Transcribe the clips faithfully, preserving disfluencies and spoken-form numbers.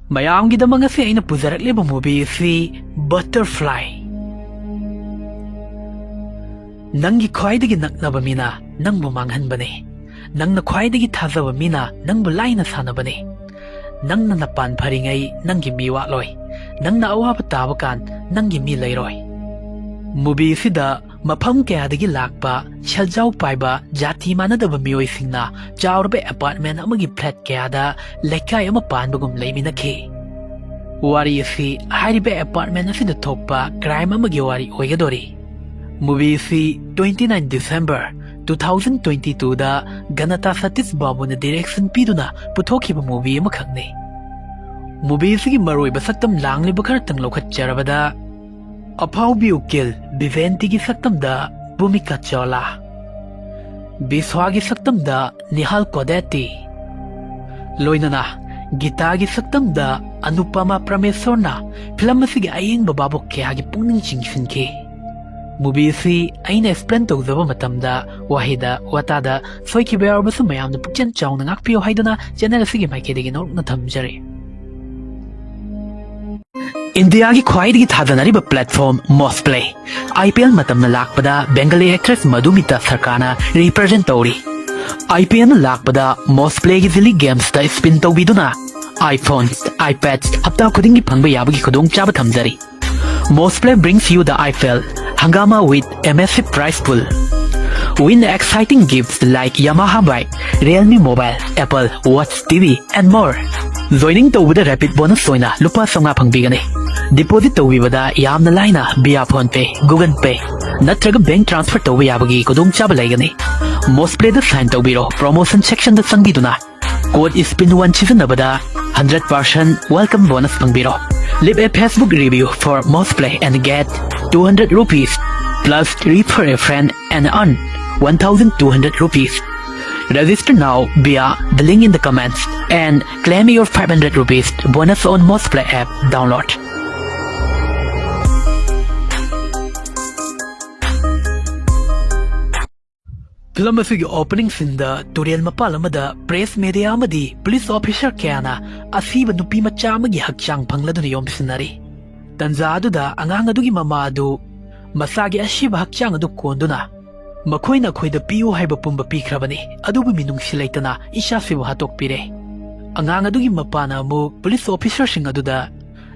ꯃꯌꯥꯝꯒꯤꯗꯃꯛ ꯉꯁꯤ ꯑꯩꯅ ꯄꯨꯖꯔꯛꯂꯤꯕ movie ꯑꯁꯤ Butterfly꯫ ꯅꯪꯒꯤ ꯈ꯭ꯋꯥꯏꯗꯒꯤ ꯅꯛꯅꯕ ꯃꯤꯅ ꯅꯪꯕꯨ ꯃꯥꯡꯍꯟꯕꯅꯤ꯫ ꯅꯪꯅ ꯈ꯭ꯋꯥꯏꯗꯒꯤ ꯊꯥꯖꯕ ꯃꯤꯅ ꯅꯪꯕꯨ ꯂꯥꯏꯅ ꯁꯥꯟꯅꯕꯅꯤ꯫ ꯅꯪꯅ ꯅꯄꯥꯟ ꯐꯔꯤꯉꯩ ꯅꯪꯒꯤ ꯃꯤ ꯋꯥꯠꯂꯣꯏ꯫ ꯅꯪꯅ ꯑꯋꯥꯕ ꯇꯥꯕ ꯀꯥꯟ ꯅꯪꯒꯤ ꯃꯤ ꯂꯩꯔꯣꯏ꯫ Movie ꯑꯁꯤꯗ ꯃꯐꯝ ꯀꯌꯥꯗꯒꯤ ꯂꯥꯛꯄ ꯁꯦꯜꯖꯥꯎ ꯄꯥꯏꯕ ꯖꯥꯇꯤ ꯃꯥꯟꯅꯗꯕ ꯃꯤꯑꯣꯏꯁꯤꯡꯅ ꯆꯥꯎꯔꯕ apartment ꯑꯃꯒꯤ flat ꯀꯌꯥꯗ ꯂꯩꯀꯥꯏ ꯑꯃ ꯄꯥꯟꯕꯒꯨꯝ ꯂꯩꯃꯤꯟꯅꯈꯤ꯫ ꯋꯥꯔꯤ ꯑꯁꯤ ꯍꯥꯏꯔꯤꯕ apartment ꯑꯁꯤꯗ ꯊꯣꯛꯄ crime ꯑꯃꯒꯤ ꯋꯥꯔꯤ ꯑꯣꯏꯒꯗꯧꯔꯤ꯫ Movie ꯑꯁꯤ twenty nine December two thousand twenty twoꯗ ꯘꯅꯇꯥ Satish ꯕꯥꯕꯨꯅ direction ꯄꯤꯗꯨꯅ ꯄꯨꯊꯣꯛꯈꯤꯕ movie ꯑꯃꯈꯛꯅꯤ꯫ Movie ꯑꯁꯤꯒꯤ ꯃꯔꯨꯑꯣꯏꯕ ꯁꯛꯇꯝ ꯂꯥꯡꯂꯤꯕ ꯈꯔꯇꯪ ꯂꯧꯈꯠꯆꯔꯕꯗ, ꯑꯐꯥꯎꯕꯤ ꯎꯀꯤꯜ ꯕꯤꯖꯦꯟꯇꯤꯒꯤ ꯁꯛꯇꯝꯗ ꯚꯨꯃꯤꯀꯥ ꯆꯧꯂꯥ, ꯕꯤꯁ꯭ꯋꯥꯒꯤ ꯁꯛꯇꯝꯗ ꯅꯤꯍꯥꯜ ꯀꯣꯗꯦꯇꯤ, ꯂꯣꯏꯅꯅ ꯒꯤꯇꯥꯒꯤ ꯁꯛꯇꯝꯗ ꯑꯅꯨꯄꯃꯥ ꯄ꯭ꯔꯃꯦꯁꯣꯔꯅ film ꯑꯁꯤꯒꯤ ꯑꯌꯦꯡꯕ ꯚꯥꯕꯣꯛ ꯀꯌꯥꯒꯤ ꯄꯨꯛꯅꯤꯡ ꯆꯤꯡꯁꯤꯟꯈꯤ꯫ Movie ꯑꯁꯤ ꯑꯩꯅ explain ꯇꯧꯖꯕ ꯃꯇꯝꯗ ꯋꯥꯍꯩꯗ ꯋꯥꯇꯥꯗ ꯁꯣꯏꯈꯤꯕ ꯌꯥꯎꯔꯕꯁꯨ ꯃꯌꯥꯝꯅ ꯄꯨꯛꯆꯦꯜ ꯆꯥꯎꯅ ꯉꯥꯛꯄꯤꯌꯨ ꯍꯥꯏꯗꯨꯅ channel ꯑꯁꯤꯒꯤ ꯃꯥꯏꯀꯩꯗꯒꯤ ꯅꯣꯂꯨꯛꯅ ꯊꯝꯖꯔꯤ꯫ ꯏꯟꯗꯤꯌꯥꯒꯤ ꯈ꯭ꯋꯥꯏꯗꯒꯤ ꯊꯥꯖꯅꯔꯤꯕ platform Mosplay꯫ IPL ꯃꯇꯝꯅ ꯂꯥꯛꯄꯗ Bengali actress ꯃꯙꯨꯃꯤꯇꯥ ꯁꯔꯀꯥꯔꯅ represent ꯇꯧꯔꯤ꯫ IPLꯅ ꯂꯥꯛꯄꯗ Mosplayꯒꯤ Zilly Gamesꯇ spin ꯇꯧꯕꯤꯗꯨꯅ iPhone, iPads ꯍꯞꯇꯥ ꯈꯨꯗꯤꯡꯒꯤ ꯐꯪꯕ ꯌꯥꯕꯒꯤ ꯈꯨꯗꯣꯡꯆꯥꯕ ꯊꯝꯖꯔꯤ꯫ Mosplay brings you the IPL Hungama with a massive prize pool. Win exciting gifts like Yamaha bike, Realme mobile, Apple Watch, TV, and more. Joining ꯇꯧꯕꯗ rapid bonus ꯑꯣꯏꯅ ꯂꯨꯄꯥ ꯆꯥꯝꯃꯉꯥ ꯐꯪꯕꯤꯒꯅꯤ꯫ Deposit ꯇꯧꯕꯤꯕꯗ ꯌꯥꯝꯅ ꯂꯥꯏꯅ via PhonePe, Google Pay ꯅꯠꯇ꯭ꯔꯒ bank transfer ꯇꯧꯕ ꯌꯥꯕꯒꯤ ꯈꯨꯗꯣꯡꯆꯥꯕ ꯂꯩꯒꯅꯤ꯫ Mosplayꯗ sign ꯇꯧꯕꯤꯔꯣ, promotion sectionꯗ ꯆꯪꯕꯤꯗꯨꯅ code spin one ꯁꯤꯖꯤꯟꯅꯕꯗ hundred percent welcome bonus ꯐꯪꯕꯤꯔꯣ꯫ Leave a Facebook review for Mosplay and get two hundred rupees plus refer a friend and earn one thousand two hundred rupees. Register now via the link in the comments and claim your five hundred rupees bonus on Mosplay app download. Film ꯑꯁꯤꯒꯤ opening ꯁꯤꯟꯗ ꯇꯨꯔꯦꯜ ꯃꯄꯥꯜ ꯑꯃꯗ press media ꯑꯃꯗꯤ police officer ꯀꯌꯥꯅ ꯑꯁꯤꯕ ꯅꯨꯄꯤ ꯃꯆꯥ ꯑꯃꯒꯤ ꯍꯛꯆꯥꯡ ꯐꯪꯂꯗꯨꯅ ꯌꯣꯝꯁꯤꯟꯅꯔꯤ꯫ ꯇꯟꯖꯥ ꯑꯗꯨꯗ ꯑꯉꯥꯡ ꯑꯗꯨꯒꯤ ꯃꯃꯥ ꯑꯗꯨ ꯃꯁꯥꯒꯤ ꯑꯁꯤꯕ ꯍꯛꯆꯥꯡ ꯑꯗꯨ ꯀꯣꯟꯗꯨꯅ, "ꯃꯈꯣꯏꯅ ꯑꯩꯈꯣꯏꯗ ꯄꯤꯌꯨ ꯍꯥꯏꯕ ꯄꯨꯝꯕ ꯄꯤꯈ꯭ꯔꯕꯅꯤ, ꯑꯗꯨꯕꯨ ꯃꯤꯅꯨꯡꯁꯤ ꯂꯩꯇꯅ ꯏꯆꯥꯁꯤꯕꯨ ꯍꯥꯠꯇꯣꯛꯄꯤꯔꯦ꯫" ꯑꯉꯥꯡ ꯑꯗꯨꯒꯤ ꯃꯄꯥꯅ ꯑꯃꯨꯛ ꯄꯨꯂꯤꯁ ꯑꯣꯐꯤꯁꯔꯁꯤꯡ ꯑꯗꯨꯗ,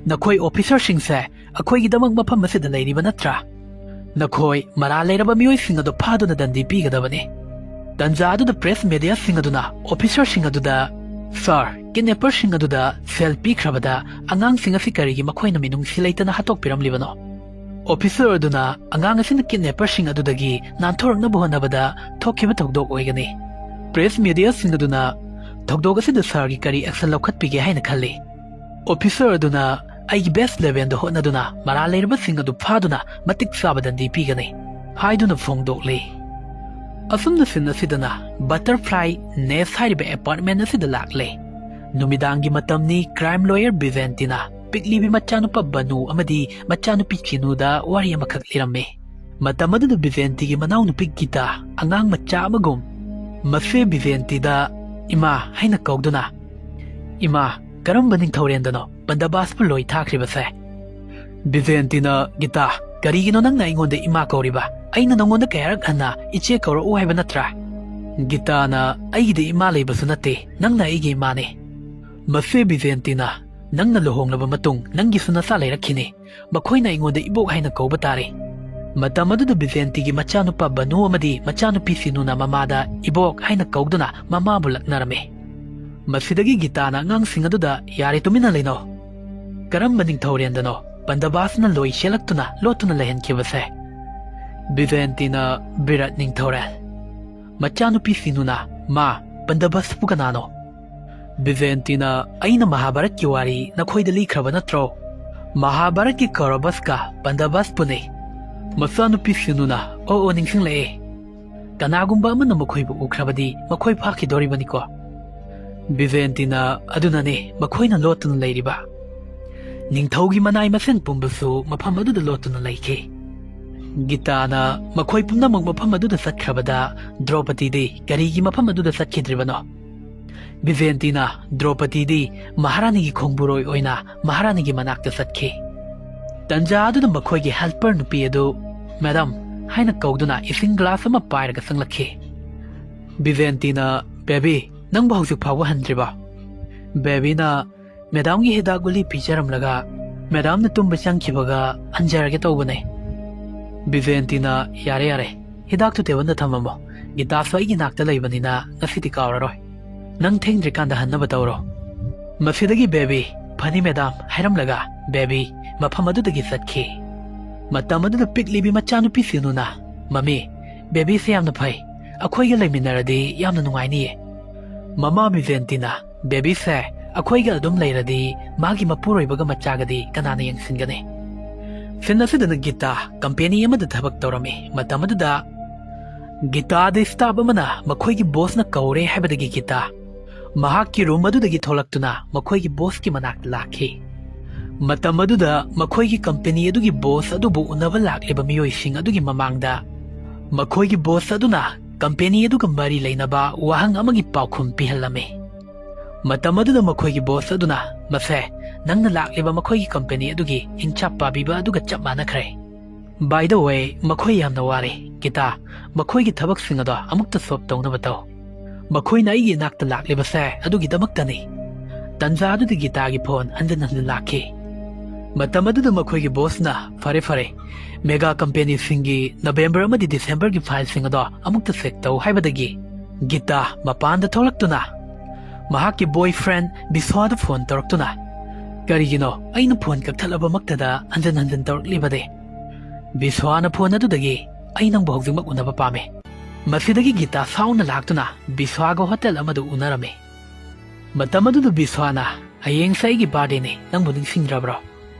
"ꯅꯈꯣꯏ ꯑꯣꯐꯤꯁꯔꯁꯤꯡꯁꯦ ꯑꯩꯈꯣꯏꯒꯤꯗꯃꯛ ꯃꯐꯝ ꯑꯁꯤꯗ ꯂꯩꯔꯤꯕ ꯅꯠꯇ꯭ꯔꯥ? ꯅꯈꯣꯏ ꯃꯔꯥꯜ ꯂꯩꯔꯕ ꯃꯤꯑꯣꯏꯁꯤꯡ ꯑꯗꯨ ꯐꯥꯗꯨꯅ ꯗꯟꯗꯤ ꯄꯤꯒꯗꯕꯅꯤ꯫" ꯇꯟꯖꯥ ꯑꯗꯨꯗ ꯄ꯭ꯔꯦꯁ ꯃꯦꯗꯤꯌꯥꯁꯤꯡ ꯑꯗꯨꯅ ꯑꯣꯐꯤꯁꯔꯁꯤꯡ ꯑꯗꯨꯗ, "ꯁꯥꯔ, ꯀꯤꯗꯅꯦꯄꯔꯁꯤꯡ ꯑꯗꯨꯗ ꯁꯦꯜ ꯄꯤꯈ꯭ꯔꯕꯗ ꯑꯉꯥꯡꯁꯤꯡ ꯑꯁꯤ ꯀꯔꯤꯒꯤ ꯃꯈꯣꯏꯅ ꯃꯤꯅꯨꯡꯁꯤ ꯂꯩꯇꯅ ꯍꯥꯠꯇꯣꯛꯄꯤꯔꯝꯂꯤꯕꯅꯣ?" ꯑꯣꯐꯤꯁꯔ ꯑꯗꯨꯅ ꯑꯉꯥꯡ ꯑꯁꯤꯅ ꯀꯤꯗꯅꯦꯄꯔꯁꯤꯡ ꯑꯗꯨꯗꯒꯤ ꯅꯥꯟꯊꯣꯔꯛꯅꯕ ꯍꯣꯠꯅꯕꯗ ꯊꯣꯛꯈꯤꯕ ꯊꯧꯗꯣꯛ ꯑꯣꯏꯒꯅꯤ꯫ ꯄ꯭ꯔꯦꯁ ꯃꯦꯗꯤꯌꯥꯁꯤꯡ ꯑꯗꯨꯅ, "ꯊꯧꯗꯣꯛ ꯑꯁꯤꯗ ꯁꯥꯔꯒꯤ ꯀꯔꯤ ꯑꯦꯛꯁꯟ ꯂꯧꯈꯠꯄꯤꯒꯦ ꯍꯥꯏꯅ ꯈꯜꯂꯤ?" ꯑꯣꯐꯤꯁꯔ ꯑꯗꯨꯅ, "ꯑꯩꯒꯤ ꯕꯦꯁ ꯂꯦꯚꯦꯜꯗ ꯍꯣꯠꯅꯗꯨꯅ ꯃꯔꯥꯜ ꯂꯩꯔꯕꯁꯤꯡ ꯑꯗꯨ ꯐꯥꯗꯨꯅ ꯃꯇꯤꯛ ꯆꯥꯕ ꯗꯟꯗꯤ ꯄꯤꯒꯅꯤ" ꯍꯥꯏꯗꯨꯅ ꯐꯣꯡꯗꯣꯛꯂꯤ꯫ ꯑꯁꯨꯝꯅ ꯁꯤꯟ ꯑꯁꯤꯗꯅ ꯕꯇꯔꯐ꯭ꯂꯥꯏ ꯅꯦꯁ ꯍꯥꯏꯔꯤꯕ ꯑꯦꯄꯥꯔꯠꯃꯦꯟ ꯑꯁꯤꯗ ꯂꯥꯛꯂꯦ꯫ ꯅꯨꯃꯤꯗꯥꯡꯒꯤ ꯃꯇꯝꯅꯤ꯫ ꯀ꯭ꯔꯥꯏꯝ ꯂꯣꯌꯔ ꯕꯤꯖꯦꯟꯇꯤꯅ ꯄꯤꯛꯂꯤꯕꯤ ꯃꯆꯥꯅꯨꯄꯥ ꯕꯅꯨ ꯑꯃꯗꯤ ꯃꯆꯥꯅꯨꯄꯤ ꯆꯤꯅꯨꯗ ꯋꯥꯔꯤ ꯑꯃꯈꯛ ꯂꯤꯔꯝꯃꯤ꯫ ꯃꯇꯝ ꯑꯗꯨꯗ ꯕꯤꯖꯦꯟꯇꯤꯒꯤ ꯃꯅꯥꯎꯅꯨꯄꯤ ꯒꯤꯇꯥ ꯑꯉꯥꯡ ꯃꯆꯥ ꯑꯃꯒꯨꯝ ꯃꯁꯦ ꯕꯤꯖꯦꯟꯇꯤꯗ "ꯏꯃꯥ" ꯍꯥꯏꯅ ꯀꯧꯗꯨꯅ, "ꯏꯃꯥ, ꯀꯔꯝꯕ ꯅꯤꯡꯊꯧꯔꯦꯟꯗꯅꯣ ꯕꯟꯗꯕꯥꯁꯄꯨ ꯂꯣꯏ ꯊꯥꯈ꯭ꯔꯤꯕꯁꯦ?" ꯕꯤꯖꯦꯟꯇꯤꯅ, "ꯒꯤꯇꯥ, ꯀꯔꯤꯒꯤꯅꯣ ꯅꯪꯅ ꯑꯩꯉꯣꯟꯗ ꯏꯃꯥ ꯀꯧꯔꯤꯕ? ꯑꯩꯅ ꯅꯉꯣꯟꯗ ꯀꯌꯥꯔꯛ ꯍꯟꯅ ꯏꯆꯦ ꯀꯧꯔꯛꯎ ꯍꯥꯏꯕ ꯅꯠꯇ꯭ꯔꯥ?" ꯒꯤꯇꯥꯅ, "ꯑꯩꯒꯤꯗꯤ ꯏꯃꯥ ꯂꯩꯕꯁꯨ ꯅꯠꯇꯦ, ꯅꯪꯅ ꯑꯩꯒꯤ ꯏꯃꯥꯅꯤ꯫" ꯃꯁꯦ ꯕꯤꯖꯦꯟꯇꯤꯅ, "ꯅꯪꯅ ꯂꯨꯍꯣꯡꯂꯕ ꯃꯇꯨꯡ ꯅꯪꯒꯤꯁꯨ ꯅꯆꯥ ꯂꯩꯔꯛꯈꯤꯅꯤ꯫ ꯃꯈꯣꯏꯅ ꯑꯩꯉꯣꯟꯗ ꯏꯕꯣꯛ ꯍꯥꯏꯅ ꯀꯧꯕ ꯇꯥꯔꯦ꯫" ꯃꯇꯝ ꯑꯗꯨꯗ ꯕꯤꯖꯦꯟꯇꯤꯒꯤ ꯃꯆꯥꯅꯨꯄꯥ ꯕꯅꯨ ꯑꯃꯗꯤ ꯃꯆꯥꯅꯨꯄꯤ ꯁꯤꯅꯨꯅ ꯃꯃꯥꯗ ꯏꯕꯣꯛ ꯍꯥꯏꯅ ꯀꯧꯗꯨꯅ ꯃꯃꯥꯕꯨ ꯂꯛꯅꯔꯝꯃꯤ꯫ ꯃꯁꯤꯗꯒꯤ ꯒꯤꯇꯥꯅ ꯑꯉꯥꯡꯁꯤꯡ ꯑꯗꯨꯗ, "ꯌꯥꯔꯦ, ꯇꯨꯃꯤꯟꯅ ꯂꯩꯅꯧ꯫ ꯀꯔꯝꯕ ꯅꯤꯡꯊꯧꯔꯦꯟꯗꯅꯣ ꯕꯟꯗꯕꯥꯁꯅ ꯂꯣꯏ ꯁꯦꯠꯂꯛꯇꯨꯅ ꯂꯣꯠꯇꯨꯅ ꯂꯩꯍꯟꯈꯤꯕꯁꯦ?" ꯕꯤꯖꯦꯟꯇꯤꯅ, "ꯕꯤꯔꯠ ꯅꯤꯡꯊꯧꯔꯦꯜ꯫" ꯃꯆꯥꯅꯨꯄꯤ ꯁꯤꯅꯨꯅ, "ꯃꯥ, ꯕꯟꯗꯕꯥꯁꯄꯨ ꯀꯅꯥꯅꯣ?" ꯕꯤꯖꯦꯟꯇꯤꯅ, "ꯑꯩꯅ ꯃꯍꯥꯚꯥꯔꯠꯀꯤ ꯋꯥꯔꯤ ꯅꯈꯣꯏꯗ ꯂꯤꯈ꯭ꯔꯕ ꯅꯠꯇ꯭ꯔꯣ? ꯃꯍꯥꯚꯥꯔꯠꯀꯤ ꯀꯧꯔꯕꯁꯀ ꯄꯟꯗꯕꯁꯄꯨꯅꯤ꯫" ꯃꯆꯥꯅꯨꯄꯤ ꯁꯤꯅꯨꯅ, "ꯑꯣ, ꯑꯣ, ꯅꯤꯡꯁꯤꯡꯂꯛꯑꯦ꯫ ꯀꯅꯥꯒꯨꯝꯕ ꯑꯃꯅ ꯃꯈꯣꯏꯕꯨ ꯎꯈ꯭ꯔꯕꯗꯤ ꯃꯈꯣꯏ ꯐꯥꯈꯤꯗꯣꯔꯤꯕꯅꯤꯀꯣ?" ꯕꯤꯖꯦꯟꯇꯤꯅ, "ꯑꯗꯨꯅꯅꯦ ꯃꯈꯣꯏꯅ ꯂꯣꯠꯇꯨꯅ ꯂꯩꯔꯤꯕ꯫" ꯅꯤꯡꯊꯧꯒꯤ ꯃꯅꯥꯏ ꯃꯁꯦꯟ ꯄꯨꯝꯕꯁꯨ ꯃꯐꯝ ꯑꯗꯨꯗ ꯂꯣꯠꯇꯨꯅ ꯂꯩꯈꯤ꯫ ꯒꯤꯇꯥꯅ ꯃꯈꯣꯏ ꯄꯨꯝꯅꯃꯛ ꯃꯐꯝ ꯑꯗꯨꯗ ꯆꯠꯈ꯭ꯔꯕꯗ ꯗ꯭ꯔꯧꯄꯗꯤꯗꯤ ꯀꯔꯤꯒꯤ ꯃꯐꯝ ꯑꯗꯨꯗ ꯆꯠꯈꯤꯗ꯭ꯔꯤꯕꯅꯣ? ꯕꯤꯖꯦꯟꯇꯤꯅ ꯗ꯭ꯔꯧꯄꯗꯤꯗꯤ ꯃꯍꯥꯔꯥꯅꯤꯒꯤ ꯈꯣꯡꯕꯨꯔꯣꯏ ꯑꯣꯏꯅ ꯃꯍꯥꯔꯥꯅꯤꯒꯤ ꯃꯅꯥꯛꯇ ꯆꯠꯈꯤ꯫ ꯇꯟꯖꯥ ꯑꯗꯨꯗ ꯃꯈꯣꯏꯒꯤ helper ꯅꯨꯄꯤ ꯑꯗꯨ "ꯃꯦꯗꯥꯝ" ꯍꯥꯏꯅ ꯀꯧꯗꯨꯅ ꯏꯁꯤꯡ glass ꯑꯃ ꯄꯥꯏꯔꯒ ꯆꯪꯂꯛꯈꯤ꯫ ꯕꯤꯖꯦꯟꯇꯤꯅ, "ꯕꯦꯕꯤ, ꯅꯪꯕꯨ ꯍꯧꯖꯤꯛ ꯐꯥꯎꯕ ꯍꯟꯗ꯭ꯔꯤꯕꯣ?" ꯕꯦꯕꯤꯅ, "ꯃꯦꯗꯥꯝꯒꯤ ꯍꯤꯗꯥꯛ ꯒꯨꯂꯤ ꯄꯤꯖꯔꯝꯂꯒ ꯃꯦꯗꯥꯝꯅ ꯇꯨꯝꯕ ꯆꯪꯈꯤꯕꯒ ꯍꯟꯖꯔꯒꯦ ꯇꯧꯕꯅꯦ꯫" ꯕꯤꯖꯦꯟꯇꯤꯅ, "ꯌꯥꯔꯦ, ꯌꯥꯔꯦ, ꯍꯤꯗꯥꯛꯇꯨ ꯇꯦꯕꯜꯗ ꯊꯝꯃꯝꯃꯣ꯫ ꯒꯤꯇꯥꯁꯨ ꯑꯩꯒꯤ ꯅꯥꯛꯇ ꯂꯩꯕꯅꯤꯅ ꯉꯁꯤꯗꯤ ꯀꯥꯎꯔꯔꯣꯏ꯫ ꯅꯪ ꯊꯦꯡꯗ꯭ꯔꯤꯀꯥꯟꯗ ꯍꯟꯅꯕ ꯇꯧꯔꯣ꯫" ꯃꯁꯤꯗꯒꯤ ꯕꯦꯕꯤ, "ꯐꯅꯤ ꯃꯦꯗꯥꯝ" ꯍꯥꯏꯔꯝꯂꯒ ꯕꯦꯕꯤ ꯃꯐꯝ ꯑꯗꯨꯗꯒꯤ ꯆꯠꯈꯤ꯫ ꯃꯇꯝ ꯑꯗꯨꯗ ꯄꯤꯛꯂꯤꯕꯤ ꯃꯆꯥꯅꯨꯄꯤ ꯁꯤꯅꯨꯅ, "ꯃꯃꯤ, ꯕꯦꯕꯤꯁꯦ ꯌꯥꯝꯅ ꯐꯩ꯫ ꯑꯩꯈꯣꯏꯒ ꯂꯩꯃꯤꯟꯅꯔꯗꯤ ꯌꯥꯝꯅ ꯅꯨꯡꯉꯥꯏꯅꯤꯌꯦ꯫" ꯃꯃꯥ ꯕꯤꯖꯦꯟꯇꯤꯅ, "ꯕꯦꯕꯤꯁꯦ ꯑꯩꯈꯣꯏꯒ ꯑꯗꯨꯝ ꯂꯩꯔꯗꯤ ꯃꯥꯒꯤ ꯃꯄꯨꯔꯣꯏꯕꯒ ꯃꯆꯥꯒꯗꯤ ꯀꯅꯥꯅ ꯌꯦꯡꯁꯤꯟꯒꯅꯤ?" ꯁꯤꯟ ꯑꯁꯤꯗꯅ ꯒꯤꯇꯥ company ꯑꯃꯗ ꯊꯕꯛ ꯇꯧꯔꯝꯃꯤ꯫ ꯃꯇꯝ ꯑꯗꯨꯗ ꯒꯤꯇꯥꯗ staff ꯑꯃꯅ ꯃꯈꯣꯏꯒꯤ bossꯅ ꯀꯧꯔꯦ ꯍꯥꯏꯕꯗꯒꯤ ꯒꯤꯇꯥ ꯃꯍꯥꯛꯀꯤ room ꯑꯗꯨꯗꯒꯤ ꯊꯣꯛꯂꯛꯇꯨꯅ ꯃꯈꯣꯏꯒꯤ bossꯀꯤ ꯃꯅꯥꯛꯇ ꯂꯥꯛꯈꯤ꯫ ꯃꯇꯝ ꯑꯗꯨꯗ ꯃꯈꯣꯏꯒꯤ company ꯑꯗꯨꯒꯤ boss ꯑꯗꯨꯕꯨ ꯎꯅꯕ ꯂꯥꯛꯂꯤꯕ ꯃꯤꯑꯣꯏꯁꯤꯡ ꯑꯗꯨꯒꯤ ꯃꯃꯥꯡꯗ ꯃꯈꯣꯏꯒꯤ boss ꯑꯗꯨꯅ company ꯑꯗꯨꯒ ꯃꯔꯤ ꯂꯩꯅꯕ ꯋꯥꯍꯪ ꯑꯃꯒꯤ ꯄꯥꯎꯈꯨꯝ ꯄꯤꯍꯜꯂꯝꯃꯤ꯫ ꯃꯇꯝ ꯑꯗꯨꯗ ꯃꯈꯣꯏꯒꯤ boss ꯑꯗꯨꯅ, "ꯃꯁꯦ ꯅꯪꯅ ꯂꯥꯛꯂꯤꯕ ꯃꯈꯣꯏꯒꯤ company ꯑꯗꯨꯒꯤ ꯏꯟꯆꯥꯞ ꯄꯥꯕꯤꯕ ꯑꯗꯨꯒ ꯆꯞ ꯃꯥꯟꯅꯈ꯭ꯔꯦ꯫ By the way, ꯃꯈꯣꯏ ꯌꯥꯝꯅ ꯋꯥꯔꯦ꯫ ꯒꯤꯇꯥ, ꯃꯈꯣꯏꯒꯤ ꯊꯕꯛꯁꯤꯡ ꯑꯗꯣ ꯑꯃꯨꯛꯇ solve ꯇꯧꯅꯕ ꯇꯧ꯫ ꯃꯈꯣꯏꯅ ꯑꯩꯒꯤ ꯏꯅꯥꯛꯇ ꯂꯥꯛꯂꯤꯕꯁꯦ ꯑꯗꯨꯒꯤꯗꯃꯛꯇꯅꯤ꯫" ꯇꯟꯖꯥ ꯑꯗꯨꯗ ꯒꯤꯇꯥꯒꯤ phone ꯍꯟꯖꯤꯟ ꯍꯟꯖꯤꯟ ꯂꯥꯛꯈꯤ꯫ ꯃꯇꯝ ꯑꯗꯨꯗ ꯃꯈꯣꯏꯒꯤ bossꯅ, "ꯐꯔꯦ, ꯐꯔꯦ, mega companyꯁꯤꯡꯒꯤ November ꯑꯃꯗꯤ Decemberꯒꯤ fileꯁꯤꯡ ꯑꯗꯣ ꯑꯃꯨꯛꯇ check ꯇꯧ" ꯍꯥꯏꯕꯗꯒꯤ ꯒꯤꯇꯥ ꯃꯄꯥꯟꯗ ꯊꯣꯛꯂꯛꯇꯨꯅ ꯃꯍꯥꯛꯀꯤ boyfriend ꯕꯤꯁ꯭ꯋꯥꯗ phone ꯇꯧꯔꯛꯇꯨꯅ, "ꯀꯔꯤꯒꯤꯅꯣ ꯑꯩꯅ phone ꯀꯛꯊꯠꯂꯕꯃꯛꯇꯗ ꯍꯟꯖꯤꯟ ꯍꯟꯖꯤꯟ ꯇꯧꯔꯛꯂꯤꯕꯗꯤ?" ꯕꯤꯁ꯭ꯋꯥꯅ phone ꯑꯗꯨꯗꯒꯤ, "ꯑꯩ ꯅꯪꯕꯨ ꯍꯧꯖꯤꯛꯃꯛ ꯎꯅꯕ ꯄꯥꯝꯃꯤ꯫" ꯃꯁꯤꯗꯒꯤ ꯒꯤꯇꯥ ꯁꯥꯎꯅ ꯂꯥꯛꯇꯨꯅ ꯕꯤꯁ꯭ꯋꯥꯒ hotel ꯑꯃꯗ ꯎꯅꯔꯝꯃꯤ꯫ ꯃꯇꯝ ꯑꯗꯨꯗ ꯕꯤꯁ꯭ꯋꯥꯅ, "ꯍꯌꯦꯡꯁꯦ ꯑꯩꯒꯤ birthdayꯅꯤ, ꯅꯪꯕꯨ ꯅꯤꯡꯁꯤꯡꯗ꯭ꯔꯕ꯭ꯔꯣ?"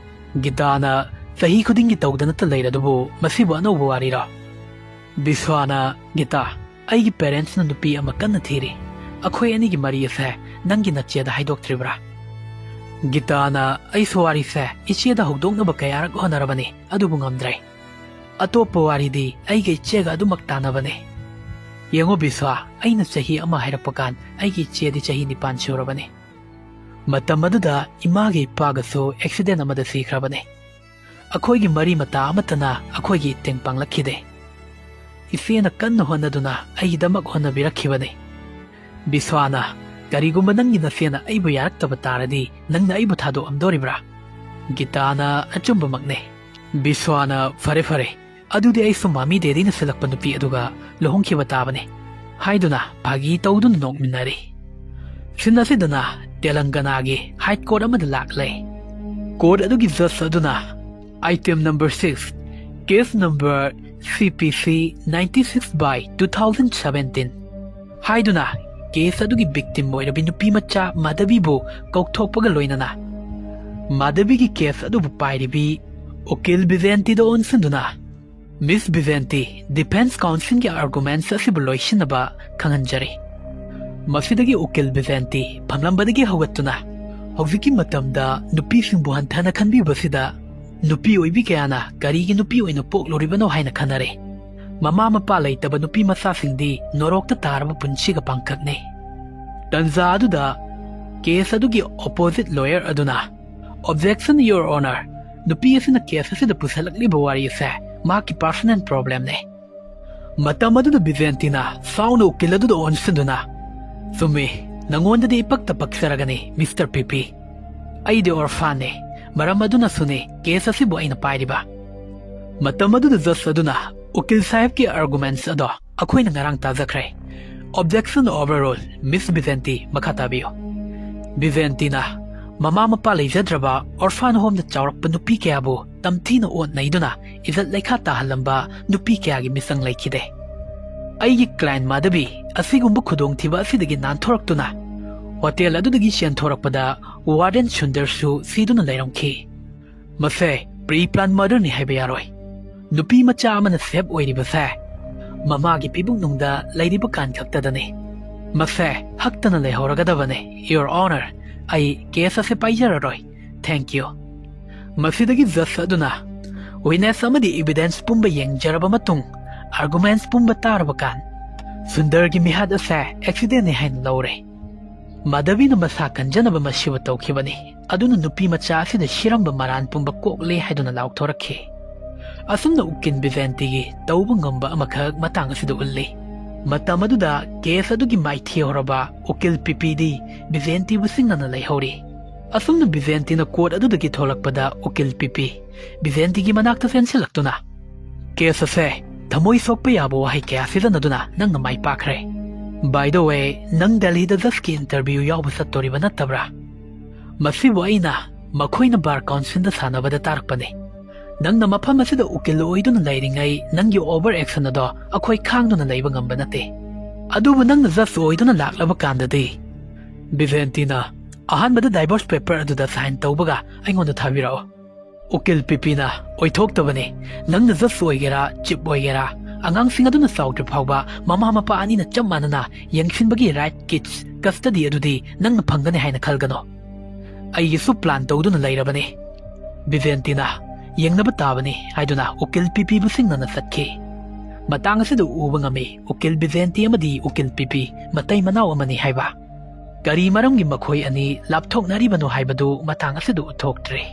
ꯒꯤꯇꯥꯅ, "ꯆꯍꯤ ꯈꯨꯗꯤꯡꯒꯤ ꯇꯧꯗꯅꯇ ꯂꯩꯔꯗꯨꯕꯨ ꯃꯁꯤꯕꯨ ꯑꯅꯧꯕ ꯋꯥꯔꯤꯔꯣ?" ꯕꯤꯁ꯭ꯋꯥꯅ, "ꯒꯤꯇꯥ, ꯑꯩꯒꯤ parentsꯅ ꯅꯨꯄꯤ ꯑꯃ ꯀꯟꯅ ꯊꯤꯔꯤ꯫ ꯑꯩꯈꯣꯏ ꯑꯅꯤꯒꯤ ꯃꯔꯤ ꯑꯁꯦ ꯅꯪꯒꯤ ꯅꯆꯦꯗ ꯍꯥꯏꯗꯣꯛꯇ꯭ꯔꯤꯕ꯭ꯔꯥ?" ꯒꯤꯇꯥꯅ, "ꯑꯩꯁꯨ ꯋꯥꯔꯤꯁꯦ ꯏꯆꯦꯗ ꯍꯧꯗꯣꯛꯅꯕ ꯀꯌꯥꯔꯛ ꯍꯣꯠꯅꯔꯕꯅꯤ, ꯑꯗꯨꯕꯨ ꯉꯝꯗ꯭ꯔꯦ꯫" ꯑꯇꯣꯞꯄ ꯋꯥꯔꯤꯗꯤ ꯑꯩꯒ ꯏꯆꯦꯒ ꯑꯗꯨꯃꯛ ꯇꯥꯟꯅꯕꯅꯦ꯫ ꯌꯦꯡꯉꯣ ꯕꯤꯁ꯭ꯋꯥ, ꯑꯩꯅ ꯆꯍꯤ ꯑꯃ ꯍꯥꯏꯔꯛꯄ ꯀꯥꯟ ꯑꯩꯒꯤ ꯏꯆꯦꯗꯤ ꯆꯍꯤ ꯅꯤꯄꯥꯟ ꯁꯨꯔꯕꯅꯦ꯫ ꯃꯇꯝ ꯑꯗꯨꯗ ꯏꯃꯥꯒ ꯏꯄꯥꯒꯁꯨ ꯑꯦꯛꯁꯤꯗꯦꯟ ꯑꯃꯗ ꯁꯤꯈ꯭ꯔꯕꯅꯦ꯫ ꯑꯩꯈꯣꯏꯒꯤ ꯃꯔꯤ ꯃꯇꯥ ꯑꯃꯠꯇꯅ ꯑꯩꯈꯣꯏꯒꯤ ꯏꯇꯦꯡ ꯄꯥꯡꯂꯛꯈꯤꯗꯦ꯫ ꯏꯆꯦꯅ ꯀꯟꯅ ꯍꯣꯠꯅꯗꯨꯅ ꯑꯩꯒꯤꯗꯃꯛ ꯍꯣꯠꯅꯕꯤꯔꯛꯈꯤꯕꯅꯤ꯫ ꯕꯤꯁ꯭ꯋꯥꯅ, "ꯀꯔꯤꯒꯨꯝꯕ ꯅꯪꯒꯤ ꯅꯆꯦꯅ ꯑꯩꯕꯨ ꯌꯥꯔꯛꯇꯕ ꯇꯥꯔꯗꯤ ꯅꯪꯅ ꯑꯩꯕꯨ ꯊꯥꯗꯣꯛꯑꯝꯗꯣꯔꯤꯕ꯭ꯔꯥ?" ꯒꯤꯇꯥꯅ, "ꯑꯆꯨꯝꯕꯃꯛꯅꯦ꯫" ꯕꯤꯁ꯭ꯋꯥꯅ, "ꯐꯔꯦ ꯐꯔꯦ, ꯑꯗꯨꯗꯤ ꯑꯩꯁꯨ ꯃꯥꯃꯤ ꯗꯦꯗꯤꯅ ꯁꯤꯜꯂꯛꯄ ꯅꯨꯄꯤ ꯑꯗꯨꯒ ꯂꯨꯍꯣꯡꯈꯤꯕ ꯇꯥꯕꯅꯤ" ꯍꯥꯏꯗꯨꯅ ꯐꯥꯒꯤ ꯇꯧꯗꯨꯅ ꯅꯣꯛꯃꯤꯟꯅꯔꯤ꯫ ꯁꯤꯟ ꯑꯁꯤꯗꯅ ꯇꯦꯂꯪꯒꯅꯥꯒꯤ ꯍꯥꯏ ꯀꯣꯔꯠ ꯑꯃꯗ ꯂꯥꯛꯂꯦ꯫ ꯀꯣꯔꯠ ꯑꯗꯨꯒꯤ ꯖꯖ ꯑꯗꯨꯅ, "Item number six, case number C P C ninety six by two thousand seventeen" ꯍꯥꯏꯗꯨꯅ ꯀꯦꯁ ꯑꯗꯨꯒꯤ ꯚꯤꯛꯇꯤꯝ ꯑꯣꯏꯔꯕꯤ ꯅꯨꯄꯤ ꯃꯆꯥ ꯃꯥꯙꯕꯤꯕꯨ ꯀꯧꯊꯣꯛꯄꯒ ꯂꯣꯏꯅꯅ ꯃꯥꯙꯕꯤꯒꯤ ꯀꯦꯁ ꯑꯗꯨꯕꯨ ꯄꯥꯏꯔꯤꯕꯤ ꯎꯀꯤꯜ ꯕꯤꯖꯦꯟꯇꯤꯗ ꯑꯣꯟꯁꯤꯟꯗꯨꯅ, "ꯃꯤꯁ ꯕꯤꯖꯦꯟꯇꯤ, ꯗꯤꯐꯦꯟꯁ ꯀꯥꯎꯟꯁꯤꯜꯒꯤ ꯑꯥꯔꯒꯨꯃꯦꯟꯠꯁ ꯑꯁꯤꯕꯨ ꯂꯣꯏꯁꯤꯟꯅꯕ ꯈꯪꯍꯟꯖꯔꯤ꯫" ꯃꯁꯤꯗꯒꯤ ꯎꯀꯤꯜ ꯕꯤꯖꯦꯟꯇꯤ ꯐꯝꯂꯝꯕꯗꯒꯤ ꯍꯧꯒꯠꯇꯨꯅ, "ꯍꯧꯖꯤꯛꯀꯤ ꯃꯇꯝꯗ ꯅꯨꯄꯤꯁꯤꯡꯕꯨ ꯍꯟꯊꯅ ꯈꯟꯕꯤꯕꯁꯤꯗ ꯅꯨꯄꯤ ꯑꯣꯏꯕꯤ ꯀꯌꯥꯅ ꯀꯔꯤꯒꯤ ꯅꯨꯄꯤ ꯑꯣꯏꯅ ꯄꯣꯛꯂꯨꯔꯤꯕꯅꯣ ꯍꯥꯏꯅ ꯈꯟꯅꯔꯦ꯫ ꯃꯃꯥ ꯃꯄꯥ ꯂꯩꯇꯕ ꯅꯨꯄꯤ ꯃꯆꯥꯁꯤꯡꯗꯤ ꯅꯣꯔꯣꯛꯇ ꯇꯥꯔꯕ ꯄꯨꯟꯁꯤꯒ ꯄꯥꯡꯈꯛꯅꯤ꯫" ꯇꯟꯖꯥ ꯑꯗꯨꯗ ꯀꯦꯁ ꯑꯗꯨꯒꯤ ꯑꯣꯄꯣꯖꯤꯠ ꯂꯣꯌꯔ ꯑꯗꯨꯅ, "Objection, Your Honor, ꯅꯨꯄꯤ ꯑꯁꯤꯅ ꯀꯦꯁ ꯑꯁꯤꯗ ꯄꯨꯁꯜꯂꯛꯂꯤꯕ ꯋꯥꯔꯤ ꯑꯁꯦ ꯃꯍꯥꯛꯀꯤ ꯄꯥꯔꯁꯣꯅꯦꯜ ꯄ꯭ꯔꯣꯕ꯭ꯂꯦꯝꯅꯤ꯫" ꯃꯇꯝ ꯑꯗꯨꯗ ꯕꯤꯖꯦꯟꯇꯤꯅ ꯁꯥꯎꯅ ꯎꯀꯤꯜ ꯑꯗꯨꯗ ꯑꯣꯟꯁꯤꯟꯗꯨꯅ, "ꯆꯨꯝꯃꯤ, ꯅꯉꯣꯟꯗꯗꯤ ꯏꯄꯛꯇ ꯄꯛꯆꯔꯒꯅꯤ, ꯃꯤꯁꯇꯔ ꯄꯤꯄꯤ꯫ ꯑꯩꯗꯤ ꯑꯣꯔꯐꯥꯟꯅꯤ, ꯃꯔꯝ ꯑꯗꯨꯅꯁꯨꯅꯤ ꯀꯦꯁ ꯑꯁꯤꯕꯨ ꯑꯩꯅ ꯄꯥꯏꯔꯤꯕ꯫" ꯃꯇꯝ ꯑꯗꯨꯗ ꯖꯖ ꯑꯗꯨꯅ, "ꯎꯀꯤꯜ ꯁꯥꯍꯦꯕꯀꯤ ꯑꯥꯔꯒꯨꯃꯦꯟꯠꯁ ꯑꯗꯣ ꯑꯩꯈꯣꯏꯅ ꯉꯔꯥꯡ ꯇꯥꯖꯈ꯭ꯔꯦ꯫ Objection overruled, ꯃꯤꯁ ꯕꯤꯖꯦꯟꯇꯤ, ꯃꯈꯥ ꯇꯥꯕꯤꯌꯨ꯫" ꯕꯤꯖꯦꯟꯇꯤꯅ, "ꯃꯃꯥ ꯃꯄꯥ ꯂꯩꯖꯗ꯭ꯔꯕ ꯑꯣꯔꯐꯥꯟ ꯍꯣꯝꯗ ꯆꯥꯎꯔꯛꯄ ꯅꯨꯄꯤ ꯀꯌꯥꯕꯨ ꯇꯝꯊꯤꯅ ꯑꯣꯠ ꯅꯩꯗꯨꯅ ꯏꯖꯠ ꯂꯩꯈꯥ ꯇꯥꯍꯜꯂꯝꯕ ꯅꯨꯄꯤ ꯀꯌꯥꯒꯤ ꯃꯤꯆꯪ ꯂꯩꯈꯤꯗꯦ꯫ ꯑꯩꯒꯤ ꯀ꯭ꯂꯥꯏꯟ ꯃꯥꯙꯕꯤ ꯑꯁꯤꯒꯨꯝꯕ ꯈꯨꯗꯣꯡꯊꯤꯕ ꯑꯁꯤꯗꯒꯤ ꯅꯥꯟꯊꯣꯔꯛꯇꯨꯅ ꯍꯣꯇꯦꯜ ꯑꯗꯨꯗꯒꯤ ꯆꯦꯟꯊꯣꯔꯛꯄꯗ ꯋꯥꯔꯗꯦꯟ ꯁꯨꯟꯗꯔꯁꯨ ꯁꯤꯗꯨꯅ ꯂꯩꯔꯝꯈꯤ꯫ ꯃꯁꯦ ꯄ꯭ꯔꯤ ꯄ꯭ꯂꯥꯟ ꯃꯔꯗꯔꯅꯤ ꯍꯥꯏꯕ ꯌꯥꯔꯣꯏ꯫ ꯅꯨꯄꯤ ꯃꯆꯥ ꯑꯃꯅ ꯁꯦꯞ ꯑꯣꯏꯔꯤꯕꯁꯦ ꯃꯃꯥꯒꯤ ꯄꯤꯕꯨꯛꯅꯨꯡꯗ ꯂꯩꯔꯤꯕ ꯀꯥꯟ ꯈꯛꯇꯗꯅꯤ꯫ ꯃꯁꯦ ꯍꯛꯇꯅ ꯂꯩꯍꯧꯔꯒꯗꯕꯅꯤ꯫ Your Honor, ꯑꯩ ꯀꯦꯁ ꯑꯁꯤ ꯄꯥꯏꯖꯔꯔꯣꯏ꯫ Thank you꯫" ꯃꯁꯤꯗꯒꯤ ꯖꯖ ꯑꯗꯨꯅ, ꯋꯤꯠꯅꯦꯁ ꯑꯃꯗꯤ ꯏꯚꯤꯗꯦꯟꯁ ꯄꯨꯝꯕ ꯌꯦꯡꯖꯔꯕ ꯃꯇꯨꯡ, ꯑꯥꯔꯒꯨꯃꯦꯟꯁ ꯄꯨꯝꯕ ꯇꯥꯔꯕ ꯀꯥꯟ, ꯁꯨꯟꯗꯔꯒꯤ ꯃꯤꯍꯥꯠ ꯑꯁꯦ ꯑꯦꯛꯁꯤꯗꯦꯟꯅꯤ ꯍꯥꯏꯅ ꯂꯧꯔꯦ꯫ ꯃꯥꯙꯕꯤꯅ ꯃꯁꯥ ꯀꯟꯖꯅꯕ ꯃꯁꯤꯕꯨ ꯇꯧꯈꯤꯕꯅꯤ, ꯑꯗꯨꯅ ꯅꯨꯄꯤ ꯃꯆꯥ ꯑꯁꯤꯗ ꯁꯤꯔꯝꯕ ꯃꯔꯥꯟ ꯄꯨꯝꯕ ꯀꯣꯛꯂꯦ ꯍꯥꯏꯗꯨꯅ ꯂꯥꯎꯊꯣꯔꯛꯈꯤ꯫ ꯑꯁꯨꯝꯅ ꯎꯀꯤꯜ ꯕꯤꯖꯦꯟꯇꯤꯒꯤ ꯇꯧꯕ ꯉꯝꯕ ꯑꯃꯈꯛ ꯃꯇꯥꯡ ꯑꯁꯤꯗ ꯎꯠꯂꯤ꯫ ꯃꯇꯝ ꯑꯗꯨꯗ ꯀꯦꯁ ꯑꯗꯨꯒꯤ ꯃꯥꯏꯊꯤꯍꯧꯔꯕ ꯎꯀꯤꯜ ꯄꯤꯄꯤꯗꯤ ꯕꯤꯖꯦꯟꯇꯤꯕꯨ ꯁꯤꯡꯅꯅ ꯂꯩꯍꯧꯔꯤ꯫ ꯑꯁꯨꯝꯅ ꯕꯤꯖꯦꯟꯇꯤꯅ ꯀꯣꯔꯠ ꯑꯗꯨꯗꯒꯤ ꯊꯣꯛꯂꯛꯄꯗ ꯎꯀꯤꯜ ꯄꯤꯄꯤ ꯕꯤꯖꯦꯟꯇꯤꯒꯤ ꯃꯅꯥꯛꯇ ꯆꯦꯟꯁꯤꯜꯂꯛꯇꯨꯅ, "ꯀꯦꯁ ꯑꯁꯦ ꯊꯃꯣꯏ ꯁꯣꯛꯄ ꯌꯥꯕ ꯋꯥꯍꯩ ꯀꯌꯥ ꯁꯤꯖꯤꯟꯅꯗꯨꯅ ꯅꯪꯅ ꯃꯥꯏ ꯄꯥꯛꯈ꯭ꯔꯦ꯫ By the way, ꯅꯪ ꯗꯦꯜꯍꯤꯗ ꯖꯁꯀꯤ ꯏꯟꯇꯔꯚ꯭ꯌꯨ ꯌꯥꯎꯕ ꯆꯠꯇꯣꯔꯤꯕ ꯅꯠꯇꯕ꯭ꯔꯥ? ꯃꯁꯤꯕꯨ ꯑꯩꯅ ꯃꯈꯣꯏꯅ ꯕꯥꯔ ꯀꯥꯎꯟꯁꯤꯜꯗ ꯁꯥꯟꯅꯕꯗ ꯇꯥꯔꯛꯄꯅꯤ꯫ ꯅꯪꯅ ꯃꯐꯝ ꯑꯁꯤꯗ ꯎꯀꯤꯜ ꯑꯣꯏꯗꯨꯅ ꯂꯩꯔꯤꯉꯩ ꯅꯪꯒꯤ ꯑꯣꯚꯔ ꯑꯦꯛꯁꯟ ꯑꯗꯣ ꯑꯩꯈꯣꯏ ꯈꯥꯡꯗꯨꯅ ꯂꯩꯕ ꯉꯝꯕ ꯅꯠꯇꯦ꯫ ꯑꯗꯨꯕꯨ ꯅꯪꯅ ꯖꯁ ꯑꯣꯏꯗꯨꯅ ꯂꯥꯛꯂꯕ ꯀꯥꯟꯗꯗꯤ," ꯕꯤꯖꯦꯟꯇꯤꯅ, "ꯑꯍꯥꯟꯕꯗ ꯗꯥꯏꯚꯣꯔꯁ ꯄꯦꯄꯔ ꯑꯗꯨꯗ ꯁꯥꯏꯟ ꯇꯧꯕꯒ ꯑꯩꯉꯣꯟꯗ ꯊꯥꯕꯤꯔꯛꯑꯣ"꯫ ꯎꯀꯤꯜ ꯄꯤꯄꯤꯅ, "ꯑꯣꯏꯊꯣꯛꯇꯕꯅꯤ꯫ ꯅꯪꯅ ꯖꯁ ꯑꯣꯏꯒꯦꯔꯥ, ꯆꯤꯞ ꯑꯣꯏꯒꯦꯔꯥ, ꯑꯉꯥꯡꯁꯤꯡ ꯑꯗꯨꯅ ꯆꯥꯎꯗ꯭ꯔꯤ ꯐꯥꯎꯕ ꯃꯃꯥ ꯃꯄꯥ ꯑꯅꯤꯅ ꯆꯞ ꯃꯥꯟꯅꯅ ꯌꯦꯡꯁꯤꯟꯕꯒꯤ ꯔꯥꯏꯠ, ꯀꯤꯗꯁ ꯀꯁꯇꯗꯤ ꯑꯗꯨꯗꯤ ꯅꯪꯅ ꯐꯪꯒꯅꯤ ꯍꯥꯏꯅ ꯈꯜꯒꯅꯨ꯫ ꯑꯩꯒꯤꯁꯨ ꯄ꯭ꯂꯥꯟ ꯇꯧꯗꯨꯅ ꯂꯩꯔꯕꯅꯤ"꯫ ꯕꯤꯖꯦꯟꯇꯤꯅ, "ꯌꯦꯡꯅꯕ ꯇꯥꯕꯅꯤ" ꯍꯥꯏꯗꯨꯅ ꯎꯀꯤꯜ ꯄꯤꯄꯤꯕꯨ ꯁꯤꯡꯅꯅ ꯆꯠꯈꯤ꯫ ꯃꯇꯥꯡ ꯑꯁꯤꯗ ꯎꯕ ꯉꯝꯃꯤ ꯎꯀꯤꯜ ꯕꯤꯖꯦꯟꯇꯤ ꯑꯃꯗꯤ ꯎꯀꯤꯜ ꯄꯤꯄꯤ ꯃꯇꯩ ꯃꯅꯥꯎ ꯑꯃꯅꯤ ꯍꯥꯏꯕ꯫ ꯀꯔꯤ ꯃꯔꯝꯒꯤ ꯃꯈꯣꯏ ꯑꯅꯤ ꯂꯥꯞꯊꯣꯛꯅꯔꯤꯕꯅꯣ ꯍꯥꯏꯕꯗꯨ ꯃꯇꯥꯡ ꯑꯁꯤꯗ ꯎꯠꯊꯣꯛꯇ꯭ꯔꯤ꯫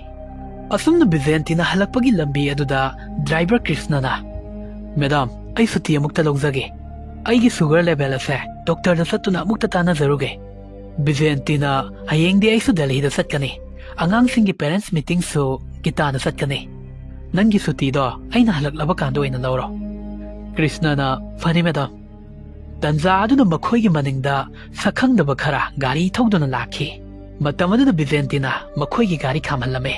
ꯑꯁꯨꯝꯅ ꯕꯤꯖꯦꯟꯇꯤꯅ ꯍꯜꯂꯛꯄꯒꯤ ꯂꯝꯕꯤ ꯑꯗꯨꯗ ꯗ꯭ꯔꯥꯏꯚꯔ ꯀ꯭ꯔꯤꯁꯅꯅ, "ꯃꯦꯗꯥꯝ, ꯑꯩ ꯁꯨꯇꯤ ꯑꯃꯨꯛꯇ ꯂꯧꯖꯒꯦ꯫ ꯑꯩꯒꯤ ꯁꯨꯒꯔ ꯂꯦꯚꯦꯜ ꯑꯁꯦ ꯗꯣꯛꯇꯔꯗ ꯆꯠꯇꯨꯅ ꯑꯃꯨꯛꯇ ꯇꯥꯟꯅꯖꯔꯨꯒꯦ"꯫ ꯕꯤꯖꯦꯟꯇꯤꯅ, "ꯍꯌꯦꯡꯗꯤ ꯑꯩꯁꯨ ꯗꯦꯜꯍꯤꯗ ꯆꯠꯀꯅꯤ꯫ ꯑꯉꯥꯡꯁꯤꯡꯒꯤ ꯄꯦꯔꯦꯟꯠꯁ ꯃꯤꯇꯤꯡꯁꯨ ꯒꯤꯇꯥꯗ ꯆꯠꯀꯅꯤ꯫ ꯅꯪꯒꯤ ꯁꯨꯇꯤꯗꯣ ꯑꯩꯅ ꯍꯜꯂꯛꯂꯕ ꯀꯥꯟꯗ ꯑꯣꯏꯅ ꯂꯧꯔꯣ"꯫ ꯀ꯭ꯔꯤꯁꯅꯅ, "ꯐꯅꯤ, ꯃꯦꯗꯥꯝ"꯫ ꯇꯟꯖꯥ ꯑꯗꯨꯗ ꯃꯈꯣꯏꯒꯤ ꯃꯅꯤꯡꯗ ꯁꯛꯈꯪꯗꯕ ꯈꯔ ꯒꯥꯔꯤ ꯊꯧꯗꯨꯅ ꯂꯥꯛꯈꯤ꯫ ꯃꯇꯝ ꯑꯗꯨꯗ ꯕꯤꯖꯦꯟꯇꯤꯅ ꯃꯈꯣꯏꯒꯤ ꯒꯥꯔꯤ ꯈꯥꯝꯍꯜꯂꯝꯃꯤ꯫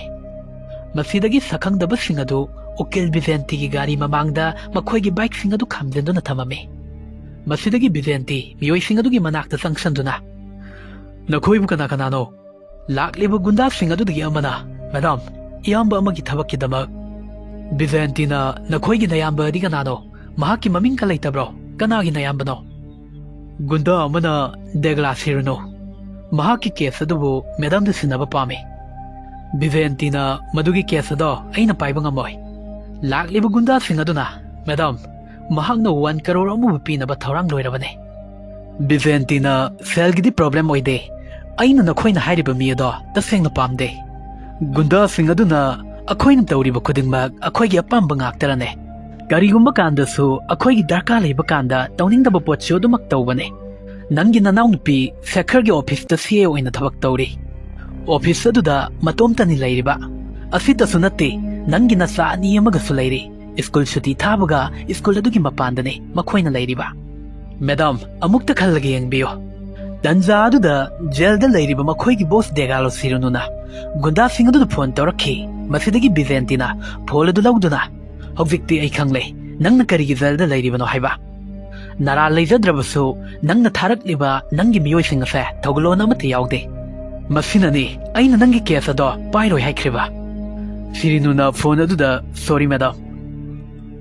ꯃꯁꯤꯗꯒꯤ ꯁꯛꯈꯪꯗꯕꯁꯤꯡ ꯑꯗꯨ ꯎꯀꯤꯜ ꯕꯤꯖꯦꯟꯇꯤꯒꯤ ꯒꯥꯔꯤ ꯃꯃꯥꯡꯗ ꯃꯈꯣꯏꯒꯤ ꯕꯥꯏꯛꯁꯤꯡ ꯑꯗꯨ ꯈꯥꯝꯖꯤꯟꯗꯨꯅ ꯊꯝꯃꯝꯃꯤ꯫ ꯃꯁꯤꯗꯒꯤ ꯕꯤꯖꯦꯟꯇꯤ ꯃꯤꯑꯣꯏꯁꯤꯡ ꯑꯗꯨꯒꯤ ꯃꯅꯥꯛꯇ ꯆꯪꯁꯤꯟꯗꯨꯅ, "ꯅꯈꯣꯏꯕꯨ ꯀꯅꯥ ꯀꯅꯥꯅꯣ?" ꯂꯥꯛꯂꯤꯕ ꯒꯨꯟꯗꯥꯁꯤꯡ ꯑꯗꯨꯗꯒꯤ ꯑꯃꯅ, "ꯃꯦꯗꯥꯝ, ꯏꯌꯥꯝꯕ ꯑꯃꯒꯤ ꯊꯕꯛꯀꯤꯗꯃꯛ"꯫ ꯕꯤꯖꯦꯟꯇꯤꯅ, "ꯅꯈꯣꯏꯒꯤ ꯅꯌꯥꯝꯕ ꯑꯗꯤ ꯀꯅꯥꯅꯣ? ꯃꯍꯥꯛꯀꯤ ꯃꯃꯤꯡꯒ ꯂꯩꯇꯕ꯭ꯔꯣ? ꯀꯅꯥꯒꯤ ꯅꯌꯥꯝꯕꯅꯣ?" ꯒꯨꯟꯗꯥ ꯑꯃꯅ, "ꯗꯦꯒ꯭ꯂꯥ ꯁꯤꯔꯨꯅꯨ꯫ ꯃꯍꯥꯛꯀꯤ ꯀꯦꯁ ꯑꯗꯨꯕꯨ ꯃꯦꯗꯥꯝꯗ ꯁꯤꯟꯅꯕ ꯄꯥꯝꯃꯤ"꯫ ꯕꯤꯖꯦꯟꯇꯤꯅ, "ꯃꯗꯨꯒꯤ ꯀꯦꯁ ꯑꯗꯣ ꯑꯩꯅ ꯄꯥꯏꯕ ꯉꯝꯃꯣꯏ"꯫ ꯂꯥꯛꯂꯤꯕ ꯒꯨꯟꯗꯥꯁꯤꯡ ꯑꯗꯨꯅ, "ꯃꯦꯗꯥꯝ, ꯃꯍꯥꯛꯅ ꯋꯥꯟ ꯀꯔꯣꯔ ꯑꯃꯕꯨ ꯄꯤꯅꯕ ꯊꯧꯔꯥꯡ ꯂꯣꯏꯔꯕꯅꯤ꯫" ꯕꯤꯖꯦꯟꯇꯤꯅ, "ꯁꯦꯜꯒꯤꯗꯤ ꯄ꯭ꯔꯣꯕ꯭ꯂꯦꯝ ꯑꯣꯏꯗꯦ꯫ ꯑꯩꯅ ꯅꯈꯣꯏꯅ ꯍꯥꯏꯔꯤꯕ ꯃꯤ ꯑꯗꯣ ꯇꯁꯦꯡꯅ ꯄꯥꯝꯗꯦ꯫" ꯒꯨꯟꯗꯥꯁꯤꯡ ꯑꯗꯨꯅ, "ꯑꯩꯈꯣꯏꯅ ꯇꯧꯔꯤꯕ ꯈꯨꯗꯤꯡꯃꯛ ꯑꯩꯈꯣꯏꯒꯤ ꯑꯄꯥꯝꯕ ꯉꯥꯛꯇꯔꯅꯦ꯫ ꯀꯔꯤꯒꯨꯝꯕ ꯀꯥꯟꯗꯁꯨ ꯑꯩꯈꯣꯏꯒꯤ ꯗꯔꯀꯥꯔ ꯂꯩꯕ ꯀꯥꯟꯗ ꯇꯧꯅꯤꯡꯗꯕ ꯄꯣꯠꯁꯨ ꯑꯗꯨꯃꯛ ꯇꯧꯕꯅꯦ꯫ ꯅꯪꯒꯤ ꯅꯅꯥꯎꯅꯨꯄꯤ ꯁꯦꯈꯔꯒꯤ ꯑꯣꯐꯤꯁꯇ ꯁꯤ ꯑꯦ ꯑꯣꯏꯅ ꯊꯕꯛ ꯇꯧꯔꯤ꯫ ꯑꯣꯐꯤꯁ ꯑꯗꯨꯗ ꯃꯇꯣꯝꯇꯅꯤ ꯂꯩꯔꯤꯕ꯫ ꯑꯁꯤꯇꯁꯨ ꯅꯠꯇꯦ, ꯅꯪꯒꯤ ꯅꯆꯥ ꯑꯅꯤ ꯑꯃꯒꯁꯨ ꯂꯩꯔꯤ꯫ ꯁ꯭ꯀꯨꯜ ꯁꯨꯇꯤ ꯊꯥꯕꯒ ꯁ꯭ꯀꯨꯜ ꯑꯗꯨꯒꯤ ꯃꯄꯥꯟꯗꯅꯤ ꯃꯈꯣꯏꯅ ꯂꯩꯔꯤꯕ꯫" "ꯃꯦꯗꯥꯝ, ꯑꯃꯨꯛꯇ ꯈꯜꯂꯒ ꯌꯦꯡꯕꯤꯌꯨ꯫ ꯇꯟꯖꯥ ꯑꯗꯨꯗ ꯖꯦꯜꯗ ꯂꯩꯔꯤꯕ ꯃꯈꯣꯏꯒꯤ ꯕꯣꯁ ꯗꯦꯒꯥꯂꯣ ꯁꯤꯔꯨꯅꯨꯅ ꯒꯨꯟꯗꯥꯁꯤꯡ ꯑꯗꯨꯗ ꯐꯣꯟ ꯇꯧꯔꯛꯈꯤ꯫ ꯃꯁꯤꯗꯒꯤ ꯕꯤꯖꯦꯟꯇꯤꯅ ꯐꯣꯟ ꯑꯗꯨ ꯂꯧꯗꯨꯅ, "ꯍꯧꯖꯤꯛꯇꯤ ꯑꯩ ꯈꯪꯂꯦ ꯅꯪꯅ ꯀꯔꯤꯒꯤ ꯖꯦꯜꯗ ꯂꯩꯔꯤꯕꯅꯣ ꯍꯥꯏꯕ꯫ ꯅꯔꯥꯜ ꯂꯩꯖꯗ꯭ꯔꯕꯁꯨ ꯅꯪꯅ ꯊꯥꯔꯛꯂꯤꯕ ꯅꯪꯒꯤ ꯃꯤꯑꯣꯏꯁꯤꯡ ꯑꯁꯦ ꯊꯧꯒꯜꯂꯣꯟ ꯑꯃꯠꯇ ꯌꯥꯎꯗꯦ꯫ ꯃꯁꯤꯅꯅꯤ ꯑꯩꯅ ꯅꯪꯒꯤ ꯀꯦꯁ ꯑꯗꯣ ꯄꯥꯏꯔꯣꯏ ꯍꯥꯏꯈ꯭ꯔꯤꯕ꯫" ꯁꯤꯔꯤꯅꯨꯅ ꯐꯣꯟ ꯑꯗꯨꯗ, "ꯁꯣꯔꯤ ꯃꯦꯗꯥꯝ,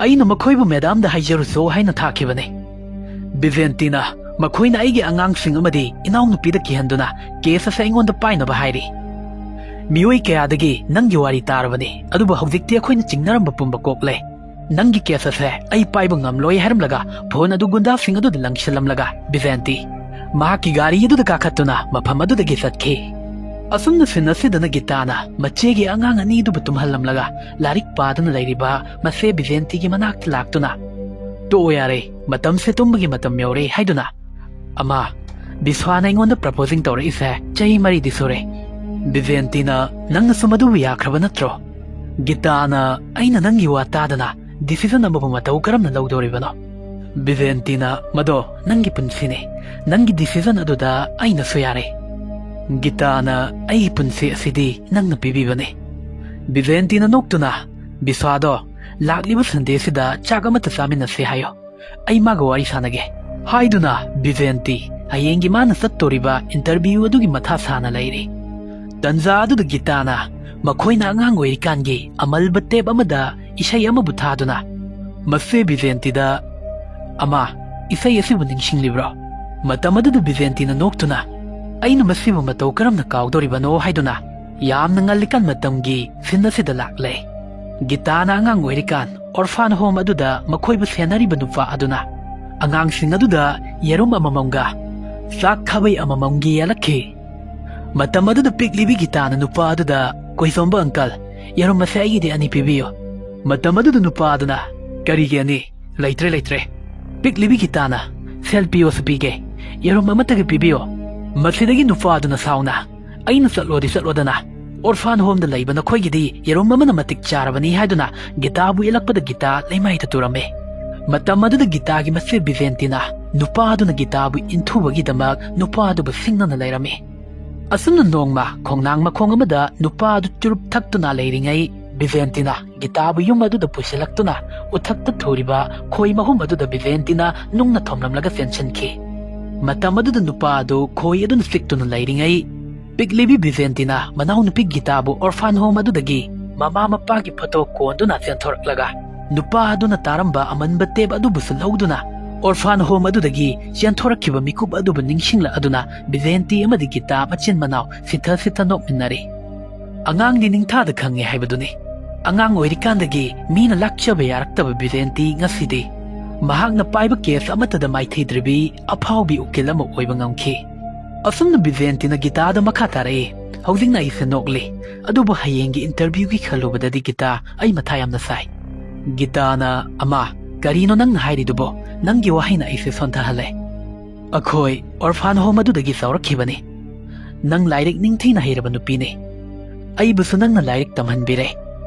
ꯑꯩꯅ ꯃꯈꯣꯏꯕꯨ ꯃꯦꯗꯥꯝꯗ ꯍꯥꯏꯖꯔꯨꯆꯣ ꯍꯥꯏꯅ ꯊꯥꯈꯤꯕꯅꯤ꯫ ꯕꯤꯖꯦꯟꯇꯤꯅ ꯃꯈꯣꯏꯅ ꯑꯩꯒꯤ ꯑꯉꯥꯡꯁꯤꯡ ꯑꯃꯗꯤ ꯏꯅꯥꯎꯅꯨꯄꯤꯗ ꯀꯤꯍꯟꯗꯨꯅ ꯀꯦꯁ ꯑꯁꯦ ꯑꯩꯉꯣꯟꯗ ꯄꯥꯏꯅꯕ ꯍꯥꯏꯔꯤ꯫ ꯃꯤꯑꯣꯏ ꯀꯌꯥꯗꯒꯤ ꯅꯪꯒꯤ ꯋꯥꯔꯤ ꯇꯥꯔꯕꯅꯤ, ꯑꯗꯨꯕꯨ ꯍꯧꯖꯤꯛꯇꯤ ꯑꯩꯈꯣꯏꯅ ꯆꯤꯡꯅꯔꯝꯕ ꯄꯨꯝꯕ ꯀꯣꯛꯂꯦ꯫ ꯅꯪꯒꯤ ꯀꯦꯁ ꯑꯁꯦ ꯑꯩ ꯄꯥꯏꯕ ꯉꯝꯂꯣꯏ" ꯍꯥꯏꯔꯝꯂꯒ ꯐꯣꯟ ꯑꯗꯨ ꯒꯨꯟꯗꯥꯁꯤꯡ ꯑꯗꯨꯗ ꯂꯪꯁꯤꯜꯂꯝꯂꯒ ꯕꯤꯖꯦꯟꯇꯤ ꯃꯍꯥꯛꯀꯤ ꯒꯥꯔꯤ ꯑꯗꯨꯗ ꯀꯥꯈꯠꯇꯨꯅ ꯃꯐꯝ ꯑꯗꯨꯗꯒꯤ ꯆꯠꯈꯤ꯫ ꯑꯁꯨꯝꯅ ꯁꯤꯟ ꯑꯁꯤꯗꯅ ꯒꯤꯇꯥꯅ ꯃꯆꯦꯒꯤ ꯑꯉꯥꯡ ꯑꯅꯤꯗꯨꯕꯨ ꯇꯨꯝꯍꯜꯂꯝꯂꯒ ꯂꯥꯏꯔꯤꯛ ꯄꯥꯗꯨꯅ ꯂꯩꯔꯤꯕ ꯃꯆꯦ ꯕꯤꯖꯦꯟꯇꯤꯒꯤ ꯃꯅꯥꯛꯇ ꯂꯥꯛꯇꯨꯅ, "ꯇꯣꯛꯑꯣ ꯌꯥꯔꯦ, ꯃꯇꯝꯁꯦ ꯇꯨꯝꯕꯒꯤ ꯃꯇꯝ ꯌꯧꯔꯦ" ꯍꯥꯏꯗꯨꯅ, "ꯑꯃ, ꯕꯤꯁ꯭ꯋꯥꯅ ꯑꯩꯉꯣꯟꯗ ꯄ꯭ꯔꯄꯣꯖꯤꯡ ꯇꯧꯔꯛꯏꯁꯦ ꯆꯍꯤ ꯃꯔꯤꯗꯤ ꯁꯨꯔꯦ꯫" ꯕꯤꯖꯦꯟꯇꯤꯅ, "ꯅꯪꯅꯁꯨ ꯃꯗꯨꯕꯨ ꯌꯥꯈ꯭ꯔꯕ ꯅꯠꯇ꯭ꯔꯣ?" ꯒꯤꯇꯥꯅ, "ꯑꯩꯅ ꯅꯪꯒꯤ ꯋꯥ ꯇꯥꯗꯅ ꯗꯤꯁꯤꯖꯟ ꯑꯃꯕꯨ ꯃꯇꯧ ꯀꯔꯝꯅ ꯂꯧꯗꯣꯔꯤꯕꯅꯣ?" ꯕꯤꯖꯦꯟꯇꯤꯅ, "ꯃꯗꯣ ꯅꯪꯒꯤ ꯄꯨꯟꯁꯤꯅꯤ꯫ ꯅꯪꯒꯤ ꯗꯤꯁꯤꯖꯟ ꯑꯗꯨꯗ ꯑꯩꯅꯁꯨ ꯌꯥꯔꯦ꯫" ꯒꯤꯇꯥꯅ, "ꯑꯩꯒꯤ ꯄꯨꯟꯁꯤ ꯑꯁꯤꯗꯤ ꯅꯪꯅ ꯄꯤꯕꯤꯕꯅꯤ꯫" ꯕꯤꯖꯦꯟꯇꯤꯅ ꯅꯣꯛꯇꯨꯅ, "ꯕꯤꯁ꯭ꯋꯥꯗꯣ ꯂꯥꯛꯂꯤꯕ ꯁꯟꯗꯦꯁꯤꯗ ꯆꯥꯛ ꯑꯃꯠꯇ ꯆꯥꯃꯤꯟꯅꯁꯤ ꯍꯥꯏꯌꯣ꯫ ꯑꯩ ꯃꯥꯒ ꯋꯥꯔꯤ ꯁꯥꯟꯅꯒꯦ" ꯍꯥꯏꯗꯨꯅ ꯕꯤꯖꯦꯟꯇꯤ ꯍꯌꯦꯡꯒꯤ ꯃꯥꯅ ꯆꯠꯇꯣꯔꯤꯕ ꯏꯟꯇꯔꯚ꯭ꯌꯨ ꯑꯗꯨꯒꯤ ꯃꯊꯥ ꯁꯥꯅ ꯂꯩꯔꯤ꯫ ꯇꯟꯖꯥ ꯑꯗꯨꯗ ꯒꯤꯇꯥꯅ ꯃꯈꯣꯏꯅ ꯑꯉꯥꯡ ꯑꯣꯏꯔꯤꯀꯥꯟꯒꯤ ꯑꯃꯜꯕ ꯇꯦꯞ ꯑꯃꯗ ꯏꯁꯩ ꯑꯃꯕꯨ ꯊꯥꯗꯨꯅ, "ꯃꯁꯦ ꯕꯤꯖꯦꯟꯇꯤꯗ, ꯑꯃ, ꯏꯁꯩ ꯑꯁꯤꯕꯨ ꯅꯤꯡꯁꯤꯡꯂꯤꯕ꯭ꯔꯣ?" ꯃꯇꯝ ꯑꯗꯨꯗ ꯕꯤꯖꯦꯟꯇꯤꯅ ꯅꯣꯛꯇꯨꯅ, "ꯑꯩꯅ ꯃꯁꯤꯕꯨ ꯃꯇꯧ ꯀꯔꯝꯅ ꯀꯥꯎꯗꯣꯔꯤꯕꯅꯣ?" ꯍꯥꯏꯗꯨꯅ ꯌꯥꯝꯅ ꯉꯜꯂꯤꯀꯥꯟ ꯃꯇꯝꯒꯤ ꯁꯤꯟ ꯑꯁꯤꯗ ꯂꯥꯛꯂꯦ꯫ ꯒꯤꯇꯥꯅ ꯑꯉꯥꯡ ꯑꯣꯏꯔꯤꯀꯥꯟ orphan home ꯑꯗꯨꯗ ꯃꯈꯣꯏꯕꯨ ꯁꯦꯟꯅꯔꯤꯕ ꯅꯨꯄꯥ ꯑꯗꯨꯅ ꯑꯉꯥꯡꯁꯤꯡ ꯑꯗꯨꯗ ꯌꯦꯔꯨꯝ ꯑꯃꯃꯝꯒ ꯆꯥꯛ ꯈꯥꯕꯩ ꯑꯃꯃꯝꯒꯤ ꯌꯦꯜꯂꯛꯈꯤ꯫ ꯃꯇꯝ ꯑꯗꯨꯗ ꯄꯤꯛꯂꯤꯕꯤ ꯒꯤꯇꯥꯅ ꯅꯨꯄꯥ ꯑꯗꯨꯗ, "ꯀꯣꯏꯁꯣꯝꯕ ꯑꯪꯀꯜ, ꯌꯦꯔꯨꯝ ꯑꯁꯦ ꯑꯩꯒꯤꯗꯤ ꯑꯅꯤ ꯄꯤꯕꯤꯌꯨ꯫" ꯃꯇꯝ ꯑꯗꯨꯗ ꯅꯨꯄꯥ ꯑꯗꯨꯅ, "ꯀꯔꯤꯒꯤ ꯑꯅꯤ? ꯂꯩꯇ꯭ꯔꯦ, ꯂꯩꯇ꯭ꯔꯦ꯫" ꯄꯤꯛꯂꯤꯕꯤ ꯒꯤꯇꯥꯅ, "ꯁꯦꯜ ꯄꯤꯌꯣꯁꯨ ꯄꯤꯒꯦ, ꯌꯦꯔꯨꯝ ꯑꯃꯠꯇꯒ ꯄꯤꯕꯤꯌꯣ꯫" ꯃꯁꯤꯗꯒꯤ ꯅꯨꯄꯥ ꯑꯗꯨꯅ ꯁꯥꯎꯅ, "ꯑꯩꯅ ꯆꯠꯂꯣꯗꯤ ꯆꯠꯂꯣꯗꯅ, orphan homeꯗ ꯂꯩꯕ ꯅꯈꯣꯏꯒꯤꯗꯤ ꯌꯦꯔꯨꯝ ꯑꯃꯅ ꯃꯇꯤꯛ ꯆꯥꯔꯕꯅꯤ" ꯍꯥꯏꯗꯨꯅ ꯒꯤꯇꯥꯕꯨ ꯏꯜꯂꯛꯄꯗ ꯒꯤꯇꯥ ꯂꯩꯃꯥꯏꯗ ꯇꯨꯔꯝꯃꯤ꯫ ꯃꯇꯝ ꯑꯗꯨꯗ ꯒꯤꯇꯥꯒꯤ ꯃꯆꯦ ꯕꯤꯖꯦꯟꯇꯤꯅ ꯅꯨꯄꯥ ꯑꯗꯨꯅ ꯒꯤꯇꯥꯕꯨ ꯏꯟꯊꯨꯕꯒꯤꯗꯃꯛ ꯅꯨꯄꯥ ꯑꯗꯨꯕꯨ ꯁꯤꯡꯅꯅ ꯂꯩꯔꯝꯃꯤ꯫ ꯑꯁꯨꯝꯅ ꯅꯣꯡꯃ ꯈꯣꯡꯅꯥꯡ ꯃꯈꯣꯡ ꯑꯃꯗ ꯅꯨꯄꯥ ꯑꯗꯨ ꯆꯨꯔꯨꯞ ꯊꯛꯇꯨꯅ ꯂꯩꯔꯤꯉꯩ, ꯕꯤꯖꯦꯟꯇꯤꯅ ꯒꯤꯇꯥꯕꯨ ꯌꯨꯝ ꯑꯗꯨꯗ ꯄꯨꯁꯤꯜꯂꯛꯇꯨꯅ ꯎꯊꯛꯇ ꯊꯨꯔꯤꯕ ꯈꯣꯏ ꯃꯍꯨꯝ ꯑꯗꯨꯗ ꯕꯤꯖꯦꯟꯇꯤꯅ ꯅꯨꯡꯅ ꯊꯣꯝꯂꯝꯂꯒ ꯆꯦꯟꯁꯤꯟꯈꯤ꯫ ꯃꯇꯝ ꯑꯗꯨꯗ ꯅꯨꯄꯥ ꯑꯗꯨ ꯈꯣꯏ ꯑꯗꯨꯅ ꯆꯤꯛꯇꯨꯅ ꯂꯩꯔꯤꯉꯩ, ꯄꯤꯛꯂꯤꯕꯤ ꯕꯤꯖꯦꯟꯇꯤꯅ ꯃꯅꯥꯎꯅꯨꯄꯤ ꯒꯤꯇꯥꯕꯨ orphan home ꯑꯗꯨꯗꯒꯤ ꯃꯃꯥ ꯃꯄꯥꯒꯤ ꯐꯣꯇꯣ ꯀꯣꯟꯗꯨꯅ ꯆꯦꯟꯊꯣꯔꯛꯂꯒ, ꯅꯨꯄꯥ ꯑꯗꯨꯅ ꯇꯥꯔꯝꯕ ꯑꯃꯟꯕ ꯇꯦꯞ ꯑꯗꯨꯕꯨꯁꯨ ꯂꯧꯗꯨꯅ, orphan home ꯑꯗꯨꯗꯒꯤ ꯆꯦꯟꯊꯣꯔꯛꯈꯤꯕ ꯃꯤꯀꯨꯞ ꯑꯗꯨꯕꯨ ꯅꯤꯡꯁꯤꯡꯂꯛꯑꯗꯨꯅ ꯕꯤꯖꯦꯟꯇꯤ ꯑꯃꯗꯤ ꯒꯤꯇꯥ ꯃꯆꯤꯟ ꯃꯅꯥꯎ ꯁꯤꯊ ꯁꯤꯊ ꯅꯣꯛꯃꯤꯟꯅꯔꯤ꯫ ꯑꯉꯥꯡꯗꯤ ꯅꯤꯡꯊꯥꯗ ꯈꯪꯉꯦ ꯍꯥꯏꯕꯗꯨꯅꯤ꯫ ꯑꯉꯥꯡ ꯑꯣꯏꯔꯤꯀꯥꯟꯗꯒꯤ ꯃꯤꯅ ꯂꯥꯛꯆꯕ ꯌꯥꯔꯛꯇꯕ ꯕꯤꯖꯦꯟꯇꯤ ꯉꯁꯤꯗꯤ ꯃꯍꯥꯛꯅ ꯄꯥꯏꯕ ꯀꯦꯁ ꯑꯃꯠꯇꯗ ꯃꯥꯏꯊꯤꯗ꯭ꯔꯤꯕꯤ ꯑꯐꯥꯎꯕꯤ ꯎꯀꯤꯜ ꯑꯃ ꯑꯣꯏꯕ ꯉꯝꯈꯤ꯫ ꯑꯁꯨꯝꯅ ꯕꯤꯖꯦꯟꯇꯤꯅ ꯒꯤꯇꯥꯗ ꯃꯈꯥ ꯇꯥꯔꯛꯏ, "ꯍꯧꯖꯤꯛꯅ ꯑꯩꯁꯦ ꯅꯣꯛꯂꯤ, ꯑꯗꯨꯕꯨ ꯍꯌꯦꯡꯒꯤ interviewꯒꯤ ꯈꯜꯂꯨꯕꯗꯗꯤ ꯒꯤꯇꯥ, ꯑꯩ ꯃꯊꯥ ꯌꯥꯝꯅ ꯁꯥꯏ꯫" ꯒꯤꯇꯥꯅ, "ꯑꯃ, ꯀꯔꯤꯅꯣ ꯅꯪꯅ ꯍꯥꯏꯔꯤꯗꯨꯕꯣ? ꯅꯪꯒꯤ ꯋꯥꯍꯩꯅ ꯑꯩꯁꯦ ꯁꯣꯟꯊꯍꯜꯂꯦ꯫ ꯑꯩꯈꯣꯏ orphan home ꯑꯗꯨꯗꯒꯤ ꯆꯥꯎꯔꯛꯈꯤꯕꯅꯤ꯫ ꯅꯪ ꯂꯥꯏꯔꯤꯛ ꯅꯤꯡꯊꯤꯅ ꯍꯩꯔꯕ ꯅꯨꯄꯤꯅꯤ꯫ ꯑꯩꯕꯨꯁꯨ ꯅꯪꯅ ꯂꯥꯏꯔꯤꯛ ꯇꯝꯍꯟꯕꯤꯔꯦ꯫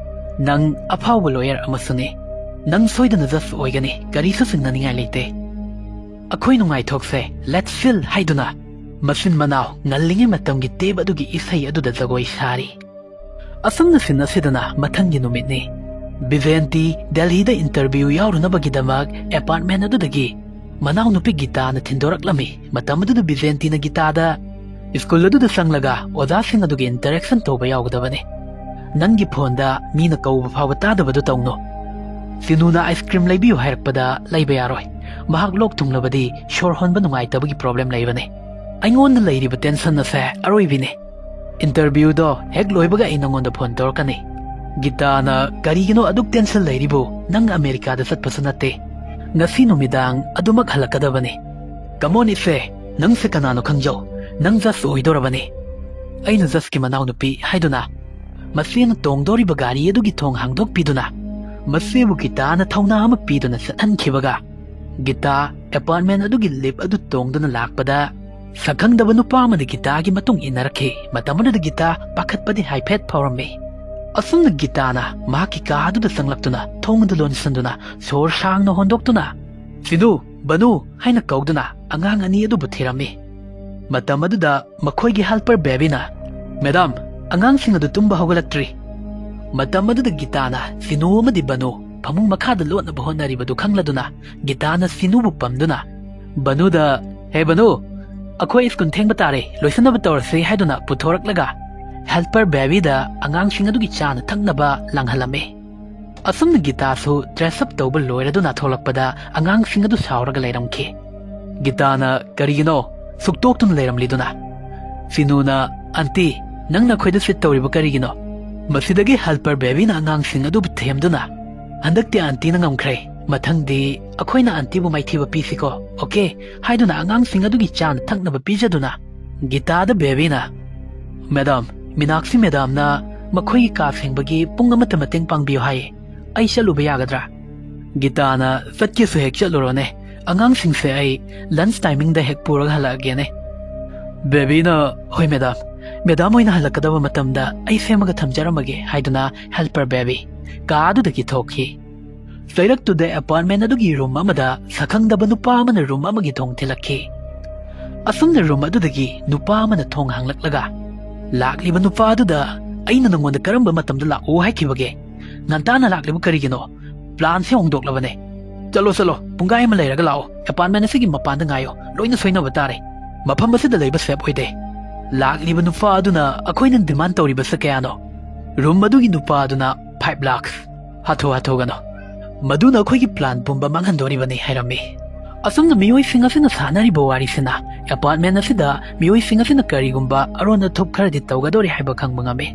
ꯅꯪ ꯑꯐꯥꯎꯕ lawyer ꯑꯃꯁꯨꯅꯤ꯫ ꯅꯪ ꯁꯣꯏꯗꯅ judge ꯑꯣꯏꯒꯅꯤ, ꯀꯔꯤꯁꯨ ꯆꯤꯡꯅꯅꯤꯡꯉꯥꯏ ꯂꯩꯇꯦ꯫ ꯑꯩꯈꯣꯏ ꯅꯨꯡꯉꯥꯏꯊꯣꯛꯁꯦ, let's chill ꯍꯥꯏꯗꯨꯅ ꯃꯆꯤꯟ ꯃꯅꯥꯎ ꯉꯜꯂꯤꯉꯩ ꯃꯇꯝꯒꯤ ꯇꯦꯞ ꯑꯗꯨꯒꯤ ꯏꯁꯩ ꯑꯗꯨꯗ ꯖꯒꯣꯏ ꯁꯥꯔꯤ꯫" ꯑꯁꯨꯝꯅ ꯁꯤꯟ ꯑꯁꯤꯗꯅ ꯃꯊꯪꯒꯤ ꯅꯨꯃꯤꯠꯅꯤ꯫ ꯕꯤꯖꯦꯟꯇꯤ ꯗꯦꯜꯍꯤꯗ interview ꯌꯥꯎꯔꯨꯅꯕꯒꯤꯗꯃꯛ apartment ꯑꯗꯨꯗꯒꯤ ꯃꯅꯥꯎꯅꯨꯄꯤ ꯒꯤꯇꯥꯅ ꯊꯤꯟꯗꯣꯔꯛꯂꯝꯃꯤ꯫ ꯃꯇꯝ ꯑꯗꯨꯗ ꯕꯤꯖꯦꯟꯇꯤꯅ ꯒꯤꯇꯥꯗ, "ꯁ꯭ꯀꯨꯜ ꯑꯗꯨꯗ ꯆꯪꯂꯒ ꯑꯣꯖꯥꯁꯤꯡ ꯑꯗꯨꯒ interaction ꯇꯧꯕ ꯌꯥꯎꯒꯗꯕꯅꯤ꯫ ꯅꯪꯒꯤ ꯐꯣꯟꯗ ꯃꯤꯅ ꯀꯧꯕ ꯐꯥꯎꯕ ꯇꯥꯗꯕꯗꯨ ꯇꯧꯅꯨ꯫ ꯆꯤꯅꯨꯅ ice cream ꯂꯩꯕꯤꯌꯨ ꯍꯥꯏꯔꯛꯄꯗ ꯂꯩꯕ ꯌꯥꯔꯣꯏ꯫ ꯃꯍꯥꯛ ꯂꯣꯛ ꯊꯨꯡꯂꯕꯗꯤ ꯁꯣꯔ ꯍꯣꯟꯕ ꯅꯨꯡꯉꯥꯏꯇꯕꯒꯤ problem ꯂꯩꯕꯅꯤ꯫ ꯑꯩꯉꯣꯟꯗ ꯂꯩꯔꯤꯕ tension ꯑꯁꯦ ꯑꯔꯣꯏꯕꯤꯅꯤ꯫ Interviewꯗꯣ ꯍꯦꯛ ꯂꯣꯏꯕꯒ ꯑꯩ ꯅꯉꯣꯟꯗ ꯐꯣꯟ ꯇꯧꯔꯛꯀꯅꯤ꯫" ꯒꯤꯇꯥꯅ, "ꯀꯔꯤꯒꯤꯅꯣ ꯑꯗꯨꯛ tension ꯂꯩꯔꯤꯕꯨ? ꯅꯪ ꯑꯃꯦꯔꯤꯀꯥꯗ ꯆꯠꯄꯁꯨ ꯅꯠꯇꯦ꯫ ꯉꯁꯤ ꯅꯨꯃꯤꯗꯥꯡ ꯑꯗꯨꯃꯛ ꯍꯜꯂꯛꯀꯗꯕꯅꯤ꯫ Come on ꯏꯆꯦ, ꯅꯪꯁꯦ ꯀꯅꯥꯅꯣ ꯈꯪꯖꯧ꯫ ꯅꯪ ꯖꯁ ꯑꯣꯏꯗꯣꯔꯕꯅꯤ꯫" ꯑꯩꯅ ꯖꯁꯀꯤ ꯃꯅꯥꯎꯅꯨꯄꯤ ꯍꯥꯏꯗꯨꯅ ꯃꯆꯦꯅ ꯇꯣꯡꯗꯧꯔꯤꯕ ꯒꯥꯔꯤ ꯑꯗꯨꯒꯤ ꯊꯣꯡ ꯍꯥꯡꯗꯣꯛꯄꯤꯗꯨꯅ ꯃꯆꯦꯕꯨ ꯒꯤꯇꯥꯅ ꯊꯧꯅꯥ ꯑꯃ ꯄꯤꯗꯨꯅ ꯆꯠꯍꯟꯈꯤꯕꯒ ꯒꯤꯇꯥ apartment ꯑꯗꯨꯒꯤ lift ꯑꯗꯨ ꯇꯣꯡꯗꯨꯅ ꯂꯥꯛꯄꯗ ꯁꯛꯈꯪꯗꯕ ꯅꯨꯄꯥ ꯑꯃꯅ ꯒꯤꯇꯥꯒꯤ ꯃꯇꯨꯡ ꯏꯟꯅꯔꯛꯈꯤ꯫ ꯃꯇꯝ ꯑꯗꯨꯗ ꯒꯤꯇꯥ ꯄꯥꯈꯠꯄꯗꯤ ꯍꯥꯏꯐꯦꯠ ꯐꯥꯎꯔꯝꯃꯤ꯫ ꯑꯁꯨꯝꯅ ꯒꯤꯇꯥꯅ ꯃꯍꯥꯛꯀꯤ ꯀꯥ ꯑꯗꯨꯗ ꯆꯪꯂꯛꯇꯨꯅ ꯊꯣꯡ ꯑꯗꯨ ꯂꯣꯟꯁꯤꯟꯗꯨꯅ ꯁꯣꯔ ꯁꯥꯡꯅ ꯍꯣꯟꯗꯣꯛꯇꯨꯅ "ꯁꯤꯅꯨ, ꯕꯅꯨ" ꯍꯥꯏꯅ ꯀꯧꯗꯨꯅ ꯑꯉꯥꯡ ꯑꯅꯤ ꯑꯗꯨꯕꯨ ꯊꯤꯔꯝꯃꯤ꯫ ꯃꯇꯝ ꯑꯗꯨꯗ ꯃꯈꯣꯏꯒꯤ helper babyꯅ, "Madam, ꯑꯉꯥꯡꯁꯤꯡ ꯑꯗꯨ ꯇꯨꯝꯕ ꯍꯧꯒꯠꯂꯛꯇ꯭ꯔꯤ꯫" ꯃꯇꯝ ꯑꯗꯨꯗ ꯒꯤꯇꯥꯅ ꯁꯤꯅꯨ ꯑꯃꯗꯤ ꯕꯅꯨ ꯐꯃꯨꯡ ꯃꯈꯥꯗ ꯂꯣꯠꯅꯕ ꯍꯣꯠꯅꯔꯤꯕꯗꯨ ꯈꯪꯂꯗꯨꯅ ꯒꯤꯇꯥꯅ ꯁꯤꯅꯨꯕꯨ ꯄꯝꯗꯨꯅ ꯕꯅꯨꯗ, "ꯍꯦ ꯕꯅꯨ, ꯑꯩꯈꯣꯏ ꯁ꯭ꯀꯨꯜ ꯊꯦꯡꯕ ꯇꯥꯔꯦ, ꯂꯣꯏꯁꯤꯟꯅꯕ ꯇꯧꯔꯁꯤ" ꯍꯥꯏꯗꯨꯅ ꯄꯨꯊꯣꯔꯛꯂꯒ helper babyꯗ ꯑꯉꯥꯡꯁꯤꯡ ꯑꯗꯨꯒꯤ ꯆꯥꯅ ꯊꯛꯅꯕ ꯂꯥꯡꯍꯜꯂꯝꯃꯤ꯫ ꯑꯁꯨꯝꯅ ꯒꯤꯇꯥꯁꯨ dress up ꯇꯧꯕ ꯂꯣꯏꯔꯗꯨꯅ ꯊꯣꯛꯂꯛꯄꯗ ꯑꯉꯥꯡꯁꯤꯡ ꯑꯗꯨ ꯁꯥꯎꯔꯒ ꯂꯩꯔꯝꯈꯤ꯫ ꯒꯤꯇꯥꯅ, "ꯀꯔꯤꯒꯤꯅꯣ ꯁꯨꯛꯇꯣꯛꯇꯨꯅ ꯂꯩꯔꯝꯂꯤꯗꯨꯅ?" ꯁꯤꯅꯨꯅ, "Aunty, ꯅꯪꯅ ꯑꯩꯈꯣꯏꯗ ꯆꯤꯠ ꯇꯧꯔꯤꯕ ꯀꯔꯤꯒꯤꯅꯣ?" ꯃꯁꯤꯗꯒꯤ helper babyꯅ ꯑꯉꯥꯡꯁꯤꯡ ꯑꯗꯨꯕꯨ ꯊꯦꯝꯗꯨꯅ, "ꯍꯟꯗꯛꯇꯤ auntieꯅ ꯉꯝꯈ꯭ꯔꯦ꯫ ꯃꯊꯪꯗꯤ ꯑꯩꯈꯣꯏꯅ auntieꯕꯨ ꯃꯥꯏꯊꯤꯕ ꯄꯤꯁꯤꯀꯣ, okay?" ꯍꯥꯏꯗꯨꯅ ꯑꯉꯥꯡꯁꯤꯡ ꯑꯗꯨꯒꯤ ꯆꯥꯅ ꯊꯛꯅꯕ ꯄꯤꯖꯗꯨꯅ ꯒꯤꯇꯥꯗ babyꯅ, "Madam, ꯃꯤꯅꯥꯛꯁꯤ madamꯅ ꯃꯈꯣꯏꯒꯤ ꯀꯥ ꯁꯦꯡꯕꯒꯤ ꯄꯨꯡ ꯑꯃꯠꯇ ꯃꯇꯦꯡ ꯄꯥꯡꯕꯤꯌꯨ ꯍꯥꯏꯌꯦ꯫ ꯑꯩ ꯆꯠꯂꯨꯕ ꯌꯥꯒꯗ꯭ꯔꯥ?" ꯒꯤꯇꯥꯅ, "ꯆꯠꯀꯦꯁꯨ ꯍꯦꯛ ꯆꯠꯂꯨꯔꯣꯅꯦ꯫ ꯑꯉꯥꯡꯁꯤꯡꯁꯦ ꯑꯩ lunch timingꯗ ꯍꯦꯛ ꯄꯨꯔꯒ ꯍꯜꯂꯛꯑꯒꯦꯅꯦ꯫" babyꯅ, "ꯍꯣꯏ madam, madam ꯍꯣꯏꯅ ꯍꯜꯂꯛꯀꯗꯕ ꯃꯇꯝꯗ ꯑꯩ ꯁꯦꯝꯃꯒ ꯊꯝꯖꯔꯝꯃꯒꯦ" ꯍꯥꯏꯗꯨꯅ helper baby ꯀꯥ ꯑꯗꯨꯗꯒꯤ ꯊꯣꯛꯈꯤ꯫ ꯆꯩꯔꯛꯇꯨꯗ apartment ꯑꯗꯨꯒꯤ room ꯑꯃꯗ ꯁꯛꯈꯪꯗꯕ ꯅꯨꯄꯥ ꯑꯃꯅ room ꯑꯃꯒꯤ ꯊꯣꯡ ꯊꯤꯜꯂꯛꯈꯤ꯫ ꯑꯁꯨꯝꯅ room ꯑꯗꯨꯗꯒꯤ ꯅꯨꯄꯥ ꯑꯃꯅ ꯊꯣꯡ ꯍꯥꯡꯂꯛꯂꯒ, "ꯂꯥꯛꯂꯤꯕ ꯅꯨꯄꯥ ꯑꯗꯨꯗ ꯑꯩꯅ ꯅꯉꯣꯟꯗ ꯀꯔꯝꯕ ꯃꯇꯝꯗ ꯂꯥꯛꯑꯣ ꯍꯥꯏꯈꯤꯕꯒꯦ? ꯉꯟꯇꯥꯅ ꯂꯥꯛꯂꯤꯕ ꯀꯔꯤꯒꯤꯅꯣ? Planꯁꯦ ꯍꯣꯡꯗꯣꯛꯂꯕꯅꯦ꯫ ꯆꯠꯂꯣ, ꯆꯠꯂꯣ, ꯄꯨꯡꯈꯥꯏ ꯑꯃ ꯂꯩꯔꯒ ꯂꯥꯛꯑꯣ꯫ Apartment ꯑꯁꯤꯒꯤ ꯃꯄꯥꯟꯗ ꯉꯥꯏꯌꯣ꯫ ꯂꯣꯏꯅ ꯁꯣꯏꯅꯕ ꯇꯥꯔꯦ꯫ ꯃꯐꯝ ꯑꯁꯤꯗ ꯂꯩꯕ safe ꯑꯣꯏꯗꯦ꯫ ꯂꯥꯛꯂꯤꯕ ꯅꯨꯄꯥ ꯑꯗꯨꯅ ꯑꯩꯈꯣꯏꯅ demand ꯇꯧꯔꯤꯕꯁꯦ ꯀꯌꯥꯅꯣ?" Room ꯑꯗꯨꯒꯤ ꯅꯨꯄꯥ ꯑꯗꯨꯅ, "Five lakhs꯫ ꯍꯥꯊꯨ ꯍꯥꯊꯨꯒꯅꯣ꯫ ꯃꯗꯨꯅ ꯑꯩꯈꯣꯏꯒꯤ plan ꯄꯨꯝꯕ ꯃꯥꯡꯍꯟꯗꯣꯔꯤꯕꯅꯤ" ꯍꯥꯏꯔꯝꯃꯤ꯫ ꯑꯁꯨꯝꯅ ꯃꯤꯑꯣꯏꯁꯤꯡ ꯑꯁꯤꯅ ꯁꯥꯟꯅꯔꯤꯕ ꯋꯥꯔꯤꯁꯤꯅ apartment ꯑꯁꯤꯗ ꯃꯤꯑꯣꯏꯁꯤꯡ ꯑꯁꯤꯅ ꯀꯔꯤꯒꯨꯝꯕ ꯑꯔꯣꯟ ꯑꯊꯨꯞ ꯈꯔꯗꯤ ꯇꯧꯒꯗꯧꯔꯤ ꯍꯥꯏꯕ ꯈꯪꯕ ꯉꯝꯃꯤ꯫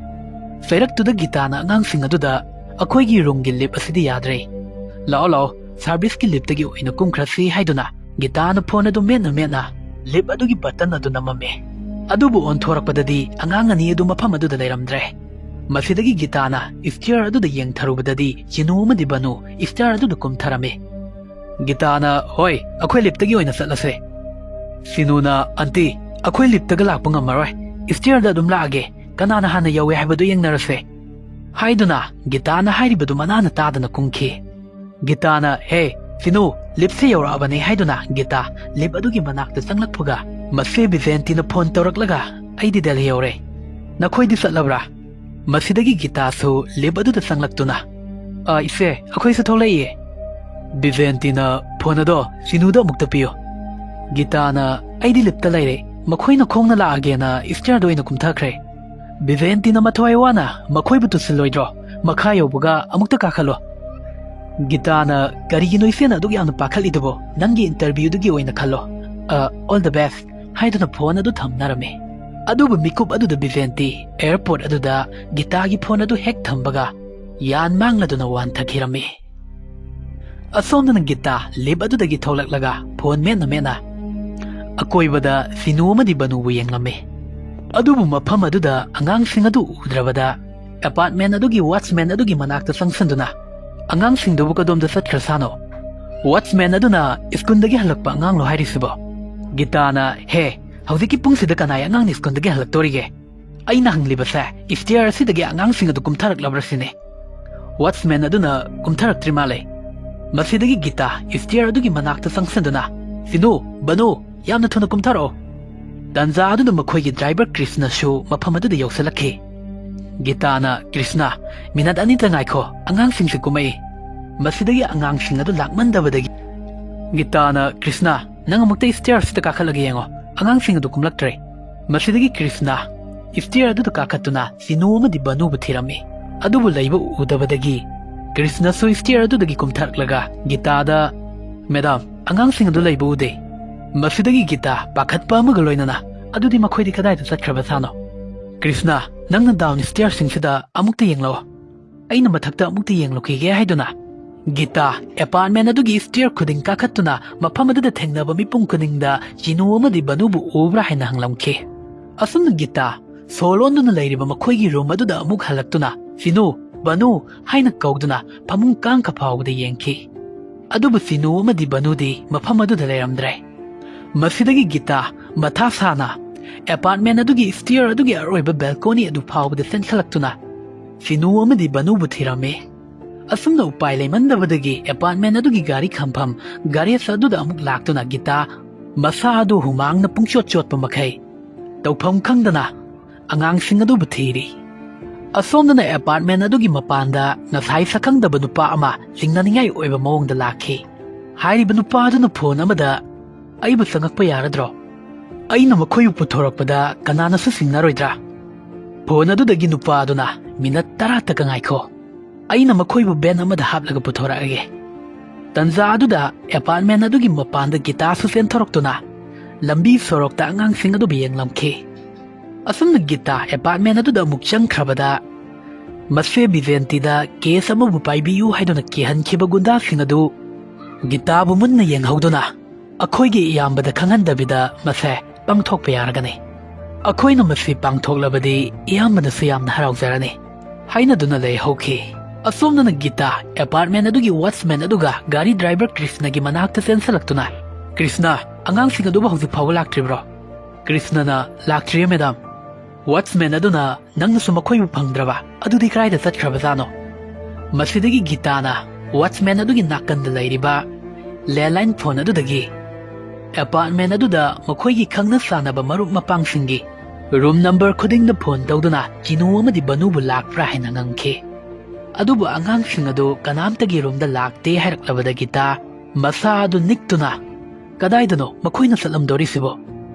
ꯆꯩꯔꯛꯇꯨꯗ ꯒꯤꯇꯥꯅ ꯑꯉꯥꯡꯁꯤꯡ ꯑꯗꯨꯗ, "ꯑꯩꯈꯣꯏꯒꯤ ꯔꯨꯝꯒꯤ ꯂꯤꯞ ꯑꯁꯤꯗꯤ ꯌꯥꯗ꯭ꯔꯦ꯫ ꯂꯥꯛꯑꯣ, ꯂꯥꯛꯑꯣ, ꯁꯥꯔꯚꯤꯁꯀꯤ ꯂꯤꯞꯇꯒꯤ ꯑꯣꯏꯅ ꯀꯨꯝꯈ꯭ꯔꯁꯤ" ꯍꯥꯏꯗꯨꯅ ꯒꯤꯇꯥꯅ ꯐꯣꯟ ꯑꯗꯨ ꯃꯦꯠꯅ ꯃꯦꯠꯅ ꯂꯤꯞ ꯑꯗꯨꯒꯤ ꯕꯇꯟ ꯑꯗꯨ ꯅꯝꯃꯝꯃꯤ꯫ ꯑꯗꯨꯕꯨ ꯑꯣꯟꯊꯣꯔꯛꯄꯗꯗꯤ ꯑꯉꯥꯡ ꯑꯅꯤ ꯑꯗꯨ ꯃꯐꯝ ꯑꯗꯨꯗ ꯂꯩꯔꯝꯗ꯭ꯔꯦ꯫ ꯃꯁꯤꯗꯒꯤ ꯒꯤꯇꯥꯅ ꯁ꯭ꯇꯤꯌꯔ ꯑꯗꯨꯗ ꯌꯦꯡꯊꯔꯨꯕꯗꯗꯤ ꯁꯤꯅꯨ ꯑꯃꯗꯤ ꯕꯅꯨ ꯁ꯭ꯇꯤꯌꯔ ꯑꯗꯨꯗ ꯀꯨꯝꯊꯔꯝꯃꯤ꯫ ꯒꯤꯇꯥꯅ, "ꯍꯣꯏ, ꯑꯩꯈꯣꯏ ꯂꯤꯞꯇꯒꯤ ꯑꯣꯏꯅ ꯆꯠꯂꯁꯦ"꯫ ꯁꯤꯅꯨꯅ, "ꯑꯟꯇꯤ, ꯑꯩꯈꯣꯏ ꯂꯤꯞꯇꯒ ꯂꯥꯛꯄ ꯉꯝꯃꯔꯣꯏ, ꯁ꯭ꯇꯤꯌꯔꯗ ꯑꯗꯨꯝ ꯂꯥꯛꯑꯒꯦ, ꯀꯅꯥꯅ ꯍꯥꯟꯅ ꯌꯧꯋꯦ ꯍꯥꯏꯕꯗꯨ ꯌꯦꯡꯅꯔꯁꯦ" ꯍꯥꯏꯗꯨꯅ ꯒꯤꯇꯥꯅ ꯍꯥꯏꯔꯤꯕꯗꯨ ꯃꯅꯥꯅ ꯇꯥꯗꯅ ꯀꯨꯝꯈꯤ꯫ ꯒꯤꯇꯥꯅ, "ꯍꯦ, ꯁꯤꯅꯨ, ꯂꯤꯞꯁꯦ ꯌꯧꯔꯛꯑꯕꯅꯦ" ꯍꯥꯏꯗꯨꯅ ꯒꯤꯇꯥ ꯂꯤꯞ ꯑꯗꯨꯒꯤ ꯃꯅꯥꯛꯇ ꯆꯪꯂꯛꯄꯒ, ꯃꯁꯦ ꯕꯤꯖꯦꯟꯇꯤꯅ ꯐꯣꯟ ꯇꯧꯔꯛꯂꯒ, "ꯑꯩꯗꯤ ꯗꯦꯜꯍꯤ ꯌꯧꯔꯦ, ꯅꯈꯣꯏꯗꯤ ꯆꯠꯂꯕ꯭ꯔꯥ?" ꯃꯁꯤꯗꯒꯤ ꯒꯤꯇꯥꯁꯨ ꯂꯤꯞ ꯑꯗꯨꯗ ꯆꯪꯂꯛꯇꯨꯅ, "ꯑ, ꯏꯆꯦ, ꯑꯩꯈꯣꯏꯁꯨ ꯊꯣꯛꯂꯛꯏꯌꯦ"꯫ ꯕꯤꯖꯦꯟꯇꯤꯅ ꯐꯣꯟ ꯑꯗꯣ ꯁꯤꯅꯨꯗ ꯑꯃꯨꯛꯇ ꯄꯤꯌꯨ꯫ ꯒꯤꯇꯥꯅ, "ꯑꯩꯗꯤ ꯂꯤꯞꯇ ꯂꯩꯔꯦ, ꯃꯈꯣꯏꯅ ꯈꯣꯡꯅ ꯂꯥꯛꯑꯒꯦꯅ ꯁ꯭ꯇꯤꯌꯔꯗ ꯑꯣꯏꯅ ꯀꯨꯝꯊꯈ꯭ꯔꯦ"꯫ ꯕꯤꯖꯦꯟꯇꯤꯅ ꯃꯊ꯭ꯋꯥꯏ ꯋꯥꯅ, "ꯃꯈꯣꯏꯕꯨ ꯇꯨꯁꯤꯜꯂꯣꯏꯗ꯭ꯔꯣ? ꯃꯈꯥ ꯌꯧꯕꯒ ꯑꯃꯨꯛꯇ ꯀꯥꯈꯠꯂꯣ"꯫ ꯒꯤꯇꯥꯅ, "ꯀꯔꯤꯒꯤꯅꯣ ꯏꯆꯦꯅ ꯑꯗꯨꯛ ꯌꯥꯝꯅ ꯄꯥꯈꯠꯂꯤꯗꯨꯕꯣ? ꯅꯪꯒꯤ ꯏꯟꯇꯔꯚ꯭ꯌꯨꯗꯨꯒꯤ ꯑꯣꯏꯅ ꯈꯜꯂꯣ꯫ ꯑ, all the best" ꯍꯥꯏꯗꯨꯅ ꯐꯣꯟ ꯑꯗꯨ ꯊꯝꯅꯔꯝꯃꯤ꯫ ꯑꯗꯨꯕꯨ ꯃꯤꯀꯨꯞ ꯑꯗꯨꯗ ꯕꯤꯖꯦꯟꯇꯤ ꯑꯦꯌꯔꯄꯣꯔꯠ ꯑꯗꯨꯗ ꯒꯤꯇꯥꯒꯤ ꯐꯣꯟ ꯑꯗꯨ ꯍꯦꯛ ꯊꯝꯕꯒ ꯌꯥꯟ ꯃꯥꯡꯂꯗꯨꯅ ꯋꯥꯟꯊꯈꯤꯔꯝꯃꯤ꯫ ꯑꯁꯣꯝꯗꯅ ꯒꯤꯇꯥ ꯂꯤꯞ ꯑꯗꯨꯗꯒꯤ ꯊꯣꯛꯂꯛꯂꯒ ꯐꯣꯟ ꯃꯦꯠꯅ ꯃꯦꯠꯅ ꯑꯀꯣꯏꯕꯗ ꯁꯤꯅꯨ ꯑꯃꯗꯤ ꯕꯅꯨꯕꯨ ꯌꯦꯡꯂꯝꯃꯤ꯫ ꯑꯗꯨꯕꯨ ꯃꯐꯝ ꯑꯗꯨꯗ ꯑꯉꯥꯡꯁꯤꯡ ꯑꯗꯨ ꯎꯗ꯭ꯔꯕꯗ ꯑꯦꯄꯥꯔꯠꯃꯦꯟ ꯑꯗꯨꯒꯤ ꯋꯥꯆꯃꯦꯟ ꯑꯗꯨꯒꯤ ꯃꯅꯥꯛꯇ ꯆꯪꯁꯤꯟꯗꯨꯅ, "ꯑꯉꯥꯡꯁꯤꯡꯗꯨꯕꯨ ꯀꯗꯣꯝꯗ ꯆꯠꯈ꯭ꯔꯁꯥꯅꯣ?" ꯋꯥꯆꯃꯦꯟ ꯑꯗꯨꯅ, "ꯁ꯭ꯀꯨꯜꯗꯒꯤ ꯍꯜꯂꯛꯄ ꯑꯉꯥꯡꯂꯣ ꯍꯥꯏꯔꯤꯁꯤꯕꯣ?" ꯒꯤꯇꯥꯅ, "ꯍꯦ, ꯍꯧꯖꯤꯛꯀꯤ ꯄꯨꯡꯁꯤꯗ ꯀꯅꯥꯏ ꯑꯉꯥꯡꯅ ꯁ꯭ꯀꯨꯜꯗꯒꯤ ꯍꯜꯂꯛꯇꯣꯔꯤꯒꯦ? ꯑꯩꯅ ꯍꯪꯂꯤꯕꯁꯦ ꯁ꯭ꯇꯤꯌꯔ ꯑꯁꯤꯗꯒꯤ ꯑꯉꯥꯡꯁꯤꯡ ꯑꯗꯨ ꯀꯨꯝꯊꯔꯛꯂꯕ꯭ꯔꯥ ꯁꯤꯅꯤ"꯫ ꯋꯥꯆꯃꯦꯟ ꯑꯗꯨꯅ, "ꯀꯨꯝꯊꯔꯛꯇ꯭ꯔꯤ ꯃꯥꯜꯂꯦ"꯫ ꯃꯁꯤꯗꯒꯤ ꯒꯤꯇꯥ ꯁ꯭ꯇꯤꯌꯔ ꯑꯗꯨꯒꯤ ꯃꯅꯥꯛꯇ ꯆꯪꯁꯤꯟꯗꯨꯅ, "ꯁꯤꯅꯨ, ꯕꯅꯨ, ꯌꯥꯝꯅ ꯊꯨꯅ ꯀꯨꯝꯊꯔꯛꯑꯣ"꯫ ꯇꯥꯟꯖꯥ ꯑꯗꯨꯗ ꯃꯈꯣꯏꯒꯤ ꯗ꯭ꯔꯥꯏꯚꯔ ꯀ꯭ꯔꯤꯁꯅꯁꯨ ꯃꯐꯝ ꯑꯗꯨꯗ ꯌꯧꯁꯤꯜꯂꯛꯈꯤ꯫ ꯒꯤꯇꯥꯅ, "ꯀ꯭ꯔꯤꯁꯅ, ꯃꯤꯅꯠ ꯑꯅꯤꯇ ꯉꯥꯏꯈꯣ, ꯑꯉꯥꯡꯁꯤꯡꯁꯦ ꯀꯨꯝꯃꯛꯏ"꯫ ꯃꯁꯤꯗꯒꯤ ꯑꯉꯥꯡꯁꯤꯡ ꯑꯗꯨ ꯂꯥꯛꯃꯟꯗꯕꯗꯒꯤ ꯒꯤꯇꯥꯅ, "ꯀ꯭ꯔꯤꯁꯅ, ꯅꯪ ꯑꯃꯨꯛꯇ ꯁ꯭ꯇꯤꯌꯔ ꯑꯁꯤꯗ ꯀꯥꯈꯠꯂꯒ ꯌꯦꯡꯉꯣ, ꯑꯉꯥꯡꯁꯤꯡ ꯑꯗꯨ ꯀꯨꯝꯂꯛꯇ꯭ꯔꯦ"꯫ ꯃꯁꯤꯗꯒꯤ ꯀ꯭ꯔꯤꯁꯅ ꯁ꯭ꯇꯤꯌꯔ ꯑꯗꯨꯗ ꯀꯥꯈꯠꯇꯨꯅ ꯁꯤꯅꯨ ꯑꯃꯗꯤ ꯕꯅꯨꯕꯨ ꯊꯤꯔꯝꯃꯤ꯫ ꯑꯗꯨꯕꯨ ꯂꯩꯕ ꯎꯗꯕꯗꯒꯤ ꯀ꯭ꯔꯤꯁꯅꯁꯨ ꯁ꯭ꯇꯤꯌꯔ ꯑꯗꯨꯗꯒꯤ ꯀꯨꯝꯊꯔꯛꯂꯒ ꯒꯤꯇꯥꯗ, "ꯃꯦꯗꯥꯝ, ꯑꯉꯥꯡꯁꯤꯡ ꯑꯗꯨ ꯂꯩꯕ ꯎꯗꯦ"꯫ ꯃꯁꯤꯗꯒꯤ ꯒꯤꯇꯥ ꯄꯥꯈꯠꯄ ꯑꯃꯒ ꯂꯣꯏꯅꯅ, "ꯑꯗꯨꯗꯤ ꯃꯈꯣꯏꯗꯤ ꯀꯗꯥꯏꯗ ꯆꯠꯈ꯭ꯔꯕ ꯁꯥꯅꯣ?" ꯀ꯭ꯔꯤꯁꯅ, "ꯅꯪꯅ ꯗꯥꯎꯟ ꯁ꯭ꯇꯤꯌꯔꯁꯤꯡꯁꯤꯗ ꯑꯃꯨꯛꯇ ꯌꯦꯡꯂꯛꯑꯣ, ꯑꯩꯅ ꯃꯊꯛꯇ ꯑꯃꯨꯛꯇ ꯌꯦꯡꯂꯨꯈꯤꯒꯦ" ꯍꯥꯏꯗꯨꯅ ꯒꯤꯇꯥ ꯑꯦꯄꯥꯔꯠꯃꯦꯟ ꯑꯗꯨꯒꯤ ꯁ꯭ꯇꯤꯌꯔ ꯈꯨꯗꯤꯡ ꯀꯥꯈꯠꯇꯨꯅ ꯃꯐꯝ ꯑꯗꯨꯗ ꯊꯦꯡꯅꯕ ꯃꯤꯄꯨꯝ ꯈꯨꯗꯤꯡꯗ ꯆꯤꯅꯨ ꯑꯃꯗꯤ ꯕꯅꯨꯕꯨ ꯎꯕ꯭ꯔꯥ ꯍꯥꯏꯅ ꯍꯪꯂꯝꯈꯤ꯫ ꯑꯁꯨꯝꯅ ꯒꯤꯇꯥ ꯁꯣ ꯂꯣꯟꯗꯨꯅ ꯂꯩꯔꯤꯕ ꯃꯈꯣꯏꯒꯤ ꯔꯨꯝ ꯑꯗꯨꯗ ꯑꯃꯨꯛ ꯍꯜꯂꯛꯇꯨꯅ "ꯆꯤꯅꯨ, ꯕꯅꯨ" ꯍꯥꯏꯅ ꯀꯧꯗꯨꯅ ꯐꯃꯨꯡ ꯀꯥꯡꯈ ꯐꯥꯎꯕꯗ ꯌꯦꯡꯈꯤ꯫ ꯑꯗꯨꯕꯨ ꯆꯤꯅꯨ ꯑꯃꯗꯤ ꯕꯅꯨꯗꯤ ꯃꯐꯝ ꯑꯗꯨꯗ ꯂꯩꯔꯝꯗ꯭ꯔꯦ꯫ ꯃꯁꯤꯗꯒꯤ ꯒꯤꯇꯥ ꯃꯊꯥ ꯁꯥꯅ ꯑꯦꯄꯥꯔꯠꯃꯦꯟ ꯑꯗꯨꯒꯤ ꯁ꯭ꯇꯤꯌꯔ ꯑꯗꯨꯒꯤ ꯑꯔꯣꯏꯕ ꯕꯦꯜꯀꯣꯅꯤ ꯑꯗꯨ ꯐꯥꯎꯕꯗ ꯆꯦꯟꯈꯠꯂꯛꯇꯨꯅ ꯆꯤꯅꯨ ꯑꯃꯗꯤ ꯕꯅꯨꯕꯨ ꯊꯤꯔꯝꯃꯤ꯫ ꯑꯁꯨꯝꯅ ꯎꯄꯥꯏ ꯂꯩꯃꯟꯗꯕꯗꯒꯤ ꯑꯦꯄꯥꯔꯠꯃꯦꯟ ꯑꯗꯨꯒꯤ ꯒꯥꯔꯤ ꯈꯝꯐꯝ ꯒꯥꯔꯦꯖ ꯑꯗꯨꯗ ꯑꯃꯨꯛ ꯂꯥꯛꯇꯨꯅ ꯒꯤꯇꯥ ꯃꯁꯥ ꯑꯗꯨ ꯍꯨꯃꯥꯡꯅ ꯄꯨꯡꯆꯣꯠ ꯆꯣꯠꯄ ꯃꯈꯩ ꯇꯧꯐꯝ ꯈꯪꯗꯅ ꯑꯉꯥꯡꯁꯤꯡ ꯑꯗꯨꯕꯨ ꯊꯤꯔꯤ꯫ ꯑꯁꯣꯝꯗꯅ ꯑꯦꯄꯥꯔꯠꯃꯦꯟ ꯑꯗꯨꯒꯤ ꯃꯄꯥꯟꯗ ꯉꯁꯥꯏ ꯁꯛꯈꯪꯗꯕ ꯅꯨꯄꯥ ꯑꯃ ꯆꯤꯡꯅꯅꯤꯡꯉꯥꯏ ꯑꯣꯏꯕ ꯃꯑꯣꯡꯗ ꯂꯥꯛꯈꯤ꯫ ꯍꯥꯏꯔꯤꯕ ꯅꯨꯄꯥ ꯑꯗꯨꯅ ꯐꯣꯟ ꯑꯃꯗ "ꯑꯩꯕꯨ ꯆꯪꯉꯛꯄ ꯌꯥꯔꯗ꯭ꯔꯣ? ꯑꯩꯅ ꯃꯈꯣꯏꯕꯨ ꯄꯨꯊꯣꯔꯛꯄꯗ ꯀꯅꯥꯅꯁꯨ ꯆꯤꯡꯅꯔꯣꯏꯗ꯭ꯔꯥ?" ꯐꯣꯟ ꯑꯗꯨꯗꯒꯤ ꯅꯨꯄꯥ ꯑꯗꯨꯅ "ꯃꯤꯅꯠ ꯇꯔꯥꯇꯒ ꯉꯥꯏꯈꯣ, ꯑꯩꯅ ꯃꯈꯣꯏꯕꯨ ꯚꯦꯟ ꯑꯃꯗ ꯍꯥꯞꯂꯒ ꯄꯨꯊꯣꯔꯛꯑꯒꯦ"꯫ ꯇꯟꯖꯥ ꯑꯗꯨꯗ ꯑꯦꯄꯥꯔꯠꯃꯦꯟ ꯑꯗꯨꯒꯤ ꯃꯄꯥꯟꯗ ꯒꯤꯇꯥꯁꯨ ꯆꯦꯟꯊꯣꯔꯛꯇꯨꯅ ꯂꯝꯕꯤ ꯁꯣꯔꯣꯛꯇ ꯑꯉꯥꯡꯁꯤꯡ ꯑꯗꯨꯕꯨ ꯌꯦꯡꯂꯝꯈꯤ꯫ ꯑꯁꯨꯝꯅ ꯒꯤꯇꯥ ꯑꯦꯄꯥꯔꯠꯃꯦꯟ ꯑꯗꯨꯗ ꯑꯃꯨꯛ ꯆꯪꯈ꯭ꯔꯕꯗ ꯃꯁꯦ ꯕꯤꯖꯦꯟꯇꯤꯗ ꯀꯦꯁ ꯑꯃꯕꯨ ꯄꯥꯏꯕꯤꯌꯨ ꯍꯥꯏꯗꯨꯅ ꯀꯤꯍꯟꯈꯤꯕ ꯒꯨꯟꯗꯥꯁꯤꯡ ꯑꯗꯨ ꯒꯤꯇꯥꯕꯨ ꯃꯨꯟꯅ ꯌꯦꯡꯍꯧꯗꯨꯅ ꯑꯩꯈꯣꯏꯒꯤ ꯏꯌꯥꯝꯕꯗ ꯈꯪꯍꯟꯗꯕꯤꯗ ꯃꯁꯦ ꯄꯥꯡꯊꯣꯛꯄ ꯌꯥꯔꯒꯅꯤ꯫ ꯑꯩꯈꯣꯏꯅ ꯃꯁꯤ ꯄꯥꯡꯊꯣꯛꯂꯕꯗꯤ ꯏꯌꯥꯝꯕꯅꯁꯨ ꯌꯥꯝꯅ ꯍꯔꯥꯎꯖꯔꯅꯤ ꯍꯥꯏꯅꯗꯨꯅ ꯂꯩꯍꯧꯈꯤ꯫ ꯑꯁꯣꯝꯗꯅ ꯒꯤꯇꯥ ꯑꯦꯄꯥꯔꯠꯃꯦꯟ ꯑꯗꯨꯒꯤ ꯋꯥꯆꯃꯦꯟ ꯑꯗꯨꯒ ꯒꯥꯔꯤ ꯗ꯭ꯔꯥꯏꯚꯔ ꯀ꯭ꯔꯤꯁꯅꯒꯤ ꯃꯅꯥꯛꯇ ꯆꯦꯟꯁꯤꯜꯂꯛꯇꯨꯅ, "ꯀ꯭ꯔꯤꯁꯅ, ꯑꯉꯥꯡꯁꯤꯡ ꯑꯗꯨꯕꯨ ꯍꯧꯖꯤꯛ ꯐꯥꯎꯕ ꯂꯥꯛꯇ꯭ꯔꯤꯕ꯭ꯔꯣ?" ꯀ꯭ꯔꯤꯁꯅꯅ, "ꯂꯥꯛꯇ꯭ꯔꯤꯌꯦ ꯃꯦꯗꯥꯝ"꯫ ꯋꯥꯆꯃꯦꯟ ꯑꯗꯨꯅ, "ꯅꯪꯅꯁꯨ ꯃꯈꯣꯏꯕꯨ ꯐꯪꯗ꯭ꯔꯕ? ꯑꯗꯨꯗꯤ ꯀꯗꯥꯏꯗ ꯆꯠꯈ꯭ꯔꯕꯖꯥꯠꯅꯣ?" ꯃꯁꯤꯗꯒꯤ ꯒꯤꯇꯥꯅ ꯋꯥꯆꯃꯦꯟ ꯑꯗꯨꯒꯤ ꯅꯥꯀꯟꯗ ꯂꯩꯔꯤꯕ ꯂꯦꯟꯂꯥꯏꯟ ꯐꯣꯟ ꯑꯗꯨꯗꯒꯤ ꯑꯦꯄꯥꯔꯠꯃꯦꯟ ꯑꯗꯨꯗ ꯃꯈꯣꯏꯒꯤ ꯈꯪꯅ ꯆꯥꯟꯅꯕ ꯃꯔꯨꯞ ꯃꯄꯥꯡꯁꯤꯡꯒꯤ ꯔꯨꯝ ꯅꯝꯕꯔ ꯈꯨꯗꯤꯡꯗ ꯐꯣꯟ ꯇꯧꯗꯨꯅ ꯆꯤꯅꯨ ꯑꯃꯗꯤ ꯕꯅꯨꯕꯨ ꯂꯥꯛꯄ꯭ꯔꯥ ꯍꯥꯏꯅ ꯉꯪꯈꯤ꯫ ꯑꯗꯨꯕꯨ ꯑꯉꯥꯡꯁꯤꯡ ꯑꯗꯨ ꯀꯅꯥꯝꯇꯒꯤ ꯔꯨꯝꯗ ꯂꯥꯛꯇꯦ ꯍꯥꯏꯔꯛꯂꯕꯗ ꯒꯤꯇꯥ ꯃꯁꯥ ꯑꯗꯨ ꯅꯤꯛꯇꯨꯅ, "ꯀꯗꯥꯏꯗꯅꯣ? ꯃꯈꯣꯏꯅ ꯆꯠꯂꯝꯗꯣꯔꯤꯁꯤꯕꯣ?"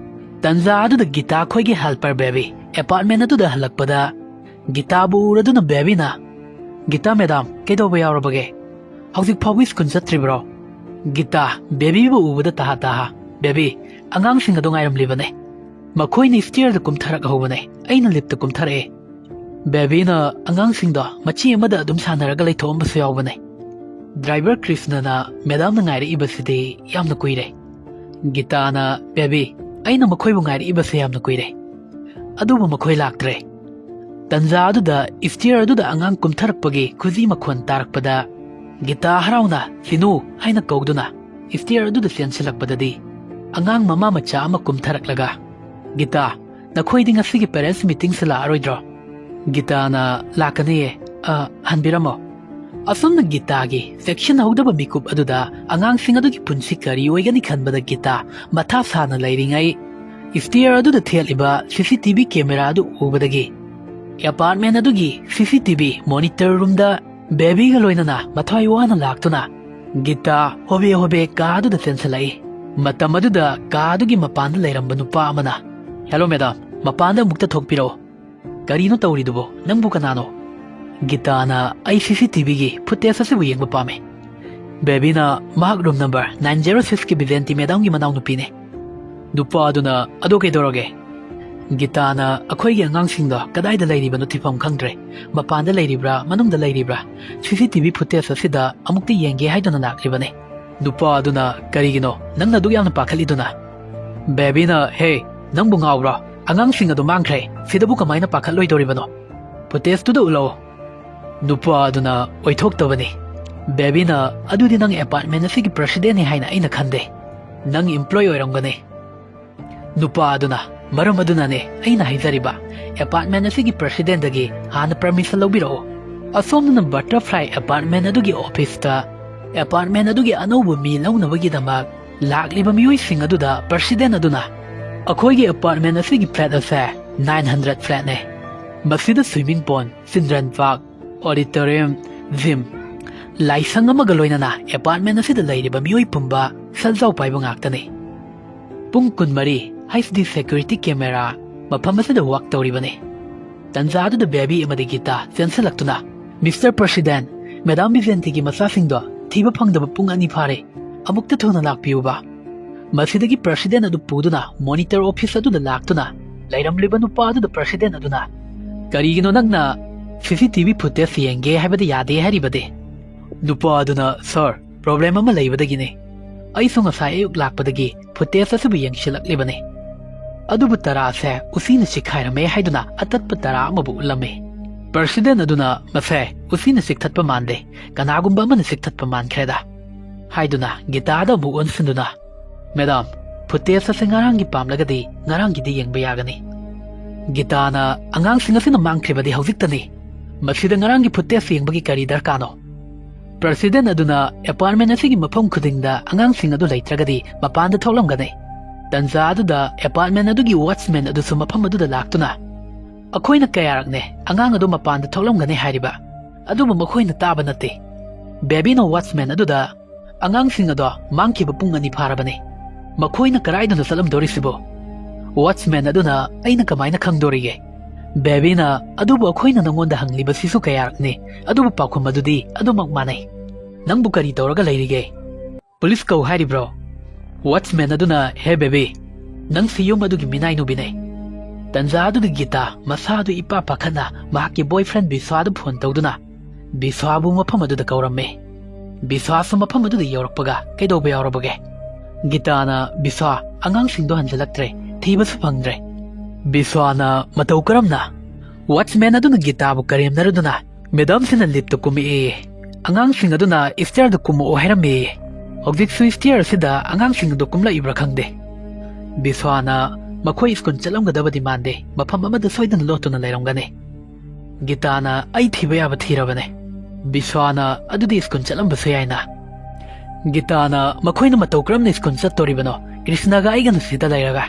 ꯇꯟꯖꯥ ꯑꯗꯨꯗ ꯒꯤꯇꯥ ꯈꯣꯏꯒꯤ ꯍꯦꯜꯄꯔ ꯕꯦꯕꯤ ꯑꯦꯄꯥꯔꯠꯃꯦꯟ ꯑꯗꯨꯗ ꯍꯜꯂꯛꯄꯗ ꯒꯤꯇꯥꯕꯨ ꯎꯔꯗꯨꯅ ꯕꯦꯕꯤꯅ, "ꯒꯤꯇꯥ ꯃꯦꯗꯥꯝ, ꯀꯩꯗꯧꯕ ꯌꯥꯎꯔꯕꯒꯦ? ꯍꯧꯖꯤꯛ ꯐꯥꯎꯕ ꯁ꯭ꯀꯨꯜ ꯆꯠꯇ꯭ꯔꯤꯕ꯭ꯔꯣ?" ꯒꯤꯇꯥ ꯕꯦꯕꯤꯕꯨ ꯎꯕꯗ ꯇꯍꯥ ꯇꯍꯥ, "ꯕꯦꯕꯤ, ꯑꯉꯥꯡꯁꯤꯡ ꯑꯗꯨ ꯉꯥꯏꯔꯝꯂꯤꯕꯅꯦ꯫ ꯃꯈꯣꯏꯅ ꯁ꯭ꯇꯤꯌꯔꯗ ꯀꯨꯝꯊꯔꯛꯍꯧꯕꯅꯦ, ꯑꯩꯅ ꯂꯤꯐꯇ ꯀꯨꯝꯊꯔꯛꯑꯦ꯫ ꯕꯦꯕꯤꯅ ꯑꯉꯥꯡꯁꯤꯡꯗꯣ ꯃꯆꯤ ꯑꯃꯗ ꯑꯗꯨꯝ ꯁꯥꯟꯅꯔꯒ ꯂꯩꯊꯣꯛꯑꯝꯕꯁꯨ ꯌꯥꯎꯕꯅꯦ꯫ ꯗ꯭ꯔꯥꯏꯚꯔ ꯀ꯭ꯔꯤꯁꯅꯅ ꯃꯦꯗꯥꯝꯅ ꯉꯥꯏꯔꯛꯏꯕꯁꯤꯗꯤ ꯌꯥꯝꯅ ꯀꯨꯏꯔꯦ꯫ ꯒꯤꯇꯥꯅ, "ꯕꯦꯕꯤ, ꯑꯩꯅ ꯃꯈꯣꯏꯕꯨ ꯉꯥꯏꯔꯛꯏꯕꯁꯦ ꯌꯥꯝꯅ ꯀꯨꯏꯔꯦ, ꯑꯗꯨꯕꯨ ꯃꯈꯣꯏ ꯂꯥꯛꯇ꯭ꯔꯦ"꯫ ꯇꯟꯖꯥ ꯑꯗꯨꯗ ꯏꯁꯇꯤꯌꯔ ꯑꯗꯨꯗ ꯑꯉꯥꯡ ꯀꯨꯝꯊꯔꯛꯄꯒꯤ ꯈꯨꯖꯤ ꯃꯈꯣꯟ ꯇꯥꯔꯛꯄꯗ ꯒꯤꯇꯥ ꯍꯔꯥꯎꯅ "ꯆꯤꯅꯨ" ꯍꯥꯏꯅ ꯀꯧꯗꯨꯅ ꯏꯁꯇꯤꯌꯔ ꯑꯗꯨꯗ ꯆꯦꯟꯁꯤꯜꯂꯛꯄꯗꯗꯤ ꯑꯉꯥꯡ ꯃꯃꯥ ꯃꯆꯥ ꯑꯃ ꯀꯨꯝꯊꯔꯛꯂꯒ, "ꯒꯤꯇꯥ, ꯅꯈꯣꯏꯗꯤ ꯉꯁꯤꯒꯤ ꯄꯦꯔꯦꯟꯁ ꯃꯤꯇꯤꯡꯁꯦ ꯂꯥꯛꯑꯔꯣꯏꯗ꯭ꯔꯣ?" ꯒꯤꯇꯥꯅ, "ꯂꯥꯛꯀꯅꯤꯌꯦ꯫ ꯑ, ꯍꯟꯕꯤꯔꯝꯃꯣ"꯫ ꯑꯁꯨꯝꯅ ꯒꯤꯇꯥꯒꯤ ꯆꯦꯛꯁꯤꯟꯍꯧꯗꯕ ꯃꯤꯀꯨꯞ ꯑꯗꯨꯗ ꯑꯉꯥꯡꯁꯤꯡ ꯑꯗꯨꯒꯤ ꯄꯨꯟꯁꯤ ꯀꯔꯤ ꯑꯣꯏꯒꯅꯤ ꯈꯟꯕꯗ ꯒꯤꯇꯥ ꯃꯊꯥ ꯁꯥꯅ ꯂꯩꯔꯤꯉꯩ, ꯏꯁꯇꯤꯌꯔ ꯑꯗꯨꯗ ꯊꯦꯠꯂꯤꯕ ꯁꯤ ꯁꯤ ꯇꯤ ꯚꯤ ꯀꯦꯃꯦꯔꯥ ꯑꯗꯨ ꯎꯕꯗꯒꯤ ꯑꯦꯄꯥꯔꯠꯃꯦꯟ ꯑꯗꯨꯒꯤ ꯁꯤ ꯁꯤ ꯇꯤ ꯚꯤ ꯃꯣꯅꯤꯇꯔ ꯔꯨꯝꯗ ꯕꯦꯕꯤꯒ ꯂꯣꯏꯅꯅ ꯃꯊ꯭ꯋꯥꯏ ꯋꯥꯅ ꯂꯥꯛꯇꯨꯅ ꯒꯤꯇꯥ ꯍꯣꯕꯦ ꯍꯣꯕꯦ ꯀꯥ ꯑꯗꯨꯗ ꯆꯦꯟꯁꯤꯜꯂꯛꯏ꯫ ꯃꯇꯝ ꯑꯗꯨꯗ ꯀꯥ ꯑꯗꯨꯒꯤ ꯃꯄꯥꯟꯗ ꯂꯩꯔꯝꯕ ꯅꯨꯄꯥ ꯑꯃꯅ, "ꯍꯦꯂꯣ ꯃꯦꯗꯥꯝ, ꯃꯄꯥꯟꯗ ꯑꯃꯨꯛꯇ ꯊꯣꯛꯄꯤꯔꯛꯑꯣ꯫ ꯀꯔꯤꯅꯣ ꯇꯧꯔꯤꯗꯨꯕꯣ? ꯅꯪꯕꯨ ꯀꯅꯥꯅꯣ?" ꯒꯤꯇꯥꯅ, "ꯑꯩ ꯁꯤ ꯁꯤ ꯇꯤ ꯚꯤꯒꯤ ꯐꯨꯇꯦꯖ ꯑꯁꯤꯕꯨ ꯌꯦꯡꯕ ꯄꯥꯝꯃꯤ"꯫ ꯕꯦꯕꯤꯅ, "ꯃꯍꯥꯛ ꯔꯨꯝ ꯅꯝꯕꯔ ꯅꯥꯏꯟ ꯖꯦꯔꯣ ꯁꯤꯛꯁꯀꯤ ꯕꯤꯖꯦꯟꯇꯤ ꯃꯦꯗꯥꯝꯒꯤ ꯃꯅꯥꯎꯅꯨꯄꯤꯅꯤ"꯫ ꯅꯨꯄꯥ ꯑꯗꯨꯅ, "ꯑꯗꯣ ꯀꯩꯗꯧꯔꯒꯦ?" ꯒꯤꯇꯥꯅ, "ꯑꯩꯈꯣꯏꯒꯤ ꯑꯉꯥꯡꯁꯤꯡꯗꯣ ꯀꯗꯥꯏꯗ ꯂꯩꯔꯤꯕꯅꯣ ꯊꯤꯐꯝ ꯈꯪꯗ꯭ꯔꯦ꯫ ꯃꯄꯥꯟꯗ ꯂꯩꯔꯤꯕ꯭ꯔꯥ, ꯃꯅꯨꯡꯗ ꯂꯩꯔꯤꯕ꯭ꯔꯥ? ꯁꯤ ꯁꯤ ꯇꯤ ꯚꯤ ꯐꯨꯇꯦꯖ ꯑꯁꯤꯗ ꯑꯃꯨꯛꯇ ꯌꯦꯡꯒꯦ ꯍꯥꯏꯗꯨꯅ ꯂꯥꯛꯂꯤꯕꯅꯤ"꯫ ꯅꯨꯄꯥ ꯑꯗꯨꯅ, "ꯀꯔꯤꯒꯤꯅꯣ ꯅꯪꯅ ꯑꯗꯨꯛ ꯌꯥꯝꯅ ꯄꯥꯈꯠꯂꯤꯗꯨꯅ?" ꯕꯦꯕꯤꯅ, "ꯍꯦ, ꯅꯪꯕꯨ ꯉꯥꯎꯕ꯭ꯔꯣ? ꯑꯉꯥꯡꯁꯤꯡ ꯑꯗꯨ ꯃꯥꯡꯈ꯭ꯔꯦ꯫ ꯁꯤꯗꯕꯨ ꯀꯃꯥꯏꯅ ꯄꯥꯈꯠꯂꯣꯏꯗꯧꯔꯤꯕꯅꯣ? ꯐꯨꯇꯦꯖꯇꯨꯗ ꯎꯠꯂꯛꯑꯣ"꯫ ꯅꯨꯄꯥ ꯑꯗꯨꯅ, "ꯑꯣꯏꯊꯣꯛꯇꯕꯅꯤ"꯫ ꯕꯦꯕꯤꯅ, "ꯑꯗꯨꯗꯤ ꯅꯪ ꯑꯦꯄꯥꯔꯠꯃꯦꯟ ꯑꯁꯤꯒꯤ ꯄ꯭ꯔꯁꯤꯗꯦꯟꯅꯤ ꯍꯥꯏꯅ ꯑꯩꯅ ꯈꯟꯗꯦ꯫ ꯅꯪ ꯏꯝꯄ꯭ꯂꯣꯏ ꯑꯣꯏꯔꯝꯒꯅꯤ"꯫ ꯅꯨꯄꯥ ꯑꯗꯨꯅ, "ꯃꯔꯝ ꯑꯗꯨꯅꯅꯦ ꯑꯩꯅ ꯍꯥꯏꯖꯔꯤꯕ, ꯑꯦꯄꯥꯔꯠꯃꯦꯟ ꯑꯁꯤꯒꯤ ꯄ꯭ꯔꯁꯤꯗꯦꯟꯗꯒꯤ ꯍꯥꯟꯅ ꯄꯔꯃꯤꯁꯟ ꯂꯧꯕꯤꯔꯛꯑꯣ"꯫ ꯑꯁꯣꯝꯗꯅ ꯕꯇꯔꯐ꯭ꯂꯥꯏ ꯑꯦꯄꯥꯔꯠꯃꯦꯟ ꯑꯗꯨꯒꯤ ꯑꯣꯐꯤꯁꯇ ꯑꯦꯄꯥꯔꯠꯃꯦꯟ ꯑꯗꯨꯒꯤ ꯑꯅꯧꯕ ꯃꯤ ꯂꯧꯅꯕꯒꯤꯗꯃꯛ ꯂꯥꯛꯂꯤꯕ ꯃꯤꯑꯣꯏꯁꯤꯡ ꯑꯗꯨꯗ ꯄ꯭ꯔꯁꯤꯗꯦꯟ ꯑꯗꯨꯅ, "ꯑꯩꯈꯣꯏꯒꯤ ꯑꯦꯄꯥꯔꯠꯃꯦꯟ ꯑꯁꯤꯒꯤ ꯐ꯭ꯂꯦꯠ ꯑꯁꯦ ꯅꯥꯏꯟ ꯍꯟꯗ꯭ꯔꯦꯠ ꯐ꯭ꯂꯦꯠꯅꯦ꯫ ꯃꯁꯤꯗ swimming pool, children park, auditorium, gym, ꯂꯥꯏꯁꯪ ꯑꯃꯒ ꯂꯣꯏꯅꯅ ꯑꯦꯄꯥꯔꯠꯃꯦꯟ ꯑꯁꯤꯗ ꯂꯩꯔꯤꯕ ꯃꯤꯑꯣꯏ ꯄꯨꯝꯕ ꯁꯦꯜꯖꯥꯎ ꯄꯥꯏꯕ ꯉꯥꯛꯇꯅꯤ"꯫ ꯄꯨꯡ ꯀꯨꯟꯃꯔꯤ ꯍꯩꯆ ꯗꯤ ꯁꯦꯀ꯭ꯌꯨꯔꯤꯇꯤ ꯀꯦꯃꯦꯔꯥ ꯃꯐꯝ ꯑꯁꯤꯗ ꯋꯥꯛ ꯇꯧꯔꯤꯕꯅꯤ꯫ ꯇꯟꯖꯥ ꯑꯗꯨꯗ ꯕꯦꯕꯤ ꯑꯃꯗꯤ ꯒꯤꯇꯥ ꯆꯦꯟꯁꯤꯜꯂꯛꯇꯨꯅ, "ꯃꯤꯁꯇꯔ ꯄ꯭ꯔꯁꯤꯗꯦꯟ, ꯃꯦꯗꯥꯝ ꯕꯤꯖꯦꯟꯇꯤꯒꯤ ꯃꯆꯥꯁꯤꯡꯗꯣ ꯊꯤꯕ ꯐꯪꯗꯕ ꯄꯨꯡ ꯑꯅꯤ ꯐꯥꯔꯦ꯫ ꯑꯃꯨꯛꯇ ꯊꯨꯅ ꯂꯥꯛꯄꯤꯌꯨꯕ"꯫ ꯃꯁꯤꯗꯒꯤ ꯄ꯭ꯔꯁꯤꯗꯦꯟ ꯑꯗꯨ ꯄꯨꯗꯨꯅ ꯃꯣꯅꯤꯇꯔ ꯑꯣꯐꯤꯁ ꯑꯗꯨꯗ ꯂꯥꯛꯇꯨꯅ ꯂꯩꯔꯝꯂꯤꯕ ꯅꯨꯄꯥ ꯑꯗꯨꯗ ꯄ꯭ꯔꯁꯤꯗꯦꯟ ꯑꯗꯨꯅ, ꯀꯔꯤꯒꯤꯅꯣ ꯅꯪꯅ C C T V footage ꯌꯦꯡꯒꯦ ꯍꯥꯏꯕꯗꯤ ꯌꯥꯗꯦ ꯍꯥꯏꯔꯤꯕꯗꯤ? ꯅꯨꯄꯥ ꯑꯗꯨꯅ, "Sir, problem ꯑꯃ ꯂꯩꯕꯗꯒꯤꯅꯤ꯫ ꯑꯩꯁꯨ ꯉꯁꯥꯏ ꯑꯌꯨꯛ ꯂꯥꯛꯄꯗꯒꯤ footage ꯑꯁꯤꯕꯨ ꯌꯦꯡꯁꯤꯜꯂꯛꯂꯤꯕꯅꯤ꯫ ꯑꯗꯨꯕꯨ ꯇꯔꯥꯁꯦ ꯎꯆꯤꯅ ꯆꯤꯛꯈꯥꯏꯔꯝꯃꯦ" ꯍꯥꯏꯗꯨꯅ ꯑꯇꯠꯄ ꯇꯔꯥ ꯑꯃꯕꯨ ꯎꯠꯂꯝꯃꯤ꯫ President ꯑꯗꯨꯅ, "ꯃꯁꯦ ꯎꯆꯤꯅ ꯆꯤꯛꯊꯠꯄ ꯃꯥꯟꯗꯦ, ꯀꯅꯥꯒꯨꯝꯕ ꯑꯃꯅ ꯆꯤꯛꯊꯠꯄ ꯃꯥꯟꯈ꯭ꯔꯦꯗ" ꯍꯥꯏꯗꯨꯅ ꯒꯤꯇꯥꯗ ꯑꯃꯨꯛ ꯑꯣꯟꯁꯤꯟꯗꯨꯅ, "Madam, footage ꯑꯁꯤ ꯉꯔꯥꯡꯒꯤ ꯄꯥꯝꯂꯒꯗꯤ ꯉꯔꯥꯡꯒꯤꯗꯤ ꯌꯦꯡꯕ ꯌꯥꯒꯅꯤ꯫" ꯒꯤꯇꯥꯅ, "ꯑꯉꯥꯡꯁꯤꯡ ꯑꯁꯤꯅ ꯃꯥꯡꯈ꯭ꯔꯤꯕꯗꯤ ꯍꯧꯖꯤꯛꯇꯅꯤ꯫ ꯃꯁꯤꯗ ꯉꯔꯥꯡꯒꯤ footage ꯌꯦꯡꯕꯒꯤ ꯀꯔꯤ ꯗꯔꯀꯥꯔꯅꯣ?" President ꯑꯗꯨꯅ, "Apartment ꯑꯁꯤꯒꯤ ꯃꯐꯝ ꯈꯨꯗꯤꯡꯗ ꯑꯉꯥꯡꯁꯤꯡ ꯑꯗꯨ ꯂꯩꯇ꯭ꯔꯒꯗꯤ ꯃꯄꯥꯟꯗ ꯊꯣꯛꯂꯝꯒꯅꯤ꯫ ꯇꯟꯖꯥ ꯑꯗꯨꯗ apartment ꯑꯗꯨꯒꯤ watchman ꯑꯗꯨꯁꯨ ꯃꯐꯝ ꯑꯗꯨꯗ ꯂꯥꯛꯇꯨꯅ, ꯑꯩꯈꯣꯏꯅ ꯀꯌꯥꯔꯛꯅꯦ ꯑꯉꯥꯡ ꯑꯗꯨ ꯃꯄꯥꯟꯗ ꯊꯣꯛꯂꯝꯒꯅꯤ ꯍꯥꯏꯔꯤꯕ, ꯑꯗꯨꯕꯨ ꯃꯈꯣꯏꯅ ꯇꯥꯕ ꯅꯠꯇꯦ꯫ ꯕꯦꯕꯤꯅ watchman ꯑꯗꯨꯗ, ꯑꯉꯥꯡꯁꯤꯡ ꯑꯗꯣ ꯃꯥꯡꯈꯤꯕ ꯄꯨꯡ ꯑꯅꯤ ꯐꯥꯔꯕꯅꯤ꯫ ꯃꯈꯣꯏꯅ ꯀꯗꯥꯏꯗꯅꯣ ꯆꯠꯂꯝꯗꯣꯔꯤꯁꯤꯕꯣ?" Watchman ꯑꯗꯨꯅ, "ꯑꯩꯅ ꯀꯃꯥꯏꯅ ꯈꯪꯗꯣꯔꯤꯒꯦ?" ꯕꯦꯕꯤꯅ, "ꯑꯗꯨꯕꯨ ꯑꯩꯈꯣꯏꯅ ꯅꯉꯣꯟꯗ ꯍꯪꯂꯤꯕꯁꯤꯁꯨ ꯀꯌꯥꯔꯛꯅꯤ, ꯑꯗꯨꯕꯨ ꯄꯥꯎꯈꯨꯝ ꯑꯗꯨꯗꯤ ꯑꯗꯨꯃꯛ ꯃꯥꯟꯅꯩ꯫ ꯅꯪꯕꯨ ꯀꯔꯤ ꯇꯧꯔꯒ ꯂꯩꯔꯤꯒꯦ? ꯄꯨꯂꯤꯁ ꯀꯧ ꯍꯥꯏꯔꯤꯕ꯭ꯔꯣ?" Watchman ꯑꯗꯨꯅ, "ꯍꯦ ꯕꯦꯕꯤ, ꯅꯪꯁꯤ ꯌꯨꯝ ꯑꯗꯨꯒꯤ ꯃꯤꯅꯥꯏ ꯅꯨꯕꯤꯅꯦ꯫" ꯇꯟꯖꯥ ꯑꯗꯨꯗ ꯒꯤꯇꯥ ꯃꯁꯥ ꯑꯗꯨ ꯏꯄꯥ ꯄꯥꯈꯠꯅ ꯃꯍꯥꯛꯀꯤ boyfriend ꯕꯤꯁ꯭ꯋꯥꯗ phone ꯇꯧꯗꯨꯅ ꯕꯤꯁ꯭ꯋꯥꯕꯨ ꯃꯐꯝ ꯑꯗꯨꯗ ꯀꯧꯔꯝꯃꯤ꯫ ꯕꯤꯁ꯭ꯋꯥꯁꯨ ꯃꯐꯝ ꯑꯗꯨꯗ ꯌꯧꯔꯛꯄꯒ ꯀꯩꯗꯧꯕ ꯌꯥꯎꯔꯕꯒꯦ? ꯒꯤꯇꯥꯅ, "ꯕꯤꯁ꯭ꯋꯥ, ꯑꯉꯥꯡꯁꯤꯡꯗꯣ ꯍꯟꯖꯤꯜꯂꯛꯇ꯭ꯔꯦ, ꯊꯤꯕꯁꯨ ꯐꯪꯗ꯭ꯔꯦ꯫" ꯕꯤꯁ꯭ꯋꯥꯅ, "ꯃꯇꯧ ꯀꯔꯝꯅ?" Watchman ꯑꯗꯨꯅ ꯒꯤꯇꯥꯕꯨ ꯀꯔꯦꯝꯅꯔꯗꯨꯅ, "Madamꯁꯤꯅ liftꯇ ꯀꯨꯝꯃꯛꯑꯦ꯫ ꯑꯉꯥꯡꯁꯤꯡ ꯑꯗꯨꯅ stairꯗ ꯀꯨꯝꯃꯛꯑꯣ ꯍꯥꯏꯔꯝꯃꯦ꯫ ꯍꯧꯖꯤꯛꯁꯨ stair ꯑꯁꯤꯗ ꯑꯉꯥꯡꯁꯤꯡ ꯑꯗꯨ ꯀꯨꯝꯂꯛꯏꯕ꯭ꯔꯥ ꯈꯪꯗꯦ꯫" ꯕꯤꯁ꯭ꯋꯥꯅ, "ꯃꯈꯣꯏ ꯁ꯭ꯀꯨꯜ ꯆꯠꯂꯝꯒꯗꯕꯗꯤ ꯃꯥꯟꯗꯦ, ꯃꯐꯝ ꯑꯃꯗ ꯁꯣꯏꯗꯅ ꯂꯣꯠꯇꯨꯅ ꯂꯩꯔꯝꯒꯅꯤ꯫" ꯒꯤꯇꯥꯅ, "ꯑꯩ ꯊꯤꯕ ꯌꯥꯕ ꯊꯤꯔꯕꯅꯦ꯫" ꯕꯤꯁ꯭ꯋꯥꯅ, "ꯑꯗꯨꯗꯤ ꯁ꯭ꯀꯨꯜ ꯆꯠꯂꯝꯕꯁꯨ ꯌꯥꯏꯅ꯫" ꯒꯤꯇꯥꯅ, "ꯃꯈꯣꯏꯅ ꯃꯇꯧ ꯀꯔꯝꯅ ꯁ꯭ꯀꯨꯜ ꯆꯠꯇꯣꯔꯤꯕꯅꯣ, ꯀ꯭ꯔꯤꯁꯅꯒ ꯑꯩꯒꯅ ꯁꯤꯗ ꯂꯩꯔꯒ?"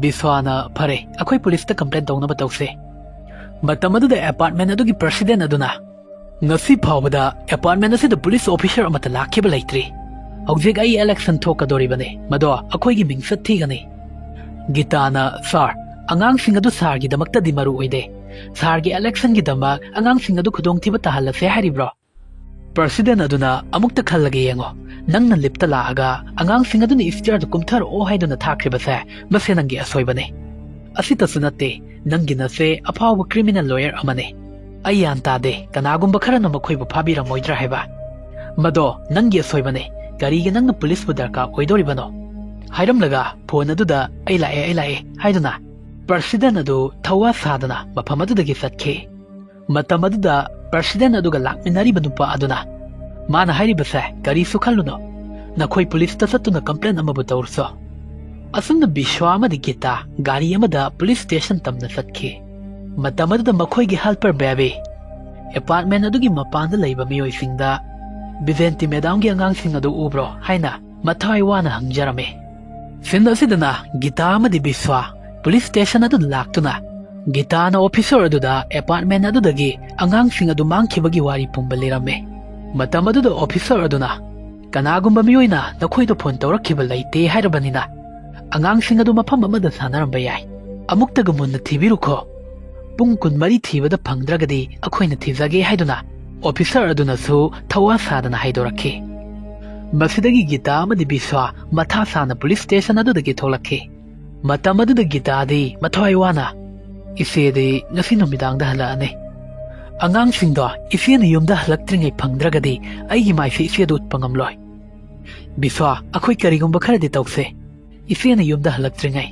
ꯕꯤꯁ꯭ꯋꯥꯅ, "ꯐꯔꯦ, ꯑꯩꯈꯣꯏ ꯄꯨꯂꯤꯁꯇ complain ꯇꯧꯅꯕ ꯇꯧꯁꯦ꯫" ꯃꯇꯝ ꯑꯗꯨꯗ apartment ꯑꯗꯨꯒꯤ president ꯑꯗꯨꯅ, "ꯉꯁꯤ ꯐꯥꯎꯕꯗ apartment ꯑꯁꯤꯗ police officer ꯑꯃꯠꯇ ꯂꯥꯛꯈꯤꯕ ꯂꯩꯇ꯭ꯔꯤ꯫ ꯍꯧꯖꯤꯛ ꯑꯩ election ꯊꯣꯛꯀꯗꯧꯔꯤꯕꯅꯤ, ꯃꯗꯣ ꯑꯩꯈꯣꯏꯒꯤ ꯃꯤꯡꯆꯠ ꯊꯤꯒꯅꯤ꯫" ꯒꯤꯇꯥꯅ, "Sir, ꯑꯉꯥꯡꯁꯤꯡ ꯑꯗꯨ sirꯒꯤꯗꯃꯛꯇꯗꯤ ꯃꯔꯨ ꯑꯣꯏꯗꯦ꯫ Sirꯒꯤ electionꯒꯤꯗꯃꯛ ꯑꯉꯥꯡꯁꯤꯡ ꯑꯗꯨ ꯈꯨꯗꯣꯡꯊꯤꯕ ꯇꯥꯍꯜꯂꯁꯦ ꯍꯥꯏꯔꯤꯕ꯭ꯔꯣ?" President ꯑꯗꯨꯅ, "ꯑꯃꯨꯛꯇ ꯈꯜꯂꯒ ꯌꯦꯡꯉꯣ꯫ ꯅꯪꯅ liftꯇ ꯂꯥꯛꯑꯒ ꯑꯉꯥꯡꯁꯤꯡ ꯑꯗꯨꯅ stairꯗ ꯀꯨꯝꯊꯔꯛꯑꯣ ꯍꯥꯏꯗꯨꯅ ꯊꯥꯈ꯭ꯔꯤꯕꯁꯦ, ꯃꯁꯦ ꯅꯪꯒꯤ ꯑꯁꯣꯏꯕꯅꯤ꯫ ꯑꯁꯤꯇꯁꯨ ꯅꯠꯇꯦ, "ꯅꯪꯒꯤ ꯅꯆꯦ ꯑꯐꯥꯎꯕ ꯀ꯭ꯔꯤꯃꯤꯅꯦꯜ ꯂꯣꯌꯔ ꯑꯃꯅꯤ꯫ ꯑꯩ ꯒ꯭ꯌꯥꯟ ꯇꯥꯗꯦ, ꯀꯅꯥꯒꯨꯝꯕ ꯈꯔꯅ ꯃꯈꯣꯏꯕꯨ ꯐꯥꯕꯤꯔꯝꯃꯣꯏꯗ꯭ꯔꯥ ꯍꯥꯏꯕ꯫ ꯃꯗꯣ ꯅꯪꯒꯤ ꯑꯁꯣꯏꯕꯅꯤ꯫ ꯀꯔꯤꯒꯤ ꯅꯪꯅ ꯄꯨꯂꯤꯁꯄꯨ ꯗꯔꯀꯥꯔ ꯑꯣꯏꯗꯧꯔꯤꯕꯅꯣ?" ꯍꯥꯏꯔꯝꯂꯒ ꯐꯣꯟ ꯑꯗꯨꯗ "ꯑꯩ ꯂꯥꯛꯑꯦ, ꯑꯩ ꯂꯥꯛꯑꯦ" ꯍꯥꯏꯗꯨꯅ ꯄ꯭ꯔꯁꯤꯗꯦꯟ ꯑꯗꯨ ꯊꯧꯋꯥ ꯁꯥꯗꯅ ꯃꯐꯝ ꯑꯗꯨꯗꯒꯤ ꯆꯠꯈꯤ꯫ ꯃꯇꯝ ꯑꯗꯨꯗ ꯄ꯭ꯔꯁꯤꯗꯦꯟ ꯑꯗꯨꯒ ꯂꯥꯛꯃꯤꯟꯅꯔꯤꯕ ꯅꯨꯄꯥ ꯑꯗꯨꯅ ꯃꯥꯅ ꯍꯥꯏꯔꯤꯕꯁꯦ, "ꯀꯔꯤꯁꯨ ꯈꯜꯂꯨꯅꯨ, ꯅꯈꯣꯏ ꯄꯨꯂꯤꯁꯇ ꯆꯠꯇꯨꯅ ꯀꯝꯄ꯭ꯂꯦꯟ ꯑꯃꯕꯨ ꯇꯧꯔꯨꯆꯣ"꯫ ꯑꯁꯨꯝꯅ ꯕꯤꯁ꯭ꯋꯥ ꯑꯃꯗꯤ ꯒꯤꯇꯥ ꯒꯥꯔꯤ ꯑꯃꯗ ꯄꯨꯂꯤꯁ ꯁ꯭ꯇꯦꯁꯟ ꯇꯝꯅ ꯆꯠꯈꯤ꯫ ꯃꯇꯝ ꯑꯗꯨꯗ ꯃꯈꯣꯏꯒꯤ ꯍꯦꯜꯄꯔ ꯕꯦꯕꯤ ꯑꯦꯄꯥꯔꯠꯃꯦꯟ ꯑꯗꯨꯒꯤ ꯃꯄꯥꯟꯗ ꯂꯩꯕ ꯃꯤꯑꯣꯏꯁꯤꯡꯗ "ꯚꯤꯖꯦꯟꯇꯤ ꯃꯦꯗꯥꯝꯒꯤ ꯑꯉꯥꯡꯁꯤꯡ ꯑꯗꯨ ꯎꯕ꯭ꯔꯣ?" ꯍꯥꯏꯅ ꯃꯊ꯭ꯋꯥꯏ ꯋꯥꯅ ꯍꯪꯖꯔꯝꯃꯤ꯫ ꯁꯤꯟ ꯑꯁꯤꯗꯅ ꯒꯤꯇꯥ ꯑꯃꯗꯤ ꯕꯤꯁ꯭ꯋꯥ ꯄꯨꯂꯤꯁ ꯁ꯭ꯇꯦꯁꯟ ꯑꯗꯨꯗ ꯂꯥꯛꯇꯨꯅ ꯒꯤꯇꯥꯅ ꯑꯣꯐꯤꯁꯔ ꯑꯗꯨꯗ ꯑꯦꯄꯥꯔꯠꯃꯦꯟ ꯑꯗꯨꯗꯒꯤ ꯑꯉꯥꯡꯁꯤꯡ ꯑꯗꯨ ꯃꯥꯡꯈꯤꯕꯒꯤ ꯋꯥꯔꯤ ꯄꯨꯝꯕ ꯂꯤꯔꯝꯃꯤ꯫ ꯃꯇꯝ ꯑꯗꯨꯗ ꯑꯣꯐꯤꯁꯔ ꯑꯗꯨꯅ, "ꯀꯅꯥꯒꯨꯝꯕ ꯃꯤꯑꯣꯏꯅ ꯅꯈꯣꯏꯗ ꯐꯣꯟ ꯇꯧꯔꯛꯈꯤꯕ ꯂꯩꯇꯦ ꯍꯥꯏꯔꯕꯅꯤꯅ, ꯑꯉꯥꯡꯁꯤꯡ ꯑꯗꯨ ꯃꯐꯝ ꯑꯃꯗ ꯁꯥꯟꯅꯔꯝꯕ ꯌꯥꯏ꯫ ꯑꯃꯨꯛꯇꯒ ꯃꯨꯟꯅ ꯊꯤꯕꯤꯔꯨꯈꯣ꯫ ꯄꯨꯡ ꯀꯨꯟꯃꯔꯤ ꯊꯤꯕꯗ ꯐꯪꯗ꯭ꯔꯒꯗꯤ ꯑꯩꯈꯣꯏꯅ ꯊꯤꯖꯒꯦ" ꯍꯥꯏꯗꯨꯅ ꯑꯣꯐꯤꯁꯔ ꯑꯗꯨꯅꯁꯨ ꯊꯧꯋꯥ ꯁꯥꯗꯅ ꯍꯥꯏꯗꯣꯔꯛꯈꯤ꯫ ꯃꯁꯤꯗꯒꯤ ꯒꯤꯇꯥ ꯑꯃꯗꯤ ꯕꯤꯁ꯭ꯋꯥ ꯃꯊꯥ ꯁꯥꯅ ꯄꯨꯂꯤꯁ ꯁ꯭ꯇꯦꯁꯟ ꯑꯗꯨꯗꯒꯤ ꯊꯣꯛꯂꯛꯈꯤ꯫ ꯃꯇꯝ ꯑꯗꯨꯗ ꯒꯤꯇꯥꯗꯤ ꯃꯊ꯭ꯋꯥꯏ ꯋꯥꯅ, "ꯏꯆꯦꯗꯤ ꯉꯁꯤ ꯅꯨꯃꯤꯗꯥꯡꯗ ꯍꯜꯂꯛꯑꯅꯤ꯫ ꯑꯉꯥꯡꯁꯤꯡꯗꯣ ꯏꯆꯦꯅ ꯌꯨꯝꯗ ꯍꯜꯂꯛꯇ꯭ꯔꯤꯉꯩ ꯐꯪꯗ꯭ꯔꯒꯗꯤ ꯑꯩꯒꯤ ꯃꯥꯏꯁꯦ ꯏꯆꯦꯗ ꯎꯠꯄ ꯉꯝꯂꯣꯏ꯫ ꯕꯤꯁ꯭ꯋꯥ, ꯑꯩꯈꯣꯏ ꯀꯔꯤꯒꯨꯝꯕ ꯈꯔꯗꯤ ꯇꯧꯁꯦ꯫ ꯏꯆꯦꯅ ꯌꯨꯝꯗ ꯍꯜꯂꯛꯇ꯭ꯔꯤꯉꯩ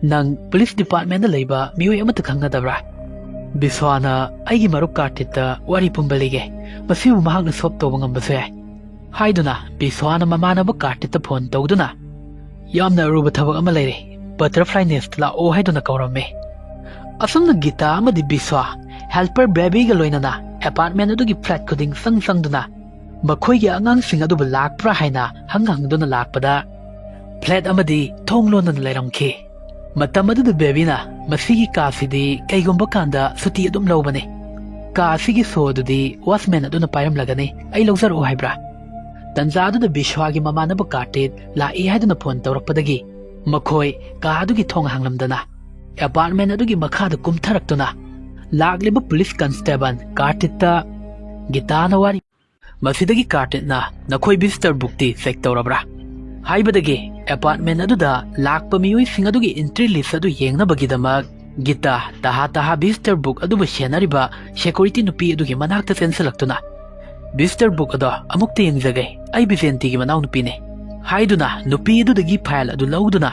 ꯅꯪ ꯄꯨꯂꯤꯁ ꯗꯤꯄꯥꯔꯠꯃꯦꯟꯗ ꯂꯩꯕ ꯃꯤꯑꯣꯏ ꯑꯃꯠꯇ ꯈꯪꯅꯗꯕ꯭ꯔꯥ? ꯕꯤꯁ꯭ꯋꯥꯅ ꯑꯩꯒꯤ ꯃꯔꯨꯞ ꯀꯥꯔꯇꯤꯠꯇ ꯋꯥꯔꯤ ꯄꯨꯝꯕ ꯂꯤꯒꯦ꯫ ꯃꯁꯤꯕꯨ ꯃꯍꯥꯛꯅ ꯁꯣꯞ ꯇꯧꯕ ꯉꯝꯕꯁꯨ ꯌꯥꯏ" ꯍꯥꯏꯗꯨꯅ ꯕꯤꯁ꯭ꯋꯥꯅ ꯃꯃꯥꯟꯅꯕ ꯀꯥꯔꯇꯤꯠꯇ ꯐꯣꯟ ꯇꯧꯗꯨꯅ, "ꯌꯥꯝꯅ ꯑꯔꯨꯕ ꯊꯕꯛ ꯑꯃ ꯂꯩꯔꯦ, ꯕꯇꯔꯐ꯭ꯂꯥꯏ ꯅꯦꯁꯇ ꯂꯥꯛꯑꯣ" ꯍꯥꯏꯗꯨꯅ ꯀꯧꯔꯝꯃꯤ꯫ ꯑꯁꯨꯝꯅ ꯒꯤꯇꯥ ꯑꯃꯗꯤ ꯕꯤꯁ꯭ꯋꯥ ꯍꯦꯜꯄꯔ ꯕꯦꯕꯤꯒ ꯂꯣꯏꯅꯅ ꯑꯦꯄꯥꯔꯠꯃꯦꯟ ꯑꯗꯨꯒꯤ ꯐ꯭ꯂꯦꯠ ꯈꯨꯗꯤꯡ ꯆꯪ ꯆꯪꯗꯨꯅ ꯃꯈꯣꯏꯒꯤ ꯑꯉꯥꯡꯁꯤꯡ ꯑꯗꯨꯕꯨ ꯂꯥꯛꯄ꯭ꯔꯥ ꯍꯥꯏꯅ ꯍꯪ ꯍꯪꯗꯨꯅ ꯂꯥꯛꯄꯗ, ꯐ꯭ꯂꯦꯠ ꯑꯃꯗꯤ ꯊꯣꯡ ꯂꯣꯟꯗꯨꯅ ꯂꯩꯔꯝꯈꯤ꯫ ꯃꯇꯝ ꯑꯗꯨꯗ ꯕꯦꯕꯤꯅ ꯃꯁꯤꯒꯤ ꯀꯥꯁꯤꯗꯤ ꯀꯩꯒꯨꯝꯕ ꯀꯥꯟꯗ ꯁꯨꯇꯤ ꯑꯗꯨꯝ ꯂꯧꯕꯅꯤ꯫ ꯀꯥ ꯑꯁꯤꯒꯤ ꯁꯣ ꯑꯗꯨꯗꯤ ꯋꯥꯆꯃꯦꯟ ꯑꯗꯨꯅ ꯄꯥꯏꯔꯝꯂꯒꯅꯤ, ꯑꯩ ꯂꯧꯖꯔꯛꯎ ꯍꯥꯏꯕ꯭ꯔꯥ? ꯇꯟꯖꯥ ꯑꯗꯨꯗ ꯕꯤꯁ꯭ꯋꯥꯒꯤ ꯃꯃꯥꯟꯅꯕ ꯀꯥꯔꯇꯤꯠ ꯂꯥꯛꯏ ꯍꯥꯏꯗꯨꯅ ꯐꯣꯟ ꯇꯧꯔꯛꯄꯗꯒꯤ ꯃꯈꯣꯏ ꯀꯥ ꯑꯗꯨꯒꯤ ꯊꯣꯡ ꯍꯥꯡꯂꯝꯗꯅ ꯑꯦꯄꯥꯔꯠꯃꯦꯟ ꯑꯗꯨꯒꯤ ꯃꯈꯥꯗ ꯀꯨꯝꯊꯔꯛꯇꯨꯅ ꯂꯥꯛꯂꯤꯕ ꯄꯨꯂꯤꯁ ꯀꯟꯁꯇꯦꯕꯜ ꯀꯥꯔꯇꯤꯠꯇ ꯒꯤꯇꯥꯅ ꯋꯥꯔꯤ꯫ ꯃꯁꯤꯗꯒꯤ ꯀꯥꯔꯇꯤꯠꯅ, "ꯅꯈꯣꯏ ꯚꯤꯖꯤꯇꯔ ꯕꯨꯛꯇꯤ ꯆꯦꯛ ꯇꯧꯔꯕ꯭ꯔꯥ?" ꯍꯥꯏꯕꯗꯒꯤ ꯑꯦꯄꯥꯔꯠꯃꯦꯟ ꯑꯗꯨꯗ ꯂꯥꯛꯄ ꯃꯤꯑꯣꯏꯁꯤꯡ ꯑꯗꯨꯒꯤ ꯑꯦꯟꯇ꯭ꯔꯤ ꯂꯤꯁ ꯑꯗꯨ ꯌꯦꯡꯅꯕꯒꯤꯗꯃꯛ ꯒꯤꯇꯥ ꯇꯍꯥ ꯇꯍꯥ ꯕꯤꯁꯇꯔ ꯕꯨꯛ ꯑꯗꯨꯕꯨ ꯁꯦꯟꯅꯔꯤꯕ ꯁꯦꯀ꯭ꯌꯨꯔꯤꯇꯤ ꯅꯨꯄꯤ ꯑꯗꯨꯒꯤ ꯃꯅꯥꯛꯇ ꯆꯦꯟꯁꯤꯜꯂꯛꯇꯨꯅ, "ꯕꯤꯁꯇꯔ ꯕꯨꯛ ꯑꯗꯣ ꯑꯃꯨꯛꯇ ꯌꯦꯡꯖꯒꯦ, ꯑꯩ ꯕꯤꯖꯦꯟꯇꯤꯒꯤ ꯃꯅꯥꯎꯅꯨꯄꯤꯅꯦ" ꯍꯥꯏꯗꯨꯅ ꯅꯨꯄꯤ ꯑꯗꯨꯗꯒꯤ ꯐꯥꯏꯜ ꯑꯗꯨ ꯂꯧꯗꯨꯅ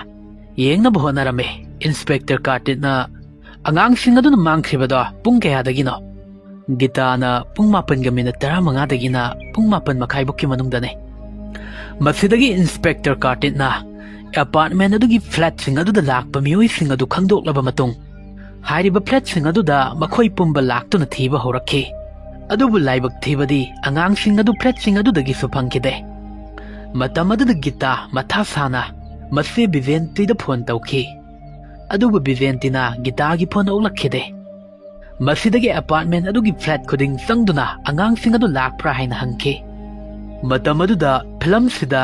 ꯌꯦꯡꯅꯕ ꯍꯣꯠꯅꯔꯝꯃꯤ꯫ ꯏꯟꯁꯄꯦꯛꯇꯔ ꯀꯥꯔꯇꯤꯠꯅ, "ꯑꯉꯥꯡꯁꯤꯡ ꯑꯗꯨꯅ ꯃꯥꯡꯈ꯭ꯔꯤꯕꯗꯣ ꯄꯨꯡ ꯀꯌꯥꯗꯒꯤꯅꯣ?" ꯒꯤꯇꯥꯅ, "ꯄꯨꯡ ꯃꯥꯄꯟꯒ ꯃꯤꯅꯤꯠ ꯇꯔꯥꯃꯉꯥꯗꯒꯤꯅ ꯄꯨꯡ ꯃꯥꯄꯟ ꯃꯈꯥꯏꯕꯨꯛꯀꯤ ꯃꯅꯨꯡꯗꯅꯦ"꯫ ꯃꯁꯤꯗꯒꯤ ꯏꯟꯁꯄꯦꯛꯇꯔ ꯀꯥꯔꯇꯤꯠꯅ ꯑꯦꯄꯥꯔꯠꯃꯦꯟ ꯑꯗꯨꯒꯤ ꯐ꯭ꯂꯦꯠꯁꯤꯡ ꯑꯗꯨꯗ ꯂꯥꯛꯄ ꯃꯤꯑꯣꯏꯁꯤꯡ ꯑꯗꯨ ꯈꯪꯗꯣꯛꯂꯕ ꯃꯇꯨꯡ, ꯍꯥꯏꯔꯤꯕ ꯐ꯭ꯂꯦꯠꯁꯤꯡ ꯑꯗꯨꯗ ꯃꯈꯣꯏ ꯄꯨꯝꯕ ꯂꯥꯛꯇꯨꯅ ꯊꯤꯕ ꯍꯧꯔꯛꯈꯤ꯫ ꯑꯗꯨꯕꯨ ꯂꯥꯏꯕꯛ ꯊꯤꯕꯗꯤ ꯑꯉꯥꯡꯁꯤꯡ ꯑꯗꯨ ꯐ꯭ꯂꯦꯠꯁꯤꯡ ꯑꯗꯨꯗꯒꯤꯁꯨ ꯐꯪꯈꯤꯗꯦ꯫ ꯃꯇꯝ ꯑꯗꯨꯗ ꯒꯤꯇꯥ ꯃꯊꯥ ꯁꯥꯅ ꯃꯁꯤ ꯕꯤꯖꯦꯟꯇꯤꯗ ꯐꯣꯟ ꯇꯧꯈꯤ꯫ ꯑꯗꯨꯕꯨ ꯕꯤꯖꯦꯟꯇꯤꯅ ꯒꯤꯇꯥꯒꯤ ꯐꯣꯟ ꯑꯣꯛꯂꯛꯈꯤꯗꯦ꯫ ꯃꯁꯤꯗꯒꯤ ꯑꯦꯄꯥꯔꯠꯃꯦꯟ ꯑꯗꯨꯒꯤ ꯐ꯭ꯂꯦꯠ ꯈꯨꯗꯤꯡ ꯆꯪꯗꯨꯅ ꯑꯉꯥꯡꯁꯤꯡ ꯑꯗꯨ ꯂꯥꯛꯄ꯭ꯔꯥ ꯍꯥꯏꯅ ꯍꯪꯈꯤ꯫ ꯃꯇꯝ ꯑꯗꯨꯗ ꯐꯤꯂꯝꯁꯤꯗ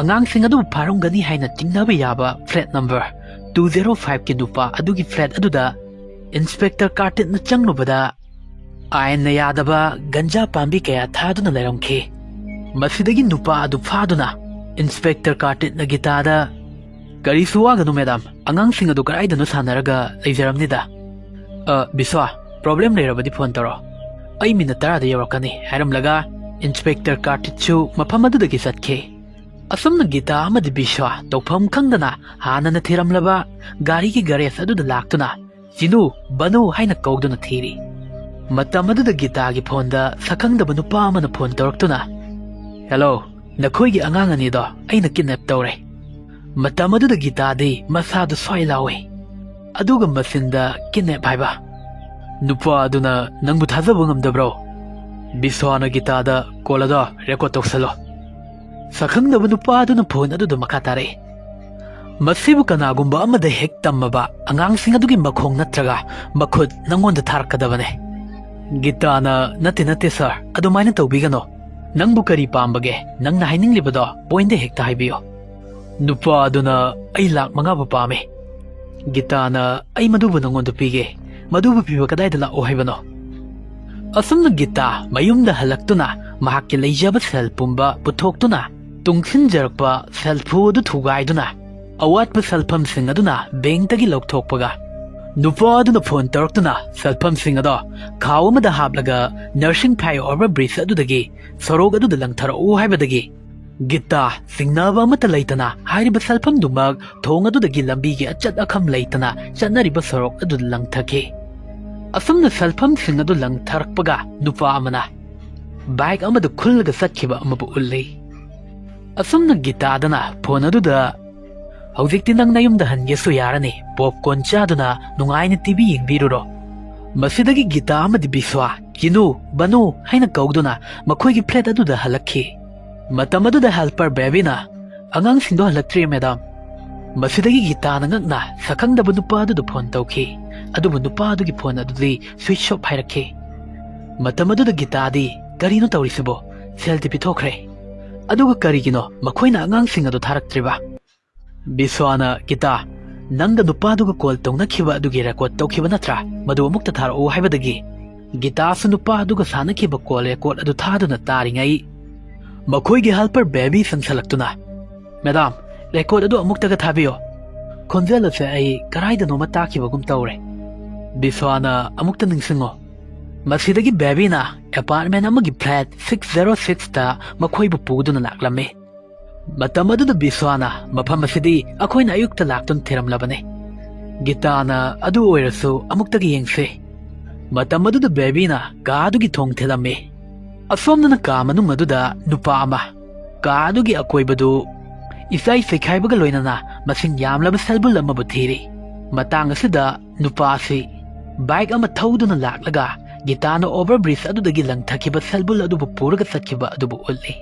ꯑꯉꯥꯡꯁꯤꯡ ꯑꯗꯨꯕꯨ ꯐꯥꯔꯝꯒꯅꯤ ꯍꯥꯏꯅ ꯆꯤꯡꯅꯕ ꯌꯥꯕ ꯐ꯭ꯂꯦꯠ ꯅꯝꯕꯔ ꯇꯨ ꯖꯦꯔꯣ ꯐꯥꯏꯚꯀꯤ ꯅꯨꯄꯥ ꯑꯗꯨꯒꯤ ꯐ꯭ꯂꯦꯠ ꯑꯗꯨꯗ ꯏꯟꯁꯄꯦꯛꯇꯔ ꯀꯥꯔꯇꯤꯠꯅ ꯆꯪꯂꯨꯕꯗ, ꯑꯥꯏꯟꯅ ꯌꯥꯗꯕ ꯒꯟꯖꯥ ꯄꯥꯝꯕꯤ ꯀꯌꯥ ꯊꯥꯗꯨꯅ ꯂꯩꯔꯝꯈꯤ꯫ ꯃꯁꯤꯗꯒꯤ ꯅꯨꯄꯥ ꯑꯗꯨ ꯐꯥꯗꯨꯅ ꯏꯟꯁꯄꯦꯛꯇꯔ ꯀꯥꯔꯇꯤꯠꯅ ꯒꯤꯇꯥꯗ, "ꯀꯔꯤꯁꯨ ꯋꯥꯒꯅꯨ ꯃꯦꯗꯥꯝ, ꯑꯉꯥꯡꯁꯤꯡ ꯑꯗꯨ ꯀꯗꯥꯏꯗꯅꯣ ꯁꯥꯟꯅꯔꯒ ꯂꯩꯖꯔꯝꯅꯤꯗ꯫ ꯑ, ꯕꯤꯁ꯭ꯋꯥ, ꯄ꯭ꯔꯣꯕ꯭ꯂꯦꯝ ꯂꯩꯔꯕꯗꯤ ꯐꯣꯟ ꯇꯧꯔꯣ꯫ ꯑꯩ ꯃꯤꯅꯠ ꯇꯔꯥꯗ ꯌꯧꯔꯛꯀꯅꯤ" ꯍꯥꯏꯔꯝꯂꯒ ꯏꯟꯁꯄꯦꯛꯇꯔ ꯀꯥꯔꯇꯤꯠꯁꯨ ꯃꯐꯝ ꯑꯗꯨꯗꯒꯤ ꯆꯠꯈꯤ꯫ ꯑꯁꯨꯝꯅ ꯒꯤꯇꯥ ꯑꯃꯗꯤ ꯕꯤꯁ꯭ꯋꯥ ꯇꯧꯐꯝ ꯈꯪꯗꯅ ꯍꯥꯟꯅꯅ ꯊꯤꯔꯝꯂꯕ ꯒꯥꯔꯤꯒꯤ ꯒꯦꯔꯦꯖ ꯑꯗꯨꯗ ꯂꯥꯛꯇꯨꯅ ꯆꯤꯅꯨ, ꯕꯅꯨ ꯍꯥꯏꯅ ꯀꯧꯗꯨꯅ ꯊꯤꯔꯤ꯫ ꯃꯇꯝ ꯑꯗꯨꯗ ꯒꯤꯇꯥꯒꯤ ꯐꯣꯟꯗ ꯁꯛꯈꯪꯗꯕ ꯅꯨꯄꯥ ꯑꯃꯅ ꯐꯣꯟ ꯇꯧꯔꯛꯇꯨꯅ, "ꯍꯦꯜꯂꯣ, ꯅꯈꯣꯏꯒꯤ ꯑꯉꯥꯡ ꯑꯅꯤꯗꯣ ꯑꯩꯅ ꯀꯤꯗꯅꯦꯞ ꯇꯧꯔꯦ"꯫ ꯃꯇꯝ ꯑꯗꯨꯗ ꯒꯤꯇꯥꯗꯤ ꯃꯁꯥꯗꯨ ꯁ꯭ꯋꯥꯏ ꯂꯥꯎꯏ꯫ ꯑꯗꯨꯒ ꯃꯆꯤꯟꯗ "ꯀꯤꯗꯅꯦꯞ" ꯍꯥꯏꯕ꯫ "ꯅꯨꯄꯥ ꯑꯗꯨꯅ ꯅꯪꯕꯨ ꯊꯥꯖꯕ ꯉꯝꯗꯕ꯭ꯔꯣ?" ꯕꯤꯁ꯭ꯋꯥꯅ ꯒꯤꯇꯥꯗ, "ꯀꯣꯜ ꯑꯗꯣ ꯔꯦꯀꯣꯔꯗ ꯇꯧꯁꯜꯂꯣ"꯫ ꯁꯛꯈꯪꯗꯕ ꯅꯨꯄꯥ ꯑꯗꯨꯅ ꯐꯣꯟ ꯑꯗꯨꯗ ꯃꯈꯥ ꯇꯥꯔꯛꯏ, "ꯃꯁꯤꯕꯨ ꯀꯅꯥꯒꯨꯝꯕ ꯑꯃꯗ ꯍꯦꯛ ꯇꯝꯃꯕ ꯑꯉꯥꯡꯁꯤꯡ ꯑꯗꯨꯒꯤ ꯃꯈꯣꯡ ꯅꯠꯇ꯭ꯔꯒ ꯃꯈꯨꯠ ꯅꯪꯉꯣꯟꯗ ꯊꯥꯔꯛꯀꯗꯕꯅꯦ"꯫ ꯒꯤꯇꯥꯅ, "ꯅꯠꯇꯦ, ꯅꯠꯇꯦ ꯁꯥꯔ, ꯑꯗꯨꯃꯥꯏꯅ ꯇꯧꯕꯤꯒꯅꯣ꯫ ꯅꯪꯕꯨ ꯀꯔꯤ ꯄꯥꯝꯕꯒꯦ? ꯅꯪꯅ ꯍꯥꯏꯅꯤꯡꯂꯤꯕꯗꯣ ꯄꯣꯏꯟꯗ ꯍꯦꯛꯇ ꯍꯥꯏꯕꯤꯌꯨ"꯫ ꯅꯨꯄꯥ ꯑꯗꯨꯅ, "ꯑꯩ ꯂꯥꯛ ꯃꯉꯥꯕꯨ ꯄꯥꯝꯃꯤ"꯫ ꯒꯤꯇꯥꯅ, "ꯑꯩ ꯃꯗꯨꯕꯨ ꯅꯪꯉꯣꯟꯗ ꯄꯤꯒꯦ꯫ ꯃꯗꯨꯕꯨ ꯄꯤꯕ ꯀꯗꯥꯏꯗ ꯂꯥꯛꯑꯣ ꯍꯥꯏꯕꯅꯣ?" ꯑꯁꯨꯝꯅ ꯒꯤꯇꯥ ꯃꯌꯨꯝꯗ ꯍꯜꯂꯛꯇꯨꯅ ꯃꯍꯥꯛꯀꯤ ꯂꯩꯖꯕ ꯁꯦꯜ ꯄꯨꯝꯕ ꯄꯨꯊꯣꯛꯇꯨꯅ ꯇꯨꯡꯁꯤꯟꯖꯔꯛꯄ ꯁꯦꯜꯐꯨ ꯑꯗꯨ ꯊꯨꯒꯥꯏꯗꯨꯅ ꯑꯋꯥꯠꯄ ꯁꯦꯜꯐꯝꯁꯤꯡ ꯑꯗꯨꯅ ꯕꯦꯡꯛꯇꯒꯤ ꯂꯧꯊꯣꯛꯄꯒ ꯅꯨꯄꯥ ꯑꯗꯨꯅ ꯐꯣꯟ ꯇꯧꯔꯛꯇꯨꯅ ꯁꯦꯜꯐꯝꯁꯤꯡ ꯑꯗꯣ ꯈꯥꯎ ꯑꯃꯗ ꯍꯥꯞꯂꯒ ꯅꯔꯁꯤꯡ ꯐꯥꯏ ꯑꯣꯚꯔ ꯕ꯭ꯔꯤꯖ ꯑꯗꯨꯗꯒꯤ ꯁꯣꯔꯣꯛ ꯑꯗꯨꯗ ꯂꯪꯊꯔꯛꯎ ꯍꯥꯏꯕꯗꯒꯤ ꯒꯤꯇꯥ ꯆꯤꯡꯅꯕ ꯑꯃꯠꯇ ꯂꯩꯇꯅ ꯍꯥꯏꯔꯤꯕ ꯁꯦꯜꯐꯝꯗꯨꯃꯛ ꯊꯣꯡ ꯑꯗꯨꯗꯒꯤ ꯂꯝꯕꯤꯒꯤ ꯑꯆꯠ ꯑꯈꯝ ꯂꯩꯇꯅ ꯆꯠꯅꯔꯤꯕ ꯁꯣꯔꯣꯛ ꯑꯗꯨꯗ ꯂꯪꯊꯈꯤ꯫ ꯑꯁꯨꯝꯅ ꯁꯦꯜꯐꯝꯁꯤꯡ ꯑꯗꯨ ꯂꯪꯊꯔꯛꯄꯒ ꯅꯨꯄꯥ ꯑꯃꯅ ꯕꯥꯏꯛ ꯑꯃꯗ ꯈꯨꯜꯂꯒ ꯆꯠꯈꯤꯕ ꯑꯃꯕꯨ ꯎꯠꯂꯤ꯫ ꯑꯁꯨꯝꯅ ꯒꯤꯇꯥꯗꯅ ꯐꯣꯟ ꯑꯗꯨꯗ, "ꯍꯧꯖꯤꯛꯇꯤ ꯅꯪ ꯅꯌꯨꯝꯗ ꯍꯟꯒꯦꯁꯨ ꯌꯥꯔꯅꯤ, ꯄꯣꯞꯀꯣꯔꯟ ꯆꯥꯗꯨꯅ ꯅꯨꯡꯉꯥꯏꯅ ꯇꯤꯚꯤ ꯌꯦꯡꯕꯤꯔꯨꯔꯣ"꯫ ꯃꯁꯤꯗꯒꯤ ꯒꯤꯇꯥ ꯑꯃꯗꯤ ꯕꯤꯁ꯭ꯋꯥ, "ꯆꯤꯅꯨ, ꯕꯅꯨ" ꯍꯥꯏꯅ ꯀꯧꯗꯨꯅ ꯃꯈꯣꯏꯒꯤ ꯐ꯭ꯂꯦꯠ ꯑꯗꯨꯗ ꯍꯜꯂꯛꯈꯤ꯫ ꯃꯇꯝ ꯑꯗꯨꯗ ꯍꯦꯜꯄꯔ ꯕꯦꯕꯤꯅ "ꯑꯉꯥꯡꯁꯤꯡꯗꯣ ꯍꯜꯂꯛꯇ꯭ꯔꯤ, ꯃꯦꯗꯥꯝ"꯫ ꯃꯁꯤꯗꯒꯤ ꯒꯤꯇꯥꯅ ꯉꯛꯅ ꯁꯛꯈꯪꯗꯕ ꯅꯨꯄꯥ ꯑꯗꯨꯗ ꯐꯣꯟ ꯇꯧꯈꯤ, ꯑꯗꯨꯕꯨ ꯅꯨꯄꯥ ꯑꯗꯨꯒꯤ ꯐꯣꯟ ꯑꯗꯨꯗꯤ ꯁ꯭ꯋꯤꯆ ꯑꯣꯐ ꯍꯥꯏꯔꯛꯈꯤ꯫ ꯃꯇꯝ ꯑꯗꯨꯗ ꯒꯤꯇꯥꯗꯤ, "ꯀꯔꯤꯅꯣ ꯇꯧꯔꯤꯁꯤꯕꯣ? ꯁꯦꯜꯗꯤ ꯄꯤꯊꯣꯛꯈ꯭ꯔꯦ, ꯑꯗꯨꯒ ꯀꯔꯤꯒꯤꯅꯣ ꯃꯈꯣꯏꯅ ꯑꯉꯥꯡꯁꯤꯡ ꯑꯗꯨ ꯊꯥꯔꯛꯇ꯭ꯔꯤꯕ?" ꯕꯤꯁ꯭ꯋꯥꯅ, "ꯒꯤꯇꯥ, ꯅꯪꯒ ꯅꯨꯄꯥꯗꯨꯒ ꯀꯣꯜ ꯇꯧꯅꯈꯤꯕ ꯑꯗꯨꯒꯤ ꯔꯦꯀꯣꯔꯗ ꯇꯧꯈꯤꯕ ꯅꯠꯇ꯭ꯔꯥ? ꯃꯗꯨ ꯑꯃꯨꯛꯇ ꯊꯥꯔꯛꯎ" ꯍꯥꯏꯕꯗꯒꯤ ꯒꯤꯇꯥꯁꯨ ꯅꯨꯄꯥ ꯑꯗꯨꯒ ꯁꯥꯟꯅꯈꯤꯕ ꯀꯣꯜ ꯔꯦꯀꯣꯔꯗ ꯑꯗꯨ ꯊꯥꯗꯨꯅ ꯇꯥꯔꯤꯉꯩ, ꯃꯈꯣꯏꯒꯤ ꯍꯦꯜꯄꯔ ꯕꯦꯕꯤ ꯆꯪꯁꯜꯂꯛꯇꯨꯅ, "ꯃꯦꯗꯥꯝ, ꯔꯦꯀꯣꯔꯗ ꯑꯗꯨ ꯑꯃꯨꯛꯇꯒ ꯊꯥꯕꯤꯌꯣ꯫ ꯈꯣꯟꯖꯦꯜ ꯑꯁꯦ ꯑꯩ ꯀꯗꯥꯏꯗꯅꯣꯃ ꯇꯥꯈꯤꯕꯒꯨꯝ ꯇꯧꯔꯦ"꯫ ꯕꯤꯁ꯭ꯋꯥꯅ, "ꯑꯃꯨꯛꯇ ꯅꯤꯡꯁꯤꯡꯉꯣ"꯫ ꯃꯁꯤꯗꯒꯤ ꯕꯦꯕꯤꯅ ꯑꯦꯄꯥꯔꯠꯃꯦꯟ ꯑꯃꯒꯤ ꯐ꯭ꯂꯦꯠ ꯁꯤꯛꯁ ꯖꯦꯔꯣ ꯁꯤꯛꯁꯇ ꯃꯈꯣꯏꯕꯨ ꯄꯨꯗꯨꯅ ꯂꯥꯛꯂꯝꯃꯤ꯫ ꯃꯇꯝ ꯑꯗꯨꯗ ꯕꯤꯁ꯭ꯋꯥꯅ, "ꯃꯐꯝ ꯑꯁꯤꯗꯤ ꯑꯩꯈꯣꯏꯅ ꯑꯌꯨꯛꯇ ꯂꯥꯛꯇꯨꯅ ꯊꯤꯔꯝꯂꯕꯅꯤ"꯫ ꯒꯤꯇꯥꯅ, "ꯑꯗꯨ ꯑꯣꯏꯔꯁꯨ ꯑꯃꯨꯛꯇꯒ ꯌꯦꯡꯁꯤ"꯫ ꯃꯇꯝ ꯑꯗꯨꯗ ꯕꯦꯕꯤꯅ ꯀꯥ ꯑꯗꯨꯒꯤ ꯊꯣꯡ ꯊꯤꯜꯂꯝꯃꯤ꯫ ꯑꯁꯣꯝꯗꯅ ꯀꯥ ꯃꯅꯨꯡ ꯑꯗꯨꯗ ꯅꯨꯄꯥ ꯑꯃ ꯀꯥ ꯑꯗꯨꯒꯤ ꯑꯀꯣꯏꯕꯗꯨ ꯏꯆꯥꯏ ꯆꯩꯈꯥꯏꯕꯒ ꯂꯣꯏꯅꯅ ꯃꯁꯤꯡ ꯌꯥꯝꯂꯕ ꯁꯦꯜꯕꯨꯜ ꯑꯃꯕꯨ ꯊꯤꯔꯤ꯫ ꯃꯇꯥꯡ ꯑꯁꯤꯗ ꯅꯨꯄꯥ ꯑꯁꯤ ꯕꯥꯏꯛ ꯑꯃ ꯊꯧꯗꯨꯅ ꯂꯥꯛꯂꯒ ꯒꯤꯇꯥꯅ ꯑꯣꯚꯔ ꯕ꯭ꯔꯤꯖ ꯑꯗꯨꯗꯒꯤ ꯂꯪꯊꯈꯤꯕ ꯁꯦꯜꯕꯨꯜ ꯑꯗꯨꯕꯨ ꯄꯨꯔꯒ ꯆꯠꯈꯤꯕ ꯑꯗꯨꯕꯨ ꯎꯠꯂꯤ꯫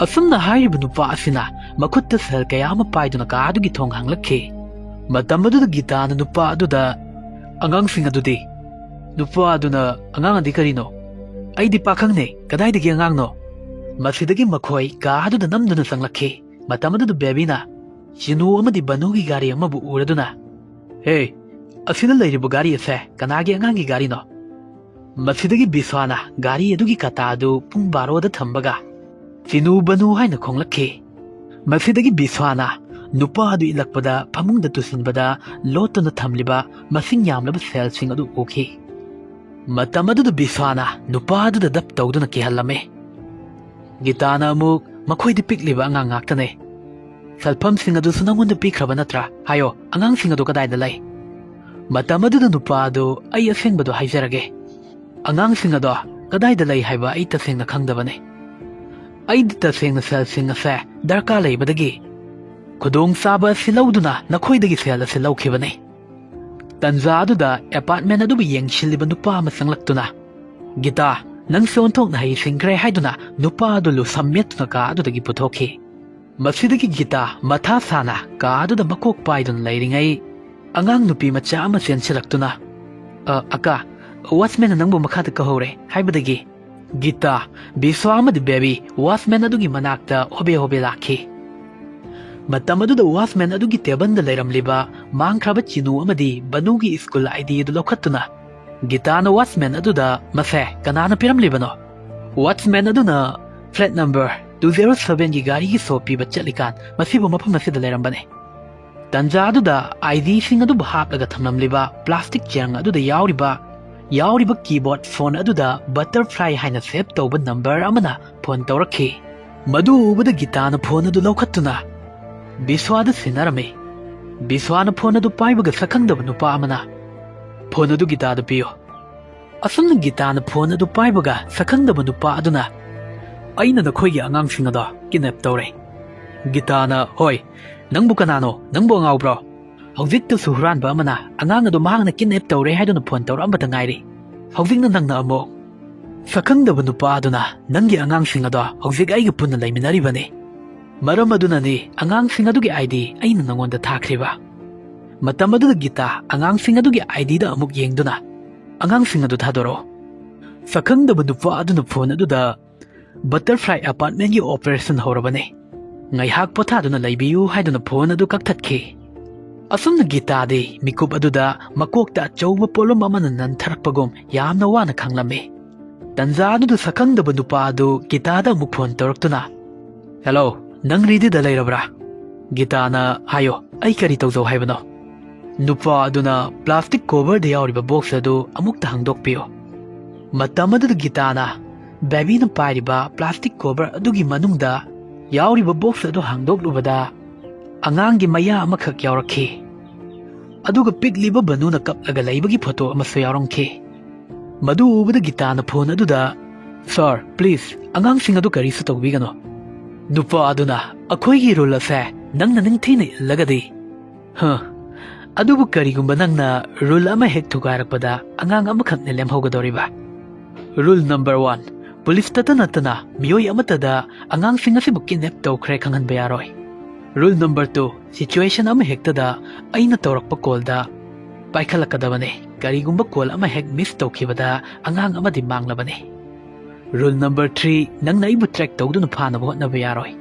ꯑꯁꯨꯝꯅ ꯍꯥꯏꯔꯤꯕ ꯅꯨꯄꯥ ꯑꯁꯤꯅ ꯃꯈꯨꯠꯇ ꯁꯦꯜ ꯀꯌꯥ ꯑꯃ ꯄꯥꯏꯗꯨꯅ ꯀꯥ ꯑꯗꯨꯒꯤ ꯊꯣꯡ ꯍꯥꯡꯂꯛꯈꯤ꯫ ꯃꯇꯝ ꯑꯗꯨꯗ ꯒꯤꯇꯥꯅ ꯅꯨꯄꯥ ꯑꯗꯨꯗ, "ꯑꯉꯥꯡꯁꯤꯡ ꯑꯗꯨꯗꯤ?" ꯅꯨꯄꯥ ꯑꯗꯨꯅ, "ꯑꯉꯥꯡ ꯑꯗꯤ ꯀꯔꯤꯅꯣ? ꯑꯩꯗꯤ ꯄꯥꯈꯪꯅꯦ, ꯀꯗꯥꯏꯗꯒꯤ ꯑꯉꯥꯡꯅꯣ?" ꯃꯁꯤꯗꯒꯤ ꯃꯈꯣꯏ ꯀꯥ ꯑꯗꯨꯗ ꯅꯝꯗꯨꯅ ꯆꯪꯂꯛꯈꯤ꯫ ꯃꯇꯝ ꯑꯗꯨꯗ ꯕꯦꯕꯤꯅ ꯆꯤꯅꯨ ꯑꯃꯗꯤ ꯕꯅꯨꯒꯤ ꯒꯥꯔꯤ ꯑꯃꯕꯨ ꯎꯔꯗꯨꯅ, "ꯍꯦ, ꯑꯁꯤꯗ ꯂꯩꯔꯤꯕ ꯒꯥꯔꯤ ꯑꯁꯦ ꯀꯅꯥꯒꯤ ꯑꯉꯥꯡꯒꯤ ꯒꯥꯔꯤꯅꯣ?" ꯃꯁꯤꯗꯒꯤ ꯕꯤꯁ꯭ꯋꯥꯅ ꯒꯥꯔꯤ ꯑꯗꯨꯒꯤ ꯀꯥꯇꯥ ꯑꯗꯨ ꯄꯨꯡ ꯕꯥꯔꯣꯗ ꯊꯝꯕꯒ, "ꯆꯤꯅꯨ ꯕꯅꯨ" ꯍꯥꯏꯅ ꯈꯣꯡꯂꯛꯈꯤ꯫ ꯃꯁꯤꯗꯒꯤ ꯕꯤꯁ꯭ꯋꯥꯅ ꯅꯨꯄꯥ ꯑꯗꯨ ꯏꯜꯂꯛꯄꯗ ꯐꯃꯨꯡꯗ ꯇꯨꯁꯤꯟꯕꯗ ꯂꯣꯠꯇꯨꯅ ꯊꯝꯂꯤꯕ ꯃꯁꯤꯡ ꯌꯥꯝꯂꯕ ꯁꯦꯜꯁꯤꯡ ꯑꯗꯨ ꯎꯈꯤ꯫ ꯃꯇꯝ ꯑꯗꯨꯗ ꯕꯤꯁ꯭ꯋꯥꯅ ꯅꯨꯄꯥ ꯑꯗꯨꯗ ꯗꯞ ꯇꯧꯗꯨꯅ ꯀꯤꯍꯜꯂꯝꯃꯤ꯫ ꯒꯤꯇꯥꯅ ꯑꯃꯨꯛ, "ꯃꯈꯣꯏꯗꯤ ꯄꯤꯛꯂꯤꯕ ꯑꯉꯥꯡ ꯉꯥꯛꯇꯅꯦ꯫ ꯁꯦꯜꯐꯝꯁꯤꯡ ꯑꯗꯨꯁꯨ ꯅꯪꯉꯣꯟꯗ ꯄꯤꯈ꯭ꯔꯕ ꯅꯠꯇ꯭ꯔꯥ? ꯍꯥꯏꯌꯣ, ꯑꯉꯥꯡꯁꯤꯡ ꯑꯗꯨ ꯀꯗꯥꯏꯗ ꯂꯩ?" ꯃꯇꯝ ꯑꯗꯨꯗ ꯅꯨꯄꯥ ꯑꯗꯨ, "ꯑꯩ ꯑꯁꯦꯡꯕꯗꯣ ꯍꯥꯏꯖꯔꯒꯦ꯫ ꯑꯉꯥꯡꯁꯤꯡ ꯑꯗꯣ ꯀꯗꯥꯏꯗ ꯂꯩ ꯍꯥꯏꯕ ꯑꯩ ꯇꯁꯦꯡꯅ ꯈꯪꯗꯕꯅꯤ꯫ ꯑꯩꯗꯤ ꯇꯁꯦꯡꯅ ꯁꯦꯜꯁꯤꯡ ꯑꯁꯦ ꯗꯔꯀꯥꯔ ꯂꯩꯕꯗꯒꯤ ꯈꯨꯗꯣꯡꯆꯥꯕ ꯑꯁꯤ ꯂꯧꯗꯨꯅ ꯅꯈꯣꯏꯗꯒꯤ ꯁꯦꯜ ꯑꯁꯤ ꯂꯧꯈꯤꯕꯅꯤ꯫" ꯇꯟꯖꯥ ꯑꯗꯨꯗ ꯑꯦꯄꯥꯔꯠꯃꯦꯟ ꯑꯗꯨꯕꯨ ꯌꯦꯡꯁꯤꯜꯂꯤꯕ ꯅꯨꯄꯥ ꯑꯃ ꯆꯪꯂꯛꯇꯨꯅ, "ꯒꯤꯇꯥ, ꯅꯪꯁꯦ ꯑꯣꯟꯊꯣꯛꯅ ꯍꯩꯁꯤꯡꯈ꯭ꯔꯦ" ꯍꯥꯏꯗꯨꯅ ꯅꯨꯄꯥ ꯑꯗꯨ ꯂꯨꯁꯝ ꯃꯦꯠꯇꯨꯅ ꯀꯥ ꯑꯗꯨꯗꯒꯤ ꯄꯨꯊꯣꯛꯈꯤ꯫ ꯃꯁꯤꯗꯒꯤ ꯒꯤꯇꯥ ꯃꯊꯥ ꯁꯥꯅ ꯀꯥ ꯑꯗꯨꯗ ꯃꯀꯣꯛ ꯄꯥꯏꯗꯨꯅ ꯂꯩꯔꯤꯉꯩ, ꯑꯉꯥꯡ ꯅꯨꯄꯤ ꯃꯆꯥ ꯑꯃ ꯆꯦꯟꯁꯤꯜꯂꯛꯇꯨꯅ, "ꯑ, ꯑꯀꯥ, ꯋꯥꯆꯃꯦꯟꯅ ꯅꯪꯕꯨ ꯃꯈꯥꯗ ꯀꯧꯍꯧꯔꯦ" ꯍꯥꯏꯕꯗꯒꯤ ꯒꯤꯇꯥ, ꯕꯤꯁ꯭ꯋꯥ ꯑꯃꯗꯤ ꯕꯦꯕꯤ ꯋꯥꯆꯃꯦꯟ ꯑꯗꯨꯒꯤ ꯃꯅꯥꯛꯇ ꯍꯣꯕꯦ ꯍꯣꯕꯦ ꯂꯥꯛꯈꯤ꯫ ꯃꯇꯝ ꯑꯗꯨꯗ ꯋꯥꯆꯃꯦꯟ ꯑꯗꯨꯒꯤ ꯇꯦꯕꯜꯗ ꯂꯩꯔꯝꯂꯤꯕ ꯃꯥꯡꯈ꯭ꯔꯕ ꯆꯤꯅꯨ ꯑꯃꯗꯤ ꯕꯅꯨꯒꯤ ꯁ꯭ꯀꯨꯜ ꯑꯥꯏ ꯗꯤ ꯑꯗꯨ ꯂꯧꯈꯠꯇꯨꯅ, ꯒꯤꯇꯥꯅ ꯋꯥꯆꯃꯦꯟ ꯑꯗꯨꯗ, "ꯃꯁꯦ ꯀꯅꯥꯅ ꯄꯤꯔꯝꯂꯤꯕꯅꯣ?" ꯋꯥꯆꯃꯦꯟ ꯑꯗꯨꯅ, "ꯐ꯭ꯂꯦꯠ ꯅꯝꯕꯔ ꯇꯨ ꯖꯦꯔꯣ ꯁꯚꯦꯟꯒꯤ ꯒꯥꯔꯤꯒꯤ ꯁꯣ ꯄꯤꯕ ꯆꯠꯂꯤꯀꯥꯟ ꯃꯁꯤꯕꯨ ꯃꯐꯝ ꯑꯁꯤꯗ ꯂꯩꯔꯝꯕꯅꯦ꯫" ꯇꯟꯖꯥ ꯑꯗꯨꯗ ꯑꯥꯏ ꯗꯤꯁꯤꯡ ꯑꯗꯨꯕꯨ ꯍꯥꯞꯂꯒ ꯊꯝꯂꯝꯂꯤꯕ ꯄ꯭ꯂꯥꯁꯇꯤꯛ ꯆꯦꯔꯪ ꯑꯗꯨꯗ ꯌꯥꯎꯔꯤꯕ, ꯌꯥꯎꯔꯤꯕ ꯀꯤꯕꯣꯔꯗ ꯐꯣꯟ ꯑꯗꯨꯗ ꯕꯇꯔꯐ꯭ꯂꯥꯏ ꯍꯥꯏꯅ ꯁꯦꯚ ꯇꯧꯕ ꯅꯝꯕꯔ ꯑꯃꯅ ꯐꯣꯟ ꯇꯧꯔꯛꯈꯤ꯫ ꯃꯗꯨ ꯎꯕꯗ ꯒꯤꯇꯥꯅ ꯐꯣꯟ ꯑꯗꯨ ꯂꯧꯈꯠꯇꯨꯅ ꯕꯤꯁ꯭ꯋꯥꯗ ꯁꯤꯟꯅꯔꯝꯃꯤ꯫ ꯕꯤꯁ꯭ꯋꯥꯅ ꯐꯣꯟ ꯑꯗꯨ ꯄꯥꯏꯕꯒ ꯁꯛꯈꯪꯗꯕ ꯅꯨꯄꯥ ꯑꯃꯅ, "ꯐꯣꯟ ꯑꯗꯨ ꯒꯤꯇꯥꯗ ꯄꯤꯌꯨ꯫" ꯑꯁꯨꯝꯅ ꯒꯤꯇꯥꯅ ꯐꯣꯟ ꯑꯗꯨ ꯄꯥꯏꯕꯒ ꯁꯛꯈꯪꯗꯕ ꯅꯨꯄꯥ ꯑꯗꯨꯅ, "ꯑꯩꯅ ꯅꯈꯣꯏꯒꯤ ꯑꯉꯥꯡꯁꯤꯡ ꯑꯗꯣ ꯀꯤꯗꯅꯦꯞ ꯇꯧꯔꯦ꯫" ꯒꯤꯇꯥꯅ, "ꯍꯣꯏ, ꯅꯪꯕꯨ ꯀꯅꯥꯅꯣ? ꯅꯪꯕꯨ ꯑꯉꯥꯎꯕ꯭ꯔꯣ? ꯍꯧꯖꯤꯛꯇꯁꯨ ꯍꯨꯔꯥꯟꯕ ꯑꯃꯅ ꯑꯉꯥꯡ ꯑꯗꯨ ꯃꯍꯥꯛꯅ ꯀꯤꯗꯅꯦꯞ ꯇꯧꯔꯦ ꯍꯥꯏꯗꯨꯅ ꯐꯣꯟ ꯇꯧꯔꯛꯑꯝꯕꯇ ꯉꯥꯏꯔꯤ꯫ ꯍꯧꯖꯤꯛꯅ ꯅꯪꯅ ꯑꯃꯨꯛ?" ꯁꯛꯈꯪꯗꯕ ꯅꯨꯄꯥ ꯑꯗꯨꯅ, "ꯅꯪꯒꯤ ꯑꯉꯥꯡꯁꯤꯡ ꯑꯗꯣ ꯍꯧꯖꯤꯛ ꯑꯩꯒ ꯄꯨꯟꯅ ꯂꯩꯃꯤꯟꯅꯔꯤꯕꯅꯤ꯫ ꯃꯔꯝ ꯑꯗꯨꯅꯅꯤ ꯑꯉꯥꯡꯁꯤꯡ ꯑꯗꯨꯒꯤ ꯑꯥꯏ ꯗꯤ ꯑꯩꯅ ꯅꯉꯣꯟꯗ ꯊꯥꯈ꯭ꯔꯤꯕ꯫" ꯃꯇꯝ ꯑꯗꯨꯗ ꯒꯤꯇꯥ ꯑꯉꯥꯡꯁꯤꯡ ꯑꯗꯨꯒꯤ ꯑꯥꯏ ꯗꯤꯗ ꯑꯃꯨꯛ ꯌꯦꯡꯗꯨꯅ, "ꯑꯉꯥꯡꯁꯤꯡ ꯑꯗꯨ ꯊꯥꯗꯣꯔꯛꯑꯣ꯫" ꯁꯛꯈꯪꯗꯕ ꯅꯨꯄꯥ ꯑꯗꯨꯅ ꯐꯣꯟ ꯑꯗꯨꯗ, "ꯕꯇꯔꯐ꯭ꯂꯥꯏ ꯑꯦꯄꯥꯔꯠꯃꯦꯟꯒꯤ ꯑꯣꯄꯔꯦꯁꯟ ꯍꯧꯔꯕꯅꯤ꯫ ꯉꯥꯏꯍꯥꯛ ꯄꯣꯊꯥꯗꯨꯅ ꯂꯩꯕꯤꯌꯨ" ꯍꯥꯏꯗꯨꯅ ꯐꯣꯟ ꯑꯗꯨ ꯀꯛꯊꯠꯈꯤ꯫ ꯑꯁꯨꯝꯅ ꯒꯤꯇꯥꯗꯤ ꯃꯤꯀꯨꯞ ꯑꯗꯨꯗ ꯃꯀꯣꯛꯇ ꯑꯆꯧꯕ ꯄꯣꯠꯂꯨꯝ ꯑꯃꯅ ꯅꯟꯊꯔꯛꯄꯒꯨꯝ ꯌꯥꯝꯅ ꯋꯥꯅ ꯈꯥꯡꯂꯝꯃꯤ꯫ ꯇꯟꯖꯥ ꯑꯗꯨꯗ ꯁꯛꯈꯪꯗꯕ ꯅꯨꯄꯥ ꯑꯗꯨ ꯒꯤꯇꯥꯗ ꯑꯃꯨꯛ ꯐꯣꯟ ꯇꯧꯔꯛꯇꯨꯅ, "ꯍꯦꯜꯂꯣ, ꯅꯪ ꯔꯦꯗꯤꯗ ꯂꯩꯔꯕ꯭ꯔꯥ?" ꯒꯤꯇꯥꯅ, "ꯍꯥꯏꯌꯣ, ꯑꯩ ꯀꯔꯤ ꯇꯧꯖꯧ ꯍꯥꯏꯕꯅꯣ?" ꯅꯨꯄꯥ ꯑꯗꯨꯅ, "ꯄ꯭ꯂꯥꯁꯇꯤꯛ ꯀꯣꯚꯔꯗ ꯌꯥꯎꯔꯤꯕ ꯕꯣꯛꯁ ꯑꯗꯨ ꯑꯃꯨꯛꯇ ꯍꯥꯡꯗꯣꯛꯄꯤꯌꯨ꯫" ꯃꯇꯝ ꯑꯗꯨꯗ ꯒꯤꯇꯥꯅ ꯕꯦꯕꯤꯅ ꯄꯥꯏꯔꯤꯕ ꯄ꯭ꯂꯥꯁꯇꯤꯛ ꯀꯣꯚꯔ ꯑꯗꯨꯒꯤ ꯃꯅꯨꯡꯗ ꯌꯥꯎꯔꯤꯕ ꯕꯣꯛꯁ ꯑꯗꯨ ꯍꯥꯡꯗꯣꯛꯂꯨꯕꯗ, ꯑꯉꯥꯡꯒꯤ ꯃꯌꯥ ꯑꯃꯈꯛ ꯌꯥꯎꯔꯛꯈꯤ꯫ ꯑꯗꯨꯒ ꯄꯤꯛꯂꯤꯕ ꯕꯅꯨꯅ ꯀꯞꯂꯒ ꯂꯩꯕꯒꯤ ꯐꯣꯇꯣ ꯑꯃꯁꯨ ꯌꯥꯎꯔꯝꯈꯤ꯫ ꯃꯗꯨ ꯎꯕꯗ ꯒꯤꯇꯥꯅ ꯐꯣꯟ ꯑꯗꯨꯗ, "ꯁꯥꯔ, ꯄ꯭ꯂꯤꯖ, ꯑꯉꯥꯡꯁꯤꯡ ꯑꯗꯨ ꯀꯔꯤꯁꯨ ꯇꯧꯕꯤꯒꯅꯨ꯫" ꯅꯨꯄꯥ ꯑꯗꯨꯅ, "ꯑꯩꯈꯣꯏꯒꯤ ꯔꯨꯜ ꯑꯁꯦ ꯅꯪꯅ ꯅꯤꯡꯊꯤꯅ ꯏꯜꯂꯒꯗꯤ꯫" "ꯍ, ꯑꯗꯨꯕꯨ ꯀꯔꯤꯒꯨꯝꯕ ꯅꯪꯅ ꯔꯨꯜ ꯑꯃ ꯍꯦꯛ ꯊꯨꯒꯥꯏꯔꯛꯄꯗ ꯑꯉꯥꯡ ꯑꯃꯈꯛꯅ ꯂꯦꯝꯍꯧꯒꯗꯧꯔꯤꯕ?" "ꯔꯨꯜ ꯅꯝꯕꯔ ꯋꯥꯟ, ꯄꯨꯂꯤꯁꯇꯇ ꯅꯠꯇꯅ ꯃꯤꯑꯣꯏ ꯑꯃꯠꯇꯗ ꯑꯉꯥꯡꯁꯤꯡ ꯑꯁꯤꯕꯨ ꯀꯤꯗꯅꯦꯞ ꯇꯧꯈ꯭ꯔꯦ ꯈꯪꯍꯟꯕ ꯌꯥꯔꯣꯏ꯫ ꯔꯨꯜ ꯅꯝꯕꯔ ꯇꯨ, ꯁꯤꯆꯨꯋꯦꯁꯟ ꯑꯃ ꯍꯦꯛꯇꯗ ꯑꯩꯅ ꯇꯧꯔꯛꯄ ꯀꯣꯜꯗ ꯄꯥꯏꯈꯠꯂꯛꯀꯗꯕꯅꯤ꯫ ꯀꯔꯤꯒꯨꯝꯕ ꯀꯣꯜ ꯑꯃ ꯍꯦꯛ ꯃꯤꯁ ꯇꯧꯈꯤꯕꯗ ꯑꯉꯥꯡ ꯑꯃꯗꯤ ꯃꯥꯡꯂꯕꯅꯤ꯫ ꯔꯨꯜ ꯅꯝꯕꯔ ꯊ꯭ꯔꯤ, ꯅꯪꯅ ꯑꯩꯕꯨ ꯇ꯭ꯔꯦꯛ ꯇꯧꯗꯨꯅ ꯐꯥꯅꯕ ꯍꯣꯠꯅꯕ ꯌꯥꯔꯣꯏ꯫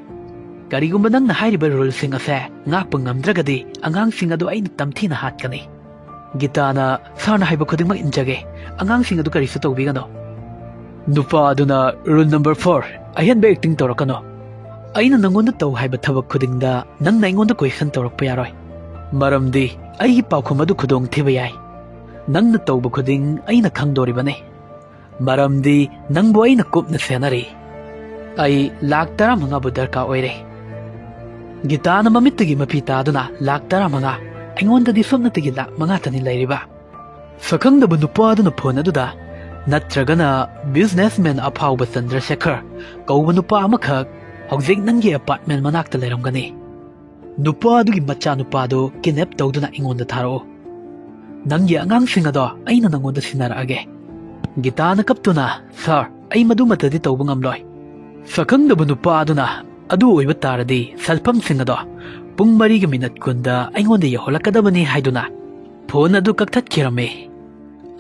ꯀꯔꯤꯒꯨꯝꯕ ꯅꯪꯅ ꯍꯥꯏꯔꯤꯕ ꯔꯨꯜꯁꯤꯡ ꯑꯁꯦ ꯉꯥꯛꯄ ꯉꯝꯗ꯭ꯔꯒꯗꯤ ꯑꯉꯥꯡꯁꯤꯡ ꯑꯗꯨ ꯑꯩꯅ ꯇꯝꯊꯤꯅ ꯍꯥꯠꯀꯅꯤ꯫" ꯒꯤꯇꯥꯅ, "ꯁꯥꯔꯅ ꯍꯥꯏꯕ ꯈꯨꯗꯤꯡꯃꯛ ꯏꯟꯖꯒꯦ꯫ ꯑꯉꯥꯡꯁꯤꯡ ꯑꯗꯨ ꯀꯔꯤꯁꯨ ꯇꯧꯕꯤꯒꯅꯨ꯫" ꯅꯨꯄꯥ ꯑꯗꯨꯅ, "ꯔꯨꯜ ꯅꯝꯕꯔ ꯐꯣꯔ, ꯑꯍꯦꯟꯕ ꯑꯦꯛꯇꯤꯡ ꯇꯧꯔꯛꯀꯅꯨ꯫ ꯑꯩꯅ ꯅꯪꯉꯣꯟꯗ ꯇꯧ ꯍꯥꯏꯕ ꯊꯕꯛ ꯈꯨꯗꯤꯡꯗ ꯅꯪꯅ ꯑꯩꯉꯣꯟꯗ ꯀꯣꯏꯁꯟ ꯇꯧꯔꯛꯄ ꯌꯥꯔꯣꯏ, ꯃꯔꯝꯗꯤ ꯑꯩꯒꯤ ꯄꯥꯎꯈꯨꯝ ꯑꯗꯨ ꯈꯨꯗꯣꯡ ꯊꯤꯕ ꯌꯥꯏ꯫ ꯅꯪꯅ ꯇꯧꯕ ꯈꯨꯗꯤꯡ ꯑꯩꯅ ꯈꯪꯗꯣꯔꯤꯕꯅꯤ, ꯃꯔꯝꯗꯤ ꯅꯪꯕꯨ ꯑꯩꯅ ꯀꯨꯞꯅ ꯁꯦꯟꯅꯔꯤ꯫ ꯑꯩ ꯂꯥꯛ ꯇꯔꯥꯃꯉꯥꯕꯨ ꯗꯔꯀꯥꯔ ꯑꯣꯏꯔꯦ꯫" ꯒꯤꯇꯥꯅ ꯃꯃꯤꯠꯇꯒꯤ ꯃꯄꯤ ꯇꯥꯗꯨꯅ, "ꯂꯥꯛ ꯇꯔꯥꯃꯉꯥ? ꯑꯩꯉꯣꯟꯗꯗꯤ ꯁꯨꯞꯅꯇꯒꯤ ꯂꯥꯛ ꯃꯉꯥꯇꯅꯤ ꯂꯩꯔꯤꯕ꯫" ꯁꯛꯈꯪꯗꯕ ꯅꯨꯄꯥ ꯑꯗꯨꯅ ꯐꯣꯟ ꯑꯗꯨꯗ, "ꯅꯠꯇ꯭ꯔꯒꯅ ꯕꯤꯖꯤꯅꯦꯁꯃꯦꯟ ꯑꯐꯥꯎꯕ ꯆꯟꯗ꯭ꯔꯁꯦꯈꯔ ꯀꯧꯕ ꯅꯨꯄꯥ ꯑꯃꯈꯛ ꯍꯧꯖꯤꯛ ꯅꯪꯒꯤ ꯑꯦꯄꯥꯔꯠꯃꯦꯟ ꯃꯅꯥꯛꯇ ꯂꯩꯔꯝꯒꯅꯤ꯫ ꯅꯨꯄꯥ ꯑꯗꯨꯒꯤ ꯃꯆꯥꯅꯨꯄꯥꯗꯨ ꯀꯤꯗꯅꯦꯞ ꯇꯧꯗꯨꯅ ꯑꯩꯉꯣꯟꯗ ꯊꯥꯔꯛꯎ꯫ ꯅꯪꯒꯤ ꯑꯉꯥꯡꯁꯤꯡ ꯑꯗꯣ ꯑꯩꯅ ꯅꯪꯉꯣꯟꯗ ꯁꯤꯟꯅꯔꯛꯑꯒꯦ꯫" ꯒꯤꯇꯥꯅ ꯀꯞꯇꯨꯅ, "ꯁꯥꯔ, ꯑꯩ ꯃꯗꯨꯃꯠꯇꯗꯤ ꯇꯧꯕ ꯉꯝꯂꯣꯏ꯫" ꯁꯛꯈꯪꯗꯕ ꯅꯨꯄꯥ ꯑꯗꯨꯅ, "ꯑꯗꯨ ꯑꯣꯏꯕ ꯇꯥꯔꯗꯤ ꯁꯦꯜꯐꯝꯁꯤꯡ ꯑꯗꯣ ꯄꯨꯡ ꯃꯔꯤꯒ ꯃꯤꯅꯠ ꯀꯨꯟꯗ ꯑꯩꯉꯣꯟꯗ ꯌꯧꯍꯜꯂꯛꯀꯗꯕꯅꯤ" ꯍꯥꯏꯗꯨꯅ ꯐꯣꯟ ꯑꯗꯨ ꯀꯛꯊꯠꯈꯤꯔꯝꯃꯤ꯫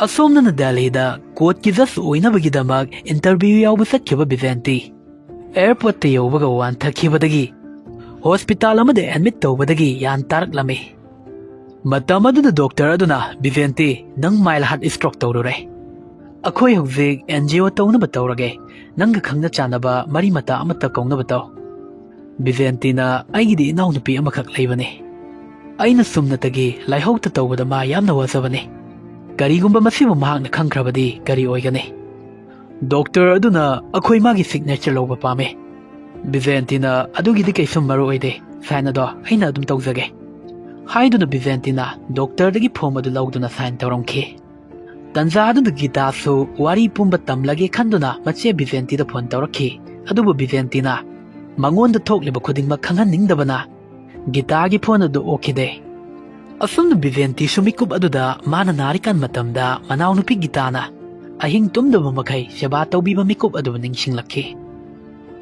ꯑꯁꯣꯝꯗꯅ ꯗꯦꯜꯂꯤꯗ ꯀꯣꯔꯠꯀꯤ ꯖꯖ ꯑꯣꯏꯅꯕꯒꯤꯗꯃꯛ ꯏꯟꯇꯔꯚ꯭ꯌꯨ ꯌꯥꯎꯕ ꯆꯠꯈꯤꯕ ꯕꯤꯖꯦꯟꯇꯤ, ꯑꯦꯌꯔꯄꯣꯔꯠꯇ ꯌꯧꯕꯒ ꯋꯥꯟꯊꯈꯤꯕꯗꯒꯤ ꯍꯣꯁꯄꯤꯇꯥꯜ ꯑꯃꯗ ꯑꯦꯗꯃꯤꯠ ꯇꯧꯕꯗꯒꯤ ꯌꯥꯟ ꯇꯥꯔꯛꯂꯝꯃꯤ꯫ ꯃꯇꯝ ꯑꯗꯨꯗ ꯗꯣꯛꯇꯔ ꯑꯗꯨꯅ, "ꯕꯤꯖꯦꯟꯇꯤ, ꯅꯪ ꯃꯥꯏꯜ ꯍꯥꯔꯠ ꯁ꯭ꯇ꯭ꯔꯣꯛ ꯇꯧꯔꯨꯔꯦ꯫ ꯑꯩꯈꯣꯏ ꯍꯧꯖꯤꯛ ꯑꯦꯟꯖꯤꯑꯣ ꯇꯧꯅꯕ ꯇꯧꯔꯒꯦ꯫ ꯅꯪꯒ ꯈꯪꯅ ꯆꯥꯟꯅꯕ ꯃꯔꯤ ꯃꯇꯥ ꯑꯃꯠꯇ ꯀꯧꯅꯕ ꯇꯧ꯫" ꯕꯤꯖꯦꯟꯇꯤꯅ, "ꯑꯩꯒꯤꯗꯤ ꯏꯅꯥꯎꯅꯨꯄꯤ ꯑꯃꯈꯛ ꯂꯩꯕꯅꯤ꯫ ꯑꯩꯅ ꯆꯨꯝꯅꯇꯒꯤ ꯂꯥꯏꯍꯧꯇ ꯇꯧꯕꯗ ꯃꯥ ꯌꯥꯝꯅ ꯋꯥꯖꯕꯅꯤ꯫ ꯀꯔꯤꯒꯨꯝꯕ ꯃꯁꯤꯕꯨ ꯃꯍꯥꯛꯅ ꯈꯪꯈ꯭ꯔꯕꯗꯤ ꯀꯔꯤ ꯑꯣꯏꯒꯅꯤ?" ꯗꯣꯛꯇꯔ ꯑꯗꯨꯅ, "ꯑꯩꯈꯣꯏ ꯃꯥꯒꯤ ꯁꯤꯒꯅꯦꯆꯔ ꯂꯧꯕ ꯄꯥꯝꯃꯤ꯫" ꯕꯤꯖꯦꯟꯇꯤꯅ, "ꯑꯗꯨꯒꯤꯗꯤ ꯀꯩꯁꯨꯝ ꯃꯔꯨ ꯑꯣꯏꯗꯦ, ꯁꯥꯏꯟ ꯑꯗꯣ ꯑꯩꯅ ꯑꯗꯨꯝ ꯇꯧꯖꯒꯦ" ꯍꯥꯏꯗꯨꯅ ꯕꯤꯖꯦꯟꯇꯤꯅ ꯗꯣꯛꯇꯔꯗꯒꯤ ꯐꯣꯝ ꯑꯗꯨ ꯂꯧꯗꯨꯅ ꯁꯥꯏꯟ ꯇꯧꯔꯝꯈꯤ꯫ ꯇꯟꯖꯥ ꯑꯗꯨꯗ ꯒꯤꯇꯥꯁꯨ ꯋꯥꯔꯤ ꯄꯨꯝꯕ ꯇꯝꯂꯒꯦ ꯈꯟꯗꯨꯅ ꯃꯆꯦ ꯕꯤꯖꯦꯟꯇꯤꯗ ꯐꯣꯟ ꯇꯧꯔꯛꯈꯤ꯫ ꯑꯗꯨꯕꯨ ꯕꯤꯖꯦꯟꯇꯤꯅ ꯃꯉꯣꯟꯗ ꯊꯣꯛꯂꯤꯕ ꯈꯨꯗꯤꯡꯃꯛ ꯈꯪꯍꯟꯅꯤꯡꯗꯕꯅ ꯒꯤꯇꯥꯒꯤ ꯐꯣꯟ ꯑꯗꯨ ꯑꯣꯛꯈꯤꯗꯦ꯫ ꯑꯁꯨꯝꯅ ꯕꯤꯖꯦꯟꯇꯤꯁꯨ ꯃꯤꯀꯨꯞ ꯑꯗꯨꯗ ꯃꯥꯅ ꯅꯥꯔꯤꯀꯥꯟ ꯃꯇꯝꯗ ꯃꯅꯥꯎꯅꯨꯄꯤ ꯒꯤꯇꯥꯅ ꯑꯍꯤꯡ ꯇꯨꯝꯗꯕ ꯃꯈꯩ ꯁꯦꯕꯥ ꯇꯧꯕꯤꯕ ꯃꯤꯀꯨꯞ ꯑꯗꯨꯕꯨ ꯅꯤꯡꯁꯤꯡꯂꯛꯈꯤ꯫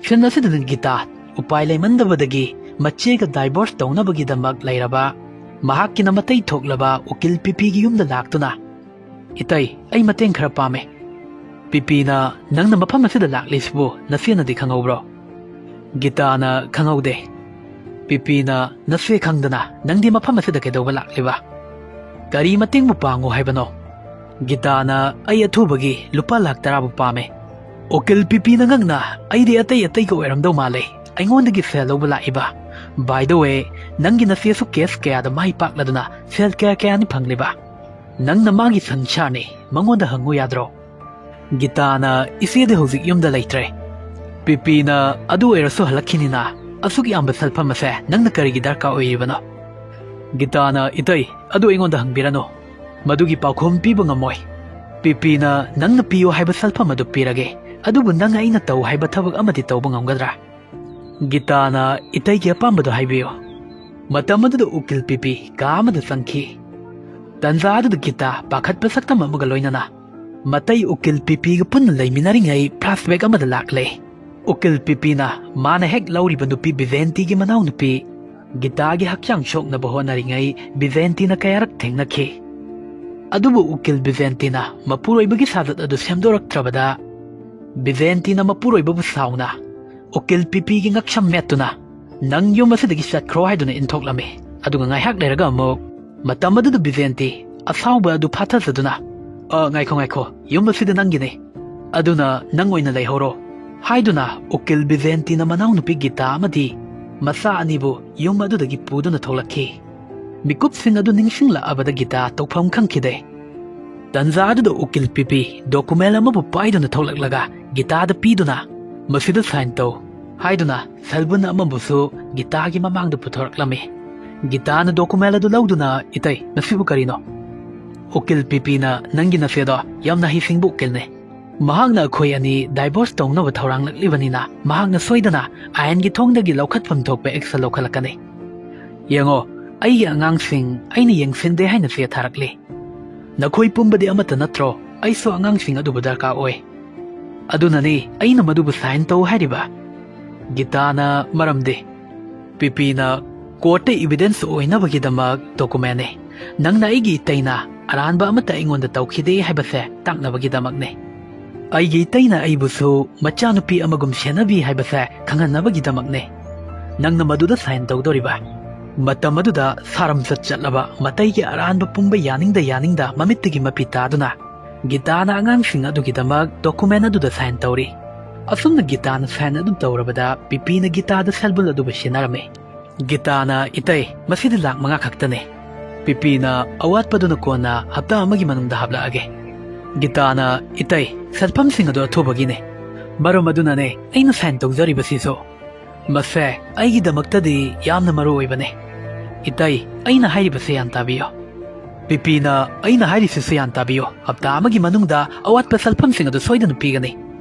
ꯐꯤꯜꯝ ꯑꯁꯤꯗ ꯒꯤꯇꯥ ꯎꯄꯥꯏ ꯂꯩꯃꯟꯗꯕꯗꯒꯤ ꯃꯆꯦꯒ ꯗꯥꯏꯚꯣꯔꯁ ꯇꯧꯅꯕꯒꯤꯗꯃꯛ ꯂꯩꯔꯕ ꯃꯍꯥꯛꯀꯤꯅ ꯃꯇꯩ ꯊꯣꯛꯂꯕ ꯎꯀꯤꯜ ꯄꯤꯄꯤꯒꯤ ꯌꯨꯝꯗ ꯂꯥꯛꯇꯨꯅ, "ꯏꯇꯩ, ꯑꯩ ꯃꯇꯦꯡ ꯈꯔ ꯄꯥꯝꯃꯦ꯫ ꯄꯤꯄꯤꯅ ꯅꯪꯅ ꯃꯐꯝ ꯑꯁꯤꯗ ꯂꯥꯛꯂꯤꯁꯤꯕꯨ ꯅꯆꯦꯅꯗꯤ ꯈꯪꯍꯧꯕ꯭ꯔꯣ?" ꯒꯤꯇꯥꯅ, "ꯈꯪꯍꯧꯗꯦ꯫" ꯄꯤꯄꯤꯅ, "ꯅꯆꯦ ꯈꯪꯗꯅ ꯅꯪꯗꯤ ꯃꯐꯝ ꯑꯁꯤꯗ ꯀꯩꯗꯧꯕ ꯂꯥꯛꯂꯤꯕ? ꯀꯔꯤ ꯃꯇꯦꯡꯕꯨ ꯄꯥꯡꯉꯨ ꯍꯥꯏꯕꯅꯣ?" ꯒꯤꯇꯥꯅ, "ꯑꯩ ꯑꯊꯨꯕꯒꯤ ꯂꯨꯄꯥ ꯂꯥꯛ ꯇꯔꯥꯕꯨ ꯄꯥꯝꯃꯦ꯫ ꯎꯀꯤꯜ ꯄꯤꯄꯤꯅ ꯉꯛꯅ, 'ꯑꯩꯗꯤ ꯑꯇꯩ ꯑꯇꯩꯒ ꯑꯣꯏꯔꯝꯗꯧ ꯃꯥꯜꯂꯦ, ꯑꯩꯉꯣꯟꯗꯒꯤ ꯁꯦꯜ ꯂꯧꯕ ꯂꯥꯛꯏꯕ꯫ By the way, ꯅꯪꯒꯤ ꯅꯆꯦꯁꯨ ꯀꯦꯁ ꯀꯌꯥꯗ ꯃꯥꯏ ꯄꯥꯛꯂꯗꯨꯅ ꯁꯦꯜ ꯀꯌꯥ ꯀꯌꯥꯅꯤ ꯐꯪꯂꯤꯕ? ꯅꯪꯅ ꯃꯥꯒꯤ ꯁꯪꯁꯥꯔꯅꯤ, ꯃꯉꯣꯟꯗ ꯍꯪꯉꯨ ꯌꯥꯗ꯭ꯔꯣ?" ꯒꯤꯇꯥꯅ, "ꯏꯆꯦꯗꯤ ꯍꯧꯖꯤꯛ ꯌꯨꯝꯗ ꯂꯩꯇ꯭ꯔꯦ꯫" ꯄꯤꯄꯤꯅ, "ꯑꯗꯨ ꯑꯣꯏꯔꯁꯨ ꯍꯜꯂꯛꯈꯤꯅꯤꯅ, ꯑꯁꯨꯛ ꯌꯥꯝꯕ ꯁꯦꯜꯐꯝ ꯑꯁꯦ ꯅꯪꯅ ꯀꯔꯤꯒꯤ ꯗꯔꯀꯥꯔ ꯑꯣꯏꯔꯤꯕꯅꯣ?" ꯒꯤꯇꯥꯅ, "ꯏꯇꯩ, ꯑꯗꯨ ꯑꯩꯉꯣꯟꯗ ꯍꯪꯕꯤꯔꯅꯨ꯫ ꯃꯗꯨꯒꯤ ꯄꯥꯎꯈꯨꯝ ꯄꯤꯕ ꯉꯝꯃꯣꯏ꯫ ꯄꯤꯄꯤꯅ ꯅꯪꯅ ꯄꯤꯌꯨ ꯍꯥꯏꯕ ꯁꯦꯜꯐꯝ ꯑꯗꯨ ꯄꯤꯔꯒꯦ, ꯑꯗꯨꯕꯨ ꯅꯪ ꯑꯩꯅ ꯇꯧ ꯍꯥꯏꯕ ꯊꯕꯛ ꯑꯃꯗꯤ ꯇꯧꯕ ꯉꯝꯒꯗ꯭ꯔꯥ?" ꯒꯤꯇꯥꯅ, "ꯏꯇꯩꯒꯤ ꯑꯄꯥꯝꯕꯗꯨ ꯍꯥꯏꯕꯤꯌꯨ꯫" ꯃꯇꯝ ꯑꯗꯨꯗ ꯎꯀꯤꯜ ꯄꯤꯄꯤ ꯀꯥ ꯑꯃꯗ ꯆꯪꯈꯤ꯫ ꯇꯟꯖꯥ ꯑꯗꯨꯗ ꯒꯤꯇꯥ ꯄꯥꯈꯠꯄ ꯁꯛꯇꯝ ꯑꯃꯒ ꯂꯣꯏꯅꯅ ꯃꯇꯩ ꯎꯀꯤꯜ ꯄꯤꯄꯤꯒ ꯄꯨꯟꯅ ꯂꯩꯃꯤꯟꯅꯔꯤꯉꯩ ꯐ꯭ꯂꯥꯁꯕꯦꯛ ꯑꯃꯗ ꯂꯥꯛꯂꯦ꯫ ꯎꯀꯤꯜ ꯄꯤꯄꯤꯅ ꯃꯥꯅ ꯍꯦꯛ ꯂꯧꯔꯤꯕ ꯅꯨꯄꯤ ꯕꯤꯖꯦꯟꯇꯤꯒꯤ ꯃꯅꯥꯎꯅꯨꯄꯤ ꯒꯤꯇꯥꯒꯤ ꯍꯛꯆꯥꯡ ꯁꯣꯛꯅꯕ ꯍꯣꯠꯅꯔꯤꯉꯩ ꯕꯤꯖꯦꯟꯇꯤꯅ ꯀꯌꯥꯔꯛ ꯊꯦꯡꯅꯈꯤ꯫ ꯑꯗꯨꯕꯨ ꯎꯀꯤꯜ ꯕꯤꯖꯦꯟꯇꯤꯅ ꯃꯄꯨꯔꯣꯏꯕꯒꯤ ꯁꯥꯖꯠ ꯑꯗꯨ ꯁꯦꯝꯗꯣꯔꯛꯇ꯭ꯔꯕꯗ, ꯕꯤꯖꯦꯟꯇꯤꯅ ꯃꯄꯨꯔꯣꯏꯕꯕꯨ ꯁꯥꯎꯅ ꯎꯀꯤꯜ ꯄꯤꯄꯤꯒꯤ ꯉꯛꯁꯝ ꯃꯦꯠꯇꯨꯅ, "ꯅꯪ ꯌꯨꯝ ꯑꯁꯤꯗꯒꯤ ꯆꯠꯈ꯭ꯔꯣ" ꯍꯥꯏꯗꯨꯅ ꯏꯟꯊꯣꯛꯂꯝꯃꯤ꯫ ꯑꯗꯨꯒ ꯉꯥꯏꯍꯥꯛ ꯂꯩꯔꯒ ꯑꯃꯨꯛ, ꯃꯇꯝ ꯑꯗꯨꯗ ꯕꯤꯖꯦꯟꯇꯤ ꯑꯁꯥꯎꯕ ꯑꯗꯨ ꯐꯥꯊꯖꯗꯨꯅ, "ꯑ, ꯉꯥꯏꯈꯣ, ꯉꯥꯏꯈꯣ, ꯌꯨꯝ ꯑꯁꯤꯗ ꯅꯪꯒꯤꯅꯤ, ꯑꯗꯨꯅ ꯅꯪ ꯑꯣꯏꯅ ꯂꯩꯍꯧꯔꯣ" ꯍꯥꯏꯗꯨꯅ ꯎꯀꯤꯜ ꯕꯤꯖꯦꯟꯇꯤꯅ ꯃꯅꯥꯎꯅꯨꯄꯤ ꯒꯤꯇꯥ ꯑꯃꯗꯤ ꯃꯆꯥ ꯑꯅꯤꯕꯨ ꯌꯨꯝ ꯑꯗꯨꯗꯒꯤ ꯄꯨꯗꯨꯅ ꯊꯣꯛꯂꯛꯈꯤ꯫ ꯃꯤꯀꯨꯞꯁꯤꯡ ꯑꯗꯨ ꯅꯤꯡꯁꯤꯡꯂꯛꯑꯕꯗ ꯒꯤꯇꯥ ꯇꯧꯐꯝ ꯈꯪꯈꯤꯗꯦ꯫ ꯇꯟꯖꯥ ꯑꯗꯨꯗ ꯎꯀꯤꯜ ꯄꯤꯄꯤ ꯗꯣꯀꯨꯃꯦꯟ ꯑꯃꯕꯨ ꯄꯥꯏꯗꯨꯅ ꯊꯣꯛꯂꯛꯂꯒ ꯒꯤꯇꯥꯗ ꯄꯤꯗꯨꯅ, "ꯃꯁꯤꯗ ꯁꯥꯏꯟ ꯇꯧ" ꯍꯥꯏꯗꯨꯅ ꯁꯦꯜꯕꯨꯟ ꯑꯃꯕꯨꯁꯨ ꯒꯤꯇꯥꯒꯤ ꯃꯃꯥꯡꯗ ꯄꯨꯊꯣꯔꯛꯂꯝꯃꯤ꯫ ꯒꯤꯇꯥꯅ ꯗꯣꯀꯨꯃꯦꯟ ꯑꯗꯨ ꯂꯧꯗꯨꯅ, "ꯏꯇꯩ, ꯃꯁꯤꯕꯨ ꯀꯔꯤꯅꯣ?" ꯎꯀꯤꯜ ꯄꯤꯄꯤꯅ, "ꯅꯪꯒꯤ ꯅꯆꯦꯗꯣ ꯌꯥꯝꯅ ꯍꯩꯁꯤꯡꯕ ꯎꯀꯤꯜꯅꯤ꯫ ꯃꯍꯥꯛꯅ ꯑꯩꯈꯣꯏ ꯑꯅꯤ ꯗꯥꯏꯚꯣꯔꯁ ꯇꯧꯅꯕ ꯊꯧꯔꯥꯡꯂꯛꯂꯤꯕꯅꯤꯅ ꯃꯍꯥꯛꯅ ꯁꯣꯏꯗꯅ ꯑꯥꯏꯟꯒꯤ ꯊꯣꯡꯗꯒꯤ ꯂꯧꯈꯠꯐꯝ ꯊꯣꯛꯄ ꯑꯦꯛꯁꯟ ꯂꯧꯈꯠꯂꯛꯀꯅꯤ꯫ ꯌꯦꯡꯉꯣ, ꯑꯩꯒꯤ ꯑꯉꯥꯡꯁꯤꯡ ꯑꯩꯅ ꯌꯦꯡꯁꯤꯟꯗꯦ ꯍꯥꯏꯅ ꯆꯦ ꯊꯥꯔꯛꯂꯤ꯫ ꯅꯈꯣꯏ ꯄꯨꯝꯕꯗꯤ ꯑꯃꯠꯇ ꯅꯠꯇ꯭ꯔꯣ? ꯑꯩꯁꯨ ꯑꯉꯥꯡꯁꯤꯡ ꯑꯗꯨꯕꯨ ꯗꯔꯀꯥꯔ ꯑꯣꯏ꯫ ꯑꯗꯨꯅꯅꯤ ꯑꯩꯅ ꯃꯗꯨꯕꯨ ꯁꯥꯏꯟ ꯇꯧ ꯍꯥꯏꯔꯤꯕ꯫" ꯒꯤꯇꯥꯅ, "ꯃꯔꯝꯗꯤ?" ꯄꯤꯄꯤꯅ, "ꯀꯣꯔꯠꯇ ꯏꯚꯤꯗꯦꯟꯁ ꯑꯣꯏꯅꯕꯒꯤꯗꯃꯛ ꯗꯣꯀꯨꯃꯦꯟꯅꯤ꯫ ꯅꯪꯅ ꯑꯩꯒꯤ ꯏꯇꯩꯅ ꯑꯔꯥꯟꯕ ꯑꯃꯠꯇ ꯑꯩꯉꯣꯟꯗ ꯇꯧꯈꯤꯗꯦ ꯍꯥꯏꯕꯁꯦ ꯇꯥꯛꯅꯕꯒꯤꯗꯃꯛꯅꯤ꯫ ꯑꯩꯒꯤ ꯏꯇꯩꯅ ꯑꯩꯕꯨꯁꯨ ꯃꯆꯥꯅꯨꯄꯤ ꯑꯃꯒꯨꯝ ꯁꯦꯟꯅꯕꯤ ꯍꯥꯏꯕꯁꯦ ꯈꯪꯍꯟꯅꯕꯒꯤꯗꯃꯛꯅꯤ꯫ ꯅꯪꯅ ꯃꯗꯨꯗ ꯁꯥꯏꯟ ꯇꯧꯗꯣꯔꯤꯕ?" ꯃꯇꯝ ꯑꯗꯨꯗ ꯁꯥꯔꯝꯆꯠ ꯆꯠꯂꯕ ꯃꯇꯩꯒꯤ ꯑꯔꯥꯟꯕ ꯄꯨꯝꯕ ꯌꯥꯅꯤꯡꯗ ꯌꯥꯅꯤꯡꯗ ꯃꯃꯤꯠꯇꯒꯤ ꯃꯄꯤ ꯇꯥꯗꯨꯅ ꯒꯤꯇꯥꯅ ꯑꯉꯥꯡꯁꯤꯡ ꯑꯗꯨꯒꯤꯗꯃꯛ ꯗꯣꯀꯨꯃꯦꯟ ꯑꯗꯨꯗ ꯁꯥꯏꯟ ꯇꯧꯔꯤ꯫ ꯑꯁꯨꯝꯅ ꯒꯤꯇꯥꯅ ꯁꯥꯏꯟ ꯑꯗꯨ ꯇꯧꯔꯕꯗ ꯄꯤꯄꯤꯅ ꯒꯤꯇꯥꯗ ꯁꯦꯜꯕꯨꯟ ꯑꯗꯨꯕꯨ ꯁꯤꯟꯅꯔꯝꯃꯤ꯫ ꯒꯤꯇꯥꯅ, "ꯏꯇꯩ, ꯃꯁꯤꯗꯤ ꯂꯥꯛ ꯃꯉꯥ ꯈꯛꯇꯅꯤ꯫" ꯄꯤꯄꯤꯅ ꯑꯋꯥꯠꯄꯗꯨꯅ ꯀꯣꯟꯅ ꯍꯞꯇꯥ ꯑꯃꯒꯤ ꯃꯅꯨꯡꯗ ꯍꯥꯞꯂꯛꯑꯒꯦ꯫ ꯒꯤꯇꯥꯅ, "ꯏꯇꯩ, ꯁꯦꯜꯐꯝꯁꯤꯡ ꯑꯗꯨ ꯑꯊꯨꯕꯒꯤꯅꯤ꯫ ꯃꯔꯝ ꯑꯗꯨꯅꯅꯦ ꯑꯩꯅ ꯁꯥꯏꯟ ꯇꯧꯖꯔꯤꯕꯁꯤꯁꯨ꯫ ꯃꯁꯦ ꯑꯩꯒꯤꯗꯃꯛꯇꯗꯤ ꯌꯥꯝꯅ ꯃꯔꯨ ꯑꯣꯏꯕꯅꯤ꯫ ꯏꯇꯩ, ꯑꯩꯅ ꯍꯥꯏꯔꯤꯕꯁꯦ ꯌꯥꯟ ꯇꯥꯕꯤꯌꯨ꯫" ꯄꯤꯄꯤꯅ, "ꯑꯩꯅ ꯍꯥꯏꯔꯤꯁꯤꯁꯨ ꯌꯥꯟ ꯇꯥꯕꯤꯌꯨ꯫ ꯍꯞꯇꯥ ꯑꯃꯒꯤ ꯃꯅꯨꯡꯗ ꯑꯋꯥꯠꯄ ꯁꯦꯜꯐꯝꯁꯤꯡ ꯑꯗꯨ ꯁꯣꯏꯗꯅ ꯄꯤꯒꯅꯤ꯫"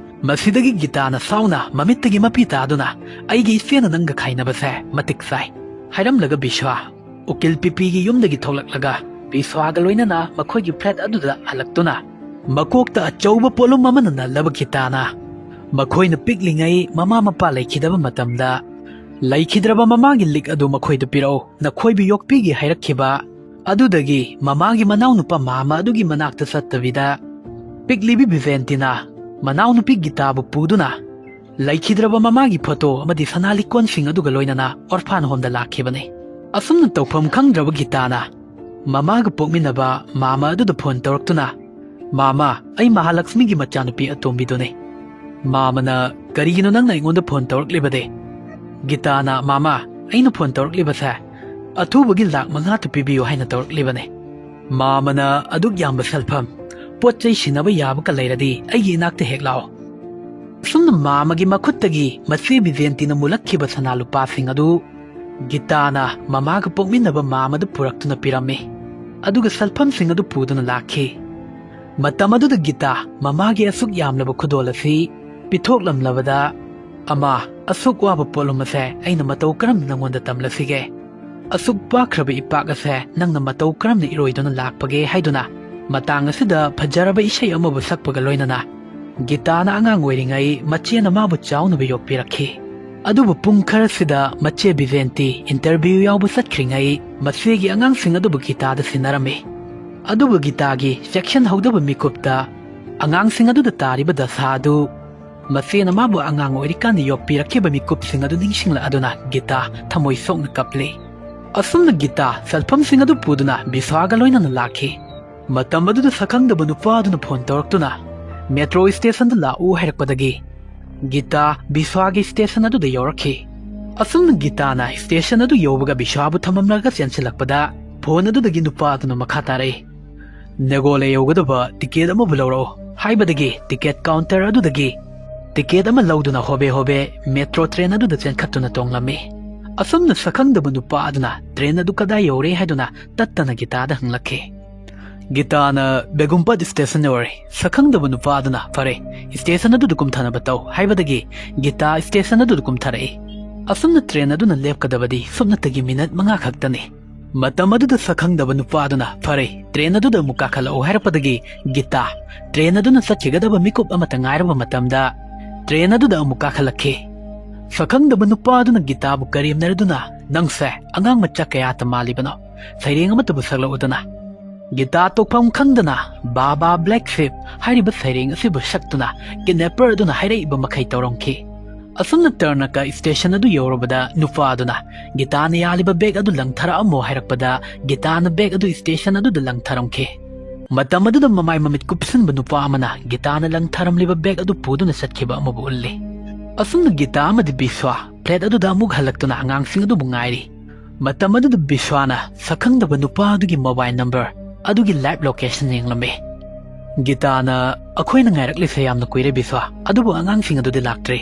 ꯃꯁꯤꯗꯒꯤ ꯒꯤꯇꯥꯅ ꯁꯥꯎꯅ ꯃꯃꯤꯠꯇꯒꯤ ꯃꯄꯤ ꯇꯥꯗꯨꯅ, "ꯑꯩꯒꯤ ꯏꯆꯦꯅ ꯅꯪꯒ ꯈꯥꯏꯅꯕꯁꯦ ꯃꯇꯤꯛ ꯆꯥꯏ" ꯍꯥꯏꯔꯝꯂꯒ ꯕꯤꯁ꯭ꯋꯥ ꯎꯀꯤꯜ ꯄꯤꯄꯤꯒꯤ ꯌꯨꯝꯗꯒꯤ ꯊꯣꯛꯂꯛꯂꯒ ꯕꯤꯁ꯭ꯋꯥꯒ ꯂꯣꯏꯅꯅ ꯃꯈꯣꯏꯒꯤ ꯐ꯭ꯂꯦꯠ ꯑꯗꯨꯗ ꯍꯜꯂꯛꯇꯨꯅ, ꯃꯀꯣꯛꯇ ꯑꯆꯧꯕ ꯄꯣꯠꯂꯨꯝ ꯑꯃꯅ ꯅꯜꯂꯕ ꯒꯤꯇꯥꯅ, "ꯃꯈꯣꯏꯅ ꯄꯤꯛꯂꯤꯉꯩ ꯃꯃꯥ ꯃꯄꯥ ꯂꯩꯈꯤꯗꯕ ꯃꯇꯝꯗ ꯂꯩꯈꯤꯗ꯭ꯔꯕ ꯃꯃꯥꯒꯤ ꯂꯤꯛ ꯑꯗꯨ ꯃꯈꯣꯏꯗ ꯄꯤꯔꯛꯎ, ꯅꯈꯣꯏꯕꯨ ꯌꯣꯛꯄꯤꯒꯦ" ꯍꯥꯏꯔꯛꯈꯤꯕ꯫ ꯑꯗꯨꯗꯒꯤ ꯃꯃꯥꯒꯤ ꯃꯅꯥꯎꯅꯨꯄꯥ ꯃꯥꯃ ꯑꯗꯨꯒꯤ ꯃꯅꯥꯛꯇ ꯆꯠꯇꯕꯤꯗ, ꯄꯤꯛꯂꯤꯕꯤ ꯕꯤꯖꯦꯟꯇꯤꯅ ꯃꯅꯥꯎꯅꯨꯄꯤ ꯒꯤꯇꯥꯕꯨ ꯄꯨꯗꯨꯅ ꯂꯩꯈꯤꯗ꯭ꯔꯕ ꯃꯃꯥꯒꯤ ꯐꯣꯇꯣ ꯑꯃꯗꯤ ꯁꯅꯥ ꯂꯤꯛꯀꯣꯟꯁꯤꯡ ꯑꯗꯨꯒ ꯂꯣꯏꯅꯅ ꯑꯣꯔꯐꯥꯟ ꯍꯣꯝꯗ ꯂꯥꯛꯈꯤꯕꯅꯤ꯫ ꯑꯁꯨꯝꯅ ꯇꯧꯐꯝ ꯈꯪꯗ꯭ꯔꯕ ꯒꯤꯇꯥꯅ ꯃꯃꯥꯒ ꯄꯣꯛꯃꯤꯟꯅꯕ ꯃꯥꯃ ꯑꯗꯨꯗ ꯐꯣꯟ ꯇꯧꯔꯛꯇꯨꯅ, "ꯃꯥꯃ, ꯑꯩ ꯃꯍꯥꯂꯛꯁꯃꯤꯒꯤ ꯃꯆꯥꯅꯨꯄꯤ ꯑꯇꯣꯝꯕꯤꯗꯨꯅꯤ꯫" ꯃꯥꯃꯅ, "ꯀꯔꯤꯒꯤꯅꯣ ꯅꯪꯅ ꯑꯩꯉꯣꯟꯗ ꯐꯣꯟ ꯇꯧꯔꯛꯂꯤꯕꯗꯤ?" ꯒꯤꯇꯥꯅ, "ꯃꯥꯃꯥ, ꯑꯩꯅ ꯐꯣꯟ ꯇꯧꯔꯛꯂꯤꯕꯁꯦ ꯑꯊꯨꯕꯒꯤ ꯂꯥꯛ ꯃꯉꯥꯇ ꯄꯤꯕꯤꯌꯨ ꯍꯥꯏꯅ ꯇꯧꯔꯛꯂꯤꯕꯅꯦ꯫ ꯃꯥꯃꯅ ꯑꯗꯨꯛ ꯌꯥꯝꯕ ꯁꯦꯜꯐꯝ, ꯄꯣꯠ ꯆꯩ ꯁꯤꯟꯅꯕ ꯌꯥꯕꯒ ꯂꯩꯔꯗꯤ ꯑꯩꯒꯤ ꯏꯅꯥꯛꯇ ꯍꯦꯛ ꯂꯥꯛꯑꯣ"꯫ ꯑꯁꯨꯝꯅ ꯃꯥꯃꯒꯤ ꯃꯈꯨꯠꯇꯒꯤ ꯃꯆꯦ ꯕꯤꯖꯦꯟꯇꯤꯅ ꯃꯨꯜꯂꯛꯈꯤꯕ ꯁꯅꯥ ꯂꯨꯄꯥꯁꯤꯡ ꯑꯗꯨ ꯒꯤꯇꯥꯅ ꯃꯃꯥꯒ ꯄꯣꯛꯃꯤꯟꯅꯕ ꯃꯥꯃꯗ ꯄꯨꯔꯛꯇꯨꯅ ꯄꯤꯔꯝꯃꯤ꯫ ꯑꯗꯨꯒ ꯁꯦꯜꯐꯝꯁꯤꯡ ꯑꯗꯨ ꯄꯨꯗꯨꯅ ꯂꯥꯛꯈꯤ꯫ ꯃꯇꯝ ꯑꯗꯨꯗ ꯒꯤꯇꯥ ꯃꯃꯥꯒꯤ ꯑꯁꯨꯛ ꯌꯥꯝꯂꯕ ꯈꯨꯗꯣꯜ ꯑꯁꯤ ꯄꯤꯊꯣꯛꯂꯝꯂꯕꯗ, "ꯑꯃ, ꯑꯁꯨꯛ ꯋꯥꯕ ꯄꯣꯠꯂꯨꯝ ꯑꯁꯦ ꯑꯩꯅ ꯃꯇꯧ ꯀꯔꯝꯅ ꯅꯪꯉꯣꯟꯗ ꯇꯝꯂꯁꯤꯒꯦ? ꯑꯁꯨꯛ ꯄꯥꯛꯈ꯭ꯔꯕ ꯏꯄꯥꯛ ꯑꯁꯦ ꯅꯪꯅ ꯃꯇꯧ ꯀꯔꯝꯅ ꯏꯔꯣꯏꯗꯨꯅ ꯂꯥꯛꯄꯒꯦ?" ꯍꯥꯏꯗꯨꯅ ꯃꯇꯥꯡ ꯑꯁꯤꯗ ꯐꯖꯔꯕ ꯏꯁꯩ ꯑꯃꯕꯨ ꯁꯛꯄꯒ ꯂꯣꯏꯅꯅ ꯒꯤꯇꯥꯅ ꯑꯉꯥꯡ ꯑꯣꯏꯔꯤꯉꯩ ꯃꯆꯦꯅ ꯃꯥꯕꯨ ꯆꯥꯎꯅꯕ ꯌꯣꯛꯄꯤꯔꯛꯈꯤ꯫ ꯑꯗꯨꯕꯨ ꯄꯨꯡ ꯈꯔꯁꯤꯗ ꯃꯆꯦ ꯕꯤꯖꯦꯟꯇꯤ interview ꯌꯥꯎꯕ ꯆꯠꯈ꯭ꯔꯤꯉꯩ ꯃꯆꯦꯒꯤ ꯑꯉꯥꯡꯁꯤꯡ ꯑꯗꯨꯕꯨ ꯒꯤꯇꯥꯗ ꯁꯤꯟꯅꯔꯝꯃꯤ꯫ ꯑꯗꯨꯕꯨ ꯒꯤꯇꯥꯒꯤ ꯆꯦꯛꯁꯤꯟꯍꯧꯗꯕ ꯃꯤꯀꯨꯞꯇ ꯑꯉꯥꯡꯁꯤꯡ ꯑꯗꯨꯗ ꯇꯥꯔꯤꯕ ꯗꯁꯥ ꯑꯗꯨ ꯃꯆꯦꯅ ꯃꯥꯕꯨ ꯑꯉꯥꯡ ꯑꯣꯏꯔꯤꯀꯥꯟꯗ ꯌꯣꯛꯄꯤꯔꯛꯈꯤꯕ ꯃꯤꯀꯨꯞꯁꯤꯡ ꯑꯗꯨ ꯅꯤꯡꯁꯤꯡꯂꯛꯑꯗꯨꯅ ꯒꯤꯇꯥ ꯊꯃꯣꯏ ꯁꯣꯛꯅ ꯀꯞꯂꯤ꯫ ꯑꯁꯨꯝꯅ ꯒꯤꯇꯥ ꯁꯦꯜꯐꯝꯁꯤꯡ ꯑꯗꯨ ꯄꯨꯗꯨꯅ ꯕꯤꯁ꯭ꯋꯥꯒ ꯂꯣꯏꯅꯅ ꯂꯥꯛꯈꯤ꯫ ꯃꯇꯝ ꯑꯗꯨꯗ ꯁꯛꯈꯪꯗꯕ ꯅꯨꯄꯥ ꯑꯗꯨꯅ ꯐꯣꯟ ꯇꯧꯔꯛꯇꯨꯅ ꯃꯦꯇ꯭ꯔꯣ ꯁ꯭ꯇꯦꯁꯟꯗ ꯂꯥꯛꯎ ꯍꯥꯏꯔꯛꯄꯗꯒꯤ ꯒꯤꯇꯥ ꯕꯤꯁ꯭ꯋꯥꯒꯤ ꯁ꯭ꯇꯦꯁꯟ ꯑꯗꯨꯗ ꯌꯧꯔꯛꯈꯤ꯫ ꯑꯁꯨꯝꯅ ꯒꯤꯇꯥꯅ ꯁ꯭ꯇꯦꯁꯟ ꯑꯗꯨ ꯌꯧꯕꯒ ꯕꯤꯁ꯭ꯋꯥꯕꯨ ꯊꯝꯃꯝꯂꯒ ꯆꯦꯟꯁꯤꯜꯂꯛꯄꯗ ꯐꯣꯟ ꯑꯗꯨꯗꯒꯤ ꯅꯨꯄꯥ ꯑꯗꯨꯅ ꯃꯈꯥ ꯇꯥꯔꯛꯏ, "ꯅꯦꯒꯣꯂꯦ ꯌꯧꯒꯗꯕ ꯇꯤꯀꯦꯠ ꯑꯃꯕꯨ ꯂꯧꯔꯛꯎ" ꯍꯥꯏꯕꯗꯒꯤ ꯇꯤꯀꯦꯠ ꯀꯥꯎꯟꯇꯔ ꯑꯗꯨꯗꯒꯤ ꯇꯤꯀꯦꯠ ꯑꯃ ꯂꯧꯗꯨꯅ ꯍꯣꯕꯦ ꯍꯣꯕꯦ ꯃꯦꯇ꯭ꯔꯣ ꯇ꯭ꯔꯦꯟ ꯑꯗꯨꯗ ꯆꯦꯟꯈꯠꯇꯨꯅ ꯇꯣꯡꯂꯝꯃꯤ꯫ ꯑꯁꯨꯝꯅ ꯁꯛꯈꯪꯗꯕ ꯅꯨꯄꯥ ꯑꯗꯨꯅ ꯇ꯭ꯔꯦꯟ ꯑꯗꯨ ꯀꯗꯥꯏ ꯌꯧꯔꯦ ꯍꯥꯏꯗꯨꯅ ꯇꯠꯇꯅ ꯒꯤꯇꯥꯗ ꯍꯪꯂꯛꯈꯤ꯫ ꯒꯤꯇꯥꯅ ꯕꯦꯒꯨꯝꯄꯠ ꯁ꯭ꯇꯦꯁꯟ ꯌꯧꯔꯦ꯫ ꯁꯛꯈꯪꯗꯕ ꯅꯨꯄꯥ ꯑꯗꯨꯅ, "ꯐꯔꯦ, ꯁ꯭ꯇꯦꯁꯟ ꯑꯗꯨꯗ ꯀꯨꯝꯊꯅꯕ ꯇꯧ" ꯍꯥꯏꯕꯗꯒꯤ ꯒꯤꯇꯥ ꯁ꯭ꯇꯦꯁꯟ ꯑꯗꯨꯗ ꯀꯨꯝꯊꯔꯛꯏ꯫ ꯑꯁꯨꯝꯅ ꯇ꯭ꯔꯦꯟ ꯑꯗꯨꯅ ꯂꯦꯞꯀꯗꯕꯗꯤ ꯁꯨꯞꯅꯇꯒꯤ ꯃꯤꯅꯠ ꯃꯉꯥ ꯈꯛꯇꯅꯤ꯫ ꯃꯇꯝ ꯑꯗꯨꯗ ꯁꯛꯈꯪꯗꯕ ꯅꯨꯄꯥ ꯑꯗꯨꯅ, "ꯐꯔꯦ, ꯇ꯭ꯔꯦꯟ ꯑꯗꯨꯗ ꯑꯃꯨꯛ ꯀꯥꯈꯠꯂꯛꯎ" ꯍꯥꯏꯔꯛꯄꯗꯒꯤ ꯒꯤꯇꯥ ꯇ꯭ꯔꯦꯟ ꯑꯗꯨꯅ ꯆꯠꯈꯤꯒꯗꯕ ꯃꯤꯀꯨꯞ ꯑꯃꯠꯇ ꯉꯥꯏꯔꯕ ꯃꯇꯝꯗ ꯇ꯭ꯔꯦꯟ ꯑꯗꯨꯗ ꯑꯃꯨꯛ ꯀꯥꯈꯠꯂꯛꯈꯤ꯫ ꯁꯛꯈꯪꯗꯕ ꯅꯨꯄꯥ ꯑꯗꯨꯅ ꯒꯤꯇꯥꯕꯨ ꯀꯔꯦꯝꯅꯔꯗꯨꯅ, "ꯅꯪꯁꯦ ꯑꯉꯥꯡ ꯃꯆꯥ ꯀꯌꯥꯇ ꯃꯥꯜꯂꯤꯕꯅꯣ? ꯁꯩꯔꯦꯡ ꯑꯃꯠꯇꯕꯨ ꯁꯛꯂꯛꯎꯗꯅ"꯫ ꯒꯤꯇꯥ ꯇꯣꯛꯐꯝ ꯈꯪꯗꯅ "ꯕꯥꯕꯥ ꯕ꯭ꯂꯦꯛ ꯁꯤꯞ" ꯍꯥꯏꯔꯤꯕ ꯁꯩꯔꯦꯡ ꯑꯁꯤꯕꯨ ꯁꯛꯇꯨꯅ ꯀꯤꯗꯅꯦꯄꯔ ꯑꯗꯨꯅ ꯍꯥꯏꯔꯛꯏꯕ ꯃꯈꯩ ꯇꯧꯔꯝꯈꯤ꯫ ꯑꯁꯨꯝꯅ ꯇꯔꯅꯀ ꯁ꯭ꯇꯦꯁꯟ ꯑꯗꯨ ꯌꯧꯔꯕꯗ ꯅꯨꯄꯥ ꯑꯗꯨꯅ ꯒꯤꯇꯥꯅ ꯌꯥꯜꯂꯤꯕ ꯕꯦꯒ ꯑꯗꯨ ꯂꯪꯊꯔꯛꯑꯝꯃꯣ ꯍꯥꯏꯔꯛꯄꯗ ꯒꯤꯇꯥꯅ ꯕꯦꯒ ꯑꯗꯨ ꯁ꯭ꯇꯦꯁꯟ ꯑꯗꯨꯗ ꯂꯪꯊꯔꯝꯈꯤ꯫ ꯃꯇꯝ ꯑꯗꯨꯗ ꯃꯃꯥꯏ ꯃꯃꯤꯠ ꯀꯨꯞꯁꯤꯟꯕ ꯅꯨꯄꯥ ꯑꯃꯅ ꯒꯤꯇꯥꯅ ꯂꯪꯊꯔꯝꯂꯤꯕ ꯕꯦꯒ ꯑꯗꯨ ꯄꯨꯗꯨꯅ ꯆꯠꯈꯤꯕ ꯑꯃꯕꯨ ꯎꯠꯂꯤ꯫ ꯑꯁꯨꯝꯅ ꯒꯤꯇꯥ ꯑꯃꯗꯤ ꯕꯤꯁ꯭ꯋꯥ ꯐ꯭ꯂꯦꯠ ꯑꯗꯨꯗ ꯑꯃꯨꯛ ꯍꯜꯂꯛꯇꯨꯅ ꯑꯉꯥꯡꯁꯤꯡ ꯑꯗꯨꯕꯨ ꯉꯥꯏꯔꯤ꯫ ꯃꯇꯝ ꯑꯗꯨꯗ ꯕꯤꯁ꯭ꯋꯥꯅ ꯁꯛꯈꯪꯗꯕ ꯅꯨꯄꯥ ꯑꯗꯨꯒꯤ ꯃꯣꯕꯥꯏꯜ ꯅꯝꯕꯔ ꯑꯗꯨꯒꯤ ꯂꯥꯏꯚ ꯂꯣꯀꯦꯁꯟ ꯌꯦꯡꯂꯝꯃꯤ꯫ ꯒꯤꯇꯥꯅ "ꯑꯩꯈꯣꯏꯅ ꯉꯥꯏꯔꯛꯂꯤꯁꯦ ꯌꯥꯝꯅ ꯀꯨꯏꯔꯦ ꯕꯤꯁ꯭ꯋꯥ, ꯑꯗꯨꯕꯨ ꯑꯉꯥꯡꯁꯤꯡ ꯑꯗꯨꯗꯤ ꯂꯥꯛꯇ꯭ꯔꯤ"꯫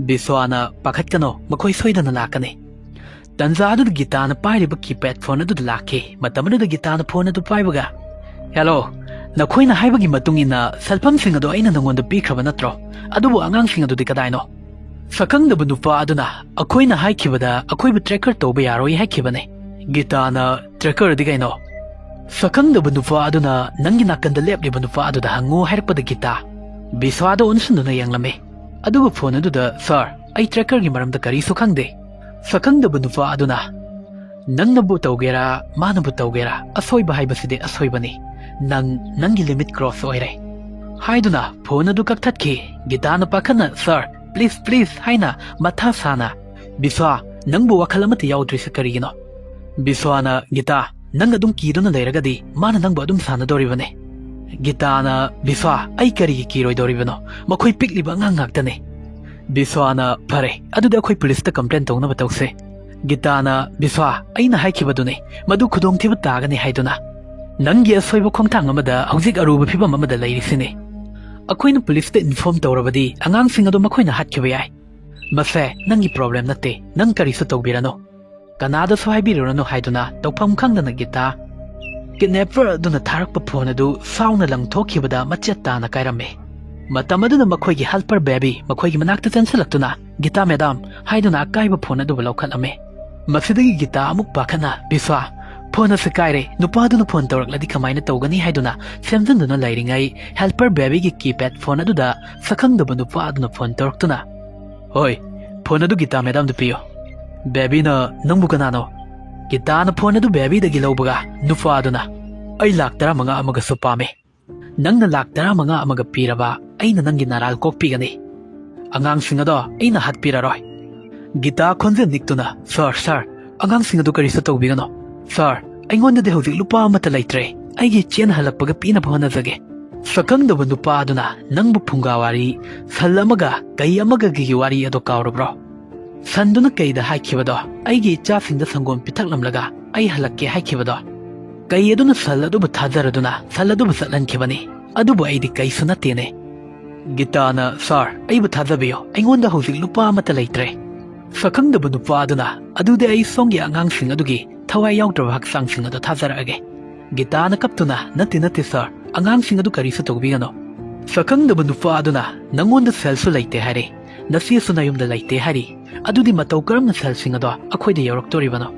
ꯕꯤꯁ꯭ꯋꯥꯅ "ꯄꯥꯈꯠꯀꯅꯣ, ꯃꯈꯣꯏ ꯁꯣꯏꯗꯅ ꯂꯥꯛꯀꯅꯤ"꯫ ꯇꯟꯖꯥ ꯑꯗꯨꯗ ꯒꯤꯇꯥꯅ ꯄꯥꯏꯔꯤꯕ ꯀꯤꯄꯦꯗ ꯐꯣꯟ ꯑꯗꯨꯗ ꯂꯥꯛꯈꯤ꯫ ꯃꯇꯝ ꯑꯗꯨꯗ ꯒꯤꯇꯥꯅ ꯐꯣꯟ ꯑꯗꯨ ꯄꯥꯏꯕꯒ, "ꯍꯦꯜꯂꯣ, ꯅꯈꯣꯏꯅ ꯍꯥꯏꯕꯒꯤ ꯃꯇꯨꯡ ꯏꯟꯅ ꯁꯦꯜꯐꯝꯁꯤꯡ ꯑꯗꯨ ꯑꯩꯅ ꯅꯉꯣꯟꯗ ꯄꯤꯈ꯭ꯔꯕ ꯅꯠꯇ꯭ꯔꯣ? ꯑꯗꯨꯕꯨ ꯑꯉꯥꯡꯁꯤꯡ ꯑꯗꯨꯗꯤ ꯀꯗꯥꯏꯅꯣ?" ꯁꯛꯈꯪꯗꯕ ꯅꯨꯄꯥ ꯑꯗꯨꯅ ꯑꯩꯈꯣꯏꯅ ꯍꯥꯏꯈꯤꯕꯗ ꯑꯩꯈꯣꯏꯕꯨ ꯇ꯭ꯔꯦꯀꯔ ꯇꯧꯕ ꯌꯥꯔꯣꯏ ꯍꯥꯏꯈꯤꯕꯅꯦ꯫ ꯒꯤꯇꯥꯅ, "ꯇ꯭ꯔꯦꯀꯔꯗꯤ ꯀꯩꯅꯣ?" ꯁꯛꯈꯪꯗꯕ ꯅꯨꯄꯥ ꯑꯗꯨꯅ "ꯅꯪꯒꯤ ꯅꯥꯀꯟꯗ ꯂꯦꯞꯂꯤꯕ ꯅꯨꯄꯥ ꯑꯗꯨꯗ ꯍꯪꯉꯨ" ꯍꯥꯏꯔꯛꯄꯗ ꯒꯤꯇꯥ ꯕꯤꯁ꯭ꯋꯥꯗ ꯑꯣꯟꯁꯤꯟꯗꯨꯅ ꯌꯦꯡꯂꯝꯃꯤ꯫ ꯑꯗꯨꯒ ꯐꯣꯟ ꯑꯗꯨꯗ, "ꯁꯥꯔ, ꯑꯩ ꯇ꯭ꯔꯦꯀꯔꯒꯤ ꯃꯔꯝꯗ ꯀꯔꯤꯁꯨ ꯈꯪꯗꯦ"꯫ ꯁꯛꯈꯪꯗꯕ ꯅꯨꯄꯥ ꯑꯗꯨꯅ, "ꯅꯪꯅꯕꯨ ꯇꯧꯒꯦꯔꯥ, ꯃꯥꯅꯕꯨ ꯇꯧꯒꯦꯔꯥ, ꯑꯁꯣꯏꯕ ꯍꯥꯏꯕꯁꯤꯗꯤ ꯑꯁꯣꯏꯕꯅꯤ꯫ ꯅꯪ ꯅꯪꯒꯤ ꯂꯤꯃꯤꯠ ꯀ꯭ꯔꯣꯁ ꯑꯣꯏꯔꯦ" ꯍꯥꯏꯗꯨꯅ ꯐꯣꯟ ꯑꯗꯨ ꯀꯛꯊꯠꯈꯤ꯫ ꯒꯤꯇꯥꯅ ꯄꯥꯈꯠꯅ, "ꯁꯥꯔ, ꯄ꯭ꯂꯤꯖ, ꯄ꯭ꯂꯤꯖ" ꯍꯥꯏꯅ ꯃꯊꯥ ꯁꯥꯅ, "ꯕꯤꯁ꯭ꯋꯥ, ꯅꯪꯕꯨ ꯋꯥꯈꯜ ꯑꯃꯠꯇ ꯌꯥꯎꯗ꯭ꯔꯤꯁꯦ ꯀꯔꯤꯒꯤꯅꯣ?" ꯕꯤꯁ꯭ꯋꯥꯅ, "ꯒꯤꯇꯥ, ꯅꯪ ꯑꯗꯨꯝ ꯀꯤꯗꯨꯅ ꯂꯩꯔꯒꯗꯤ ꯃꯥꯅ ꯅꯪꯕꯨ ꯑꯗꯨꯝ ꯁꯥꯟꯅꯗꯧꯔꯤꯕꯅꯦ"꯫ ꯒꯤꯇꯥꯅ, "ꯕꯤꯁ꯭ꯋꯥ, ꯑꯩ ꯀꯔꯤꯒꯤ ꯀꯤꯔꯣꯏꯗꯧꯔꯤꯕꯅꯣ? ꯃꯈꯣꯏ ꯄꯤꯛꯂꯤꯕ ꯑꯉꯥꯡ ꯉꯥꯛꯇꯅꯤ"꯫ ꯕꯤꯁ꯭ꯋꯥꯅ, "ꯐꯔꯦ, ꯑꯗꯨꯗꯤ ꯑꯩꯈꯣꯏ ꯄꯨꯂꯤꯁꯇ ꯀꯝꯄ꯭ꯂꯦꯟ ꯇꯧꯅꯕ ꯇꯧꯁꯦ"꯫ ꯒꯤꯇꯥꯅ, "ꯕꯤꯁ꯭ꯋꯥ, ꯑꯩꯅ ꯍꯥꯏꯈꯤꯕꯗꯨꯅꯤ, ꯃꯗꯨ ꯈꯨꯗꯣꯡꯊꯤꯕ ꯇꯥꯒꯅꯤ ꯍꯥꯏꯗꯨꯅ꯫ ꯅꯪꯒꯤ ꯑꯁꯣꯏꯕ ꯈꯣꯡꯊꯥꯡ ꯑꯃꯗ ꯍꯧꯖꯤꯛ ꯑꯔꯨꯕ ꯐꯤꯕꯝ ꯑꯃꯗ ꯂꯩꯔꯤꯁꯤꯅꯤ꯫ ꯑꯩꯈꯣꯏꯅ ꯄꯨꯂꯤꯁꯇ ꯏꯟꯐꯣꯔꯝ ꯇꯧꯔꯕꯗꯤ ꯑꯉꯥꯡꯁꯤꯡ ꯑꯗꯨ ꯃꯈꯣꯏꯅ ꯍꯥꯠꯈꯤꯕ ꯌꯥꯏ꯫ ꯃꯁꯦ ꯅꯪꯒꯤ ꯄ꯭ꯔꯣꯕ꯭ꯂꯦꯝ ꯅꯠꯇꯦ, ꯅꯪ ꯀꯔꯤꯁꯨ ꯇꯧꯕꯤꯔꯅꯨ꯫ ꯀꯅꯥꯗꯁꯨ ꯍꯥꯏꯕꯤꯔꯨꯔꯅꯨ" ꯍꯥꯏꯗꯨꯅ ꯇꯧꯐꯝ ꯈꯪꯗꯅ ꯒꯤꯇꯥ ꯀꯤꯗꯅꯦꯄꯔ ꯑꯗꯨꯅ ꯊꯥꯔꯛꯄ ꯐꯣꯟ ꯑꯗꯨ ꯁꯥꯎꯅ ꯂꯪꯊꯣꯛꯈꯤꯕꯗ ꯃꯆꯦꯠ ꯇꯥꯅ ꯀꯥꯏꯔꯝꯃꯤ꯫ ꯃꯇꯝ ꯑꯗꯨꯗ ꯃꯈꯣꯏꯒꯤ ꯍꯦꯜꯄꯔ ꯕꯦꯕꯤ ꯃꯈꯣꯏꯒꯤ ꯃꯅꯥꯛꯇ ꯆꯦꯟꯁꯤꯜꯂꯛꯇꯨꯅ, "ꯒꯤꯇꯥ ꯃꯦꯗꯥꯝ" ꯍꯥꯏꯗꯨꯅ ꯑꯀꯥꯏꯕ ꯐꯣꯟ ꯑꯗꯨꯕꯨ ꯂꯧꯈꯠꯂꯝꯃꯤ꯫ ꯃꯁꯤꯗꯒꯤ ꯒꯤꯇꯥ ꯑꯃꯨꯛ ꯄꯥꯈꯠꯅ, "ꯕꯤꯁ꯭ꯋꯥ, ꯐꯣꯟ ꯑꯁꯤ ꯀꯥꯏꯔꯦ, ꯅꯨꯄꯥꯗꯨꯅ ꯐꯣꯟ ꯇꯧꯔꯛꯂꯗꯤ ꯀꯃꯥꯏꯅ ꯇꯧꯒꯅꯤ?" ꯍꯥꯏꯗꯨꯅ ꯁꯦꯝꯖꯤꯟꯗꯨꯅ ꯂꯩꯔꯤꯉꯩ, ꯍꯦꯜꯄꯔ ꯕꯦꯕꯤꯒꯤ ꯀꯤꯄꯦꯗ ꯐꯣꯟ ꯑꯗꯨꯗ ꯁꯛꯈꯪꯗꯕ ꯅꯨꯄꯥ ꯑꯗꯨꯅ ꯐꯣꯟ ꯇꯧꯔꯛꯇꯨꯅ, "ꯍꯣꯏ, ꯐꯣꯟ ꯑꯗꯨ ꯒꯤꯇꯥ ꯃꯦꯗꯥꯝꯗ ꯄꯤꯌꯨ"꯫ ꯕꯦꯕꯤꯅ, "ꯅꯪꯕꯨ ꯀꯅꯥꯅꯣ?" ꯒꯤꯇꯥꯅ ꯐꯣꯟ ꯑꯗꯨ ꯕꯦꯕꯤꯗꯒꯤ ꯂꯧꯕꯒ ꯅꯨꯄꯥ ꯑꯗꯨꯅ, "ꯑꯩ ꯂꯥꯛ ꯇꯔꯥꯃꯉꯥ ꯑꯃꯒꯁꯨ ꯄꯥꯝꯃꯤ꯫ ꯅꯪꯅ ꯂꯥꯛ ꯇꯔꯥꯃꯉꯥ ꯑꯃꯒ ꯄꯤꯔꯕ ꯑꯩꯅ ꯅꯪꯒꯤ ꯅꯔꯥꯜ ꯀꯣꯛꯄꯤꯒꯅꯤ꯫ ꯑꯉꯥꯡꯁꯤꯡ ꯑꯗꯣ ꯑꯩꯅ ꯍꯥꯠꯄꯤꯔꯔꯣꯏ"꯫ ꯒꯤꯇꯥ ꯈꯣꯟꯖꯦꯜ ꯅꯤꯛꯇꯨꯅ, "ꯁꯥꯔ, ꯁꯥꯔ, ꯑꯉꯥꯡꯁꯤꯡ ꯑꯗꯨ ꯀꯔꯤꯁꯨ ꯇꯧꯕꯤꯒꯅꯨ꯫ ꯁꯥꯔ, ꯑꯩꯉꯣꯟꯗꯗꯤ ꯍꯧꯖꯤꯛ ꯂꯨꯄꯥ ꯑꯃꯠꯇ ꯂꯩꯇ꯭ꯔꯦ꯫ ꯑꯩꯒꯤ ꯆꯦꯟ ꯍꯜꯂꯛꯄꯒ ꯄꯤꯅꯕ ꯍꯣꯠꯅꯖꯒꯦ"꯫ ꯁꯛꯈꯪꯗꯕ ꯅꯨꯄꯥ ꯑꯗꯨꯅ, "ꯅꯪꯕꯨ ꯐꯨꯡꯒꯥ ꯋꯥꯔꯤ, ꯁꯟ ꯑꯃꯒ ꯀꯩ ꯑꯃꯒꯒꯤ ꯋꯥꯔꯤ ꯑꯗꯣ ꯀꯥꯎꯔꯕ꯭ꯔꯣ?" ꯁꯟꯗꯨꯅ ꯀꯩꯗ ꯍꯥꯏꯈꯤꯕꯗꯣ? ꯑꯩꯒꯤ ꯏꯆꯥꯁꯤꯡꯗ ꯁꯪꯒꯣꯝ ꯄꯤꯊꯛꯂꯝꯂꯒ ꯑꯩ ꯍꯜꯂꯛꯀꯦ ꯍꯥꯏꯈꯤꯕꯗꯣ? ꯀꯩ ꯑꯗꯨꯅ ꯁꯟ ꯑꯗꯨꯕꯨ ꯊꯥꯖꯔꯗꯨꯅ ꯁꯟ ꯑꯗꯨꯕꯨ ꯆꯠꯍꯟꯈꯤꯕꯅꯤ꯫ ꯑꯗꯨꯕꯨ ꯑꯩꯗꯤ ꯀꯩꯁꯨ ꯅꯠꯇꯦꯅꯦ꯫ ꯒꯤꯇꯥꯅ, "ꯁꯥꯔ, ꯑꯩꯕꯨ ꯊꯥꯖꯕꯤꯌꯨ, ꯑꯩꯉꯣꯟꯗ ꯍꯧꯖꯤꯛ ꯂꯨꯄꯥ ꯑꯃꯠꯇ ꯂꯩꯇ꯭ꯔꯦ"꯫ ꯁꯛꯈꯪꯗꯕ ꯅꯨꯄꯥ ꯑꯗꯨꯅ, "ꯑꯗꯨꯗꯤ ꯑꯩ ꯁꯣꯝꯒꯤ ꯑꯉꯥꯡꯁꯤꯡ ꯑꯗꯨꯒꯤ ꯊꯋꯥꯏ ꯌꯥꯎꯗ꯭ꯔꯕ ꯍꯛꯆꯥꯡꯁꯤꯡ ꯑꯗꯨ ꯊꯥꯖꯔꯛꯑꯒꯦ"꯫ ꯒꯤꯇꯥꯅ ꯀꯞꯇꯨꯅ, "ꯅꯠꯇꯦ, ꯅꯠꯇꯦ, ꯁꯥꯔ, ꯑꯉꯥꯡꯁꯤꯡ ꯑꯗꯨ ꯀꯔꯤꯁꯨ ꯇꯧꯕꯤꯒꯅꯨ"꯫ ꯁꯛꯈꯪꯗꯕ ꯅꯨꯄꯥ ꯑꯗꯨꯅ, "ꯅꯪꯉꯣꯟꯗ ꯁꯦꯜꯁꯨ ꯂꯩꯇꯦ ꯍꯥꯏꯔꯤ, ꯅꯆꯦꯁꯨ ꯅꯌꯨꯝꯗ ꯂꯩꯇꯦ ꯍꯥꯏꯔꯤ, ꯑꯗꯨꯗꯤ ꯃꯇꯧ ꯀꯔꯝꯅ ꯁꯦꯜꯁꯤꯡ ꯑꯗꯣ ꯑꯩꯈꯣꯏꯗ ꯌꯧꯔꯛꯇꯣꯔꯤꯕꯅꯣ?"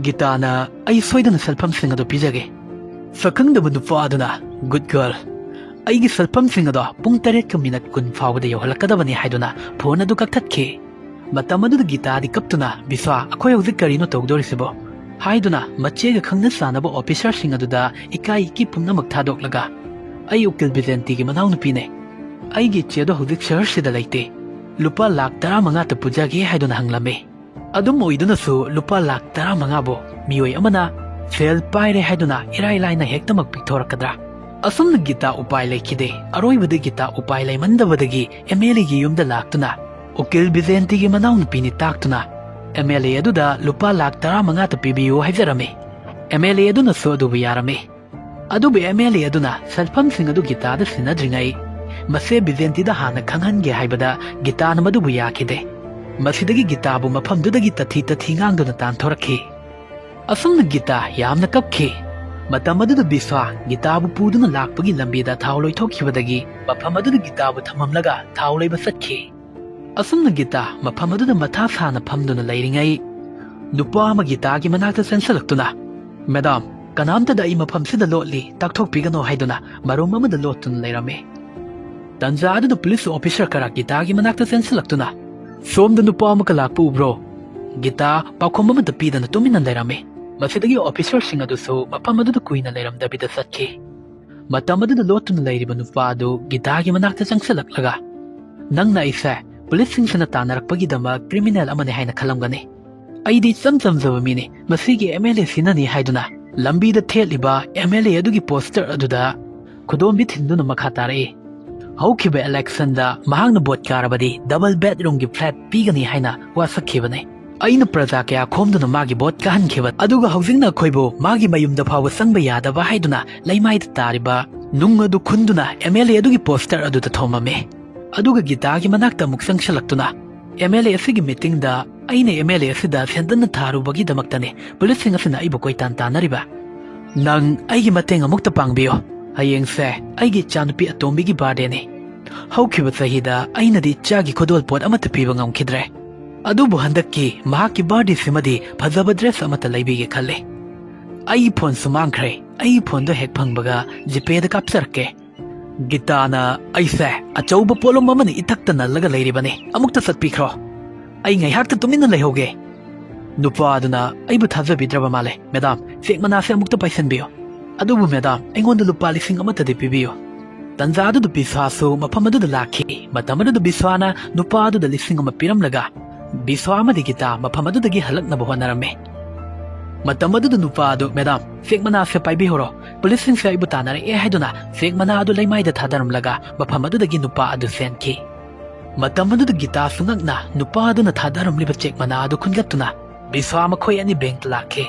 ꯒꯤꯇꯥꯅ, "ꯑꯩ ꯁꯣꯏꯗꯅ ꯁꯦꯜꯐꯝꯁꯤꯡ ꯑꯗꯨ ꯄꯤꯖꯒꯦ"꯫ ꯁꯛꯈꯪꯗꯕ ꯅꯨꯄꯥ ꯑꯗꯨꯅ, "Good girl, ꯑꯩꯒꯤ ꯁꯦꯜꯐꯝꯁꯤꯡ ꯑꯗꯣ ꯄꯨꯡ ꯇꯔꯦꯠꯀ ꯃꯤꯅꯠ ꯀꯨꯟ ꯐꯥꯎꯕꯗ ꯌꯧꯍꯜꯂꯛꯀꯗꯕꯅꯤ" ꯍꯥꯏꯗꯨꯅ ꯐꯣꯟ ꯑꯗꯨ ꯀꯛꯊꯠꯈꯤ꯫ ꯃꯇꯝ ꯑꯗꯨꯗ ꯒꯤꯇꯥꯗꯤ ꯀꯞꯇꯨꯅ, "ꯕꯤꯁ꯭ꯋꯥ, ꯑꯩꯈꯣꯏ ꯍꯧꯖꯤꯛ ꯀꯔꯤꯅꯣ ꯇꯧꯗꯣꯔꯤꯁꯤꯕꯣ?" ꯍꯥꯏꯗꯨꯅ ꯃꯆꯦꯒ ꯈꯪꯅ ꯆꯥꯟꯅꯕ ꯑꯣꯐꯤꯁꯔꯁꯤꯡ ꯑꯗꯨꯗ ꯏꯀꯥꯏ ꯏꯀꯤ ꯄꯨꯝꯅꯃꯛ ꯊꯥꯗꯣꯛꯂꯒ, "ꯑꯩ ꯎꯀꯤꯜ ꯕꯤꯖꯦꯟꯇꯤꯒꯤ ꯃꯅꯥꯎꯅꯨꯄꯤꯅꯦ꯫ ꯑꯩꯒꯤ ꯏꯆꯦ ꯑꯗꯣ ꯍꯧꯖꯤꯛ ꯁꯍꯔꯁꯤꯗ ꯂꯩꯇꯦ꯫ ꯂꯨꯄꯥ ꯂꯥꯈ ꯇꯔꯥꯃꯉꯥꯇ ꯄꯨꯖꯒꯦ" ꯍꯥꯏꯗꯨꯅ ꯍꯪꯂꯝꯃꯤ꯫ ꯑꯗꯨꯝ ꯑꯣꯏꯗꯨꯅꯁꯨ ꯂꯨꯄꯥ ꯂꯥꯈ ꯇꯔꯥꯃꯉꯥꯕꯨ ꯃꯤꯑꯣꯏ ꯑꯃꯅ ꯁꯦꯜ ꯄꯥꯏꯔꯦ ꯍꯥꯏꯗꯨꯅ ꯏꯔꯥꯏ ꯂꯥꯏꯅ ꯍꯦꯛꯇꯃꯛ ꯄꯤꯊꯣꯔꯛꯀꯗ꯭ꯔꯥ? ꯑꯁꯨꯝꯅ ꯒꯤꯇꯥ ꯎꯄꯥꯏ ꯂꯩꯈꯤꯗꯦ꯫ ꯑꯔꯣꯏꯕꯗ ꯒꯤꯇꯥ ꯎꯄꯥꯏ ꯂꯩꯃꯟꯗꯕꯗꯒꯤ ꯑꯦꯝ ꯑꯦꯜ ꯑꯦꯒꯤ ꯌꯨꯝꯗ ꯂꯥꯛꯇꯨꯅ ꯎꯀꯤꯜ ꯕꯤꯖꯦꯟꯇꯤꯒꯤ ꯃꯅꯥꯎꯅꯨꯄꯤꯅꯤ ꯇꯥꯛꯇꯨꯅ ꯑꯦꯝ ꯑꯦꯜ ꯑꯦ ꯑꯗꯨꯗ ꯂꯨꯄꯥ ꯂꯥꯈ ꯇꯔꯥꯃꯉꯥꯇ ꯄꯤꯕꯤꯌꯨ ꯍꯥꯏꯖꯔꯝꯃꯤ꯫ ꯑꯦꯝ ꯑꯦꯜ ꯑꯦ ꯑꯗꯨꯅꯁꯨ ꯑꯗꯨꯕꯨ ꯌꯥꯔꯝꯃꯤ꯫ ꯑꯗꯨꯕꯨ ꯑꯦꯝ ꯑꯦꯜ ꯑꯦ ꯑꯗꯨꯅ ꯁꯦꯜꯐꯝꯁꯤꯡ ꯑꯗꯨ ꯒꯤꯇꯥꯗ ꯁꯤꯟꯅꯗ꯭ꯔꯤꯉꯩ ꯃꯁꯦ ꯕꯤꯖꯦꯟꯇꯤꯗ ꯍꯥꯟꯅ ꯈꯪꯍꯟꯒꯦ ꯍꯥꯏꯕꯗ ꯒꯤꯇꯥꯅ ꯃꯗꯨꯕꯨ ꯌꯥꯈꯤꯗꯦ꯫ ꯃꯁꯤꯗꯒꯤ ꯒꯤꯇꯥꯕꯨ ꯃꯐꯝꯗꯨꯗꯒꯤ ꯇꯊꯤ ꯇꯊꯤ ꯉꯥꯡꯗꯨꯅ ꯇꯥꯟꯊꯣꯔꯛꯈꯤ꯫ ꯑꯁꯨꯝꯅ ꯒꯤꯇꯥ ꯌꯥꯝꯅ ꯀꯞꯈꯤ꯫ ꯃꯇꯝ ꯑꯗꯨꯗ ꯕꯤꯁ꯭ꯋꯥ ꯒꯤꯇꯥꯕꯨ ꯄꯨꯗꯨꯅ ꯂꯥꯛꯄꯒꯤ ꯂꯝꯕꯤꯗ ꯊꯥꯎ ꯂꯣꯏꯊꯣꯛꯈꯤꯕꯗꯒꯤ ꯃꯐꯝ ꯑꯗꯨꯗ ꯒꯤꯇꯥꯕꯨ ꯊꯝꯃꯝꯂꯒ ꯊꯥꯎ ꯂꯩꯕ ꯆꯠꯈꯤ꯫ ꯑꯁꯨꯝꯅ ꯒꯤꯇꯥ ꯃꯐꯝ ꯑꯗꯨꯗ ꯃꯊꯥ ꯁꯥꯅ ꯐꯝꯗꯨꯅ ꯂꯩꯔꯤꯉꯩ ꯅꯨꯄꯥ ꯑꯃ ꯒꯤꯇꯥꯒꯤ ꯃꯅꯥꯛꯇ ꯆꯪꯁꯤꯜꯂꯛꯇꯨꯅ, "ꯃꯦꯗꯥꯝ, ꯀꯅꯥꯝꯇꯗ ꯑꯩ ꯃꯐꯝꯁꯤꯗ ꯂꯣꯠꯂꯤ ꯇꯥꯛꯊꯣꯛꯄꯤꯒꯅꯣ" ꯍꯥꯏꯗꯨꯅ ꯃꯔꯨꯝ ꯑꯃꯗ ꯂꯣꯠꯇꯨꯅ ꯂꯩꯔꯝꯃꯤ꯫ ꯇꯟꯖꯥ ꯑꯗꯨꯗ ꯄꯨꯂꯤꯁ ꯑꯣꯐꯤꯁꯔ ꯈꯔ ꯒꯤꯇꯥꯒꯤ ꯃꯅꯥꯛꯇ ꯆꯦꯟꯁꯤꯜꯂꯛꯇꯨꯅ, "ꯁꯣꯝꯗ ꯅꯨꯄꯥ ꯑꯃꯒ ꯂꯥꯛꯄ ꯎꯕ꯭ꯔꯣ?" ꯒꯤꯇꯥ ꯄꯥꯎꯈꯨꯝ ꯑꯃꯠꯇ ꯄꯤꯗꯅ ꯇꯨꯃꯤꯟꯅ ꯂꯩꯔꯝꯃꯤ꯫ ꯃꯁꯤꯗꯒꯤ ꯑꯣꯐꯤꯁꯔꯁꯤꯡ ꯑꯗꯨꯁꯨ ꯃꯐꯝ ꯑꯗꯨꯗ ꯀꯨꯏꯅ ꯂꯩꯔꯝꯗꯕꯤꯗ ꯆꯠꯈꯤ꯫ ꯃꯇꯝ ꯑꯗꯨꯗ ꯂꯣꯠꯇꯨꯅ ꯂꯩꯔꯤꯕ ꯅꯨꯄꯥ ꯑꯗꯨ ꯒꯤꯇꯥꯒꯤ ꯃꯅꯥꯛꯇ ꯆꯪꯁꯤꯜꯂꯛꯂꯒ, "ꯅꯪꯅ ꯑꯩꯁꯦ ꯄꯨꯂꯤꯁꯁꯤꯡꯁꯤꯅ ꯇꯥꯟꯅꯔꯛꯄꯒꯤꯗꯃꯛ ꯀ꯭ꯔꯤꯃꯤꯅꯦꯜ ꯑꯃꯅꯤ ꯍꯥꯏꯅ ꯈꯜꯂꯝꯒꯅꯤ꯫ ꯑꯩꯗꯤ ꯏꯆꯝ ꯆꯝꯖꯕ ꯃꯤꯅꯤ, ꯃꯁꯤꯒꯤ ꯑꯦꯝ ꯑꯦꯜ ꯑꯦ ꯁꯤꯅꯅꯤ" ꯍꯥꯏꯗꯨꯅ ꯂꯝꯕꯤꯗ ꯊꯦꯠꯂꯤꯕ ꯑꯦꯝ ꯑꯦꯜ ꯑꯦ ꯑꯗꯨꯒꯤ ꯄꯣꯁꯇꯔ ꯑꯗꯨꯗ ꯈꯨꯗꯣꯝꯕꯤ ꯊꯤꯟꯗꯨꯅ ꯃꯈꯥ ꯇꯥꯔꯛꯏ꯫ ꯍꯧꯈꯤꯕ election ꯗ ꯃꯍꯥꯛꯅ vote ꯀꯥꯔꯕꯗꯤ double bedroom ꯒꯤ flat ꯄꯤꯒꯅꯤ ꯍꯥꯏꯅ ꯋꯥꯁꯛꯈꯤꯕꯅꯤ꯫ ꯑꯩꯅ ꯄ꯭ꯔꯖꯥ ꯀꯌꯥ ꯈꯣꯝꯗꯨꯅ ꯃꯥꯒꯤ vote ꯀꯥꯍꯟꯈꯤꯕ, ꯑꯗꯨꯒ ꯍꯧꯖꯤꯛꯅ ꯑꯩꯈꯣꯏꯕꯨ ꯃꯥꯒꯤ ꯃꯌꯨꯝꯗ ꯐꯥꯎꯕ ꯆꯪꯕ ꯌꯥꯗꯕ ꯍꯥꯏꯗꯨꯅ ꯂꯩꯃꯥꯏꯗ ꯇꯥꯔꯤꯕ ꯅꯨꯡ ꯑꯗꯨ ꯈꯨꯟꯗꯨꯅ MLA ꯑꯗꯨꯒꯤ poster ꯑꯗꯨꯗ ꯊꯣꯝꯃꯝꯃꯤ꯫ ꯑꯗꯨꯒ ꯒꯤꯇꯥꯒꯤ ꯃꯅꯥꯛꯇ ꯑꯃꯨꯛ ꯆꯪꯁꯤꯜꯂꯛꯇꯨꯅ, "MLA ꯑꯁꯤꯒꯤ meeting ꯗ ꯑꯩꯅ MLA ꯑꯁꯤꯗ ꯁꯦꯟꯗꯟꯅ ꯊꯥꯔꯨꯕꯒꯤꯗꯃꯛꯇꯅꯤ ꯄꯨꯂꯤꯁꯁꯤꯡ ꯑꯁꯤꯅ ꯑꯩꯕꯨ ꯀꯣꯏꯇꯥꯟ ꯇꯥꯟꯅꯔꯤꯕ꯫ ꯅꯪ ꯑꯩꯒꯤ ꯃꯇꯦꯡ ꯑꯃꯨꯛꯇ ꯄꯥꯡꯕꯤꯌꯨ꯫ ꯍꯌꯦꯡꯁꯦ ꯑꯩꯒꯤ ꯏꯆꯥꯅꯨꯄꯤ ꯑꯇꯣꯝꯕꯤꯒꯤ birthday ꯅꯤ꯫ ꯍꯧꯈꯤꯕ ꯆꯍꯤꯗ ꯑꯩꯅꯗꯤ ꯏꯆꯥꯒꯤ ꯈꯨꯗꯣꯜ ꯄꯣꯠ ꯑꯃꯠꯇ ꯄꯤꯕ ꯉꯝꯈꯤꯗ꯭ꯔꯦ꯫ ꯑꯗꯨꯕꯨ ꯍꯟꯗꯛꯀꯤ ꯃꯍꯥꯛꯀꯤ birthday ꯁꯤꯃꯗꯤ ꯐꯖꯕ dress ꯑꯃꯠꯇ ꯂꯩꯕꯤꯒꯦ ꯈꯜꯂꯤ꯫ ꯑꯩꯒꯤ phone ꯁꯨ ꯃꯥꯡꯈ꯭ꯔꯦ꯫ ꯑꯩꯒꯤ phone ꯗꯣ ꯍꯦꯛ ꯐꯪꯕꯒ GPay ꯗ ꯀꯥꯞꯆꯔꯛꯀꯦ꯫" ꯒꯤꯇꯥꯅ, "ꯑꯩꯁꯦ ꯑꯆꯧꯕ ꯄꯣꯠꯂꯨꯝ ꯑꯃꯅ ꯏꯊꯛꯇ ꯅꯜꯂꯒ ꯂꯩꯔꯤꯕꯅꯤ, ꯑꯃꯨꯛꯇ ꯆꯠꯄꯤꯈ꯭ꯔꯣ꯫ ꯑꯩ ꯉꯥꯏꯍꯥꯛꯇ ꯇꯨꯃꯤꯟꯅ ꯂꯩꯍꯧꯒꯦ꯫" ꯅꯨꯄꯥ ꯑꯗꯨꯅ ꯑꯩꯕꯨ ꯊꯥꯖꯕꯤꯗ꯭ꯔꯕ ꯃꯥꯜꯂꯦ꯫ "Madam, cheque ꯃꯅꯥꯁꯦ ꯑꯃꯨꯛꯇ ꯄꯥꯏꯁꯟꯕꯤꯌꯨ꯫ ꯑꯗꯨꯕꯨ madam, ꯑꯩꯉꯣꯟꯗ ꯂꯨꯄꯥ ꯂꯤꯁꯤꯡ ꯑꯃꯠꯇꯗꯤ ꯄꯤꯕꯤꯌꯨ꯫" ꯇꯟꯖꯥ ꯑꯗꯨꯗ ꯕꯤꯁ꯭ꯋꯥꯁꯨ ꯃꯐꯝ ꯑꯗꯨꯗ ꯂꯥꯛꯈꯤ꯫ ꯃꯇꯝ ꯑꯗꯨꯗ ꯕꯤꯁ꯭ꯋꯥꯅ ꯅꯨꯄꯥ ꯑꯗꯨꯗ ꯂꯤꯁꯤꯡ ꯑꯃ ꯄꯤꯔꯝꯂꯒ, ꯕꯤꯁ꯭ꯋꯥ ꯑꯃꯗꯤ ꯒꯤꯇꯥ ꯃꯐꯝ ꯑꯗꯨꯗꯒꯤ ꯍꯜꯂꯛꯅꯕ ꯍꯣꯠꯅꯔꯝꯃꯤ꯫ ꯃꯇꯝ ꯑꯗꯨꯗ ꯅꯨꯄꯥ ꯑꯗꯨ, "Madam, cheque ꯃꯅꯥꯁꯦ ꯄꯥꯏꯕꯤꯍꯧꯔꯣ꯫ ꯄꯨꯂꯤꯁꯁꯤꯡꯁꯦ ꯑꯩꯕꯨ ꯇꯥꯟꯅꯔꯛꯑꯦ" ꯍꯥꯏꯗꯨꯅ cheque ꯃꯅꯥ ꯑꯗꯨ ꯂꯩꯃꯥꯏꯗ ꯊꯥꯗꯔꯝꯂꯒ ꯃꯐꯝ ꯑꯗꯨꯗꯒꯤ ꯅꯨꯄꯥ ꯑꯗꯨ ꯆꯦꯟꯈꯤ꯫ ꯃꯇꯝ ꯑꯗꯨꯗ ꯒꯤꯇꯥꯁꯨ ꯉꯛꯅ ꯅꯨꯄꯥ ꯑꯗꯨꯅ ꯊꯥꯗꯔꯝꯂꯤꯕ cheque ꯃꯅꯥ ꯑꯗꯨ ꯈꯨꯟꯒꯠꯇꯨꯅ ꯕꯤꯁ꯭ꯋꯥ ꯃꯈꯣꯏ ꯑꯅꯤ bank ꯇ ꯂꯥꯛꯈꯤ꯫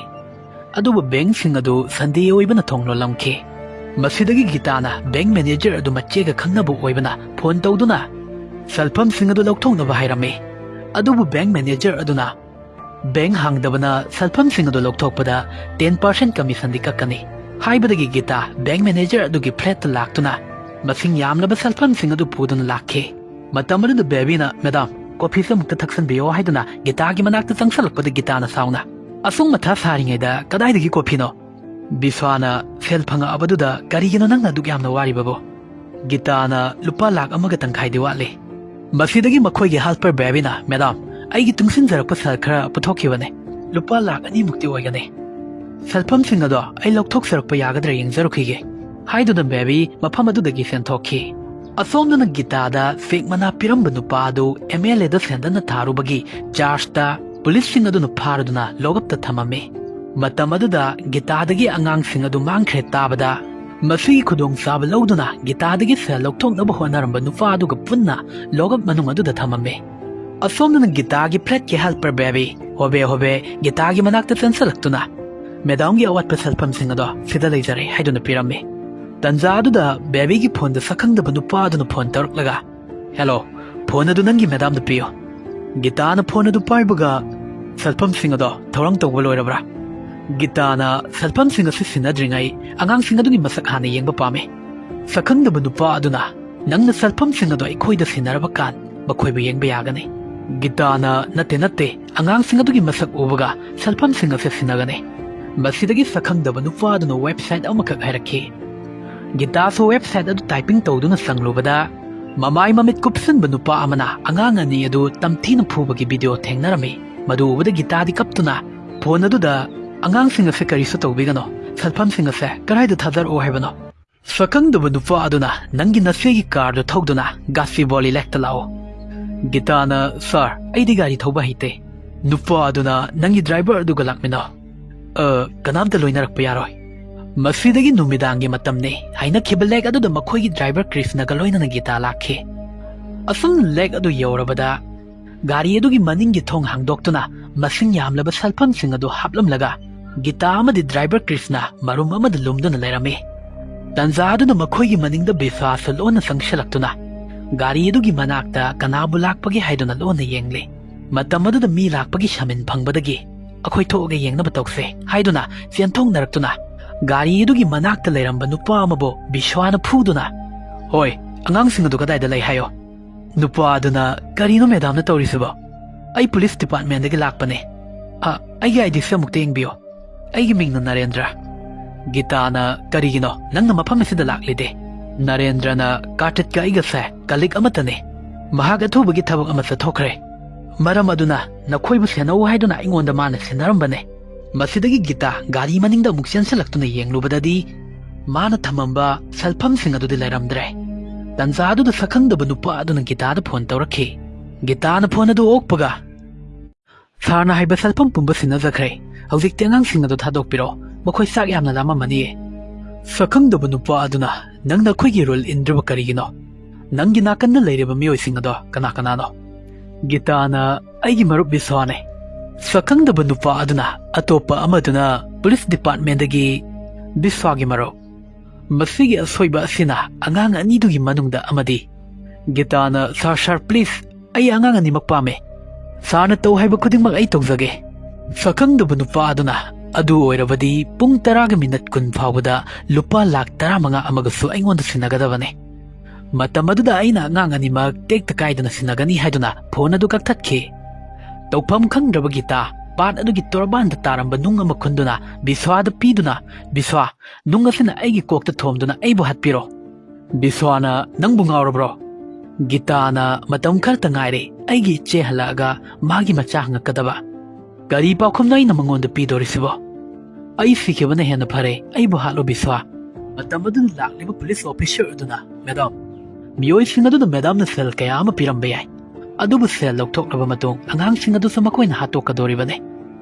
ꯑꯗꯨꯕꯨ bank ꯁꯤꯡ ꯑꯗꯨ Sunday ꯑꯣꯏꯕꯅ ꯊꯣꯡ ꯂꯣꯜꯂꯝꯈꯤ꯫ ꯃꯁꯤꯗꯒꯤ ꯒꯤꯇꯥꯅ bank manager ꯑꯗꯨ ꯃꯆꯦꯒ ꯈꯪꯅꯕ ꯑꯣꯏꯕꯅ phone ꯇꯧꯗꯨꯅ ꯁꯦꯜꯐꯝꯁꯤꯡ ꯑꯗꯨ ꯂꯧꯊꯣꯛꯅꯕ ꯍꯥꯏꯔꯝꯃꯤ꯫ ꯑꯗꯨꯕꯨ bank manager ꯑꯗꯨꯅ, "Bank ꯍꯥꯡꯗꯕꯅ ꯁꯦꯜꯐꯝꯁꯤꯡ ꯑꯗꯨ ꯂꯧꯊꯣꯛꯄꯗ ten percent commission ꯗꯤ ꯀꯛꯀꯅꯤ" ꯍꯥꯏꯕꯗꯒꯤ ꯒꯤꯇꯥ bank manager ꯑꯗꯨꯒꯤ flat ꯇ ꯂꯥꯛꯇꯨꯅ ꯃꯁꯤꯡ ꯌꯥꯝꯂꯕ ꯁꯦꯜꯐꯝꯁꯤꯡ ꯑꯗꯨ ꯄꯨꯗꯨꯅ ꯂꯥꯛꯈꯤ꯫ ꯃꯇꯝ ꯑꯗꯨꯗ ꯕꯦꯕꯤꯅ, "Madam, coffee ꯁꯦ ꯑꯃꯨꯛꯇ ꯊꯛꯆꯟꯕꯤꯌꯣ" ꯍꯥꯏꯗꯨꯅ ꯒꯤꯇꯥꯒꯤ ꯃꯅꯥꯛꯇ ꯆꯪꯁꯜꯂꯛꯄꯗ ꯒꯤꯇꯥꯅ ꯁꯥꯎꯅ, "ꯑꯁꯨꯛ ꯃꯊꯥ ꯁꯥꯔꯤꯉꯩꯗ ꯀꯗꯥꯏꯗꯒꯤ coffee ꯅꯣ?" ꯕꯤꯁ꯭ꯋꯥꯅ, "ꯁꯦꯜ ꯐꯪꯉꯛꯑꯕꯗꯨꯗ ꯀꯔꯤꯒꯤꯅꯣ ꯅꯪꯅ ꯑꯗꯨꯛ ꯌꯥꯝꯅ ꯋꯥꯔꯤꯕꯕꯨ?" ꯒꯤꯇꯥꯅ, "ꯂꯨꯄꯥ ꯂꯥꯈ ꯑꯃꯒ ꯇꯪꯈꯥꯏꯗꯤ ꯋꯥꯠꯂꯤ꯫" ꯃꯁꯤꯗꯒꯤ ꯃꯈꯣꯏꯒꯤ helper ꯕꯦꯕꯤꯅ, "Madam, ꯑꯩꯒꯤ ꯇꯨꯡꯁꯤꯟꯖꯔꯛꯄ ꯁꯦꯜ ꯈꯔ ꯄꯨꯊꯣꯛꯈꯤꯕꯅꯦ꯫ ꯂꯨꯄꯥ ꯂꯥꯈ ꯑꯅꯤꯃꯨꯛꯇꯤ ꯑꯣꯏꯒꯅꯤ꯫ ꯁꯦꯜꯐꯝꯁꯤꯡ ꯑꯗꯣ ꯑꯩ ꯂꯧꯊꯣꯛꯆꯔꯛꯄ ꯌꯥꯒꯗ꯭ꯔꯥ ꯌꯦꯡꯖꯔꯨꯈꯤꯒꯦ" ꯍꯥꯏꯗꯨꯅ ꯕꯦꯕꯤ ꯃꯐꯝ ꯑꯗꯨꯗꯒꯤ ꯆꯦꯟꯊꯣꯛꯈꯤ꯫ ꯑꯁꯣꯝꯗꯅ ꯒꯤꯇꯥꯗ cheque ꯃꯅꯥ ꯄꯤꯔꯝꯕ ꯅꯨꯄꯥ ꯑꯗꯨ MLA ꯗ ꯁꯦꯟꯗꯟꯅ ꯊꯥꯔꯨꯕꯒꯤ charge ꯇ ꯄꯨꯂꯤꯁꯁꯤꯡ ꯑꯗꯨꯅ ꯐꯥꯔꯗꯨꯅ ꯂꯣꯛꯑꯞꯇ ꯊꯝꯃꯝꯃꯤ꯫ ꯃꯇꯝ ꯑꯗꯨꯗ ꯒꯤꯇꯥꯗꯒꯤ ꯑꯉꯥꯡꯁꯤꯡ ꯑꯗꯨ ꯃꯥꯡꯈ꯭ꯔꯦ ꯇꯥꯕꯗ ꯃꯁꯤꯒꯤ ꯈꯨꯗꯣꯡꯆꯥꯕ ꯂꯧꯗꯨꯅ ꯒꯤꯇꯥꯗꯒꯤ ꯁꯦꯜ ꯂꯧꯊꯣꯛꯅꯕ ꯍꯣꯠꯅꯔꯝꯕ ꯅꯨꯄꯥ ꯑꯗꯨꯒ ꯄꯨꯟꯅ ꯂꯣꯛꯑꯞ ꯃꯅꯨꯡ ꯑꯗꯨꯗ ꯊꯝꯃꯝꯃꯤ꯫ ꯑꯁꯣꯝꯗꯅ ꯒꯤꯇꯥꯒꯤ ꯐ꯭ꯂꯦꯠꯀꯤ ꯍꯦꯜꯄꯔ ꯕꯦꯕꯤ ꯍꯣꯕꯦ ꯍꯣꯕꯦ ꯒꯤꯇꯥꯒꯤ ꯃꯅꯥꯛꯇ ꯆꯦꯟꯁꯤꯜꯂꯛꯇꯨꯅ, "ꯃꯦꯗꯥꯝꯒꯤ ꯑꯋꯥꯠꯄ ꯁꯦꯜꯐꯝꯁꯤꯡ ꯑꯗꯣ ꯁꯤꯗ ꯂꯩꯖꯔꯦ" ꯍꯥꯏꯗꯨꯅ ꯄꯤꯔꯝꯃꯤ꯫ ꯇꯟꯖꯥ ꯑꯗꯨꯗ ꯕꯦꯕꯤꯒꯤ ꯐꯣꯟꯗ ꯁꯛꯈꯪꯗꯕ ꯅꯨꯄꯥ ꯑꯗꯨꯅ ꯐꯣꯟ ꯇꯧꯔꯛꯂꯒ, "ꯍꯦꯜꯂꯣ, ꯐꯣꯟ ꯑꯗꯨ ꯅꯪꯒꯤ ꯃꯦꯗꯥꯝꯗ ꯄꯤꯌꯨ"꯫ ꯒꯤꯇꯥꯅ ꯐꯣꯟ ꯑꯗꯨ ꯄꯥꯏꯕꯒ, "ꯁꯦꯜꯐꯝꯁꯤꯡ ꯑꯗꯣ ꯊꯧꯔꯥꯡ ꯇꯧꯕ ꯂꯣꯏꯔꯕ꯭ꯔꯥ?" ꯒꯤꯇꯥꯅ ꯁꯦꯜꯐꯝꯁꯤꯡ ꯑꯁꯤ ꯁꯤꯟꯅꯗ꯭ꯔꯤꯉꯩ ꯑꯉꯥꯡꯁꯤꯡ ꯑꯗꯨꯒꯤ ꯃꯁꯛ ꯍꯥꯟꯅ ꯌꯦꯡꯕ ꯄꯥꯝꯃꯤ꯫ ꯁꯛꯈꯪꯗꯕ ꯅꯨꯄꯥ ꯑꯗꯨꯅ, "ꯅꯪꯅ ꯁꯦꯜꯐꯝꯁꯤꯡ ꯑꯗꯣ ꯑꯩꯈꯣꯏꯗ ꯁꯤꯟꯅꯔꯕ ꯀꯥꯟ ꯃꯈꯣꯏꯕꯨ ꯌꯦꯡꯕ ꯌꯥꯒꯅꯤ"꯫ ꯒꯤꯇꯥꯅ, "ꯅꯠꯇꯦ, ꯅꯠꯇꯦ, ꯑꯉꯥꯡꯁꯤꯡ ꯑꯗꯨꯒꯤ ꯃꯁꯛ ꯎꯕꯒ ꯁꯦꯜꯐꯝꯁꯤꯡ ꯑꯁꯤ ꯁꯤꯟꯅꯒꯅꯤ"꯫ ꯃꯁꯤꯗꯒꯤ ꯁꯛꯈꯪꯗꯕ ꯅꯨꯄꯥ ꯑꯗꯨꯅ ꯋꯦꯕꯁꯥꯏꯠ ꯑꯃꯈꯛ ꯍꯥꯏꯔꯛꯈꯤ꯫ ꯒꯤꯇꯥꯁꯨ ꯋꯦꯕꯁꯥꯏꯠ ꯑꯗꯨ ꯇꯥꯏꯄꯤꯡ ꯇꯧꯗꯨꯅ ꯆꯪꯂꯨꯕꯗ, ꯃꯃꯥꯏ ꯃꯃꯤꯠ ꯀꯨꯞꯁꯤꯟꯕ ꯅꯨꯄꯥ ꯑꯃꯅ ꯑꯉꯥꯡ ꯑꯅꯤ ꯑꯗꯨ ꯇꯝꯊꯤꯅ ꯐꯨꯕꯒꯤ ꯚꯤꯗꯤꯑꯣ ꯊꯦꯡꯅꯔꯝꯃꯤ꯫ ꯃꯗꯨ ꯎꯕꯗ ꯒꯤꯇꯥꯗꯤ ꯀꯞꯇꯨꯅ ꯐꯣꯟ ꯑꯗꯨꯗ, "ꯑꯉꯥꯡꯁꯤꯡ ꯑꯁꯦ ꯀꯔꯤꯁꯨ ꯇꯧꯕꯤꯒꯅꯣ, ꯁꯦꯜꯐꯝꯁꯤꯡ ꯑꯁꯦ ꯀꯗꯥꯏꯗ ꯊꯥꯗꯔꯛꯑꯣ ꯍꯥꯏꯕꯅꯣ?" ꯁꯛꯈꯪꯗꯕ ꯅꯨꯄꯥ ꯑꯗꯨꯅ, "ꯅꯪꯒꯤ ꯅꯆꯦꯒꯤ ꯀꯥꯔꯗꯨ ꯊꯧꯗꯨꯅ ꯒꯥꯁꯤꯕꯣꯂꯤ ꯂꯦꯛꯇ ꯂꯥꯛꯑꯣ"꯫ ꯒꯤꯇꯥꯅ, "ꯁꯥꯔ, ꯑꯩꯗꯤ ꯒꯥꯔꯤ ꯊꯧꯕ ꯍꯩꯇꯦ"꯫ ꯅꯨꯄꯥ ꯑꯗꯨꯅ, "ꯅꯪꯒꯤ ꯗ꯭ꯔꯥꯏꯚꯔ ꯑꯗꯨꯒ ꯂꯥꯛꯃꯤꯟꯅꯧ"꯫ "ꯑ, ꯀꯅꯥꯝꯇ ꯂꯣꯏꯅꯔꯛꯄ ꯌꯥꯔꯣꯏ"꯫ ꯃꯁꯤꯗꯒꯤ ꯅꯨꯃꯤꯗꯥꯡꯒꯤ ꯃꯇꯝꯅꯤ꯫ ꯍꯥꯏꯅꯈꯤꯕ ꯂꯦꯛ ꯑꯗꯨꯗ ꯃꯈꯣꯏꯒꯤ ꯗ꯭ꯔꯥꯏꯚꯔ ꯀ꯭ꯔꯤꯁꯅꯒ ꯂꯣꯏꯅꯅ ꯒꯤꯇꯥ ꯂꯥꯛꯈꯤ꯫ ꯑꯁꯨꯝ ꯂꯦꯛ ꯑꯗꯨ ꯌꯧꯔꯕꯗ, ꯒꯥꯔꯤ ꯑꯗꯨꯒꯤ ꯃꯅꯤꯡꯒꯤ ꯊꯣꯡ ꯍꯥꯡꯗꯣꯛꯇꯨꯅ ꯃꯁꯤꯡ ꯌꯥꯝꯂꯕ ꯁꯦꯜꯐꯝꯁꯤꯡ ꯑꯗꯨ ꯍꯥꯞꯂꯝꯂꯒ, ꯒꯤꯇꯥ ꯑꯃꯗꯤ ꯗ꯭ꯔꯥꯏꯚꯔ ꯀ꯭ꯔꯤꯁꯅ ꯃꯔꯨꯝ ꯑꯃꯗ ꯂꯨꯝꯗꯨꯅ ꯂꯩꯔꯝꯃꯤ꯫ ꯇꯟꯖꯥ ꯑꯗꯨꯗ ꯃꯈꯣꯏꯒꯤ ꯃꯅꯤꯡꯗ ꯕꯤꯁ꯭ꯋꯥꯁꯁꯨ ꯂꯣꯟꯅ ꯆꯪꯁꯤꯜꯂꯛꯇꯨꯅ, ꯒꯥꯔꯤ ꯑꯗꯨꯒꯤ ꯃꯅꯥꯛꯇ ꯀꯅꯥꯕꯨ ꯂꯥꯛꯄꯒꯦ ꯍꯥꯏꯗꯨꯅ ꯂꯣꯟꯅ ꯌꯦꯡꯂꯤ꯫ ꯃꯇꯝ ꯑꯗꯨꯗ ꯃꯤ ꯂꯥꯛꯄꯒꯤ ꯁꯃꯤꯟ ꯐꯪꯕꯗꯒꯤ, "ꯑꯩꯈꯣꯏ ꯊꯣꯛꯑꯒ ꯌꯦꯡꯅꯕ ꯇꯧꯁꯦ" ꯍꯥꯏꯗꯨꯅ ꯆꯦꯟꯊꯣꯛꯅꯔꯛꯇꯨꯅ, ꯒꯥꯔꯤ ꯑꯗꯨꯒꯤ ꯃꯅꯥꯛꯇ ꯂꯩꯔꯝꯕ ꯅꯨꯄꯥ ꯑꯃꯕꯨ ꯕꯤꯁ꯭ꯋꯥꯅ ꯐꯨꯗꯨꯅ, "ꯍꯣꯏ, ꯑꯉꯥꯡꯁꯤꯡ ꯑꯗꯨ ꯀꯗꯥꯏꯗ ꯂꯩ ꯍꯥꯏꯌꯣ"꯫ ꯅꯨꯄꯥ ꯑꯗꯨꯅ, "ꯀꯔꯤꯅꯣ ꯃꯦꯗꯥꯝꯅ ꯇꯧꯔꯤꯁꯤꯕꯣ? ꯑꯩ ꯄꯨꯂꯤꯁ ꯗꯤꯄꯥꯔꯠꯃꯦꯟꯗꯒꯤ ꯂꯥꯛꯄꯅꯦ꯫ ꯑ, ꯑꯩꯒꯤ ꯑꯥꯏ ꯗꯤꯁꯦ ꯑꯃꯨꯛꯇ ꯌꯦꯡꯕꯤꯌꯨ꯫ ꯑꯩꯒꯤ ꯃꯤꯡꯅ ꯅꯔꯦꯟꯗ꯭ꯔ"꯫ ꯒꯤꯇꯥꯅ, "ꯀꯔꯤꯒꯤꯅꯣ? ꯅꯪꯅ ꯃꯐꯝ ꯑꯁꯤꯗ ꯂꯥꯛꯂꯤꯗꯤ?" ꯅꯔꯦꯟꯗ꯭ꯔꯅ, "ꯀꯥꯔꯇꯤꯛꯀ ꯑꯩꯒꯁꯦ ꯀꯂꯤꯛ ꯑꯃꯠꯇꯅꯤ꯫ ꯃꯍꯥꯛ ꯑꯊꯨꯕꯒꯤ ꯊꯕꯛ ꯑꯃ ꯆꯠꯊꯣꯛꯈ꯭ꯔꯦ꯫ ꯃꯔꯝ ꯑꯗꯨꯅ ꯅꯈꯣꯏꯕꯨ ꯁꯦꯟꯅꯧ ꯍꯥꯏꯗꯨꯅ ꯑꯩꯉꯣꯟꯗ ꯃꯥꯅ ꯁꯤꯟꯅꯔꯝꯕꯅꯦ"꯫ ꯃꯁꯤꯗꯒꯤ ꯒꯤꯇꯥ ꯒꯥꯔꯤ ꯃꯅꯤꯡꯗ ꯑꯃꯨꯛ ꯆꯦꯟꯁꯤꯜꯂꯛꯇꯨꯅ ꯌꯦꯡꯂꯨꯕꯗꯗꯤ, ꯃꯥꯅ ꯊꯝꯃꯝꯕ ꯁꯦꯜꯐꯝꯁꯤꯡ ꯑꯗꯨꯗꯤ ꯂꯩꯔꯝꯗ꯭ꯔꯦ꯫ ꯇꯟꯖꯥ ꯑꯗꯨꯗ ꯁꯛꯈꯪꯗꯕ ꯅꯨꯄꯥ ꯑꯗꯨꯅ ꯒꯤꯇꯥꯗ ꯐꯣꯟ ꯇꯧꯔꯛꯈꯤ꯫ ꯒꯤꯇꯥꯅ ꯐꯣꯟ ꯑꯗꯨ ꯑꯣꯛꯄꯒ, "ꯁꯥꯔꯅ ꯍꯥꯏꯕ ꯁꯦꯜꯐꯝ ꯄꯨꯝꯕ ꯁꯤꯟꯅꯖꯈ꯭ꯔꯦ꯫ ꯍꯧꯖꯤꯛꯇꯤ ꯑꯉꯥꯡꯁꯤꯡ ꯑꯗꯨ ꯊꯥꯗꯣꯛꯄꯤꯔꯣ꯫ ꯃꯈꯣꯏ ꯆꯥꯛ ꯌꯥꯝꯅ ꯂꯥꯝꯃꯝꯃꯅꯤꯌꯦ"꯫ ꯁꯛꯈꯪꯗꯕ ꯅꯨꯄꯥ ꯑꯗꯨꯅ, "ꯅꯪꯅ ꯑꯩꯈꯣꯏꯒꯤ ꯔꯨꯜ ꯏꯟꯗ꯭ꯔꯤꯕ ꯀꯔꯤꯒꯤꯅꯣ? ꯅꯪꯒꯤ ꯅꯥꯀꯟꯗ ꯂꯩꯔꯤꯕ ꯃꯤꯑꯣꯏꯁꯤꯡ ꯑꯗꯣ ꯀꯅꯥ ꯀꯅꯥꯅꯣ?" ꯒꯤꯇꯥꯅ, "ꯑꯩꯒꯤ ꯃꯔꯨꯞ ꯕꯤꯁ꯭ꯋꯥꯅꯦ꯫" ꯁꯛꯈꯪꯗꯕ ꯅꯨꯄꯥ ꯑꯗꯨꯅ, ꯑꯇꯣꯞꯄ ꯑꯃꯗꯨꯅ ꯄꯨꯂꯤꯁ ꯗꯤꯄꯥꯔꯠꯃꯦꯟꯗꯒꯤ ꯕꯤꯁ꯭ꯋꯥꯒꯤ ꯃꯔꯨꯞ꯫ ꯃꯁꯤꯒꯤ ꯑꯁꯣꯏꯕ ꯑꯁꯤꯅ ꯑꯉꯥꯡ ꯑꯅꯤꯗꯨꯒꯤ ꯃꯅꯨꯡꯗ ꯑꯃꯗꯤ꯫ ꯒꯤꯇꯥꯅ, "ꯁꯥꯔ, ꯁꯥꯔ, ꯄ꯭ꯂꯤꯖ, ꯑꯩ ꯑꯉꯥꯡ ꯑꯅꯤꯃꯛ ꯄꯥꯝꯃꯦ꯫ ꯁꯥꯔꯅ ꯇꯧ ꯍꯥꯏꯕ ꯈꯨꯗꯤꯡꯃꯛ ꯑꯩ ꯇꯧꯖꯒꯦ꯫" ꯁꯛꯈꯪꯗꯕ ꯅꯨꯄꯥ ꯑꯗꯨꯅ, "ꯑꯗꯨ ꯑꯣꯏꯔꯕꯗꯤ ꯄꯨꯡ ꯇꯔꯥꯒ ꯃꯤꯅꯠ ꯀꯨꯟ ꯐꯥꯎꯕꯗ ꯂꯨꯄꯥ ꯂꯥꯈ ꯇꯔꯥꯃꯉꯥ ꯑꯃꯒꯁꯨ ꯑꯩꯉꯣꯟꯗ ꯁꯤꯟꯅꯒꯗꯕꯅꯤ꯫ ꯃꯇꯝ ꯑꯗꯨꯗ ꯑꯩꯅ ꯑꯉꯥꯡ ꯑꯅꯤꯃꯛ ꯇꯦꯛꯇ ꯀꯥꯏꯗꯅ ꯁꯤꯟꯅꯒꯅꯤ" ꯍꯥꯏꯗꯨꯅ ꯐꯣꯟ ꯑꯗꯨ ꯀꯛꯊꯠꯈꯤ꯫ ꯇꯧꯐꯝ ꯈꯪꯗ꯭ꯔꯕ ꯒꯤꯇꯥ ꯄꯥꯠ ꯑꯗꯨꯒꯤ ꯇꯣꯔꯕꯥꯟꯗ ꯇꯥꯔꯝꯕ ꯅꯨꯡ ꯑꯃ ꯈꯨꯟꯗꯨꯅ ꯕꯤꯁ꯭ꯋꯥꯗ ꯄꯤꯗꯨꯅ, "ꯕꯤꯁ꯭ꯋꯥ, ꯅꯨꯡ ꯑꯁꯤꯅ ꯑꯩꯒꯤ ꯀꯣꯛꯇ ꯊꯣꯝꯗꯨꯅ ꯑꯩꯕꯨ ꯍꯥꯠꯄꯤꯔꯣ꯫" ꯕꯤꯁ꯭ꯋꯥꯅ, "ꯅꯪꯕꯨ ꯉꯥꯎꯔꯕ꯭ꯔꯣ?" ꯒꯤꯇꯥꯅ, "ꯃꯇꯝ ꯈꯔꯇ ꯉꯥꯏꯔꯦ ꯑꯩꯒꯤ ꯏꯆꯦ ꯍꯜꯂꯛꯑꯒ ꯃꯥꯒꯤ ꯃꯆꯥ ꯍꯪꯉꯛꯀꯗꯕ꯫ ꯀꯔꯤ ꯄꯥꯎꯈꯨꯝꯅꯣ ꯑꯩꯅ ꯃꯉꯣꯟꯗ ꯄꯤꯗꯣꯔꯤꯁꯤꯕꯣ? ꯑꯩ ꯁꯤꯈꯤꯕꯅ ꯍꯦꯟꯅ ꯐꯔꯦ, ꯑꯩꯕꯨ ꯍꯥꯠꯂꯣ ꯕꯤꯁ꯭ꯋꯥ꯫" ꯃꯇꯝ ꯑꯗꯨꯗ ꯂꯥꯛꯂꯤꯕ ꯄꯨꯂꯤꯁ ꯑꯣꯐꯤꯁꯔ ꯑꯗꯨꯅ, "ꯃꯦꯗꯥꯝ, ꯃꯤꯑꯣꯏꯁꯤꯡ ꯑꯗꯨꯗ ꯃꯦꯗꯥꯝꯅ ꯁꯦꯜ ꯀꯌꯥ ꯑꯃ ꯄꯤꯔꯝꯕ ꯌꯥꯏ, ꯑꯗꯨꯕꯨ ꯁꯦꯜ ꯂꯧꯊꯣꯛꯂꯕ ꯃꯇꯨꯡ ꯑꯉꯥꯡꯁꯤꯡ ꯑꯗꯨꯁꯨ ꯃꯈꯣꯏꯅ ꯍꯥꯠꯇꯣꯛꯀꯗꯧꯔꯤꯕꯅꯤ꯫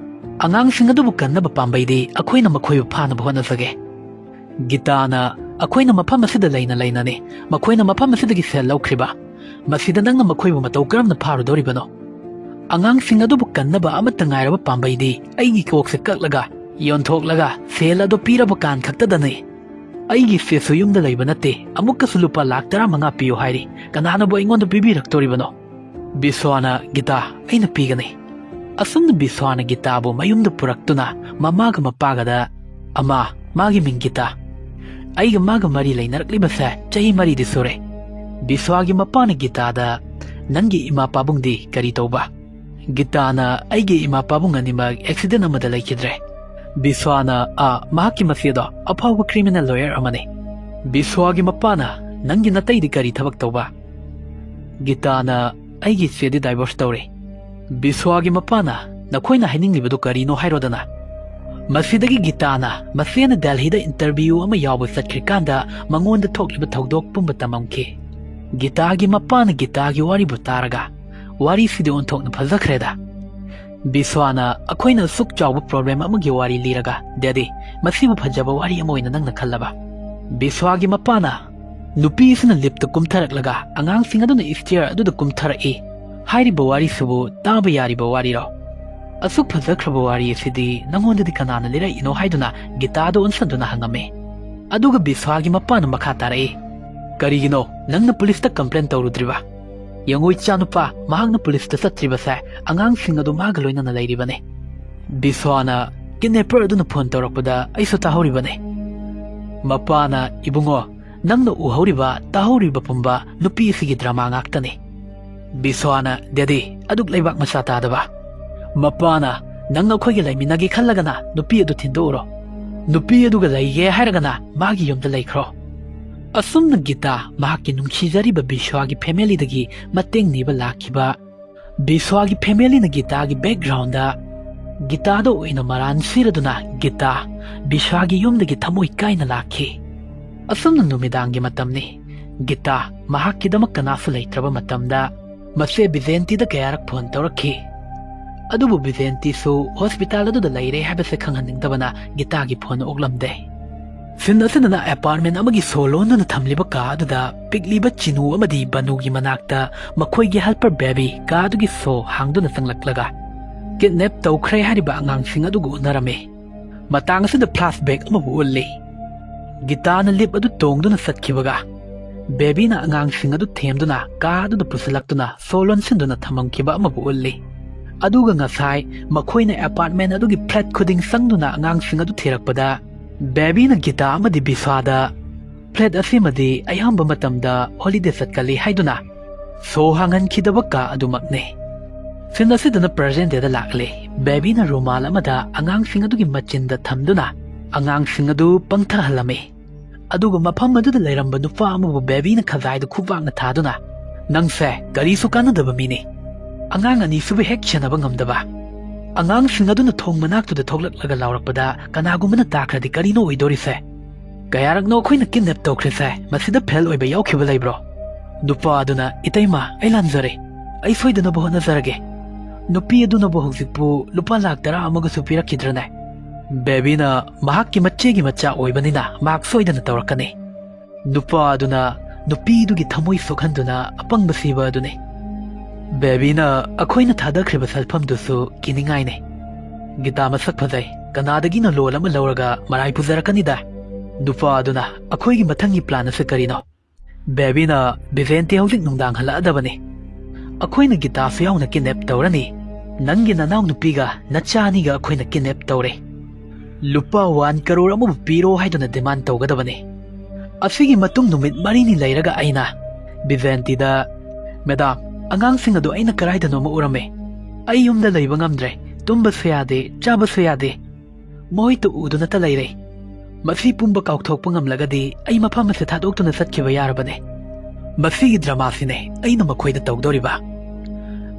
ꯑꯉꯥꯡꯁꯤꯡ ꯑꯗꯨꯕꯨ ꯀꯟꯅꯕ ꯄꯥꯝꯕꯩꯗꯤ ꯑꯩꯈꯣꯏꯅ ꯃꯈꯣꯏꯕꯨ ꯐꯥꯅꯕ ꯍꯣꯠꯅꯖꯒꯦ꯫" ꯒꯤꯇꯥꯅ, "ꯑꯩꯈꯣꯏꯅ ꯃꯐꯝ ꯑꯁꯤꯗ ꯂꯩꯅ ꯂꯩꯅꯅꯤ ꯃꯈꯣꯏꯅ ꯃꯐꯝ ꯑꯁꯤꯗꯒꯤ ꯁꯦꯜ ꯂꯧꯈ꯭ꯔꯤꯕ꯫ ꯃꯁꯤꯗ ꯅꯪꯅ ꯃꯈꯣꯏꯕꯨ ꯃꯇꯧ ꯀꯔꯝꯅ ꯐꯥꯔꯨꯗꯧꯔꯤꯕꯅꯣ? ꯑꯉꯥꯡꯁꯤꯡ ꯑꯗꯨꯕꯨ ꯀꯟꯅꯕ ꯑꯃꯠꯇ ꯉꯥꯏꯔꯕ ꯄꯥꯝꯕꯩꯗꯤ ꯑꯩꯒꯤ ꯀꯣꯛꯁꯦ ꯀꯛꯂꯒ, ꯌꯣꯟꯊꯣꯛꯂꯒ ꯁꯦꯜ ꯑꯗꯨ ꯄꯤꯔꯕ ꯀꯥꯟ ꯈꯛꯇꯗꯅꯤ꯫ ꯑꯩꯒꯤ ꯏꯆꯦꯁꯨ ꯌꯨꯝꯗ ꯂꯩꯕ ꯅꯠꯇꯦ, ꯑꯃꯨꯛꯀꯁꯨ ꯂꯨꯄꯥ ꯂꯥꯈ ꯇꯔꯥꯃꯉꯥ ꯄꯤꯌꯨ ꯍꯥꯏꯔꯤ, ꯀꯅꯥꯅꯕꯨ ꯑꯩꯉꯣꯟꯗ ꯄꯤꯕꯤꯔꯛꯇꯣꯔꯤꯕꯅꯣ?" ꯕꯤꯁ꯭ꯋꯥꯅ, "ꯒꯤꯇꯥ, ꯑꯩꯅ ꯄꯤꯒꯅꯤ꯫" ꯑꯁꯨꯝꯅ ꯕꯤꯁ꯭ꯋꯥꯅ ꯒꯤꯇꯥꯕꯨ ꯃꯌꯨꯝꯗ ꯄꯨꯔꯛꯇꯨꯅ ꯃꯃꯥꯒ ꯃꯄꯥꯒꯗ, "ꯑꯃ, ꯃꯥꯒꯤ ꯃꯤꯡ ꯒꯤꯇꯥ꯫ ꯑꯩꯒ ꯃꯥꯒ ꯃꯔꯤ ꯂꯩꯅꯔꯛꯂꯤꯕꯁꯦ ꯆꯍꯤ ꯃꯔꯤꯗꯤ ꯁꯨꯔꯦ꯫" ꯕꯤꯁ꯭ꯋꯥꯒꯤ ꯃꯄꯥꯅ ꯒꯤꯇꯥꯗ, "ꯅꯪꯒꯤ ꯏꯃꯥ ꯄꯥꯕꯨꯡꯗꯤ ꯀꯔꯤ ꯇꯧꯕ?" ꯒꯤꯇꯥꯅ, "ꯑꯩꯒꯤ ꯏꯃꯥ ꯄꯥꯕꯨꯡ ꯑꯅꯤꯃꯛ ꯑꯦꯛꯁꯤꯗꯦꯟ ꯑꯃꯗ ꯂꯩꯈꯤꯗ꯭ꯔꯦ꯫" ꯕꯤꯁ꯭ꯋꯥꯅ, "ꯑ, ꯃꯍꯥꯛꯀꯤ ꯃꯆꯦꯗꯣ ꯑꯐꯥꯎꯕ ꯀ꯭ꯔꯤꯃꯤꯅꯦꯜ ꯂꯣꯌꯔ ꯑꯃꯅꯤ꯫" ꯕꯤꯁ꯭ꯋꯥꯒꯤ ꯃꯄꯥꯅ, "ꯅꯪꯒꯤ ꯅꯇꯩꯗꯤ ꯀꯔꯤ ꯊꯕꯛ ꯇꯧꯕ?" ꯒꯤꯇꯥꯅ, "ꯑꯩꯒꯤ ꯏꯆꯦꯗꯤ ꯗꯥꯏꯚꯣꯔꯁ ꯇꯧꯔꯦ꯫" ꯕꯤꯁ꯭ꯋꯥꯒꯤ ꯃꯄꯥꯅ, "ꯅꯈꯣꯏꯅ ꯍꯥꯏꯅꯤꯡꯂꯤꯕꯗꯨ ꯀꯔꯤꯅꯣ ꯍꯥꯏꯔꯣꯗꯅ?" ꯃꯁꯤꯗꯒꯤ ꯒꯤꯇꯥꯅ ꯃꯆꯦꯅ ꯗꯦꯜꯍꯤꯗ ꯏꯟꯇꯔꯚ꯭ꯌꯨ ꯑꯃ ꯌꯥꯎꯕ ꯆꯠꯈ꯭ꯔꯤꯀꯥꯟꯗ ꯃꯉꯣꯟꯗ ꯊꯣꯛꯂꯤꯕ ꯊꯧꯗꯣꯛ ꯄꯨꯝꯕ ꯇꯝꯃꯝꯈꯤ꯫ ꯒꯤꯇꯥꯒꯤ ꯃꯄꯥꯅ ꯒꯤꯇꯥꯒꯤ ꯋꯥꯔꯤꯕꯨ ꯇꯥꯔꯒ, "ꯋꯥꯔꯤꯁꯤꯗꯤ ꯑꯣꯟꯊꯣꯛꯅ ꯐꯖꯈ꯭ꯔꯦꯗ꯫ ꯕꯤꯁ꯭ꯋꯥꯅ ꯑꯩꯈꯣꯏꯅ ꯑꯁꯨꯛ ꯆꯥꯎꯕ ꯄ꯭ꯔꯣꯕ꯭ꯂꯦꯝ ꯑꯃꯒꯤ ꯋꯥꯔꯤ ꯂꯤꯔꯒ, "ꯗꯦꯗꯤ, ꯃꯁꯤꯕꯨ ꯐꯖꯕ ꯋꯥꯔꯤ ꯑꯃ ꯑꯣꯏꯅ ꯅꯪꯅ ꯈꯜꯂꯕ?" ꯕꯤꯁ꯭ꯋꯥꯒꯤ ꯃꯄꯥꯅ, "ꯅꯨꯄꯤ ꯑꯁꯤꯅ ꯂꯤꯐꯇ ꯀꯨꯝꯊꯔꯛꯂꯒ ꯑꯉꯥꯡꯁꯤꯡ ꯑꯗꯨꯅ ꯏꯁꯇꯤꯌꯔ ꯑꯗꯨꯗ ꯀꯨꯝꯊꯔꯛꯏ ꯍꯥꯏꯔꯤꯕ ꯋꯥꯔꯤꯁꯤꯕꯨ ꯇꯥꯕ ꯌꯥꯔꯤꯕ ꯋꯥꯔꯤꯔꯣ? ꯑꯁꯨꯛ ꯐꯖꯈ꯭ꯔꯕ ꯋꯥꯔꯤ ꯑꯁꯤꯗꯤ ꯅꯉꯣꯟꯗꯗꯤ ꯀꯅꯥꯅ ꯂꯤꯔꯛꯏꯅꯣ?" ꯍꯥꯏꯗꯨꯅ ꯒꯤꯇꯥꯗ ꯑꯣꯟꯁꯟꯗꯨꯅ ꯍꯪꯉꯝꯃꯤ꯫ ꯑꯗꯨꯒ ꯕꯤꯁ꯭ꯋꯥꯒꯤ ꯃꯄꯥꯅ ꯃꯈꯥ ꯇꯥꯔꯛꯏ, "ꯀꯔꯤꯒꯤꯅꯣ ꯅꯪꯅ ꯄꯨꯂꯤꯁꯇ ꯀꯝꯄ꯭ꯂꯦꯟ ꯇꯧꯔꯨꯗ꯭ꯔꯤꯕ? ꯌꯦꯡꯉꯨ, ꯏꯆꯥꯅꯨꯄꯥ, ꯃꯍꯥꯛꯅ ꯄꯨꯂꯤꯁꯇ ꯆꯠꯇ꯭ꯔꯤꯕꯁꯦ ꯑꯉꯥꯡꯁꯤꯡ ꯑꯗꯨ ꯃꯥꯒ ꯂꯣꯏꯅꯅ ꯂꯩꯔꯤꯕꯅꯤ꯫ ꯕꯤꯁ꯭ꯋꯥꯅ ꯀꯤꯗꯅꯦꯄꯔ ꯑꯗꯨꯅ ꯐꯣꯟ ꯇꯧꯔꯛꯄꯗ ꯑꯩꯁꯨ ꯇꯥꯍꯧꯔꯤꯕꯅꯤ꯫" ꯃꯄꯥꯅ, "ꯏꯕꯨꯡꯉꯣ, ꯅꯪꯅ ꯎꯍꯧꯔꯤꯕ, ꯇꯥꯍꯧꯔꯤꯕ ꯄꯨꯝꯕ ꯅꯨꯄꯤ ꯑꯁꯤꯒꯤ ꯗ꯭ꯔꯃꯥ ꯉꯥꯛꯇꯅꯤ꯫" ꯕꯤꯁ꯭ꯋꯥꯅ, "ꯗꯦꯗꯤ, ꯑꯗꯨꯛ ꯂꯩꯕꯥꯛ ꯃꯆꯥ ꯇꯥꯗꯕ!" ꯃꯄꯥꯅ, "ꯅꯪ ꯑꯩꯈꯣꯏꯒ ꯂꯩꯃꯤꯟꯅꯒꯦ ꯈꯜꯂꯒꯅ ꯅꯨꯄꯤ ꯑꯗꯨ ꯊꯤꯟꯗꯣꯛꯎꯔꯣ꯫ ꯅꯨꯄꯤ ꯑꯗꯨꯒ ꯂꯩꯒꯦ ꯍꯥꯏꯔꯒꯅ ꯃꯥꯒꯤ ꯌꯨꯝꯗ ꯂꯩꯈ꯭ꯔꯣ꯫" ꯑꯁꯨꯝꯅ ꯒꯤꯇꯥ ꯃꯍꯥꯛꯀꯤ ꯅꯨꯡꯁꯤꯖꯔꯤꯕ ꯕꯤꯁ꯭ꯋꯥꯒꯤ ꯐꯦꯃꯤꯂꯤꯗꯒꯤ ꯃꯇꯦꯡ ꯅꯤꯕ ꯂꯥꯛꯈꯤꯕ꯫ ꯕꯤꯁ꯭ꯋꯥꯒꯤ ꯐꯦꯃꯤꯂꯤꯅ ꯒꯤꯇꯥꯒꯤ ꯕꯦꯛꯒ꯭ꯔꯥꯎꯟꯗ ꯒꯤꯇꯥꯗ ꯑꯣꯏꯅ ꯃꯔꯥꯟ ꯁꯤꯔꯗꯨꯅ ꯒꯤꯇꯥ ꯕꯤꯁ꯭ꯋꯥꯒꯤ ꯌꯨꯝꯗꯒꯤ ꯊꯃꯣꯏ ꯀꯥꯏꯅ ꯂꯥꯛꯈꯤ꯫ ꯑꯁꯨꯝꯅ ꯅꯨꯃꯤꯗꯥꯡꯒꯤ ꯃꯇꯝꯅꯤ꯫ ꯒꯤꯇꯥ ꯃꯍꯥꯛꯀꯤꯗꯃꯛ ꯀꯅꯥꯁꯨ ꯂꯩꯇ꯭ꯔꯕ ꯃꯇꯝꯗ ꯃꯆꯦ ꯕꯤꯖꯦꯟꯇꯤꯗ ꯀꯌꯥꯔꯛ ꯐꯣꯟ ꯇꯧꯔꯛꯈꯤ꯫ ꯑꯗꯨꯕꯨ ꯕꯤꯖꯦꯟꯇꯤꯁꯨ ꯍꯣꯁꯄꯤꯇꯥꯜ ꯑꯗꯨꯗ ꯂꯩꯔꯦ ꯍꯥꯏꯕꯁꯦ ꯈꯪꯍꯟꯅꯤꯡꯗꯕꯅ ꯒꯤꯇꯥꯒꯤ ꯐꯣꯟ ꯑꯣꯛꯂꯝꯗꯦ꯫ ꯁꯤꯟ ꯑꯁꯤꯗꯅ ꯑꯦꯄꯥꯔꯠꯃꯦꯟ ꯑꯃꯒꯤ ꯁꯣ ꯂꯣꯟꯗꯨꯅ ꯊꯝꯂꯤꯕ ꯀꯥ ꯑꯗꯨꯗ ꯄꯤꯛꯂꯤꯕ ꯆꯤꯅꯨ ꯑꯃꯗꯤ ꯕꯅꯨꯒꯤ ꯃꯅꯥꯛꯇ ꯃꯈꯣꯏꯒꯤ ꯍꯦꯜꯄꯔ ꯕꯦꯕꯤ ꯀꯥ ꯑꯗꯨꯒꯤ ꯁꯣ ꯍꯥꯡꯗꯨꯅ ꯆꯪꯂꯛꯂꯒ ꯀꯤꯗꯅꯦꯞ ꯇꯧꯈ꯭ꯔꯦ ꯍꯥꯏꯔꯤꯕ ꯑꯉꯥꯡꯁꯤꯡ ꯑꯗꯨꯒ ꯎꯅꯔꯝꯃꯤ꯫ ꯃꯇꯥꯡ ꯑꯁꯤꯗ ꯐ꯭ꯂꯥꯁꯕꯦꯛ ꯑꯃꯕꯨ ꯎꯠꯂꯤ꯫ ꯒꯤꯇꯥꯅ ꯂꯤꯞ ꯑꯗꯨ ꯇꯣꯡꯗꯨꯅ ꯆꯠꯈꯤꯕꯒ ꯕꯦꯕꯤꯅ ꯑꯉꯥꯡꯁꯤꯡ ꯑꯗꯨ ꯊꯦꯝꯗꯨꯅ ꯀꯥ ꯑꯗꯨꯗ ꯄꯨꯁꯤꯜꯂꯛꯇꯨꯅ ꯁꯣ ꯂꯣꯟꯁꯤꯟꯗꯨꯅ ꯊꯝꯃꯝꯈꯤꯕ ꯑꯃꯕꯨ ꯎꯠꯂꯤ꯫ ꯑꯗꯨꯒ ꯉꯁꯥꯏ ꯃꯈꯣꯏꯅ ꯑꯦꯄꯥꯔꯠꯃꯦꯟ ꯑꯗꯨꯒꯤ ꯐ꯭ꯂꯦꯠ ꯈꯨꯗꯤꯡ ꯆꯪꯗꯨꯅ ꯑꯉꯥꯡꯁꯤꯡ ꯑꯗꯨ ꯊꯤꯔꯛꯄꯗ ꯕꯦꯕꯤꯅ ꯒꯤꯇꯥ ꯑꯃꯗꯤ ꯕꯤꯁ꯭ꯋꯥꯗ, "ꯐ꯭ꯂꯦꯠ ꯑꯁꯤꯃꯗꯤ ꯑꯌꯥꯝꯕ ꯃꯇꯝꯗ ꯍꯣꯂꯤꯗꯦ ꯆꯠꯀꯜꯂꯤ" ꯍꯥꯏꯗꯨꯅ ꯁꯣ ꯍꯥꯡꯍꯟꯈꯤꯗꯕ ꯀꯥ ꯑꯗꯨꯃꯛꯅꯤ꯫ ꯁꯤꯟ ꯑꯁꯤꯗꯅ ꯄ꯭ꯔꯖꯦꯟ ꯗꯦꯗ ꯂꯥꯛꯂꯦ꯫ ꯕꯦꯕꯤꯅ ꯔꯨꯃꯥꯜ ꯑꯃꯗ ꯑꯉꯥꯡꯁꯤꯡ ꯑꯗꯨꯒꯤ ꯃꯆꯤꯟꯗ ꯊꯝꯗꯨꯅ ꯑꯉꯥꯡꯁꯤꯡ ꯑꯗꯨ ꯄꯪꯊꯍꯜꯂꯝꯃꯤ꯫ ꯑꯗꯨꯒ ꯃꯐꯝ ꯑꯗꯨꯗ ꯂꯩꯔꯝꯕ ꯅꯨꯄꯥ ꯑꯃꯕꯨ ꯕꯦꯕꯤꯅ ꯈꯖꯥꯏꯗ ꯈꯨꯕꯥꯛꯅ ꯊꯥꯗꯨꯅ, "ꯅꯪꯁꯦ ꯀꯔꯤꯁꯨ ꯀꯥꯟꯅꯗꯕ ꯃꯤꯅꯤ꯫ ꯑꯉꯥꯡ ꯑꯅꯤꯁꯤꯕꯨ ꯍꯦꯛ ꯁꯦꯟꯅꯕ ꯉꯝꯗꯕ꯫" ꯑꯉꯥꯡꯁꯤꯡ ꯑꯗꯨꯅ ꯊꯣꯡ ꯃꯅꯥꯛꯇꯨꯗ ꯊꯣꯛꯂꯛꯂꯒ ꯂꯥꯎꯔꯛꯄꯗ ꯀꯅꯥꯒꯨꯝꯕꯅ ꯇꯥꯈ꯭ꯔꯗꯤ ꯀꯔꯤꯅꯣ ꯑꯣꯏꯗꯣꯔꯤꯁꯦ? "ꯀꯌꯥꯔꯛꯅꯣ ꯑꯩꯈꯣꯏꯅ ꯀꯤꯗꯅꯦꯞ ꯇꯧꯈ꯭ꯔꯤꯁꯦ? ꯃꯁꯤꯗ ꯐꯦꯜ ꯑꯣꯏꯕ ꯌꯥꯎꯈꯤꯕ ꯂꯩꯕ꯭ꯔꯣ?" ꯅꯨꯄꯥ ꯑꯗꯨꯅ, "ꯏꯇꯩꯃ, ꯑꯩ ꯂꯥꯟꯖꯔꯦ꯫ ꯑꯩ ꯁꯣꯏꯗꯅꯕ ꯍꯣꯠꯅꯖꯔꯒꯦ꯫" ꯅꯨꯄꯤ ꯑꯗꯨꯅꯕꯨ ꯍꯧꯖꯤꯛꯄꯨ ꯂꯨꯄꯥ ꯂꯥꯈ ꯇꯔꯥ ꯑꯃꯒꯁꯨ ꯄꯤꯔꯛꯈꯤꯗ꯭ꯔꯅꯦ? ꯕꯦꯕꯤꯅ ꯃꯍꯥꯛꯀꯤ ꯃꯆꯦꯒꯤ ꯃꯆꯥ ꯑꯣꯏꯕꯅꯤꯅ ꯃꯍꯥꯛ ꯁꯣꯏꯗꯅ ꯇꯧꯔꯛꯀꯅꯤ꯫ ꯅꯨꯄꯥ ꯑꯗꯨꯅ ꯅꯨꯄꯤꯗꯨꯒꯤ ꯊꯃꯣꯏ ꯁꯣꯛꯍꯟꯗꯨꯅ ꯑꯄꯪꯕ ꯁꯤꯕ ꯑꯗꯨꯅꯤ꯫ ꯕꯦꯕꯤꯅ ꯑꯩꯈꯣꯏꯅ ꯊꯥꯗꯈ꯭ꯔꯤꯕ ꯁꯦꯜꯐꯝꯗꯨꯁꯨ ꯀꯤꯅꯤꯡꯉꯥꯏꯅꯤ꯫ ꯒꯤꯇꯥ ꯃꯁꯛ ꯐꯖꯩ, ꯀꯅꯥꯗꯒꯤꯅꯣ ꯂꯣꯟ ꯑꯃ ꯂꯧꯔꯒ ꯃꯔꯥꯏ ꯄꯨꯖꯔꯛꯀꯅꯤꯗ꯫ ꯅꯨꯄꯥ ꯑꯗꯨꯅ ꯑꯩꯈꯣꯏꯒꯤ ꯃꯊꯪꯒꯤ ꯄ꯭ꯂꯥꯟ ꯑꯁꯤ ꯀꯔꯤꯅꯣ? ꯕꯦꯕꯤꯅ, ꯕꯤꯖꯦꯟꯇꯤ ꯍꯧꯖꯤꯛ ꯅꯨꯡꯗꯥꯡ ꯍꯜꯂꯛꯑꯗꯕꯅꯤ꯫ ꯑꯩꯈꯣꯏꯅ ꯒꯤꯇꯥꯁꯨ ꯌꯥꯎꯅ ꯀꯤꯗꯅꯦꯞ ꯇꯧꯔꯅꯤ꯫ ꯅꯪꯒꯤ ꯅꯅꯥꯎ ꯅꯨꯄꯤꯒ ꯅꯆꯥ ꯑꯅꯤꯒ ꯑꯩꯈꯣꯏꯅ ꯀꯤꯗꯅꯦꯞ ꯇꯧꯔꯦ꯫ ꯂꯨꯄꯥ ꯋꯥꯟ ꯀꯔꯣꯔ ꯑꯃꯕꯨ ꯄꯤꯔꯣ ꯍꯥꯏꯗꯨꯅ ꯗꯤꯃꯥꯟ ꯇꯧꯒꯗꯕꯅꯤ꯫ ꯑꯁꯤꯒꯤ ꯃꯇꯨꯡ ꯅꯨꯃꯤꯠ ꯃꯔꯤꯅꯤ ꯂꯩꯔꯒ ꯑꯩꯅ ꯕꯤꯖꯦꯟꯇꯤꯗ, "ꯃꯦꯗꯥꯝ, ꯑꯉꯥꯡꯁꯤꯡ ꯑꯗꯨ ꯑꯩꯅ ꯀꯗꯥꯏꯗꯅꯣꯃ ꯎꯔꯝꯃꯦ꯫ ꯑꯩ ꯌꯨꯝꯗ ꯂꯩꯕ ꯉꯝꯗ꯭ꯔꯦ꯫ ꯇꯨꯝꯕꯁꯨ ꯌꯥꯗꯦ, ꯆꯥꯕꯁꯨ ꯌꯥꯗꯦ꯫ ꯃꯈꯣꯏꯇ ꯎꯗꯨꯅꯇ ꯂꯩꯔꯦ꯫ ꯃꯁꯤ ꯄꯨꯝꯕ ꯀꯥꯎꯊꯣꯛꯄ ꯉꯝꯂꯒꯗꯤ ꯑꯩ ꯃꯐꯝ ꯑꯁꯤ ꯊꯥꯗꯣꯛꯇꯨꯅ ꯆꯠꯈꯤꯕ ꯌꯥꯔꯕꯅꯦ꯫ ꯃꯁꯤꯒꯤ ꯗ꯭ꯔꯃꯥꯁꯤꯅꯦ ꯑꯩꯅ ꯃꯈꯣꯏꯗ ꯇꯧꯗꯧꯔꯤꯕ꯫"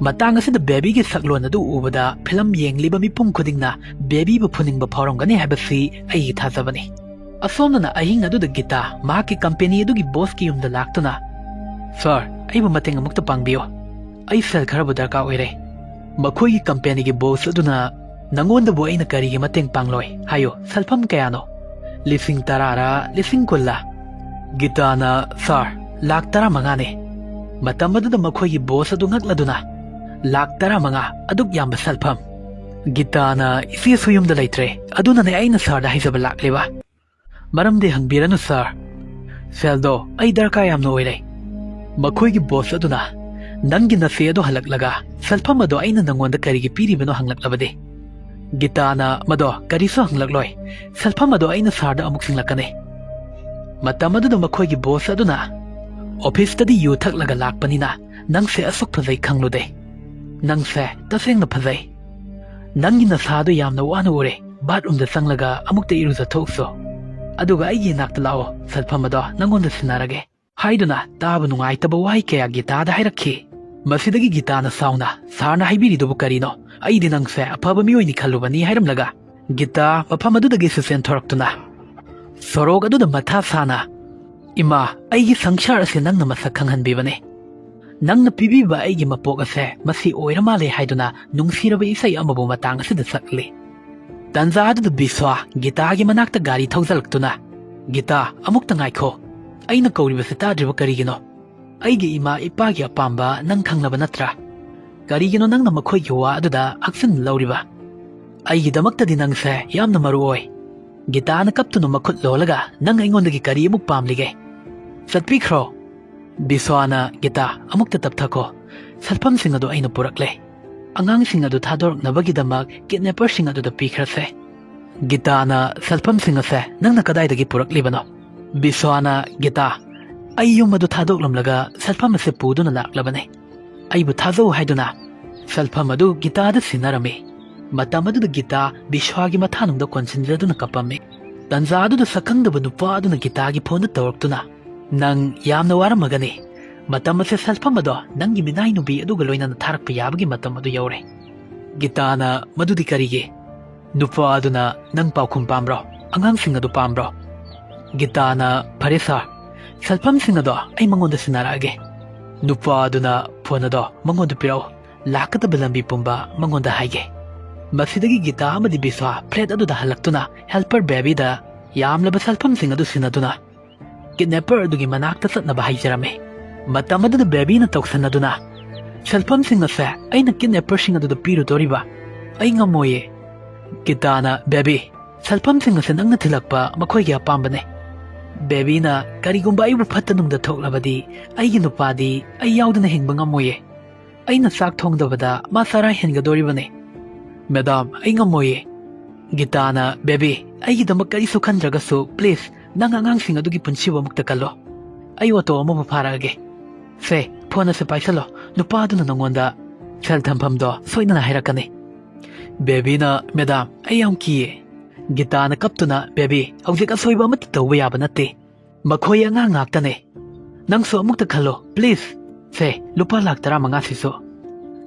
ꯃꯇꯥꯡ ꯑꯁꯤꯗ ꯕꯦꯕꯤꯒꯤ ꯁꯛꯂꯣꯟ ꯑꯗꯨ ꯎꯕꯗ ꯐꯤꯂꯝ ꯌꯦꯡꯂꯤꯕ ꯃꯤꯄꯨꯝ ꯈꯨꯗꯤꯡꯅ ꯕꯦꯕꯤꯕꯨ ꯐꯨꯅꯤꯡꯕ ꯐꯥꯎꯔꯝꯒꯅꯤ ꯍꯥꯏꯕꯁꯤ ꯑꯩꯒꯤ ꯊꯥꯖꯕꯅꯤ꯫ ꯑꯁꯣꯝꯗꯅ ꯑꯍꯤꯡ ꯑꯗꯨꯗ ꯒꯤꯇꯥ ꯃꯍꯥꯛꯀꯤ ꯀꯝꯄꯦꯅꯤ ꯑꯗꯨꯒꯤ ꯕꯣꯁꯀꯤ ꯌꯨꯝꯗ ꯂꯥꯛꯇꯨꯅ, "ꯁꯥꯔ, ꯑꯩꯕꯨ ꯃꯇꯦꯡ ꯑꯃꯨꯛꯇ ꯄꯥꯡꯕꯤꯌꯨ꯫ ꯑꯩ ꯁꯦꯜ ꯈꯔꯕꯨ ꯗꯔꯀꯥꯔ ꯑꯣꯏꯔꯦ꯫ ꯃꯈꯣꯏꯒꯤ ꯀꯝꯄꯦꯅꯤꯒꯤ ꯕꯣꯁ ꯑꯗꯨꯅ ꯅꯉꯣꯟꯗꯕꯨ ꯑꯩꯅ ꯀꯔꯤꯒꯤ ꯃꯇꯦꯡ ꯄꯥꯡꯂꯣꯏ? ꯍꯥꯏꯌꯨ, ꯁꯦꯜꯐꯝ ꯀꯌꯥꯅꯣ? ꯂꯤꯁꯤꯡ ꯇꯔꯥꯔ, ꯂꯤꯁꯤꯡ ꯀꯨꯟꯂ?" ꯒꯤꯇꯥꯅ, "ꯁꯥꯔ, ꯂꯥꯈ ꯇꯔꯥꯃꯉꯥꯅꯦ꯫" ꯃꯇꯝ ꯑꯗꯨꯗ ꯃꯈꯣꯏꯒꯤ ꯕꯣꯁ ꯑꯗꯨ ꯉꯛꯂꯗꯨꯅ, "ꯂꯥꯈ ꯇꯔꯥꯃꯉꯥ? ꯑꯗꯨꯛ ꯌꯥꯝꯕ ꯁꯦꯜꯐꯝ?" ꯒꯤꯇꯥꯅ, "ꯏꯆꯦꯁꯨ ꯌꯨꯝꯗ ꯂꯩꯇ꯭ꯔꯦ, ꯑꯗꯨꯅꯅꯦ ꯑꯩꯅ ꯁꯥꯔꯗ ꯍꯥꯏꯖꯕ ꯂꯥꯛꯂꯤꯕ꯫ ꯃꯔꯝꯗꯤ ꯍꯪꯕꯤꯔꯅꯨ ꯁꯥꯔ, ꯁꯦꯜꯗꯣ ꯑꯩ ꯗꯔꯀꯥꯔ ꯌꯥꯝꯅ ꯑꯣꯏꯔꯦ꯫ ꯃꯈꯣꯏꯒꯤ ꯕꯣꯁ ꯑꯗꯨꯅ ꯅꯪꯒꯤ ꯅꯆꯦ ꯑꯗꯨ ꯍꯜꯂꯛꯂꯒ ꯁꯦꯜꯐꯝ ꯑꯗꯣ ꯑꯩꯅ ꯅꯪꯉꯣꯟꯗ ꯀꯔꯤꯒꯤ ꯄꯤꯔꯤꯕꯅꯣ ꯍꯪꯂꯛꯂꯕꯗꯤ?" ꯒꯤꯇꯥꯅ, "ꯃꯗꯣ ꯀꯔꯤꯁꯨ ꯍꯪꯂꯛꯂꯣꯏ, ꯁꯦꯜꯐꯝ ꯑꯗꯣ ꯑꯩꯅ ꯁꯥꯔꯗ ꯑꯃꯨꯛ ꯁꯤꯡꯂꯛꯀꯅꯤ꯫" ꯃꯇꯝ ꯑꯗꯨꯗ ꯃꯈꯣꯏꯒꯤ ꯕꯣꯁ ꯑꯗꯨꯅ, "ꯑꯣꯐꯤꯁꯇꯗꯤ ꯌꯨ ꯊꯛꯂꯒ ꯂꯥꯛꯄꯅꯤꯅ ꯅꯪꯁꯦ ꯑꯁꯨꯛ ꯐꯖꯩ ꯈꯪꯂꯨꯗꯦ꯫ ꯅꯪꯁꯦ ꯇꯁꯦꯡꯅ ꯐꯖꯩ꯫ ꯅꯪꯒꯤ ꯅꯁꯥꯗꯣ ꯌꯥꯝꯅ ꯋꯥꯅ ꯎꯔꯦ꯫ ꯕꯥꯠꯔꯨꯝꯗ ꯆꯪꯂꯒ ꯑꯃꯨꯛꯇ ꯏꯔꯨꯖꯊꯣꯛꯎꯁꯣ꯫ ꯑꯗꯨꯒ ꯑꯩꯒꯤ ꯏꯅꯥꯛꯇ ꯂꯥꯛꯑꯣ, ꯁꯦꯜꯐꯝ ꯑꯗꯣ ꯅꯪꯉꯣꯟꯗ ꯁꯤꯟꯅꯔꯒꯦ꯫" ꯍꯥꯏꯗꯨꯅ ꯇꯥꯕ ꯅꯨꯡꯉꯥꯏꯇꯕ ꯋꯥꯍꯩ ꯀꯌꯥ ꯒꯤꯇꯥꯗ ꯍꯥꯏꯔꯛꯈꯤ꯫ ꯃꯁꯤꯗꯒꯤ ꯒꯤꯇꯥꯅ ꯁꯥꯎꯅ, "ꯁꯥꯔꯅ ꯍꯥꯏꯕꯤꯔꯤꯗꯨꯕꯨ ꯀꯔꯤꯅꯣ? ꯑꯩꯗꯤ ꯅꯪꯁꯦ ꯑꯐꯕ ꯃꯤꯑꯣꯏꯅꯤ ꯈꯜꯂꯨꯕꯅꯤ" ꯍꯥꯏꯔꯝꯂꯒ ꯒꯤꯇꯥ ꯃꯐꯝ ꯑꯗꯨꯗꯒꯤꯁꯨ ꯆꯦꯟꯊꯣꯔꯛꯇꯨꯅ ꯁꯣꯔꯣꯛ ꯑꯗꯨꯗ ꯃꯊꯥ ꯁꯥꯅ, "ꯏꯃꯥ, ꯑꯩꯒꯤ ꯁꯪꯁꯥꯔ ꯑꯁꯤ ꯅꯪꯅ ꯃꯁꯛ ꯈꯪꯍꯟꯕꯤꯕꯅꯤ꯫ "ꯅꯪꯅ ꯄꯤꯕꯤꯕ ꯑꯩꯒꯤ ꯃꯄꯣꯛ ꯑꯁꯦ ꯃꯁꯤ ꯑꯣꯏꯔ ꯃꯥꯜꯂꯦ" ꯍꯥꯏꯗꯨꯅ ꯅꯨꯡꯁꯤꯔꯕ ꯏꯁꯩ ꯑꯃꯕꯨ ꯃꯇꯥꯡ ꯑꯁꯤꯗ ꯁꯛꯂꯤ꯫ ꯇꯟꯖꯥ ꯑꯗꯨꯗ ꯕꯤꯁ꯭ꯋꯥ ꯒꯤꯇꯥꯒꯤ ꯃꯅꯥꯛꯇ ꯒꯥꯔꯤ ꯊꯧꯖꯤꯜꯂꯛꯇꯨꯅ, "ꯒꯤꯇꯥ, ꯑꯃꯨꯛꯇ ꯉꯥꯏꯈꯣ꯫ ꯑꯩꯅ ꯀꯧꯔꯤꯕꯁꯤ ꯇꯥꯗ꯭ꯔꯤꯕ ꯀꯔꯤꯒꯤꯅꯣ? ꯑꯩꯒꯤ ꯏꯃꯥ ꯏꯄꯥꯒꯤ ꯑꯄꯥꯝꯕ ꯅꯪ ꯈꯪꯂꯕ ꯅꯠꯇ꯭ꯔꯥ? ꯀꯔꯤꯒꯤꯅꯣ ꯅꯪꯅ ꯃꯈꯣꯏꯒꯤ ꯋꯥ ꯑꯗꯨꯗ ꯍꯛꯆꯤꯟꯅ ꯂꯧꯔꯤꯕ? ꯑꯩꯒꯤꯗꯃꯛꯇꯗꯤ ꯅꯪꯁꯦ ꯌꯥꯝꯅ ꯃꯔꯨ ꯑꯣꯏ꯫" ꯒꯤꯇꯥꯅ ꯀꯞꯇꯨꯅ ꯃꯈꯨꯠ ꯂꯣꯜꯂꯒ, "ꯅꯪ ꯑꯩꯉꯣꯟꯗꯒꯤ ꯀꯔꯤ ꯑꯃꯨꯛ ꯄꯥꯝꯂꯤꯒꯦ? ꯆꯠꯄꯤꯈ꯭ꯔꯣ!" ꯕꯤꯁ꯭ꯋꯥꯅ ꯒꯤꯇꯥ, "ꯑꯃꯨꯛꯇ ꯇꯞꯊꯈꯣ꯫ ꯁꯠꯐꯝꯁꯤꯡ ꯑꯗꯨ ꯑꯩꯅ ꯄꯨꯔꯛꯂꯦ꯫ ꯑꯉꯥꯡꯁꯤꯡ ꯑꯗꯨ ꯊꯥꯗꯣꯔꯛꯅꯕꯒꯤꯗꯃꯛ ꯀꯤꯗꯅꯦꯄꯔꯁꯤꯡ ꯑꯗꯨꯗ ꯄꯤꯈ꯭ꯔꯁꯦ꯫" ꯒꯤꯇꯥꯅ ꯁꯠꯐꯝꯁꯤꯡ ꯑꯁꯦ, "ꯅꯪꯅ ꯀꯗꯥꯏꯗꯒꯤ ꯄꯨꯔꯛꯂꯤꯕꯅꯣ?" ꯕꯤꯁ꯭ꯋꯥꯅ, "ꯒꯤꯇꯥ, ꯑꯩ ꯌꯨꯝ ꯑꯗꯨ ꯊꯥꯗꯣꯛꯂꯝꯂꯒ ꯁꯠꯐꯝ ꯑꯁꯦ ꯄꯨꯗꯨꯅ ꯂꯥꯛꯂꯕꯅꯦ꯫ ꯑꯩꯕꯨ ꯊꯥꯖꯧ" ꯍꯥꯏꯗꯨꯅ ꯁꯠꯐꯝ ꯑꯗꯨ ꯒꯤꯇꯥꯗ ꯁꯤꯟꯅꯔꯝꯃꯤ꯫ ꯃꯇꯝ ꯑꯗꯨꯗ ꯒꯤꯇꯥ ꯕꯤꯁ꯭ꯋꯥꯒꯤ ꯃꯊꯥꯅꯨꯡꯗ ꯀꯣꯟꯁꯤꯟꯖꯗꯨꯅ ꯀꯞꯄꯝꯃꯤ꯫ ꯇꯟꯖꯥ ꯑꯗꯨꯗ ꯁꯛꯈꯪꯗꯕ ꯅꯨꯄꯥ ꯑꯗꯨꯅ ꯒꯤꯇꯥꯒꯤ ꯐꯣꯟꯗ ꯇꯧꯔꯛꯇꯨꯅ, "ꯅꯪ ꯌꯥꯝꯅ ꯋꯥꯔꯝꯃꯒꯅꯤ꯫ ꯃꯇꯝ ꯑꯁꯦ ꯁꯠꯐꯝ ꯑꯗꯣ ꯅꯪꯒꯤ ꯃꯤꯅꯥꯏ ꯅꯨꯄꯤ ꯑꯗꯨꯒ ꯂꯣꯏꯅꯅ ꯊꯥꯔꯛꯄ ꯌꯥꯕꯒꯤ ꯃꯇꯝ ꯑꯗꯨ ꯌꯧꯔꯦ꯫" ꯒꯤꯇꯥꯅ, "ꯃꯗꯨꯗꯤ ꯀꯔꯤꯒꯤ? ꯅꯨꯄꯥ ꯑꯗꯨꯅ ꯅꯪ ꯄꯥꯎꯈꯨꯝ ꯄꯥꯝꯕ꯭ꯔꯣ? ꯑꯉꯥꯡꯁꯤꯡ ꯑꯗꯨ ꯄꯥꯝꯕ꯭ꯔꯣ?" ꯒꯤꯇꯥꯅ, "ꯐꯔꯦ ꯁꯥꯔ, ꯁꯠꯐꯝꯁꯤꯡ ꯑꯗꯣ ꯑꯩ ꯃꯉꯣꯟꯗ ꯁꯤꯟꯅꯔꯛꯑꯒꯦ꯫ ꯅꯨꯄꯥ ꯑꯗꯨꯅ ꯐꯣꯟ ꯑꯗꯣ ꯃꯉꯣꯟꯗ ꯄꯤꯔꯛꯎ꯫ ꯂꯥꯛꯀꯗꯕ ꯂꯝꯕꯤ ꯄꯨꯝꯕ ꯃꯉꯣꯟꯗ ꯍꯥꯏꯒꯦ꯫" ꯃꯁꯤꯗꯒꯤ ꯒꯤꯇꯥ ꯑꯃꯗꯤ ꯕꯤꯁ꯭ꯋꯥ ꯐ꯭ꯂꯦꯠ ꯑꯗꯨꯗ ꯍꯜꯂꯛꯇꯨꯅ ꯍꯦꯜꯄꯔ ꯕꯦꯕꯤꯗ ꯌꯥꯝꯂꯕ ꯁꯠꯐꯝꯁꯤꯡ ꯑꯗꯨ ꯁꯤꯟꯅꯗꯨꯅ ꯀꯤꯗꯅꯦꯄꯔ ꯑꯗꯨꯒꯤ ꯃꯅꯥꯛꯇ ꯆꯠꯅꯕ ꯍꯥꯏꯖꯔꯝꯃꯤ꯫ ꯃꯇꯝ ꯑꯗꯨꯗ ꯕꯦꯕꯤꯅ ꯇꯧꯁꯟꯅꯗꯨꯅ, "ꯁꯠꯐꯝꯁꯤꯡ ꯑꯁꯦ ꯑꯩꯅ ꯀꯤꯗꯅꯦꯄꯔꯁꯤꯡ ꯑꯗꯨꯗ ꯄꯤꯔꯨꯗꯣꯔꯤꯕ? ꯑꯩ ꯉꯝꯃꯣꯏꯌꯦ꯫" ꯒꯤꯇꯥꯅ, "ꯕꯦꯕꯤ, ꯁꯠꯐꯝꯁꯤꯡ ꯑꯁꯦ ꯅꯪꯅ ꯊꯤꯜꯂꯛꯄ ꯃꯈꯣꯏꯒꯤ ꯑꯄꯥꯝꯕꯅꯦ꯫" ꯕꯦꯕꯤꯅ, "ꯀꯔꯤꯒꯨꯝꯕ ꯑꯩꯕꯨ ꯐꯠꯇ ꯅꯨꯡꯗ ꯊꯣꯛꯂꯕꯗꯤ ꯑꯩꯒꯤ ꯅꯨꯄꯥꯗꯤ ꯑꯩ ꯌꯥꯎꯗꯅ ꯍꯤꯡꯕ ꯉꯝꯃꯣꯏꯌꯦ꯫ ꯑꯩꯅ ꯆꯥꯛ ꯊꯣꯡꯗꯕꯗ ꯃꯥ ꯆꯔꯥ ꯍꯦꯟꯒꯗꯣꯔꯤꯕꯅꯦ꯫" "ꯃꯦꯗꯥꯝ, ꯑꯩ ꯉꯝꯃꯣꯏꯌꯦ꯫" ꯒꯤꯇꯥꯅ, "ꯕꯦꯕꯤ, ꯑꯩꯒꯤꯗꯃꯛ ꯀꯔꯤꯁꯨ ꯈꯟꯗ꯭ꯔꯒꯁꯨ, ꯄ꯭ꯂꯤꯖ, ꯅꯪ ꯑꯉꯥꯡꯁꯤꯡ ꯑꯗꯨꯒꯤ ꯄꯨꯟꯁꯤꯕꯨ ꯑꯃꯨꯛꯇ ꯀꯜꯂꯣ꯫ ꯑꯩ ꯑꯣꯇꯣ ꯑꯃꯕꯨ ꯐꯥꯔꯛꯑꯒꯦ꯫ ꯁꯦ, ꯐꯣꯟ ꯑꯁꯦ ꯄꯥꯏꯁꯜꯂꯣ꯫ ꯅꯨꯄꯥ ꯑꯗꯨꯅ ꯅꯉꯣꯟꯗ ꯁꯦꯜ ꯊꯝꯐꯝꯗꯣ ꯁꯣꯏꯗꯅ ꯍꯥꯏꯔꯛꯀꯅꯤ꯫" ꯕꯦꯕꯤꯅ, "ꯃꯦꯗꯥꯝ, ꯑꯩ ꯌꯥꯝ ꯀꯤꯌꯦ꯫" ꯒꯤꯇꯥꯅ ꯀꯞꯇꯨꯅ, "ꯕꯦꯕꯤ, ꯍꯧꯖꯤꯛ ꯑꯁꯣꯏꯕ ꯑꯃꯠꯇ ꯇꯧꯕ ꯌꯥꯕ ꯅꯠꯇꯦ꯫ ꯃꯈꯣꯏ ꯑꯉꯥꯡ ꯉꯥꯛꯇꯅꯦ꯫ ꯅꯪꯁꯨ ꯑꯃꯨꯛꯇ ꯈꯜꯂꯣ, ꯄ꯭ꯂꯤꯖ꯫ ꯁꯦ, ꯂꯨꯄꯥ ꯂꯥꯛ ꯇꯔꯥꯃꯉꯥꯁꯤꯁꯨ꯫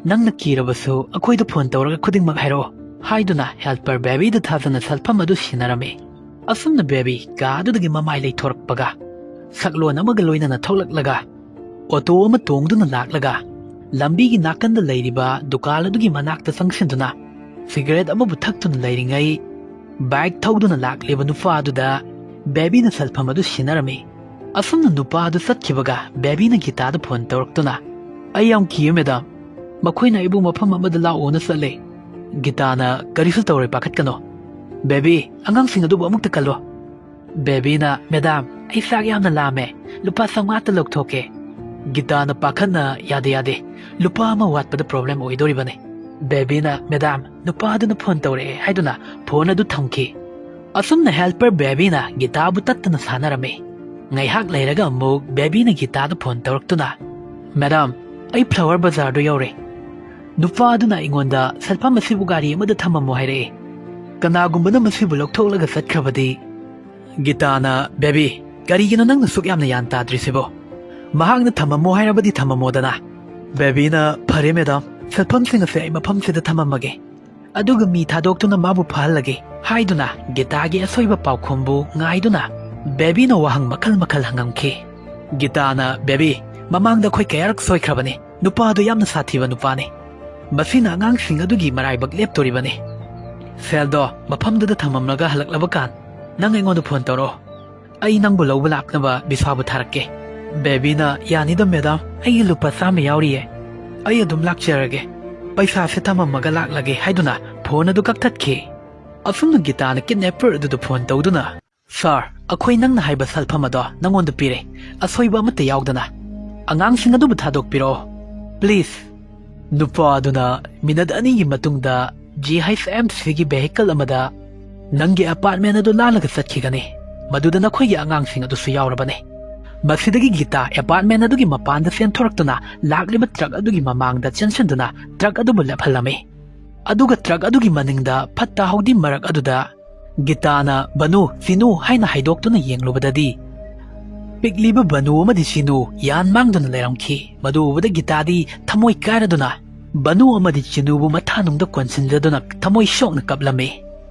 ꯅꯪꯅ ꯀꯤꯔꯕꯁꯨ ꯑꯩꯈꯣꯏꯗ ꯐꯣꯟ ꯇꯧꯔꯒ ꯈꯨꯗꯤꯡꯃꯛ ꯍꯥꯏꯔꯛꯑꯣ," ꯍꯥꯏꯗꯨꯅ ꯍꯦꯜꯄꯔ ꯕꯦꯕꯤꯗ ꯊꯥꯖꯅ ꯁꯦꯜꯐꯝ ꯑꯗꯨ ꯁꯤꯟꯅꯔꯝꯃꯤ꯫ ꯑꯁꯨꯝꯅ ꯕꯦꯕꯤ ꯀꯥ ꯑꯗꯨꯗꯒꯤ ꯃꯃꯥꯏ ꯂꯩꯊꯣꯔꯛꯄꯒ ꯁꯛꯂꯣꯟ ꯑꯃꯒ ꯂꯣꯏꯅꯅ ꯊꯣꯛꯂꯛꯂꯒ, ꯑꯣꯇꯣ ꯑꯃ ꯇꯣꯡꯗꯨꯅ ꯂꯥꯛꯂꯒ ꯂꯝꯕꯤꯒꯤ ꯅꯥꯀꯟꯗ ꯂꯩꯔꯤꯕ ꯗꯨꯀꯥꯟ ꯑꯗꯨꯒꯤ ꯃꯅꯥꯛꯇ ꯆꯪꯁꯤꯟꯗꯨꯅ ꯁꯤꯒꯔꯦꯠ ꯑꯃꯕꯨ ꯊꯛꯇꯨꯅ ꯂꯩꯔꯤꯉꯩ, ꯕꯥꯏꯛ ꯊꯧꯗꯨꯅ ꯂꯥꯛꯂꯤꯕ ꯅꯨꯄꯥ ꯑꯗꯨꯗ ꯕꯦꯕꯤꯅ ꯁꯦꯜꯐꯝ ꯑꯗꯨ ꯁꯤꯟꯅꯔꯝꯃꯤ꯫ ꯑꯁꯨꯝꯅ ꯅꯨꯄꯥ ꯑꯗꯨ ꯆꯠꯈꯤꯕꯒ ꯕꯦꯕꯤꯅ ꯒꯤꯇꯥꯗ ꯐꯣꯟ ꯇꯧꯔꯛꯇꯨꯅ, "ꯑꯩ ꯌꯥꯝ ꯀꯤꯌꯦ ꯃꯦꯗꯥꯝ, ꯃꯈꯣꯏꯅ ꯑꯩꯕꯨ ꯃꯐꯝ ꯑꯃꯗ ꯂꯥꯛꯑꯣꯅ ꯆꯠꯂꯦ꯫" ꯒꯤꯇꯥꯅ, "ꯀꯔꯤꯁꯨ ꯇꯧꯔꯣꯏ, ꯄꯥꯈꯠꯀꯅꯣ꯫ ꯕꯦꯕꯤ, ꯑꯉꯥꯡꯁꯤꯡ ꯑꯗꯨꯕꯨ ꯑꯃꯨꯛꯇ ꯀꯜꯂꯣ꯫" ꯕꯦꯕꯤꯅ, "ꯃꯦꯗꯥꯝ, ꯑꯩ ꯆꯥꯛ ꯌꯥꯝꯅ ꯂꯥꯝꯃꯦ, ꯂꯨꯄꯥ ꯆꯥꯝꯃꯉꯥꯇ ꯂꯧꯊꯣꯛꯀꯦ꯫" ꯒꯤꯇꯥꯅ ꯄꯥꯈꯠꯅ, "ꯌꯥꯗꯦ, ꯌꯥꯗꯦ, ꯂꯨꯄꯥ ꯑꯃ ꯋꯥꯠꯄꯗ ꯄ꯭ꯔꯣꯕ꯭ꯂꯦꯝ ꯑꯣꯏꯗꯣꯔꯤꯕꯅꯤ꯫" ꯕꯦꯕꯤꯅ, "ꯃꯦꯗꯥꯝ, ꯅꯨꯄꯥ ꯑꯗꯨꯅ ꯐꯣꯟ ꯇꯧꯔꯛꯑꯦ" ꯍꯥꯏꯗꯨꯅ ꯐꯣꯟ ꯑꯗꯨ ꯊꯝꯈꯤ꯫ ꯑꯁꯨꯝꯅ ꯍꯦꯜꯄꯔ ꯕꯦꯕꯤꯅ ꯒꯤꯇꯥꯕꯨ ꯇꯠꯇꯅ ꯁꯥꯟꯅꯔꯝꯃꯤ꯫ ꯉꯥꯏꯍꯥꯛ ꯂꯩꯔꯒ ꯑꯃꯨꯛ ꯕꯦꯕꯤꯅ ꯒꯤꯇꯥꯗ ꯐꯣꯟ ꯇꯧꯔꯛꯇꯨꯅ, "ꯃꯦꯗꯥꯝ, ꯑꯩ ꯐ꯭ꯂꯥꯋꯔ ꯕꯖꯥꯔꯗꯨ ꯌꯧꯔꯦ꯫ ꯅꯨꯄꯥ ꯑꯗꯨꯅ ꯑꯩꯉꯣꯟꯗ ꯁꯦꯜꯐꯝ ꯑꯁꯤꯕꯨ ꯒꯥꯔꯤ ꯑꯃꯗ ꯊꯝꯃꯝꯃꯣ ꯍꯥꯏꯔꯛꯑꯦ꯫ ꯀꯅꯥꯒꯨꯝꯕꯅ ꯃꯁꯤꯕꯨ ꯂꯧꯊꯣꯛꯂꯒ ꯆꯠꯈ꯭ꯔꯕꯗꯤ꯫" ꯒꯤꯇꯥꯅ, "ꯕꯦꯕꯤ, ꯀꯔꯤꯒꯤꯅꯣ ꯅꯪꯅ ꯁꯨꯛ ꯌꯥꯝꯅ ꯒ꯭ꯌꯥꯟ ꯇꯥꯗ꯭ꯔꯤꯁꯤꯕꯣ? ꯃꯍꯥꯛꯅ ꯊꯝꯃꯝꯃꯣ ꯍꯥꯏꯔꯕꯗꯤ ꯊꯝꯃꯝꯃꯣꯗꯅ꯫" ꯕꯦꯕꯤꯅ, "ꯐꯔꯦ ꯃꯦꯗꯥꯝ, ꯁꯦꯜꯐꯝꯁꯤꯡ ꯑꯁꯦ ꯑꯩ ꯃꯐꯝꯁꯤꯗ ꯊꯝꯃꯝꯃꯒꯦ꯫ ꯑꯗꯨꯒ ꯃꯤ ꯊꯥꯗꯣꯛꯇꯨꯅ ꯃꯥꯕꯨ ꯐꯥꯍꯜꯂꯒꯦ" ꯍꯥꯏꯗꯨꯅ ꯒꯤꯇꯥꯒꯤ ꯑꯁꯣꯏꯕ ꯄꯥꯎꯈꯨꯝꯕꯨ ꯉꯥꯏꯗꯨꯅ ꯕꯦꯕꯤꯅ ꯋꯥꯍꯪ ꯃꯈꯜ ꯃꯈꯜ ꯍꯪꯉꯝꯈꯤ꯫ ꯒꯤꯇꯥꯅ, "ꯕꯦꯕꯤ, ꯃꯃꯥꯡꯗ ꯑꯩꯈꯣꯏ ꯀꯌꯥꯔꯛ ꯁꯣꯏꯈ꯭ꯔꯕꯅꯤ꯫ ꯅꯨꯄꯥ ꯑꯗꯨ ꯌꯥꯝꯅ ꯁꯥꯊꯤꯕ ꯅꯨꯄꯥꯅꯤ꯫ ꯃꯁꯤꯅ ꯑꯉꯥꯡꯁꯤꯡ ꯑꯗꯨꯒꯤ ꯃꯔꯥꯏꯕꯛ ꯂꯦꯞꯇꯣꯔꯤꯕꯅꯤ꯫ ꯁꯦꯜꯗꯣ ꯃꯐꯝꯗꯨꯗ ꯊꯝꯃꯝꯂꯒ ꯍꯜꯂꯛꯂꯕ ꯀꯥꯟ ꯅꯪ ꯑꯩꯉꯣꯟꯗ ꯐꯣꯟ ꯇꯧꯔꯛꯑꯣ꯫ ꯑꯩ ꯅꯪꯕꯨ ꯂꯧꯕ ꯂꯥꯛꯅꯕ ꯕꯤꯁꯥꯕꯨ ꯊꯥꯔꯛꯀꯦ꯫" ꯕꯦꯕꯤꯅ, "ꯌꯥꯅꯤꯗ ꯃꯦꯗꯥꯝ, ꯑꯩꯒꯤ ꯂꯨꯄꯥ ꯆꯥꯝꯃ ꯌꯥꯎꯔꯤꯌꯦ꯫ ꯑꯩ ꯑꯗꯨꯝ ꯂꯥꯛꯆꯔꯒꯦ꯫ ꯄꯩꯁꯥꯁꯦ ꯊꯝꯃꯝꯃꯒ ꯂꯥꯛꯂꯒꯦ" ꯍꯥꯏꯗꯨꯅ ꯐꯣꯟ ꯑꯗꯨ ꯀꯛꯊꯠꯈꯤ꯫ ꯑꯁꯨꯝꯅ ꯒꯤꯇꯥꯅ ꯀꯤꯗꯅꯦꯄꯔ ꯑꯗꯨꯗ ꯐꯣꯟ ꯇꯧꯗꯨꯅ, "ꯁꯥꯔ, ꯑꯩꯈꯣꯏ ꯅꯪꯅ ꯍꯥꯏꯕ ꯁꯦꯜꯐꯝ ꯑꯗꯣ ꯅꯉꯣꯟꯗ ꯄꯤꯔꯦ, ꯑꯁꯣꯏꯕ ꯑꯃꯠꯇ ꯌꯥꯎꯗꯅ꯫ ꯑꯉꯥꯡꯁꯤꯡ ꯑꯗꯨꯕꯨ ꯊꯥꯗꯣꯛꯄꯤꯔꯛꯑꯣ, ꯄ꯭ꯂꯤꯖ꯫" ꯅꯨꯄꯥ ꯑꯗꯨꯅ ꯃꯤꯅꯠ ꯑꯅꯤꯒꯤ ꯃꯇꯨꯡꯗ ꯖꯤ ꯑꯩꯆ ꯑꯦꯝ ꯁꯤꯒꯤ ꯚꯦꯍꯤꯀꯜ ꯑꯃꯗ ꯅꯪꯒꯤ ꯑꯦꯄꯥꯔꯠꯃꯦꯟ ꯑꯗꯨ ꯂꯥꯜꯂꯒ ꯆꯠꯈꯤꯒꯅꯤ꯫ ꯃꯗꯨꯗ ꯅꯈꯣꯏꯒꯤ ꯑꯉꯥꯡꯁꯤꯡ ꯑꯗꯨꯁꯨ ꯌꯥꯎꯔꯕꯅꯤ꯫ ꯃꯁꯤꯗꯒꯤ ꯒꯤꯇꯥ ꯑꯦꯄꯥꯔꯠꯃꯦꯟ ꯑꯗꯨꯒꯤ ꯃꯄꯥꯟꯗ ꯆꯦꯟꯊꯣꯔꯛꯇꯨꯅ ꯂꯥꯛꯂꯤꯕ ꯇ꯭ꯔꯛ ꯑꯗꯨꯒꯤ ꯃꯃꯥꯡꯗ ꯆꯦꯟꯁꯤꯟꯗꯨꯅ ꯇ꯭ꯔꯛ ꯑꯗꯨꯕꯨ ꯂꯦꯞꯍꯜꯂꯝꯃꯤ꯫ ꯑꯗꯨꯒ ꯇ꯭ꯔꯛ ꯑꯗꯨꯒꯤ ꯃꯅꯤꯡꯗ ꯐꯠꯇ ꯍꯥꯎꯗꯤ ꯃꯔꯛ ꯑꯗꯨꯗ ꯒꯤꯇꯥꯅ, "ꯕꯅꯨ, ꯆꯤꯅꯨ" ꯍꯥꯏꯅ ꯍꯥꯏꯗꯣꯛꯇꯨꯅ ꯌꯦꯡꯂꯨꯕꯗꯗꯤ, ꯄꯤꯛꯂꯤꯕ ꯕꯅꯨ ꯑꯃꯗꯤ ꯆꯤꯅꯨ ꯌꯥꯟ ꯃꯥꯡꯗꯨꯅ ꯂꯩꯔꯝꯈꯤ꯫ ꯃꯗꯨ ꯎꯕꯗ ꯒꯤꯇꯥꯗꯤ ꯊꯃꯣꯏ ꯀꯥꯏꯔꯗꯨꯅ ꯕꯅꯨ ꯑꯃꯗꯤ ꯆꯤꯅꯨꯕꯨ ꯃꯊꯥꯅꯨꯡꯗ ꯀꯣꯟꯁꯤꯟꯖꯗꯨꯅ ꯊꯃꯣꯏ ꯁꯣꯛꯅ ꯀꯞꯂꯝꯃꯤ꯫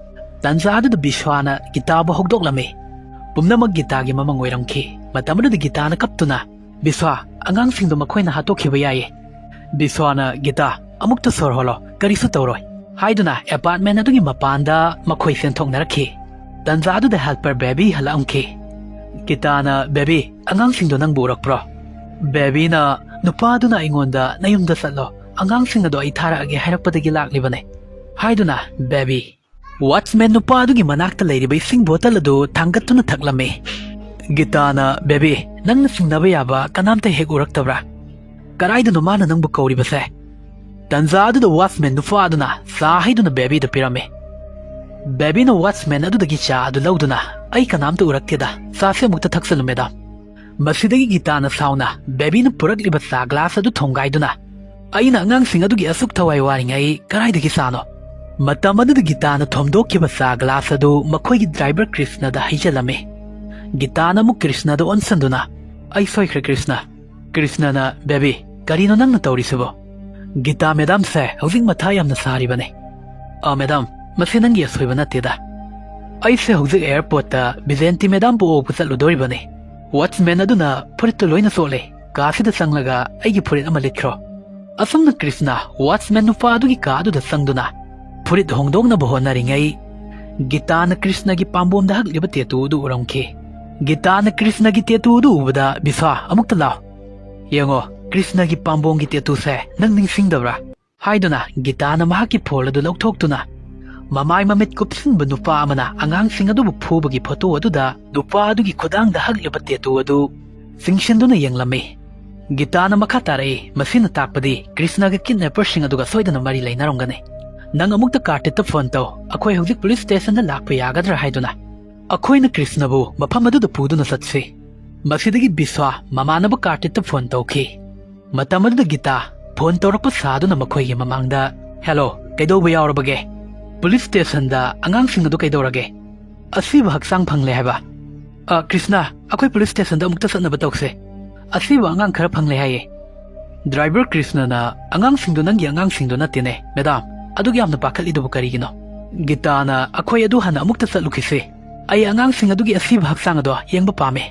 ꯇꯟꯖꯥ ꯑꯗꯨꯗ ꯕꯤꯁ꯭ꯋꯥꯅ ꯒꯤꯇꯥꯕꯨ ꯍꯧꯗꯣꯛꯂꯝꯃꯤ꯫ ꯄꯨꯝꯅꯃꯛ ꯒꯤꯇꯥꯒꯤ ꯃꯃꯪ ꯑꯣꯏꯔꯝꯈꯤ꯫ ꯃꯇꯝ ꯑꯗꯨꯗ ꯒꯤꯇꯥꯅ ꯀꯞꯇꯨꯅ, "ꯕꯤꯁ꯭ꯋꯥ, ꯑꯉꯥꯡꯁꯤꯡꯗꯣ ꯃꯈꯣꯏꯅ ꯍꯥꯠꯇꯣꯛꯈꯤꯕ ꯌꯥꯏꯌꯦ꯫" ꯕꯤꯁ꯭ꯋꯥꯅ, "ꯒꯤꯇꯥ, ꯑꯃꯨꯛꯇ ꯁꯣꯔ ꯍꯣꯜꯂꯣ, ꯀꯔꯤꯁꯨ ꯇꯧꯔꯣꯏ" ꯍꯥꯏꯗꯨꯅ ꯑꯦꯄꯥꯔꯠꯃꯦꯟ ꯑꯗꯨꯒꯤ ꯃꯄꯥꯟꯗ ꯃꯈꯣꯏ ꯆꯦꯟꯊꯣꯛꯅꯔꯛꯈꯤ꯫ ꯇꯟꯖꯥꯗꯨꯗ ꯍꯦꯜꯄꯔ ꯕꯦꯕꯤ ꯍꯜꯂꯛꯑꯝꯈꯤ꯫ ꯒꯤꯇꯥꯅ, "ꯕꯦꯕꯤ, ꯑꯉꯥꯡꯁꯤꯡꯗꯣ ꯅꯪꯕꯨ ꯎꯔꯛꯄ꯭ꯔꯣ?" ꯕꯦꯕꯤꯅ, "ꯅꯨꯄꯥꯗꯨꯅ ꯑꯩꯉꯣꯟꯗ 'ꯅꯌꯨꯝꯗ ꯆꯠꯂꯣ, ꯑꯉꯥꯡꯁꯤꯡ ꯑꯗꯣ ꯑꯩ ꯊꯥꯔꯛꯑꯒꯦ' ꯍꯥꯏꯔꯛꯄꯗꯒꯤ ꯂꯥꯛꯂꯤꯕꯅꯦ" ꯍꯥꯏꯗꯨꯅ ꯕꯦꯕꯤ ꯋꯥꯠꯆꯃꯦꯟ ꯅꯨꯄꯥ ꯑꯗꯨꯒꯤ ꯃꯅꯥꯛꯇ ꯂꯩꯔꯤꯕ ꯏꯁꯤꯡ ꯕꯣꯇꯜ ꯑꯗꯨ ꯊꯥꯡꯒꯠꯇꯨꯅ ꯊꯛꯂꯝꯃꯤ꯫ ꯒꯤꯇꯥꯅ, "ꯕꯦꯕꯤ, ꯅꯪꯅ ꯆꯤꯡꯅꯕ ꯌꯥꯕ ꯀꯅꯥꯝꯇ ꯍꯦꯛ ꯎꯔꯛꯇꯕ꯭ꯔꯥ? ꯀꯗꯥꯏꯗꯅꯣ ꯃꯥꯅ ꯅꯪꯕꯨ ꯀꯧꯔꯤꯕꯁꯦ?" ꯇꯟꯖꯥ ꯑꯗꯨꯗ ꯋꯥꯠꯆꯃꯦꯟ ꯅꯨꯄꯥ ꯑꯗꯨꯅ ꯆꯥ ꯍꯩꯗꯨꯅ ꯕꯦꯕꯤꯗ ꯄꯤꯔꯝꯃꯤ꯫ ꯕꯦꯕꯤꯅ ꯋꯥꯠꯆꯃꯦꯟ ꯑꯗꯨꯗꯒꯤ ꯆꯥ ꯑꯗꯨ ꯂꯧꯗꯨꯅ, "ꯑꯩ ꯀꯅꯥꯝꯇ ꯎꯔꯛꯇꯦꯗ, ꯆꯥꯁꯦ ꯑꯃꯨꯛꯇ ꯊꯛꯆꯜꯂꯨ, ꯃꯦꯗꯥꯝ꯫" ꯃꯁꯤꯗꯒꯤ ꯒꯤꯇꯥꯅ ꯁꯥꯎꯅ ꯕꯦꯕꯤꯅ ꯄꯨꯔꯛꯂꯤꯕ ꯆꯥ ꯒ꯭ꯂꯥꯁ ꯑꯗꯨ ꯊꯣꯡꯒꯥꯏꯗꯨꯅ, "ꯑꯩꯅ ꯑꯉꯥꯡꯁꯤꯡ ꯑꯗꯨꯒꯤ ꯑꯁꯨꯛ ꯊꯋꯥꯏ ꯋꯥꯔꯤꯉꯩ ꯀꯗꯥꯏꯗꯒꯤ ꯆꯥꯅꯣ?" ꯃꯇꯝ ꯑꯗꯨꯗ ꯒꯤꯇꯥꯅ ꯊꯣꯝꯗꯣꯛꯈꯤꯕ ꯆꯥ ꯒ꯭ꯂꯥꯁ ꯑꯗꯨ ꯃꯈꯣꯏꯒꯤ ꯗ꯭ꯔꯥꯏꯚꯔ ꯀ꯭ꯔꯤꯁꯅꯗ ꯍꯩꯖꯤꯜꯂꯝꯃꯤ꯫ ꯒꯤꯇꯥꯅ ꯑꯃꯨꯛ ꯀ꯭ꯔꯤꯁꯅꯗ ꯑꯣꯟꯁꯤꯟꯗꯨꯅ, "ꯑꯩ ꯁꯣꯏꯈ꯭ꯔꯦ ꯀ꯭ꯔꯤꯁꯅ꯫" ꯀ꯭ꯔꯤꯁꯅꯅ, "ꯕꯦꯕꯤ, ꯀꯔꯤꯅꯣ ꯅꯪꯅ ꯇꯧꯔꯤꯁꯤꯕꯣ?" "ꯒꯤꯇꯥ ꯃꯦꯗꯥꯝꯁꯦ ꯍꯧꯖꯤꯛ ꯃꯊꯥ ꯌꯥꯝꯅ ꯁꯥꯔꯤꯕꯅꯦ꯫" "ꯑ, ꯃꯦꯗꯥꯝ, ꯃꯁꯤ ꯅꯪꯒꯤ ꯑꯁꯣꯏꯕ ꯅꯠꯇꯦꯗ꯫ ꯑꯩꯁꯦ ꯍꯧꯖꯤꯛ ꯑꯦꯌꯔꯄꯣꯔꯠꯇ ꯕꯤꯖꯦꯟꯇꯤ ꯃꯦꯗꯥꯝꯕꯨ ꯎꯕ ꯆꯠꯂꯨꯗꯣꯔꯤꯕꯅꯤ꯫ ꯋꯥꯠꯆꯃꯦꯟ ꯑꯗꯨꯅ ꯐꯨꯔꯤꯠꯇꯨ ꯂꯣꯏꯅ ꯆꯣꯠꯂꯦ꯫ ꯀꯥꯁꯤꯗ ꯆꯪꯂꯒ ꯑꯩꯒꯤ ꯐꯨꯔꯤꯠ ꯑꯃ ꯂꯤꯠꯈ꯭ꯔꯣ꯫" ꯑꯁꯨꯝꯅ ꯀ꯭ꯔꯤꯁꯅ ꯋꯥꯠꯆꯃꯦꯟ ꯅꯨꯄꯥ ꯑꯗꯨꯒꯤ ꯀꯥ ꯑꯗꯨꯗ ꯆꯪꯗꯨꯅ ꯐꯨꯔꯤꯠ ꯍꯣꯡꯗꯣꯛꯅꯕ ꯍꯣꯠꯅꯔꯤꯉꯩ, ꯒꯤꯇꯥꯅ ꯀ꯭ꯔꯤꯁꯅꯒꯤ ꯄꯥꯝꯕꯣꯝꯗ ꯍꯛꯂꯤꯕ ꯇꯦꯇꯨ ꯑꯗꯨ ꯎꯔꯝꯈꯤ꯫ ꯒꯤꯇꯥꯅ ꯀ꯭ꯔꯤꯁꯅꯒꯤ ꯇꯦꯇꯨ ꯑꯗꯨ ꯎꯕꯗ, "ꯕꯤꯁ꯭ꯋꯥ, ꯑꯃꯨꯛꯇ ꯂꯥꯎ꯫ ꯌꯦꯡꯉꯣ, ꯀ꯭ꯔꯤꯁꯅꯒꯤ ꯄꯥꯝꯕꯣꯝꯒꯤ ꯇꯦꯇꯨꯁꯦ ꯅꯪ ꯅꯤꯡꯁꯤꯡꯗꯕ꯭ꯔꯥ?" ꯍꯥꯏꯗꯨꯅ ꯒꯤꯇꯥꯅ ꯃꯍꯥꯛꯀꯤ ꯐꯣꯜ ꯑꯗꯨ ꯂꯧꯊꯣꯛꯇꯨꯅ, ꯃꯃꯥꯏ ꯃꯃꯤꯠ ꯀꯨꯞꯁꯤꯟꯕ ꯅꯨꯄꯥ ꯑꯃꯅ ꯑꯉꯥꯡꯁꯤꯡ ꯑꯗꯨꯕꯨ ꯐꯨꯕꯒꯤ ꯐꯣꯇꯣ ꯑꯗꯨꯗ ꯅꯨꯄꯥ ꯑꯗꯨꯒꯤ ꯈꯨꯗꯥꯡꯗ ꯍꯛꯂꯤꯕ ꯇꯦꯇꯨ ꯑꯗꯨ ꯆꯤꯡꯁꯤꯟꯗꯨꯅ ꯌꯦꯡꯂꯝꯃꯤ꯫ ꯒꯤꯇꯥꯅ ꯃꯈꯥ ꯇꯥꯔꯛꯏ, "ꯃꯁꯤꯅ ꯇꯥꯛꯄꯗꯤ ꯀ꯭ꯔꯤꯁꯅꯒ ꯀꯤꯗꯅꯦꯄꯔꯁꯤꯡ ꯑꯗꯨꯒ ꯁꯣꯏꯗꯅ ꯃꯔꯤ ꯂꯩꯅꯔꯝꯒꯅꯤ꯫ ꯅꯪ ꯑꯃꯨꯛꯇ ꯀꯥꯔꯇꯤꯠꯇ ꯐꯣꯟ ꯇꯧ, ꯑꯩꯈꯣꯏ ꯍꯧꯖꯤꯛ ꯄꯨꯂꯤꯁ ꯁ꯭ꯇꯦꯁꯟꯗ ꯂꯥꯛꯄ ꯌꯥꯒꯗ꯭ꯔꯥ ꯍꯥꯏꯗꯨꯅ꯫ ꯑꯩꯈꯣꯏꯅ ꯀ꯭ꯔꯤꯁꯅꯕꯨ ꯃꯐꯝ ꯑꯗꯨꯗ ꯄꯨꯗꯨꯅ ꯆꯠꯁꯤ꯫" ꯃꯁꯤꯗꯒꯤ ꯕꯤꯁ꯭ꯋꯥ ꯃꯃꯥꯟꯅꯕ ꯀꯥꯔꯇꯤꯠꯇ ꯐꯣꯟ ꯇꯧꯈꯤ꯫ ꯃꯇꯝ ꯑꯗꯨꯗ ꯒꯤꯇꯥ ꯐꯣꯟ ꯇꯧꯔꯛꯄ ꯁꯥꯗꯨꯅ ꯃꯈꯣꯏꯒꯤ ꯃꯃꯥꯡꯗ, "ꯍꯦꯜꯂꯣ, ꯀꯩꯗꯧꯕ ꯌꯥꯎꯔꯕꯒꯦ? ꯄꯨꯂꯤꯁ ꯁ꯭ꯇꯦꯁꯟꯗ ꯑꯉꯥꯡꯁꯤꯡ ꯑꯗꯨ ꯀꯩꯗꯧꯔꯒꯦ?" "ꯑꯁꯤꯕ ꯍꯛꯆꯥꯡ ꯐꯪꯂꯦ ꯍꯥꯏꯕ?" "ꯑ, ꯀ꯭ꯔꯤꯁꯅ, ꯑꯩꯈꯣꯏ ꯄꯨꯂꯤꯁ ꯁ꯭ꯇꯦꯁꯟꯗ ꯑꯃꯨꯛꯇ ꯆꯠꯅꯕ ꯇꯧꯁꯦ꯫ ꯑꯁꯤꯕ ꯑꯉꯥꯡ ꯈꯔ ꯐꯪꯂꯦ ꯍꯥꯏꯌꯦ꯫" ꯗ꯭ꯔꯥꯏꯚꯔ ꯀ꯭ꯔꯤꯁꯅꯅ, "ꯑꯉꯥꯡꯁꯤꯡꯗꯣ ꯅꯪꯒꯤ ꯑꯉꯥꯡꯁꯤꯡꯗꯣ ꯅꯠꯇꯦꯅꯦ, ꯃꯦꯗꯥꯝ꯫ ꯑꯗꯨꯛ ꯌꯥꯝꯅ ꯄꯥꯈꯠꯂꯤꯗꯨꯕꯨ ꯀꯔꯤꯒꯤꯅꯣ?" ꯒꯤꯇꯥꯅ, "ꯑꯩꯈꯣꯏ ꯑꯗꯨ ꯍꯥꯟꯅ ꯑꯃꯨꯛꯇ ꯆꯠꯂꯨꯈꯤꯁꯤ꯫ ꯑꯩ ꯑꯉꯥꯡꯁꯤꯡ ꯑꯗꯨꯒꯤ ꯑꯁꯤꯕ ꯍꯛꯆꯥꯡ ꯑꯗꯣ ꯌꯦꯡꯕ ꯄꯥꯝꯃꯤ꯫"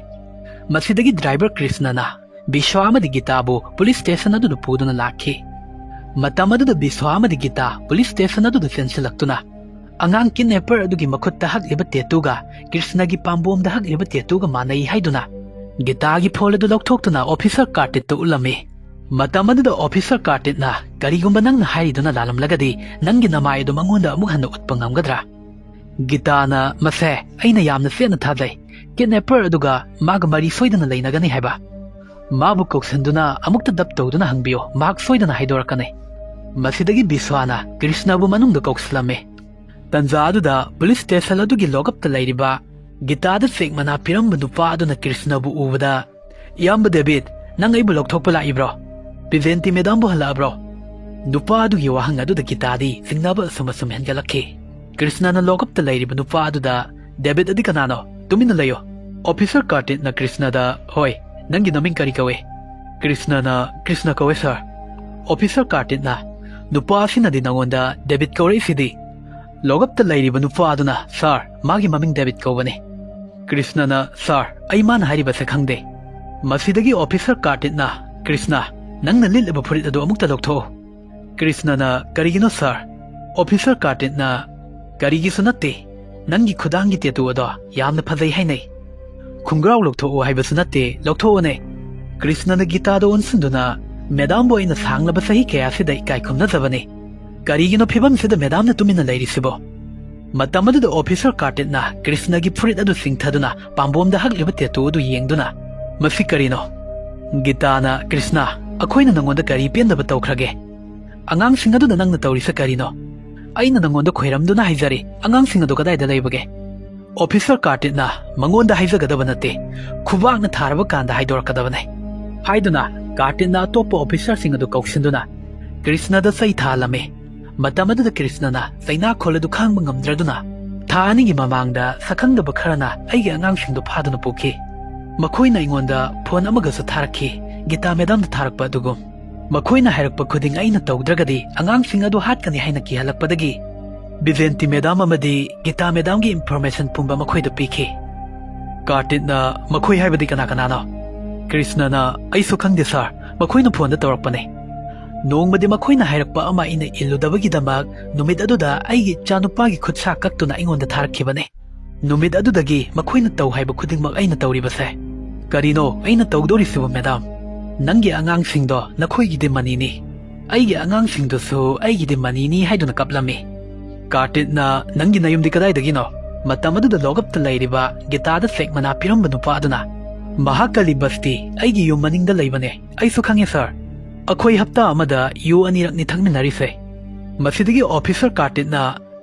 ꯃꯁꯤꯗꯒꯤ ꯗ꯭ꯔꯥꯏꯚꯔ ꯀ꯭ꯔꯤꯁꯅꯅ, ꯕꯤꯁ꯭ꯋꯥ ꯑꯃꯗꯤ ꯒꯤꯇꯥꯕꯨ ꯄꯨꯂꯤꯁ ꯁ꯭ꯇꯦꯁꯟ ꯑꯗꯨꯗ ꯄꯨꯗꯨꯅ ꯂꯥꯛꯈꯤ꯫ ꯃꯇꯝ ꯑꯗꯨꯗ ꯕꯤꯁ꯭ꯋꯥ ꯑꯃꯗꯤ ꯒꯤꯇꯥ ꯄꯨꯂꯤꯁ ꯁ꯭ꯇꯦꯁꯟ ꯑꯗꯨꯗ ꯆꯦꯟꯁꯤꯜꯂꯛꯇꯨꯅ ꯑꯉꯥꯡ ꯀꯤꯗꯅꯦꯄꯔ ꯑꯗꯨꯒꯤ ꯃꯈꯨꯠꯇ ꯍꯛꯂꯤꯕ ꯇꯦꯇꯨꯒ ꯀ꯭ꯔꯤꯁꯅꯒꯤ ꯄꯥꯝꯕꯣꯝꯗ ꯍꯛꯂꯤꯕ ꯇꯦꯇꯨꯒ ꯃꯥꯟꯅꯩ ꯍꯥꯏꯗꯨꯅ ꯒꯤꯇꯥꯒꯤ ꯐꯣꯜ ꯑꯗꯨ ꯂꯧꯊꯣꯛꯇꯨꯅ ꯑꯣꯐꯤꯁꯥꯔ ꯀꯥꯔꯇꯤꯠꯇ ꯎꯠꯂꯝꯃꯤ꯫ ꯃꯇꯝ ꯑꯗꯨꯗ ꯑꯣꯐꯤꯁꯥꯔ ꯀꯥꯔꯇꯤꯠꯅ, "ꯀꯔꯤꯒꯨꯝꯕ ꯅꯪꯅ ꯍꯥꯏꯔꯤꯗꯨꯅ ꯂꯥꯜꯂꯝꯂꯒꯗꯤ, ꯅꯪꯒꯤ ꯅꯃꯥꯏ ꯑꯗꯨ ꯃꯉꯣꯟꯗ ꯑꯃꯨꯛ ꯍꯟꯅ ꯎꯠꯄ ꯉꯝꯒꯗ꯭ꯔꯥ?" ꯒꯤꯇꯥꯅ, "ꯃꯁꯦ ꯑꯩꯅ ꯌꯥꯝꯅ ꯆꯦꯠꯅ ꯊꯥꯖꯩ꯫ ꯀꯤꯗꯅꯦꯄꯔ ꯑꯗꯨꯒ ꯃꯥꯒ ꯃꯔꯤ ꯁꯣꯏꯗꯅ ꯂꯩꯅꯒꯅꯤ ꯍꯥꯏꯕ꯫ ꯃꯥꯕꯨ ꯀꯧꯁꯤꯟꯗꯨꯅ ꯑꯃꯨꯛꯇ ꯗꯞ ꯇꯧꯗꯨꯅ ꯍꯪꯕꯤꯌꯨ, ꯃꯍꯥꯛ ꯁꯣꯏꯗꯅ ꯍꯥꯏꯗꯣꯔꯛꯀꯅꯤ"꯫ ꯃꯁꯤꯗꯒꯤ ꯕꯤꯁ꯭ꯋꯥꯅ ꯀ꯭ꯔꯤꯁꯅꯕꯨ ꯃꯅꯨꯡꯗ ꯀꯧꯁꯤꯜꯂꯝꯃꯤ꯫ ꯇꯟꯖꯥ ꯑꯗꯨꯗ ꯄꯨꯂꯤꯁ ꯁ꯭ꯇꯦꯁꯟ ꯑꯗꯨꯒꯤ ꯂꯣꯛꯑꯞꯇ ꯂꯩꯔꯤꯕ ꯒꯤꯇꯥꯗ ꯆꯦꯛ ꯃꯅꯥ ꯄꯤꯔꯝꯕ ꯅꯨꯄꯥ ꯑꯗꯨꯅ ꯀ꯭ꯔꯤꯁꯅꯕꯨ ꯎꯕꯗ, "ꯏꯌꯥꯝꯕ ꯗꯦꯕꯤꯠ, ꯅꯪ ꯑꯩꯕꯨ ꯂꯧꯊꯣꯛꯄ ꯂꯥꯛꯏꯕ꯭ꯔꯣ? ꯄꯤꯖꯦꯟꯇꯤ ꯃꯦꯗꯥꯝꯕꯨ ꯍꯜꯂꯛꯑꯕ꯭ꯔꯣ?" ꯅꯨꯄꯥ ꯑꯗꯨꯒꯤ ꯋꯥꯍꯪ ꯑꯗꯨꯗ ꯒꯤꯇꯥꯗꯤ ꯆꯤꯡꯅꯕ ꯑꯁꯨꯝ ꯑꯁꯨꯝ ꯍꯦꯟꯒꯠꯂꯛꯈꯤ꯫ ꯀ꯭ꯔꯤꯁꯅꯅ ꯂꯣꯛꯑꯞꯇ ꯂꯩꯔꯤꯕ ꯅꯨꯄꯥ ꯑꯗꯨꯗ, "ꯗꯦꯕꯤꯠ ꯑꯗꯤ ꯀꯅꯥꯅꯣ? ꯇꯨꯃꯤꯟꯅ ꯂꯩꯌꯨ"꯫ ꯑꯣꯐꯤꯁꯥꯔ ꯀꯥꯔꯇꯤꯠꯅ ꯀ꯭ꯔꯤꯁꯅꯗ, "ꯍꯣꯏ, ꯅꯪꯒꯤ ꯅꯃꯤꯡ ꯀꯔꯤ ꯀꯧꯏ?" ꯀ꯭ꯔꯤꯁꯅꯅ, "ꯀ꯭ꯔꯤꯁꯅ ꯀꯧꯏ, ꯁꯥꯔ"꯫ ꯑꯣꯐꯤꯁꯥꯔ ꯀꯥꯔꯇꯤꯠꯅ, "ꯅꯨꯄꯥ ꯑꯁꯤꯅꯗꯤ ꯅꯉꯣꯟꯗ ꯗꯦꯕꯤꯠ ꯀꯧꯔꯛꯏꯁꯤꯗꯤ?" ꯂꯣꯛꯑꯞꯇ ꯂꯩꯔꯤꯕ ꯅꯨꯄꯥ ꯑꯗꯨꯅ, "ꯁꯥꯔ, ꯃꯥꯒꯤ ꯃꯃꯤꯡ ꯗꯦꯕꯤꯠ ꯀꯧꯕꯅꯤ"꯫ ꯀ꯭ꯔꯤꯁꯅꯅ, "ꯁꯥꯔ, ꯑꯩ ꯃꯥꯅ ꯍꯥꯏꯔꯤꯕꯁꯦ ꯈꯪꯗꯦ"꯫ ꯃꯁꯤꯗꯒꯤ ꯑꯣꯐꯤꯁꯥꯔ ꯀꯥꯔꯇꯤꯠꯅ, "ꯀ꯭ꯔꯤꯁꯅ, ꯅꯪꯅ ꯂꯤꯠꯂꯤꯕ ꯐꯨꯔꯤꯠ ꯑꯗꯨ ꯑꯃꯨꯛꯇ ꯂꯧꯊꯣꯛꯎ"꯫ ꯀ꯭ꯔꯤꯁꯅꯅ, "ꯀꯔꯤꯒꯤꯅꯣ ꯁꯥꯔ?" ꯑꯣꯐꯤꯁꯥꯔ ꯀꯥꯔꯇꯤꯠꯅ, "ꯀꯔꯤꯒꯤꯁꯨ ꯅꯠꯇꯦ, ꯅꯪꯒꯤ ꯈꯨꯗꯥꯡꯒꯤ ꯇꯦꯇꯨ ꯑꯗꯣ ꯌꯥꯝꯅ ꯐꯖꯩ ꯍꯥꯏꯅꯩ꯫ ꯈꯣꯡꯒ꯭ꯔꯥꯎ ꯂꯧꯊꯣꯛꯎ ꯍꯥꯏꯕꯁꯨ ꯅꯠꯇꯦ, ꯂꯧꯊꯣꯛꯎꯅꯦ"꯫ ꯀ꯭ꯔꯤꯁꯅꯅ ꯒꯤꯇꯥꯗ ꯑꯣꯟꯁꯤꯟꯗꯨꯅ, "ꯃꯦꯗꯥꯝꯕꯨ ꯑꯩꯅ ꯁꯥꯡꯂꯕ ꯆꯍꯤ ꯀꯌꯥꯁꯤꯗ ꯏꯀꯥꯏ ꯈꯨꯝꯅꯖꯕꯅꯤ꯫ ꯀꯔꯤꯒꯤꯅꯣ ꯐꯤꯕꯝꯁꯤꯗ ꯃꯦꯗꯥꯝꯅ ꯇꯨꯃꯤꯟꯅ ꯂꯩꯔꯤꯁꯤꯕꯣ?" ꯃꯇꯝ ꯑꯗꯨꯗ ꯑꯣꯐꯤꯁꯥꯔ ꯀꯥꯔꯇꯤꯠꯅ ꯀ꯭ꯔꯤꯁꯅꯒꯤ ꯐꯨꯔꯤꯠ ꯑꯗꯨ ꯆꯤꯡꯊꯗꯨꯅ ꯄꯥꯝꯕꯣꯝꯗ ꯍꯛꯂꯤꯕ ꯇꯦꯇꯨ ꯑꯗꯨ ꯌꯦꯡꯗꯨꯅ, "ꯃꯁꯤ ꯀꯔꯤꯅꯣ?" ꯒꯤꯇꯥꯅ, "ꯀ꯭ꯔꯤꯁꯅ, ꯑꯩꯈꯣꯏꯅ ꯅꯉꯣꯟꯗ ꯀꯔꯤ ꯄꯦꯟꯗꯕ ꯇꯧꯈ꯭ꯔꯒꯦ? ꯑꯉꯥꯡꯁꯤꯡ ꯑꯗꯨꯗ ꯅꯪꯅ ꯇꯧꯔꯤꯁꯦ ꯀꯔꯤꯅꯣ? ꯑꯩꯅ ꯅꯉꯣꯟꯗ ꯈꯣꯏꯔꯝꯗꯨꯅ ꯍꯥꯏꯖꯔꯤ, ꯑꯉꯥꯡꯁꯤꯡ ꯑꯗꯨ ꯀꯗꯥꯏꯗ ꯂꯩꯕꯒꯦ?" ꯑꯣꯐꯤꯁꯥꯔ ꯀꯥꯔꯇꯤꯠꯅ, "ꯃꯉꯣꯟꯗ ꯍꯥꯏꯖꯒꯗꯕ ꯅꯠꯇꯦ, ꯈꯨꯕꯥꯛꯅ ꯊꯥꯔꯕ ꯀꯥꯟꯗ ꯍꯥꯏꯗꯣꯔꯛꯀꯗꯕꯅꯤ"꯫ ꯍꯥꯏꯗꯨꯅ ꯀꯥꯔꯇꯤꯠꯅ ꯑꯇꯣꯞꯄ ꯑꯣꯐꯤꯁꯥꯔꯁꯤꯡ ꯑꯗꯨ ꯀꯧꯁꯤꯟꯗꯨꯅ ꯀ꯭ꯔꯤꯁꯅꯗ ꯆꯩ ꯊꯥꯍꯜꯂꯝꯃꯤ꯫ ꯃꯇꯝ ꯑꯗꯨꯗ ꯀ꯭ꯔꯤꯁꯅꯅ ꯆꯩꯅꯥꯈꯣꯜ ꯑꯗꯨ ꯈꯥꯡꯕ ꯉꯝꯗ꯭ꯔꯗꯨꯅ, "ꯊꯥ ꯑꯅꯤꯒꯤ ꯃꯃꯥꯡꯗ ꯁꯛꯈꯪꯗꯕ ꯈꯔꯅ ꯑꯩꯒꯤ ꯑꯉꯥꯡꯁꯤꯡꯗꯨ ꯐꯥꯗꯨꯅ ꯄꯨꯈꯤ꯫ ꯃꯈꯣꯏꯅ ꯑꯩꯉꯣꯟꯗ ꯐꯣꯟ ꯑꯃꯒꯁꯨ ꯊꯥꯔꯛꯈꯤ, ꯒꯤꯇꯥ ꯃꯦꯗꯥꯝꯗ ꯊꯥꯔꯛꯄ ꯑꯗꯨꯒꯨꯝ꯫ ꯃꯈꯣꯏꯅ ꯍꯥꯏꯔꯛꯄ ꯈꯨꯗꯤꯡ ꯑꯩꯅ ꯇꯧꯗ꯭ꯔꯒꯗꯤ ꯑꯉꯥꯡꯁꯤꯡ ꯑꯗꯨ ꯍꯥꯠꯀꯅꯤ ꯍꯥꯏꯅ ꯀꯤꯍꯜꯂꯛꯄꯗꯒꯤ ꯕꯤꯖꯦꯟꯇꯤ ꯃꯦꯗꯥꯝ ꯑꯃꯗꯤ ꯒꯤꯇꯥ ꯃꯦꯗꯥꯝꯒꯤ ꯏꯟꯐꯣꯔꯃꯦꯁꯟ ꯄꯨꯝꯕ ꯃꯈꯣꯏꯗ ꯄꯤꯈꯤ"꯫ ꯀꯥꯔꯇꯤꯠꯅ, "ꯃꯈꯣꯏ ꯍꯥꯏꯕꯗꯤ ꯀꯅꯥ ꯀꯅꯥꯅꯣ?" ꯀ꯭ꯔꯤꯁꯅꯅ, "ꯑꯩꯁꯨ ꯈꯪꯗꯦ ꯁꯥꯔ, ꯃꯈꯣꯏꯅ ꯐꯣꯟꯗ ꯇꯧꯔꯛꯄꯅꯦ꯫ ꯅꯣꯡꯃꯗꯤ ꯃꯈꯣꯏꯅ ꯍꯥꯏꯔꯛꯄ ꯑꯃ ꯑꯩꯅ ꯏꯜꯂꯨꯗꯕꯒꯤꯗꯃꯛ ꯅꯨꯃꯤꯠ ꯑꯗꯨꯗ ꯑꯩꯒꯤ ꯏꯆꯥꯅꯨꯄꯥꯒꯤ ꯈꯨꯠꯁꯥ ꯀꯛꯇꯨꯅ ꯑꯩꯉꯣꯟꯗ ꯊꯥꯔꯛꯈꯤꯕꯅꯦ꯫ ꯅꯨꯃꯤꯠ ꯑꯗꯨꯗꯒꯤ ꯃꯈꯣꯏꯅ ꯇꯧ ꯍꯥꯏꯕ ꯈꯨꯗꯤꯡꯃꯛ ꯑꯩꯅ ꯇꯧꯔꯤꯕꯁꯦ꯫ ꯀꯔꯤꯅꯣ ꯑꯩꯅ ꯇꯧꯗꯣꯔꯤꯁꯤꯕꯨ, ꯃꯦꯗꯥꯝ? ꯅꯪꯒꯤ ꯑꯉꯥꯡꯁꯤꯡꯗꯣ ꯅꯈꯣꯏꯒꯤꯗꯤ ꯃꯅꯤꯅꯤ, ꯑꯩꯒꯤ ꯑꯉꯥꯡꯁꯤꯡꯗꯨꯁꯨ ꯑꯩꯒꯤꯗꯤ ꯃꯅꯤꯅꯤ" ꯍꯥꯏꯗꯨꯅ ꯀꯞꯂꯝꯃꯤ꯫ "ꯀꯥꯔꯇꯤꯠꯅ, ꯅꯪꯒꯤ ꯅꯌꯨꯝꯗꯤ ꯀꯗꯥꯏꯗꯒꯤꯅꯣ?" ꯃꯇꯝ ꯑꯗꯨꯗ ꯂꯣꯛꯑꯞꯇ ꯂꯩꯔꯤꯕ ꯒꯤꯇꯥꯗ ꯆꯦꯛ ꯃꯅꯥ ꯄꯤꯔꯝꯕ ꯅꯨꯄꯥ ꯑꯗꯨꯅ, "ꯃꯍꯥꯀꯥꯂꯤ ꯕꯁꯇꯤ ꯑꯩꯒꯤ ꯌꯨꯝ ꯃꯅꯤꯡꯗ ꯂꯩꯕꯅꯦ꯫ ꯑꯩꯁꯨ ꯈꯪꯉꯦ ꯁꯥꯔ꯫ ꯑꯩꯈꯣꯏ ꯍꯞꯇꯥ ꯑꯃꯗ ꯌꯨ ꯑꯅꯤꯔꯛꯅꯤ ꯊꯛꯃꯤꯟꯅꯔꯤꯁꯦ꯫" ꯃꯁꯤꯗꯒꯤ ꯑꯣꯐꯤꯁꯔ ꯀꯥꯔꯇꯤꯠꯅ,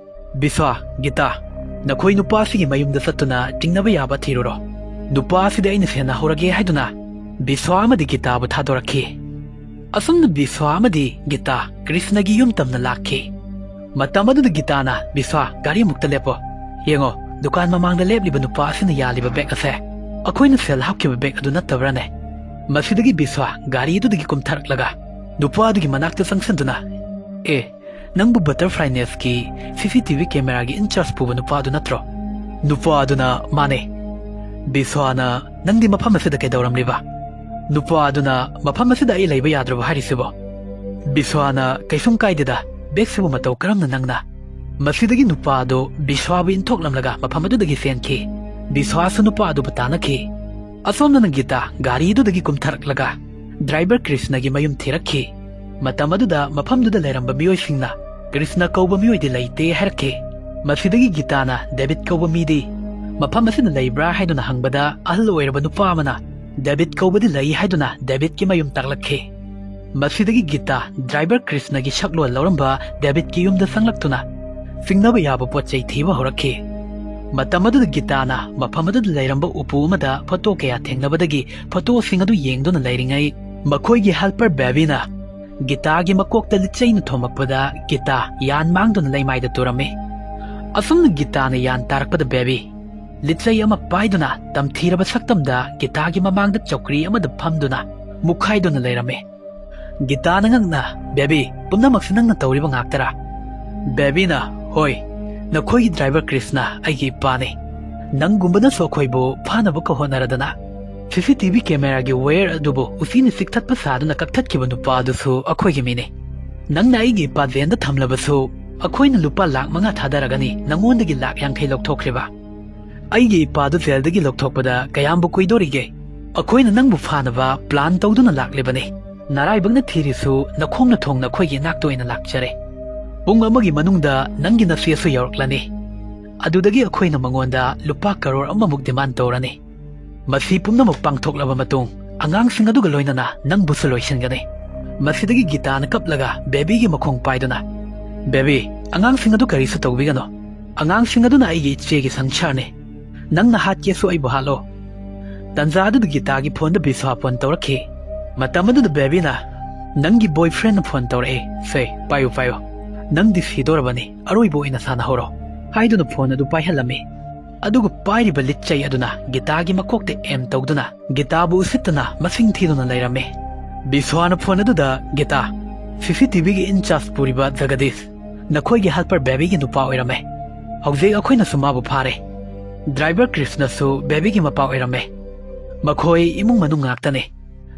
"ꯕꯤꯁ꯭ꯋꯥ, ꯒꯤꯇꯥ, ꯅꯈꯣꯏ ꯅꯨꯄꯥ ꯑꯁꯤꯒꯤ ꯃꯌꯨꯝꯗ ꯆꯠꯇꯨꯅ ꯆꯤꯡꯅꯕ ꯌꯥꯕ ꯊꯤꯔꯨꯔꯣ꯫ ꯅꯨꯄꯥ ꯑꯁꯤꯗꯤ ꯑꯩꯅ ꯁꯦꯟꯅꯍꯧꯔꯒꯦ" ꯍꯥꯏꯗꯨꯅ ꯕꯤꯁ꯭ꯋꯥ ꯑꯃꯗꯤ ꯒꯤꯇꯥꯕꯨ ꯊꯥꯗꯣꯔꯛꯈꯤ꯫ ꯑꯁꯨꯝꯅ ꯕꯤꯁ꯭ꯋꯥ ꯑꯃꯗꯤ ꯒꯤꯇꯥ ꯀ꯭ꯔꯤꯁꯅꯒꯤ ꯌꯨꯝ ꯇꯝꯅ ꯂꯥꯛꯈꯤ꯫ ꯃꯇꯝ ꯑꯗꯨꯗ ꯒꯤꯇꯥꯅ, "ꯕꯤꯁ꯭ꯋꯥ, ꯒꯥꯔꯤ ꯑꯃꯨꯛꯇ ꯂꯦꯞꯄꯣ꯫ ꯌꯦꯡꯉꯣ, ꯗꯨꯀꯥꯟ ꯃꯃꯥꯡꯗ ꯂꯦꯞꯂꯤꯕ ꯅꯨꯄꯥ ꯑꯁꯤꯅ ꯌꯥꯜꯂꯤꯕ ꯕꯦꯒ ꯑꯁꯦ ꯑꯩꯈꯣꯏꯅ ꯁꯦꯜ ꯍꯥꯞꯈꯤꯕ ꯕꯦꯒ ꯑꯗꯨ ꯅꯠꯇꯕ꯭ꯔꯥꯅꯦ?" ꯃꯁꯤꯗꯒꯤ ꯕꯤꯁ꯭ꯋꯥ ꯒꯥꯔꯤ ꯑꯗꯨꯗꯒꯤ ꯀꯨꯝꯊꯔꯛꯂꯒ ꯅꯨꯄꯥ ꯑꯗꯨꯒꯤ ꯃꯅꯥꯛꯇ ꯆꯪꯁꯤꯟꯗꯨꯅ, "ꯑꯦ, ꯅꯪꯕꯨ ꯕꯇꯔꯐ꯭ꯂꯥꯏ ꯅꯦꯁꯀꯤ ꯁꯤ ꯁꯤ ꯇꯤ ꯚꯤ ꯀꯦꯃꯦꯔꯥꯒꯤ ꯏꯟꯆꯥꯔꯖ ꯄꯨꯕ ꯅꯨꯄꯥ ꯑꯗꯨ ꯅꯠꯇ꯭ꯔꯣ?" ꯅꯨꯄꯥ ꯑꯗꯨꯅ, "ꯃꯥꯅꯦ꯫" ꯕꯤꯁ꯭ꯋꯥꯅ, "ꯅꯪꯗꯤ ꯃꯐꯝ ꯑꯁꯤꯗ ꯀꯩꯗꯧꯔꯝꯂꯤꯕ?" ꯅꯨꯄꯥ ꯑꯗꯨꯅ, "ꯃꯐꯝ ꯑꯁꯤꯗ ꯑꯩ ꯂꯩꯕ ꯌꯥꯗ꯭ꯔꯕ ꯍꯥꯏꯔꯤꯁꯤꯕꯣ?" ꯕꯤꯁ꯭ꯋꯥꯅ, "ꯀꯩꯁꯨꯝ ꯀꯥꯏꯗꯦꯗ, ꯕꯦꯒꯁꯤꯕꯨ ꯃꯇꯧ ꯀꯔꯝꯅ ꯅꯪꯅ?" ꯃꯁꯤꯗꯒꯤ ꯅꯨꯄꯥ ꯑꯗꯨ ꯕꯤꯁ꯭ꯋꯥꯕꯨ ꯏꯟꯊꯣꯛꯂꯝꯂꯒ ꯃꯐꯝ ꯑꯗꯨꯗꯒꯤ ꯆꯦꯟꯈꯤ꯫ ꯕꯤꯁ꯭ꯋꯥꯁꯨ ꯅꯨꯄꯥ ꯑꯗꯨꯕꯨ ꯇꯥꯟꯅꯈꯤ꯫ ꯑꯁꯣꯝꯗꯅ ꯒꯤꯇꯥ ꯒꯥꯔꯤ ꯑꯗꯨꯗꯒꯤ ꯀꯨꯝꯊꯔꯛꯂꯒ ꯗ꯭ꯔꯥꯏꯚꯔ ꯀ꯭ꯔꯤꯁꯅꯒꯤ ꯃꯌꯨꯝ ꯊꯤꯔꯛꯈꯤ꯫ ꯃꯇꯝ ꯑꯗꯨꯗ ꯃꯐꯝꯗꯨꯗ ꯂꯩꯔꯝꯕ ꯃꯤꯑꯣꯏꯁꯤꯡꯅ ꯀ꯭ꯔꯤꯁꯅ ꯀꯧꯕ ꯃꯤꯑꯣꯏꯗꯤ ꯂꯩꯇꯦ ꯍꯥꯏꯔꯛꯈꯤ꯫ ꯃꯁꯤꯗꯒꯤ ꯒꯤꯇꯥꯅ ꯗꯦꯕꯤꯠ ꯀꯧꯕ ꯃꯤꯗꯤ ꯃꯐꯝ ꯑꯁꯤꯗ ꯂꯩꯕ꯭ꯔꯥ ꯍꯥꯏꯗꯨꯅ ꯍꯪꯕꯗ, ꯑꯍꯜ ꯑꯣꯏꯔꯕ ꯅꯨꯄꯥ ꯑꯃꯅ ꯗꯦꯕꯤꯠ ꯀꯧꯕꯗꯤ ꯂꯩ ꯍꯥꯏꯗꯨꯅ ꯗꯦꯕꯤꯠꯀꯤ ꯃꯌꯨꯝ ꯇꯥꯛꯂꯛꯈꯤ꯫ ꯃꯁꯤꯗꯒꯤ ꯒꯤꯇꯥ ꯗ꯭ꯔꯥꯏꯚꯔ ꯀ꯭ꯔꯤꯁꯅꯒꯤ ꯁꯛꯂꯣꯟ ꯂꯧꯔꯝꯕ ꯗꯦꯕꯤꯠꯀꯤ ꯌꯨꯝꯗ ꯆꯪꯂꯛꯇꯨꯅ ꯆꯤꯡꯅꯕ ꯌꯥꯕ ꯄꯣꯠ ꯆꯩ ꯊꯤꯕ ꯍꯧꯔꯛꯈꯤ꯫ ꯃꯇꯝ ꯑꯗꯨꯗ ꯒꯤꯇꯥꯅ ꯃꯐꯝ ꯑꯗꯨꯗ ꯂꯩꯔꯝꯕ ꯎꯄꯨ ꯑꯃꯗ ꯐꯣꯇꯣ ꯀꯌꯥ ꯊꯦꯡꯅꯕꯗꯒꯤ ꯐꯣꯇꯣꯁꯤꯡ ꯑꯗꯨ ꯌꯦꯡꯗꯨꯅ ꯂꯩꯔꯤꯉꯩ, ꯃꯈꯣꯏꯒꯤ ꯍꯦꯜꯄꯔ ꯕꯦꯕꯤꯅ ꯒꯤꯇꯥꯒꯤ ꯃꯀꯣꯛꯇ ꯂꯤꯆꯩꯅ ꯊꯣꯝꯃꯛꯄꯗ ꯒꯤꯇꯥ ꯌꯥꯟ ꯃꯥꯡꯗꯨꯅ ꯂꯩꯃꯥꯏꯗ ꯇꯨꯔꯝꯃꯤ꯫ ꯑꯁꯨꯝꯅ ꯒꯤꯇꯥꯅ ꯌꯥꯟ ꯇꯥꯔꯛꯄꯗ ꯕꯦꯕꯤ ꯂꯤꯆꯩ ꯑꯃ ꯄꯥꯏꯗꯨꯅ ꯇꯝꯊꯤꯔꯕ ꯁꯛꯇꯝꯗ ꯒꯤꯇꯥꯒꯤ ꯃꯃꯥꯡꯗ ꯆꯧꯀ꯭ꯔꯤ ꯑꯃꯗ ꯐꯝꯗꯨꯅ ꯃꯨꯛꯈꯥꯏꯗꯨꯅ ꯂꯩꯔꯝꯃꯤ꯫ ꯒꯤꯇꯥꯅ ꯉꯛꯅ, "ꯕꯦꯕꯤ, ꯄꯨꯝꯅꯃꯛꯁꯤ ꯅꯪꯅ ꯇꯧꯔꯤꯕ ꯉꯥꯛꯇꯔꯥ?" ꯕꯦꯕꯤꯅ, "ꯍꯣꯏ, ꯅꯈꯣꯏꯒꯤ ꯗ꯭ꯔꯥꯏꯚꯔ ꯀ꯭ꯔꯤꯁꯅ ꯑꯩꯒꯤ ꯏꯄꯥꯅꯤ꯫ ꯅꯪꯒꯨꯝꯕꯅꯁꯨ ꯑꯩꯈꯣꯏꯕꯨ ꯐꯥꯅꯕ ꯍꯣꯠꯅꯔꯗꯅ꯫ ꯁꯤ ꯁꯤ ꯇꯤ ꯚꯤ ꯀꯦꯃꯦꯔꯥꯒꯤ ꯋꯥꯌꯔ ꯑꯗꯨꯕꯨ ꯎꯆꯤꯅ ꯆꯤꯛꯊꯠꯄ ꯁꯥꯗꯨꯅ ꯀꯛꯊꯠꯈꯤꯕ ꯅꯨꯄꯥ ꯑꯗꯨꯁꯨ ꯑꯩꯈꯣꯏꯒꯤ ꯃꯤꯅꯤ꯫ ꯅꯪꯅ ꯑꯩꯒꯤ ꯏꯄꯥ ꯖꯦꯜꯗ ꯊꯝꯂꯕꯁꯨ, ꯑꯩꯈꯣꯏꯅ ꯂꯨꯄꯥ ꯂꯥꯈ ꯃꯉꯥ ꯊꯥꯗꯔꯒꯅꯤ ꯅꯪꯉꯣꯟꯗꯒꯤ ꯂꯥꯈ ꯌꯥꯡꯈꯩ ꯂꯧꯊꯣꯛꯈ꯭ꯔꯤꯕ꯫ ꯑꯩꯒꯤ ꯏꯄꯥꯗꯨ ꯖꯦꯜꯗꯒꯤ ꯂꯧꯊꯣꯛꯄꯗ ꯀꯌꯥꯝꯕꯨ ꯀꯨꯏꯗꯣꯔꯤꯒꯦ? ꯑꯩꯈꯣꯏꯅ ꯅꯪꯕꯨ ꯐꯥꯅꯕ ꯄ꯭ꯂꯥꯟ ꯇꯧꯗꯨꯅ ꯂꯥꯛꯂꯤꯕꯅꯤ꯫ ꯅꯔꯥꯏꯕꯛꯅ ꯊꯤꯔꯤꯁꯨ ꯅꯈꯣꯡꯅ ꯊꯣꯡꯅ ꯑꯩꯈꯣꯏꯒꯤ ꯏꯅꯥꯛꯇ ꯑꯣꯏꯅ ꯂꯥꯛꯆꯔꯦ꯫ ꯄꯨꯡ ꯑꯃꯒꯤ ꯃꯅꯨꯡꯗ ꯅꯪꯒꯤ ꯅꯆꯦꯁꯨ ꯌꯧꯔꯛꯂꯅꯤ꯫ ꯑꯗꯨꯗꯒꯤ ꯑꯩꯈꯣꯏꯅ ꯃꯉꯣꯟꯗ ꯂꯨꯄꯥ ꯀꯔꯣꯔ ꯑꯃꯃꯨꯛ ꯗꯤꯃꯥꯟ ꯇꯧꯔꯅꯤ꯫ ꯃꯁꯤ ꯄꯨꯝꯅꯃꯛ ꯄꯥꯡꯊꯣꯛꯂꯕ ꯃꯇꯨꯡ, ꯑꯉꯥꯡꯁꯤꯡ ꯑꯗꯨꯒ ꯂꯣꯏꯅꯅ ꯅꯪꯕꯨꯁꯨ ꯂꯣꯏꯁꯤꯟꯒꯅꯤ꯫ ꯃꯁꯤꯗꯒꯤ ꯒꯤꯇꯥꯅ ꯀꯞꯂꯒ ꯕꯦꯕꯤꯒꯤ ꯃꯈꯣꯡ ꯄꯥꯏꯗꯨꯅ, "ꯕꯦꯕꯤ, ꯑꯉꯥꯡꯁꯤꯡ ꯑꯗꯨ ꯀꯔꯤꯁꯨ ꯇꯧꯕꯤꯒꯅꯨ꯫ ꯑꯉꯥꯡꯁꯤꯡ ꯑꯗꯨꯅ ꯑꯩꯒꯤ ꯏꯆꯦꯒꯤ ꯁꯪꯁꯥꯔꯅꯤ꯫ ꯅꯪꯅ ꯍꯥꯠꯀꯦꯁꯨ ꯑꯩꯕꯨ ꯍꯥꯠꯂꯣ꯫" ꯇꯟꯖꯥ ꯑꯗꯨꯗ ꯒꯤꯇꯥꯒꯤ ꯐꯣꯟꯗ ꯕꯤꯁ꯭ꯋꯥ ꯐꯣꯟ ꯇꯧꯔꯛꯈꯤ꯫ ꯃꯇꯝ ꯑꯗꯨꯗ ꯕꯦꯕꯤꯅ, "ꯅꯪꯒꯤ ꯕꯣꯏꯐ꯭ꯔꯦꯟꯅ ꯐꯣꯟ ꯇꯧꯔꯛꯑꯦ꯫ ꯁꯦ, ꯄꯥꯏꯌꯨ, ꯄꯥꯏꯌꯨ꯫ ꯅꯪꯗꯤ ꯁꯤꯗꯣꯔꯕꯅꯤ, ꯑꯔꯣꯏꯕ ꯑꯣꯏꯅ ꯁꯥꯟꯅꯍꯧꯔꯣ," ꯍꯥꯏꯗꯨꯅ ꯐꯣꯟ ꯑꯗꯨ ꯄꯥꯏꯍꯜꯂꯝꯃꯤ꯫ ꯑꯗꯨꯒ ꯄꯥꯏꯔꯤꯕ ꯂꯤꯠꯆꯩ ꯑꯗꯨꯅ ꯒꯤꯇꯥꯒꯤ ꯃꯀꯣꯛꯇ ꯑꯦꯝ ꯇꯧꯗꯨꯅ ꯒꯤꯇꯥꯕꯨ ꯎꯁꯤꯠꯇꯅ ꯃꯁꯤꯡ ꯊꯤꯗꯨꯅ ꯂꯩꯔꯝꯃꯤ꯫ ꯕꯤꯁ꯭ꯋꯥꯅ ꯐꯣꯟ ꯑꯗꯨꯗ, "ꯒꯤꯇꯥ, ꯁꯤ ꯁꯤ ꯇꯤ ꯚꯤꯒꯤ ꯏꯟꯆꯥꯔꯖ ꯄꯨꯔꯤꯕ ꯖꯒꯗꯤꯁ, ꯅꯈꯣꯏꯒꯤ ꯍꯦꯜꯄꯔ ꯕꯦꯕꯤꯒꯤ ꯅꯨꯄꯥ ꯑꯣꯏꯔꯝꯃꯦ꯫ ꯍꯧꯖꯤꯛ ꯑꯩꯈꯣꯏꯅꯁꯨ ꯃꯥꯕꯨ ꯐꯥꯔꯦ꯫ ꯗ꯭ꯔꯥꯏꯚꯔ ꯀ꯭ꯔꯤꯁꯅꯁꯨ ꯕꯦꯕꯤꯒꯤ ꯃꯄꯥ ꯑꯣꯏꯔꯝꯃꯦ꯫ ꯃꯈꯣꯏ ꯏꯃꯨꯡ ꯃꯅꯨꯡ ꯉꯥꯛꯇꯅꯤ꯫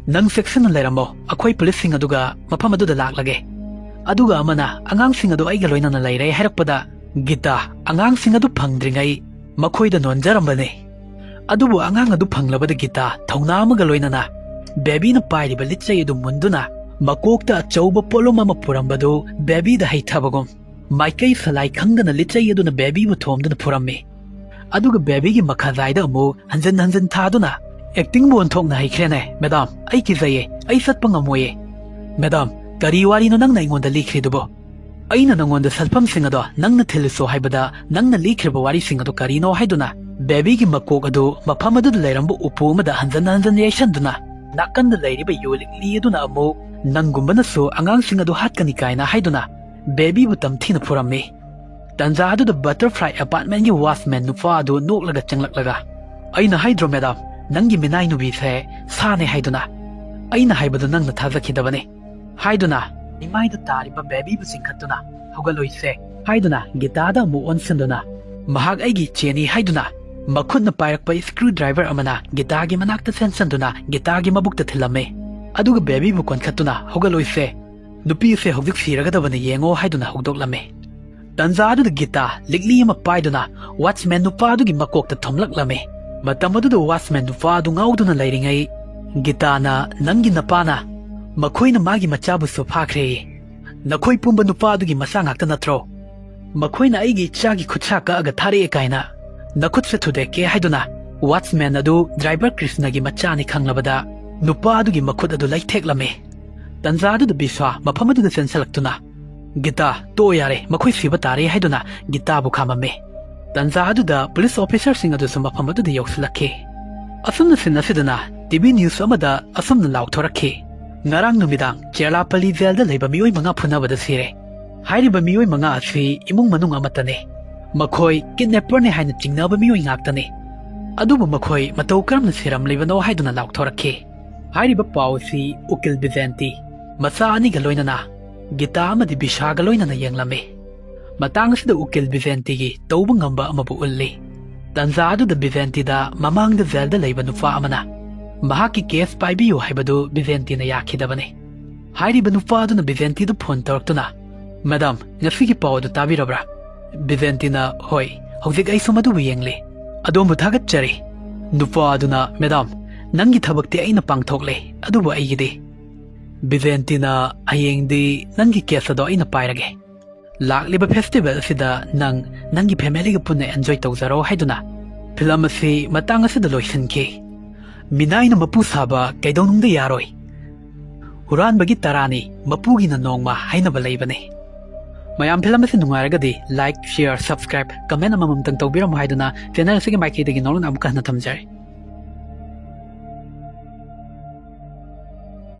ꯅꯪ ꯆꯦꯛꯁꯤꯟꯅ ꯂꯩꯔꯝꯃꯣ, ꯑꯩꯈꯣꯏ ꯄꯨꯂꯤꯁꯁꯤꯡ ꯑꯗꯨꯒ ꯃꯐꯝ ꯑꯗꯨꯗ ꯂꯥꯛꯂꯒꯦ꯫ ꯑꯗꯨꯒ ꯑꯃꯅ ꯑꯉꯥꯡꯁꯤꯡ ꯑꯗꯨ ꯑꯩꯒ ꯂꯣꯏꯅꯅ ꯂꯩꯔꯦ ꯍꯥꯏꯔꯛꯄꯗ, ꯒꯤꯇꯥ, ꯑꯉꯥꯡꯁꯤꯡ ꯑꯗꯨ ꯐꯪꯗ꯭ꯔꯤꯉꯩ ꯃꯈꯣꯏꯗ ꯅꯣꯟꯖꯔꯝꯕꯅꯤ꯫ ꯑꯗꯨꯕꯨ ꯑꯉꯥꯡ ꯑꯗꯨ ꯐꯪꯂꯕꯗ ꯒꯤꯇꯥ ꯊꯧꯅꯥ ꯑꯃꯒ ꯂꯣꯏꯅꯅ ꯕꯦꯕꯤꯅ ꯄꯥꯏꯔꯤꯕ ꯂꯤꯠꯆꯩ ꯑꯗꯨ ꯃꯨꯟꯗꯨꯅ ꯃꯀꯣꯛꯇ ꯑꯆꯧꯕ ꯄꯣꯠꯂꯨꯝ ꯑꯃ ꯄꯨꯔꯝꯕꯗꯨ ꯕꯦꯕꯤꯗ ꯍꯩꯊꯕꯒꯨꯝ ꯃꯥꯏꯀꯩ ꯁꯂꯥꯏ ꯈꯪꯗꯅ ꯂꯤꯠꯆꯩ ꯑꯗꯨꯅ ꯕꯦꯕꯤꯕꯨ ꯊꯣꯝꯗꯨꯅ ꯐꯨꯔꯝꯃꯤ꯫ ꯑꯗꯨꯒ ꯕꯦꯕꯤꯒꯤ ꯃꯈꯥꯖꯥꯏꯗ ꯑꯃꯨꯛ ꯍꯟꯖꯤꯟ ꯍꯟꯖꯤꯟ ꯊꯥꯗꯨꯅ, "ꯑꯦꯛꯇꯤꯡꯕꯨ ꯑꯣꯟꯊꯣꯛꯅ ꯍꯩꯈ꯭ꯔꯦꯅꯦ, ꯃꯦꯗꯥꯝ꯫ ꯑꯩ ꯀꯤꯖꯩꯌꯦ꯫ ꯑꯩ ꯆꯠꯄ ꯉꯝꯃꯣꯏꯌꯦ꯫ ꯃꯦꯗꯥꯝ, ꯀꯔꯤ ꯋꯥꯔꯤꯅꯣ ꯅꯪꯅ ꯑꯩꯉꯣꯟꯗ ꯂꯤꯈ꯭ꯔꯤꯗꯨꯕꯣ? ꯑꯩꯅ ꯅꯉꯣꯟꯗ ꯁꯟꯐꯝꯁꯤꯡ ꯑꯗꯣ ꯅꯪꯅ ꯊꯤꯜꯂꯨꯁꯣ ꯍꯥꯏꯕꯗ ꯅꯪꯅ ꯂꯤꯈ꯭ꯔꯤꯕ ꯋꯥꯔꯤꯁꯤꯡ ꯑꯗꯣ ꯀꯔꯤꯅꯣ?" ꯍꯥꯏꯗꯨꯅ ꯕꯦꯕꯤꯒꯤ ꯃꯀꯣꯛ ꯑꯗꯨ ꯃꯐꯝ ꯑꯗꯨꯗ ꯂꯩꯔꯝꯕ ꯎꯄꯨ ꯑꯃꯗ ꯍꯟꯖꯟ ꯍꯟꯖꯟ ꯌꯩꯁꯟꯗꯨꯅ, ꯅꯥꯀꯟꯗ ꯂꯩꯔꯤꯕ ꯌꯨ ꯂꯤꯛꯂꯤ ꯑꯗꯨꯅ ꯑꯃꯨꯛ, "ꯅꯪꯒꯨꯝꯕꯅꯁꯨ ꯑꯉꯥꯡꯁꯤꯡ ꯑꯗꯨ ꯍꯥꯠꯀꯅꯤ" ꯀꯥꯏꯅ ꯍꯥꯏꯗꯨꯅ ꯕꯦꯕꯤꯕꯨ ꯇꯝꯊꯤꯅ ꯐꯨꯔꯝꯃꯤ꯫ ꯇꯟꯖꯥ ꯑꯗꯨꯗ ꯕꯇꯔꯐ꯭ꯂꯥꯏ ꯑꯦꯄꯥꯔꯠꯃꯦꯟꯒꯤ ꯋꯥꯆꯃꯦꯟ ꯅꯨꯄꯥ ꯑꯗꯨ ꯅꯣꯛꯂꯒ ꯆꯪꯂꯛꯂꯒ, "ꯑꯩꯅ ꯍꯥꯏꯗ꯭ꯔꯣ ꯃꯦꯗꯥꯝ, ꯅꯪꯒꯤ ꯃꯤꯅꯥꯏ ꯅꯨꯄꯤꯁꯦ ꯁꯥꯅꯦ ꯍꯥꯏꯗꯨꯅ? ꯑꯩꯅ ꯍꯥꯏꯕꯗꯨ ꯅꯪꯅ ꯊꯥꯖꯈꯤꯗꯕꯅꯤ," ꯍꯥꯏꯗꯨꯅ ꯏꯃꯥꯏꯗ ꯇꯥꯔꯤꯕ ꯕꯦꯕꯤꯕꯨ ꯆꯤꯡꯈꯠꯇꯨꯅ, "ꯍꯧꯒꯠꯂꯣꯏꯁꯦ" ꯍꯥꯏꯗꯨꯅ ꯒꯤꯇꯥꯗ ꯑꯃꯨꯛ ꯑꯣꯟꯁꯤꯟꯗꯨꯅ, "ꯃꯍꯥꯛ ꯑꯩꯒꯤ ꯏꯆꯦꯅꯤ" ꯍꯥꯏꯗꯨꯅ ꯃꯈꯨꯠꯅ ꯄꯥꯏꯔꯛꯄ screw driver ꯑꯃꯅ ꯒꯤꯇꯥꯒꯤ ꯃꯅꯥꯛꯇ ꯆꯦꯟꯁꯟꯗꯨꯅ ꯒꯤꯇꯥꯒꯤ ꯃꯕꯨꯛꯇ ꯊꯤꯜꯂꯝꯃꯤ꯫ ꯑꯗꯨꯒ babyꯕꯨ ꯀꯣꯟꯈꯠꯇꯨꯅ, "ꯍꯧꯒꯠꯂꯣꯏꯁꯦ, ꯅꯨꯄꯤ ꯑꯁꯦ ꯍꯧꯖꯤꯛ ꯁꯤꯔꯒꯗꯕꯅꯤ, ꯌꯦꯡꯉꯣ" ꯍꯥꯏꯗꯨꯅ ꯍꯧꯗꯣꯛꯂꯝꯃꯤ꯫ ꯇꯟꯖꯥ ꯑꯗꯨꯗ ꯒꯤꯇꯥ ꯂꯤꯛꯂꯤ ꯑꯃ ꯄꯥꯏꯗꯨꯅ watchman ꯅꯨꯄꯥ ꯑꯗꯨꯒꯤ ꯃꯀꯣꯛꯇ ꯊꯣꯝꯂꯛꯂꯝꯃꯤ꯫ ꯃꯇꯝ ꯑꯗꯨꯗ watchman ꯅꯨꯄꯥ ꯑꯗꯨ ꯉꯥꯎꯗꯨꯅ ꯂꯩꯔꯤꯉꯩ, ꯒꯤꯇꯥꯅ, "ꯅꯪꯒꯤ ꯅꯄꯥꯅ ꯃꯈꯣꯏꯅ ꯃꯥꯒꯤ ꯃꯆꯥꯕꯨꯁꯨ ꯐꯥꯈ꯭ꯔꯦ꯫ ꯅꯈꯣꯏ ꯄꯨꯝꯕ ꯅꯨꯄꯥ ꯑꯗꯨꯒꯤ ꯃꯆꯥ ꯉꯥꯛꯇ ꯅꯠꯇ꯭ꯔꯣ? ꯃꯈꯣꯏꯅ ꯑꯩꯒꯤ ꯏꯆꯥꯒꯤ ꯈꯨꯠꯁꯥ ꯀꯛꯑꯒ ꯊꯥꯔꯛꯑꯦ ꯀꯥꯏꯅ ꯅꯈꯨꯠꯁꯦ ꯊꯨꯗꯦꯛꯀꯦ" ꯍꯥꯏꯗꯨꯅ watchman ꯑꯗꯨ driver ꯀ꯭ꯔꯤꯁꯅꯒꯤ ꯃꯆꯥꯅꯤ ꯈꯪꯂꯕꯗ ꯅꯨꯄꯥ ꯑꯗꯨꯒꯤ ꯃꯈꯨꯠ ꯑꯗꯨ ꯂꯩꯊꯦꯛꯂꯝꯃꯤ꯫ ꯇꯟꯖꯥ ꯑꯗꯨꯗ ꯕꯤꯁ꯭ꯋꯥ ꯃꯐꯝ ꯑꯗꯨꯗ ꯆꯦꯟꯁꯤꯜꯂꯛꯇꯨꯅ, "ꯒꯤꯇꯥ, ꯇꯣꯛꯑꯣ ꯌꯥꯔꯦ, ꯃꯈꯣꯏ ꯁꯤꯕ ꯇꯥꯔꯦ" ꯍꯥꯏꯗꯨꯅ ꯒꯤꯇꯥꯕꯨ ꯈꯥꯝꯃꯝꯃꯤ꯫ ꯇꯟꯖꯥ ꯑꯗꯨꯗ police officerꯁꯤꯡ ꯑꯗꯨꯁꯨ ꯃꯐꯝ ꯑꯗꯨꯗ ꯌꯧꯁꯤꯜꯂꯛꯈꯤ꯫ ꯑꯁꯨꯝꯅ scene ꯑꯁꯤꯗꯅ TV news ꯑꯃꯗ ꯑꯁꯨꯝꯅ ꯂꯥꯎꯊꯣꯔꯛꯈꯤ, "ꯉꯔꯥꯡ ꯅꯨꯃꯤꯗꯥꯡ ꯆꯦꯔꯂꯥꯄꯜꯂꯤ jailꯗ ꯂꯩꯕ ꯃꯤꯑꯣꯏ ꯃꯉꯥ ꯐꯨꯅꯕꯗ ꯁꯤꯔꯦ꯫ ꯍꯥꯏꯔꯤꯕ ꯃꯤꯑꯣꯏ ꯃꯉꯥ ꯑꯁꯤ ꯏꯃꯨꯡ ꯃꯅꯨꯡ ꯑꯃꯠꯇꯅꯤ꯫ ꯃꯈꯣꯏ kidnapperꯅꯤ ꯍꯥꯏꯅ ꯆꯤꯡꯅꯕ ꯃꯤꯑꯣꯏ ꯉꯥꯛꯇꯅꯤ꯫ ꯑꯗꯨꯕꯨ ꯃꯈꯣꯏ ꯃꯇꯧ ꯀꯔꯝꯅ ꯁꯤꯔꯝꯂꯤꯕꯅꯣ?" ꯍꯥꯏꯗꯨꯅ ꯂꯥꯎꯊꯣꯔꯛꯈꯤ꯫ ꯍꯥꯏꯔꯤꯕ ꯄꯥꯎ ꯑꯁꯤ ꯎꯀꯤꯜ ꯕꯤꯖꯦꯟꯇꯤ, ꯃꯆꯥ ꯑꯅꯤꯒ ꯂꯣꯏꯅꯅ, ꯒꯤꯇꯥ ꯑꯃꯗꯤ ꯕꯤꯁꯥꯒ ꯂꯣꯏꯅꯅ ꯌꯦꯡꯂꯝꯃꯤ꯫ ꯃꯇꯥꯡ ꯑꯁꯤꯗ ꯎꯀꯤꯜ ꯕꯤꯖꯦꯟꯇꯤꯒꯤ ꯇꯧꯕ ꯉꯝꯕ ꯑꯃꯕꯨ ꯎꯠꯂꯤ꯫ ꯇꯟꯖꯥ ꯑꯗꯨꯗ ꯕꯤꯖꯦꯟꯇꯤꯗ ꯃꯃꯥꯡꯗ jailꯗ ꯂꯩꯕ ꯅꯨꯄꯥ ꯑꯃꯅ ꯃꯍꯥꯛꯀꯤ case ꯄꯥꯏꯕꯤꯌꯨ ꯍꯥꯏꯕꯗꯨ ꯕꯤꯖꯦꯟꯇꯤꯅ ꯌꯥꯈꯤꯗꯕꯅꯤ꯫ ꯍꯥꯏꯔꯤꯕ ꯅꯨꯄꯥ ꯑꯗꯨꯅ ꯕꯤꯖꯦꯟꯇꯤꯗ phone ꯇꯧꯔꯛꯇꯨꯅ, "Madam, ꯉꯁꯤꯒꯤ ꯄꯥꯎ ꯑꯗꯨ ꯇꯥꯕꯤꯔꯕ꯭ꯔꯥ?" ꯕꯤꯖꯦꯟꯇꯤꯅ, "ꯍꯣꯏ, ꯍꯧꯖꯤꯛ ꯑꯩꯁꯨ ꯃꯗꯨꯕꯨ ꯌꯦꯡꯂꯤ꯫ ꯑꯗꯣꯝꯕꯨ ꯊꯥꯒꯠꯆꯔꯤ"꯫ ꯅꯨꯄꯥ ꯑꯗꯨꯅ, "Madam, ꯅꯪꯒꯤ ꯊꯕꯛꯇꯤ ꯑꯩꯅ ꯄꯥꯡꯊꯣꯛꯂꯦ, ꯑꯗꯨꯕꯨ ꯑꯩꯒꯤꯗꯤ?" ꯕꯤꯖꯦꯟꯇꯤꯅ, "ꯍꯌꯦꯡꯗꯤ ꯅꯪꯒꯤ case ꯑꯗꯣ ꯑꯩꯅ ꯄꯥꯏꯔꯒꯦ꯫ ꯂꯥꯛꯂꯤꯕ festival ꯑꯁꯤꯗ ꯅꯪ ꯅꯪꯒꯤ familyꯒ ꯄꯨꯟꯅ enjoy ꯇꯧꯖꯔꯣ" ꯍꯥꯏꯗꯨꯅ film ꯑꯁꯤ ꯃꯇꯥꯡ ꯑꯁꯤꯗ ꯂꯣꯏꯁꯤꯟꯈꯤ꯫ ꯃꯤꯅꯥꯏꯅ ꯃꯄꯨ ꯁꯥꯕ ꯀꯩꯗꯧꯅꯨꯡꯗ ꯌꯥꯔꯣꯏ꯫ ꯍꯨꯔꯥꯟꯕꯒꯤ ꯇꯔꯥꯅꯤ, ꯃꯄꯨꯒꯤꯅ ꯅꯣꯡꯃ ꯍꯥꯏꯅꯕ ꯂꯩꯕꯅꯤ꯫ ꯃꯌꯥꯝ film ꯑꯁꯤ ꯅꯨꯡꯉꯥꯏꯔꯒꯗꯤ like, share, subscribe, comment ꯑꯃꯃꯝꯇꯪ ꯇꯧꯕꯤꯔꯝꯃꯨ ꯍꯥꯏꯗꯨꯅ channel ꯑꯁꯤꯒꯤ ꯃꯥꯏꯀꯩꯗꯒꯤ ꯅꯧꯅ ꯑꯃꯨꯛꯀ ꯍꯟꯅ ꯊꯝꯖꯔꯤ꯫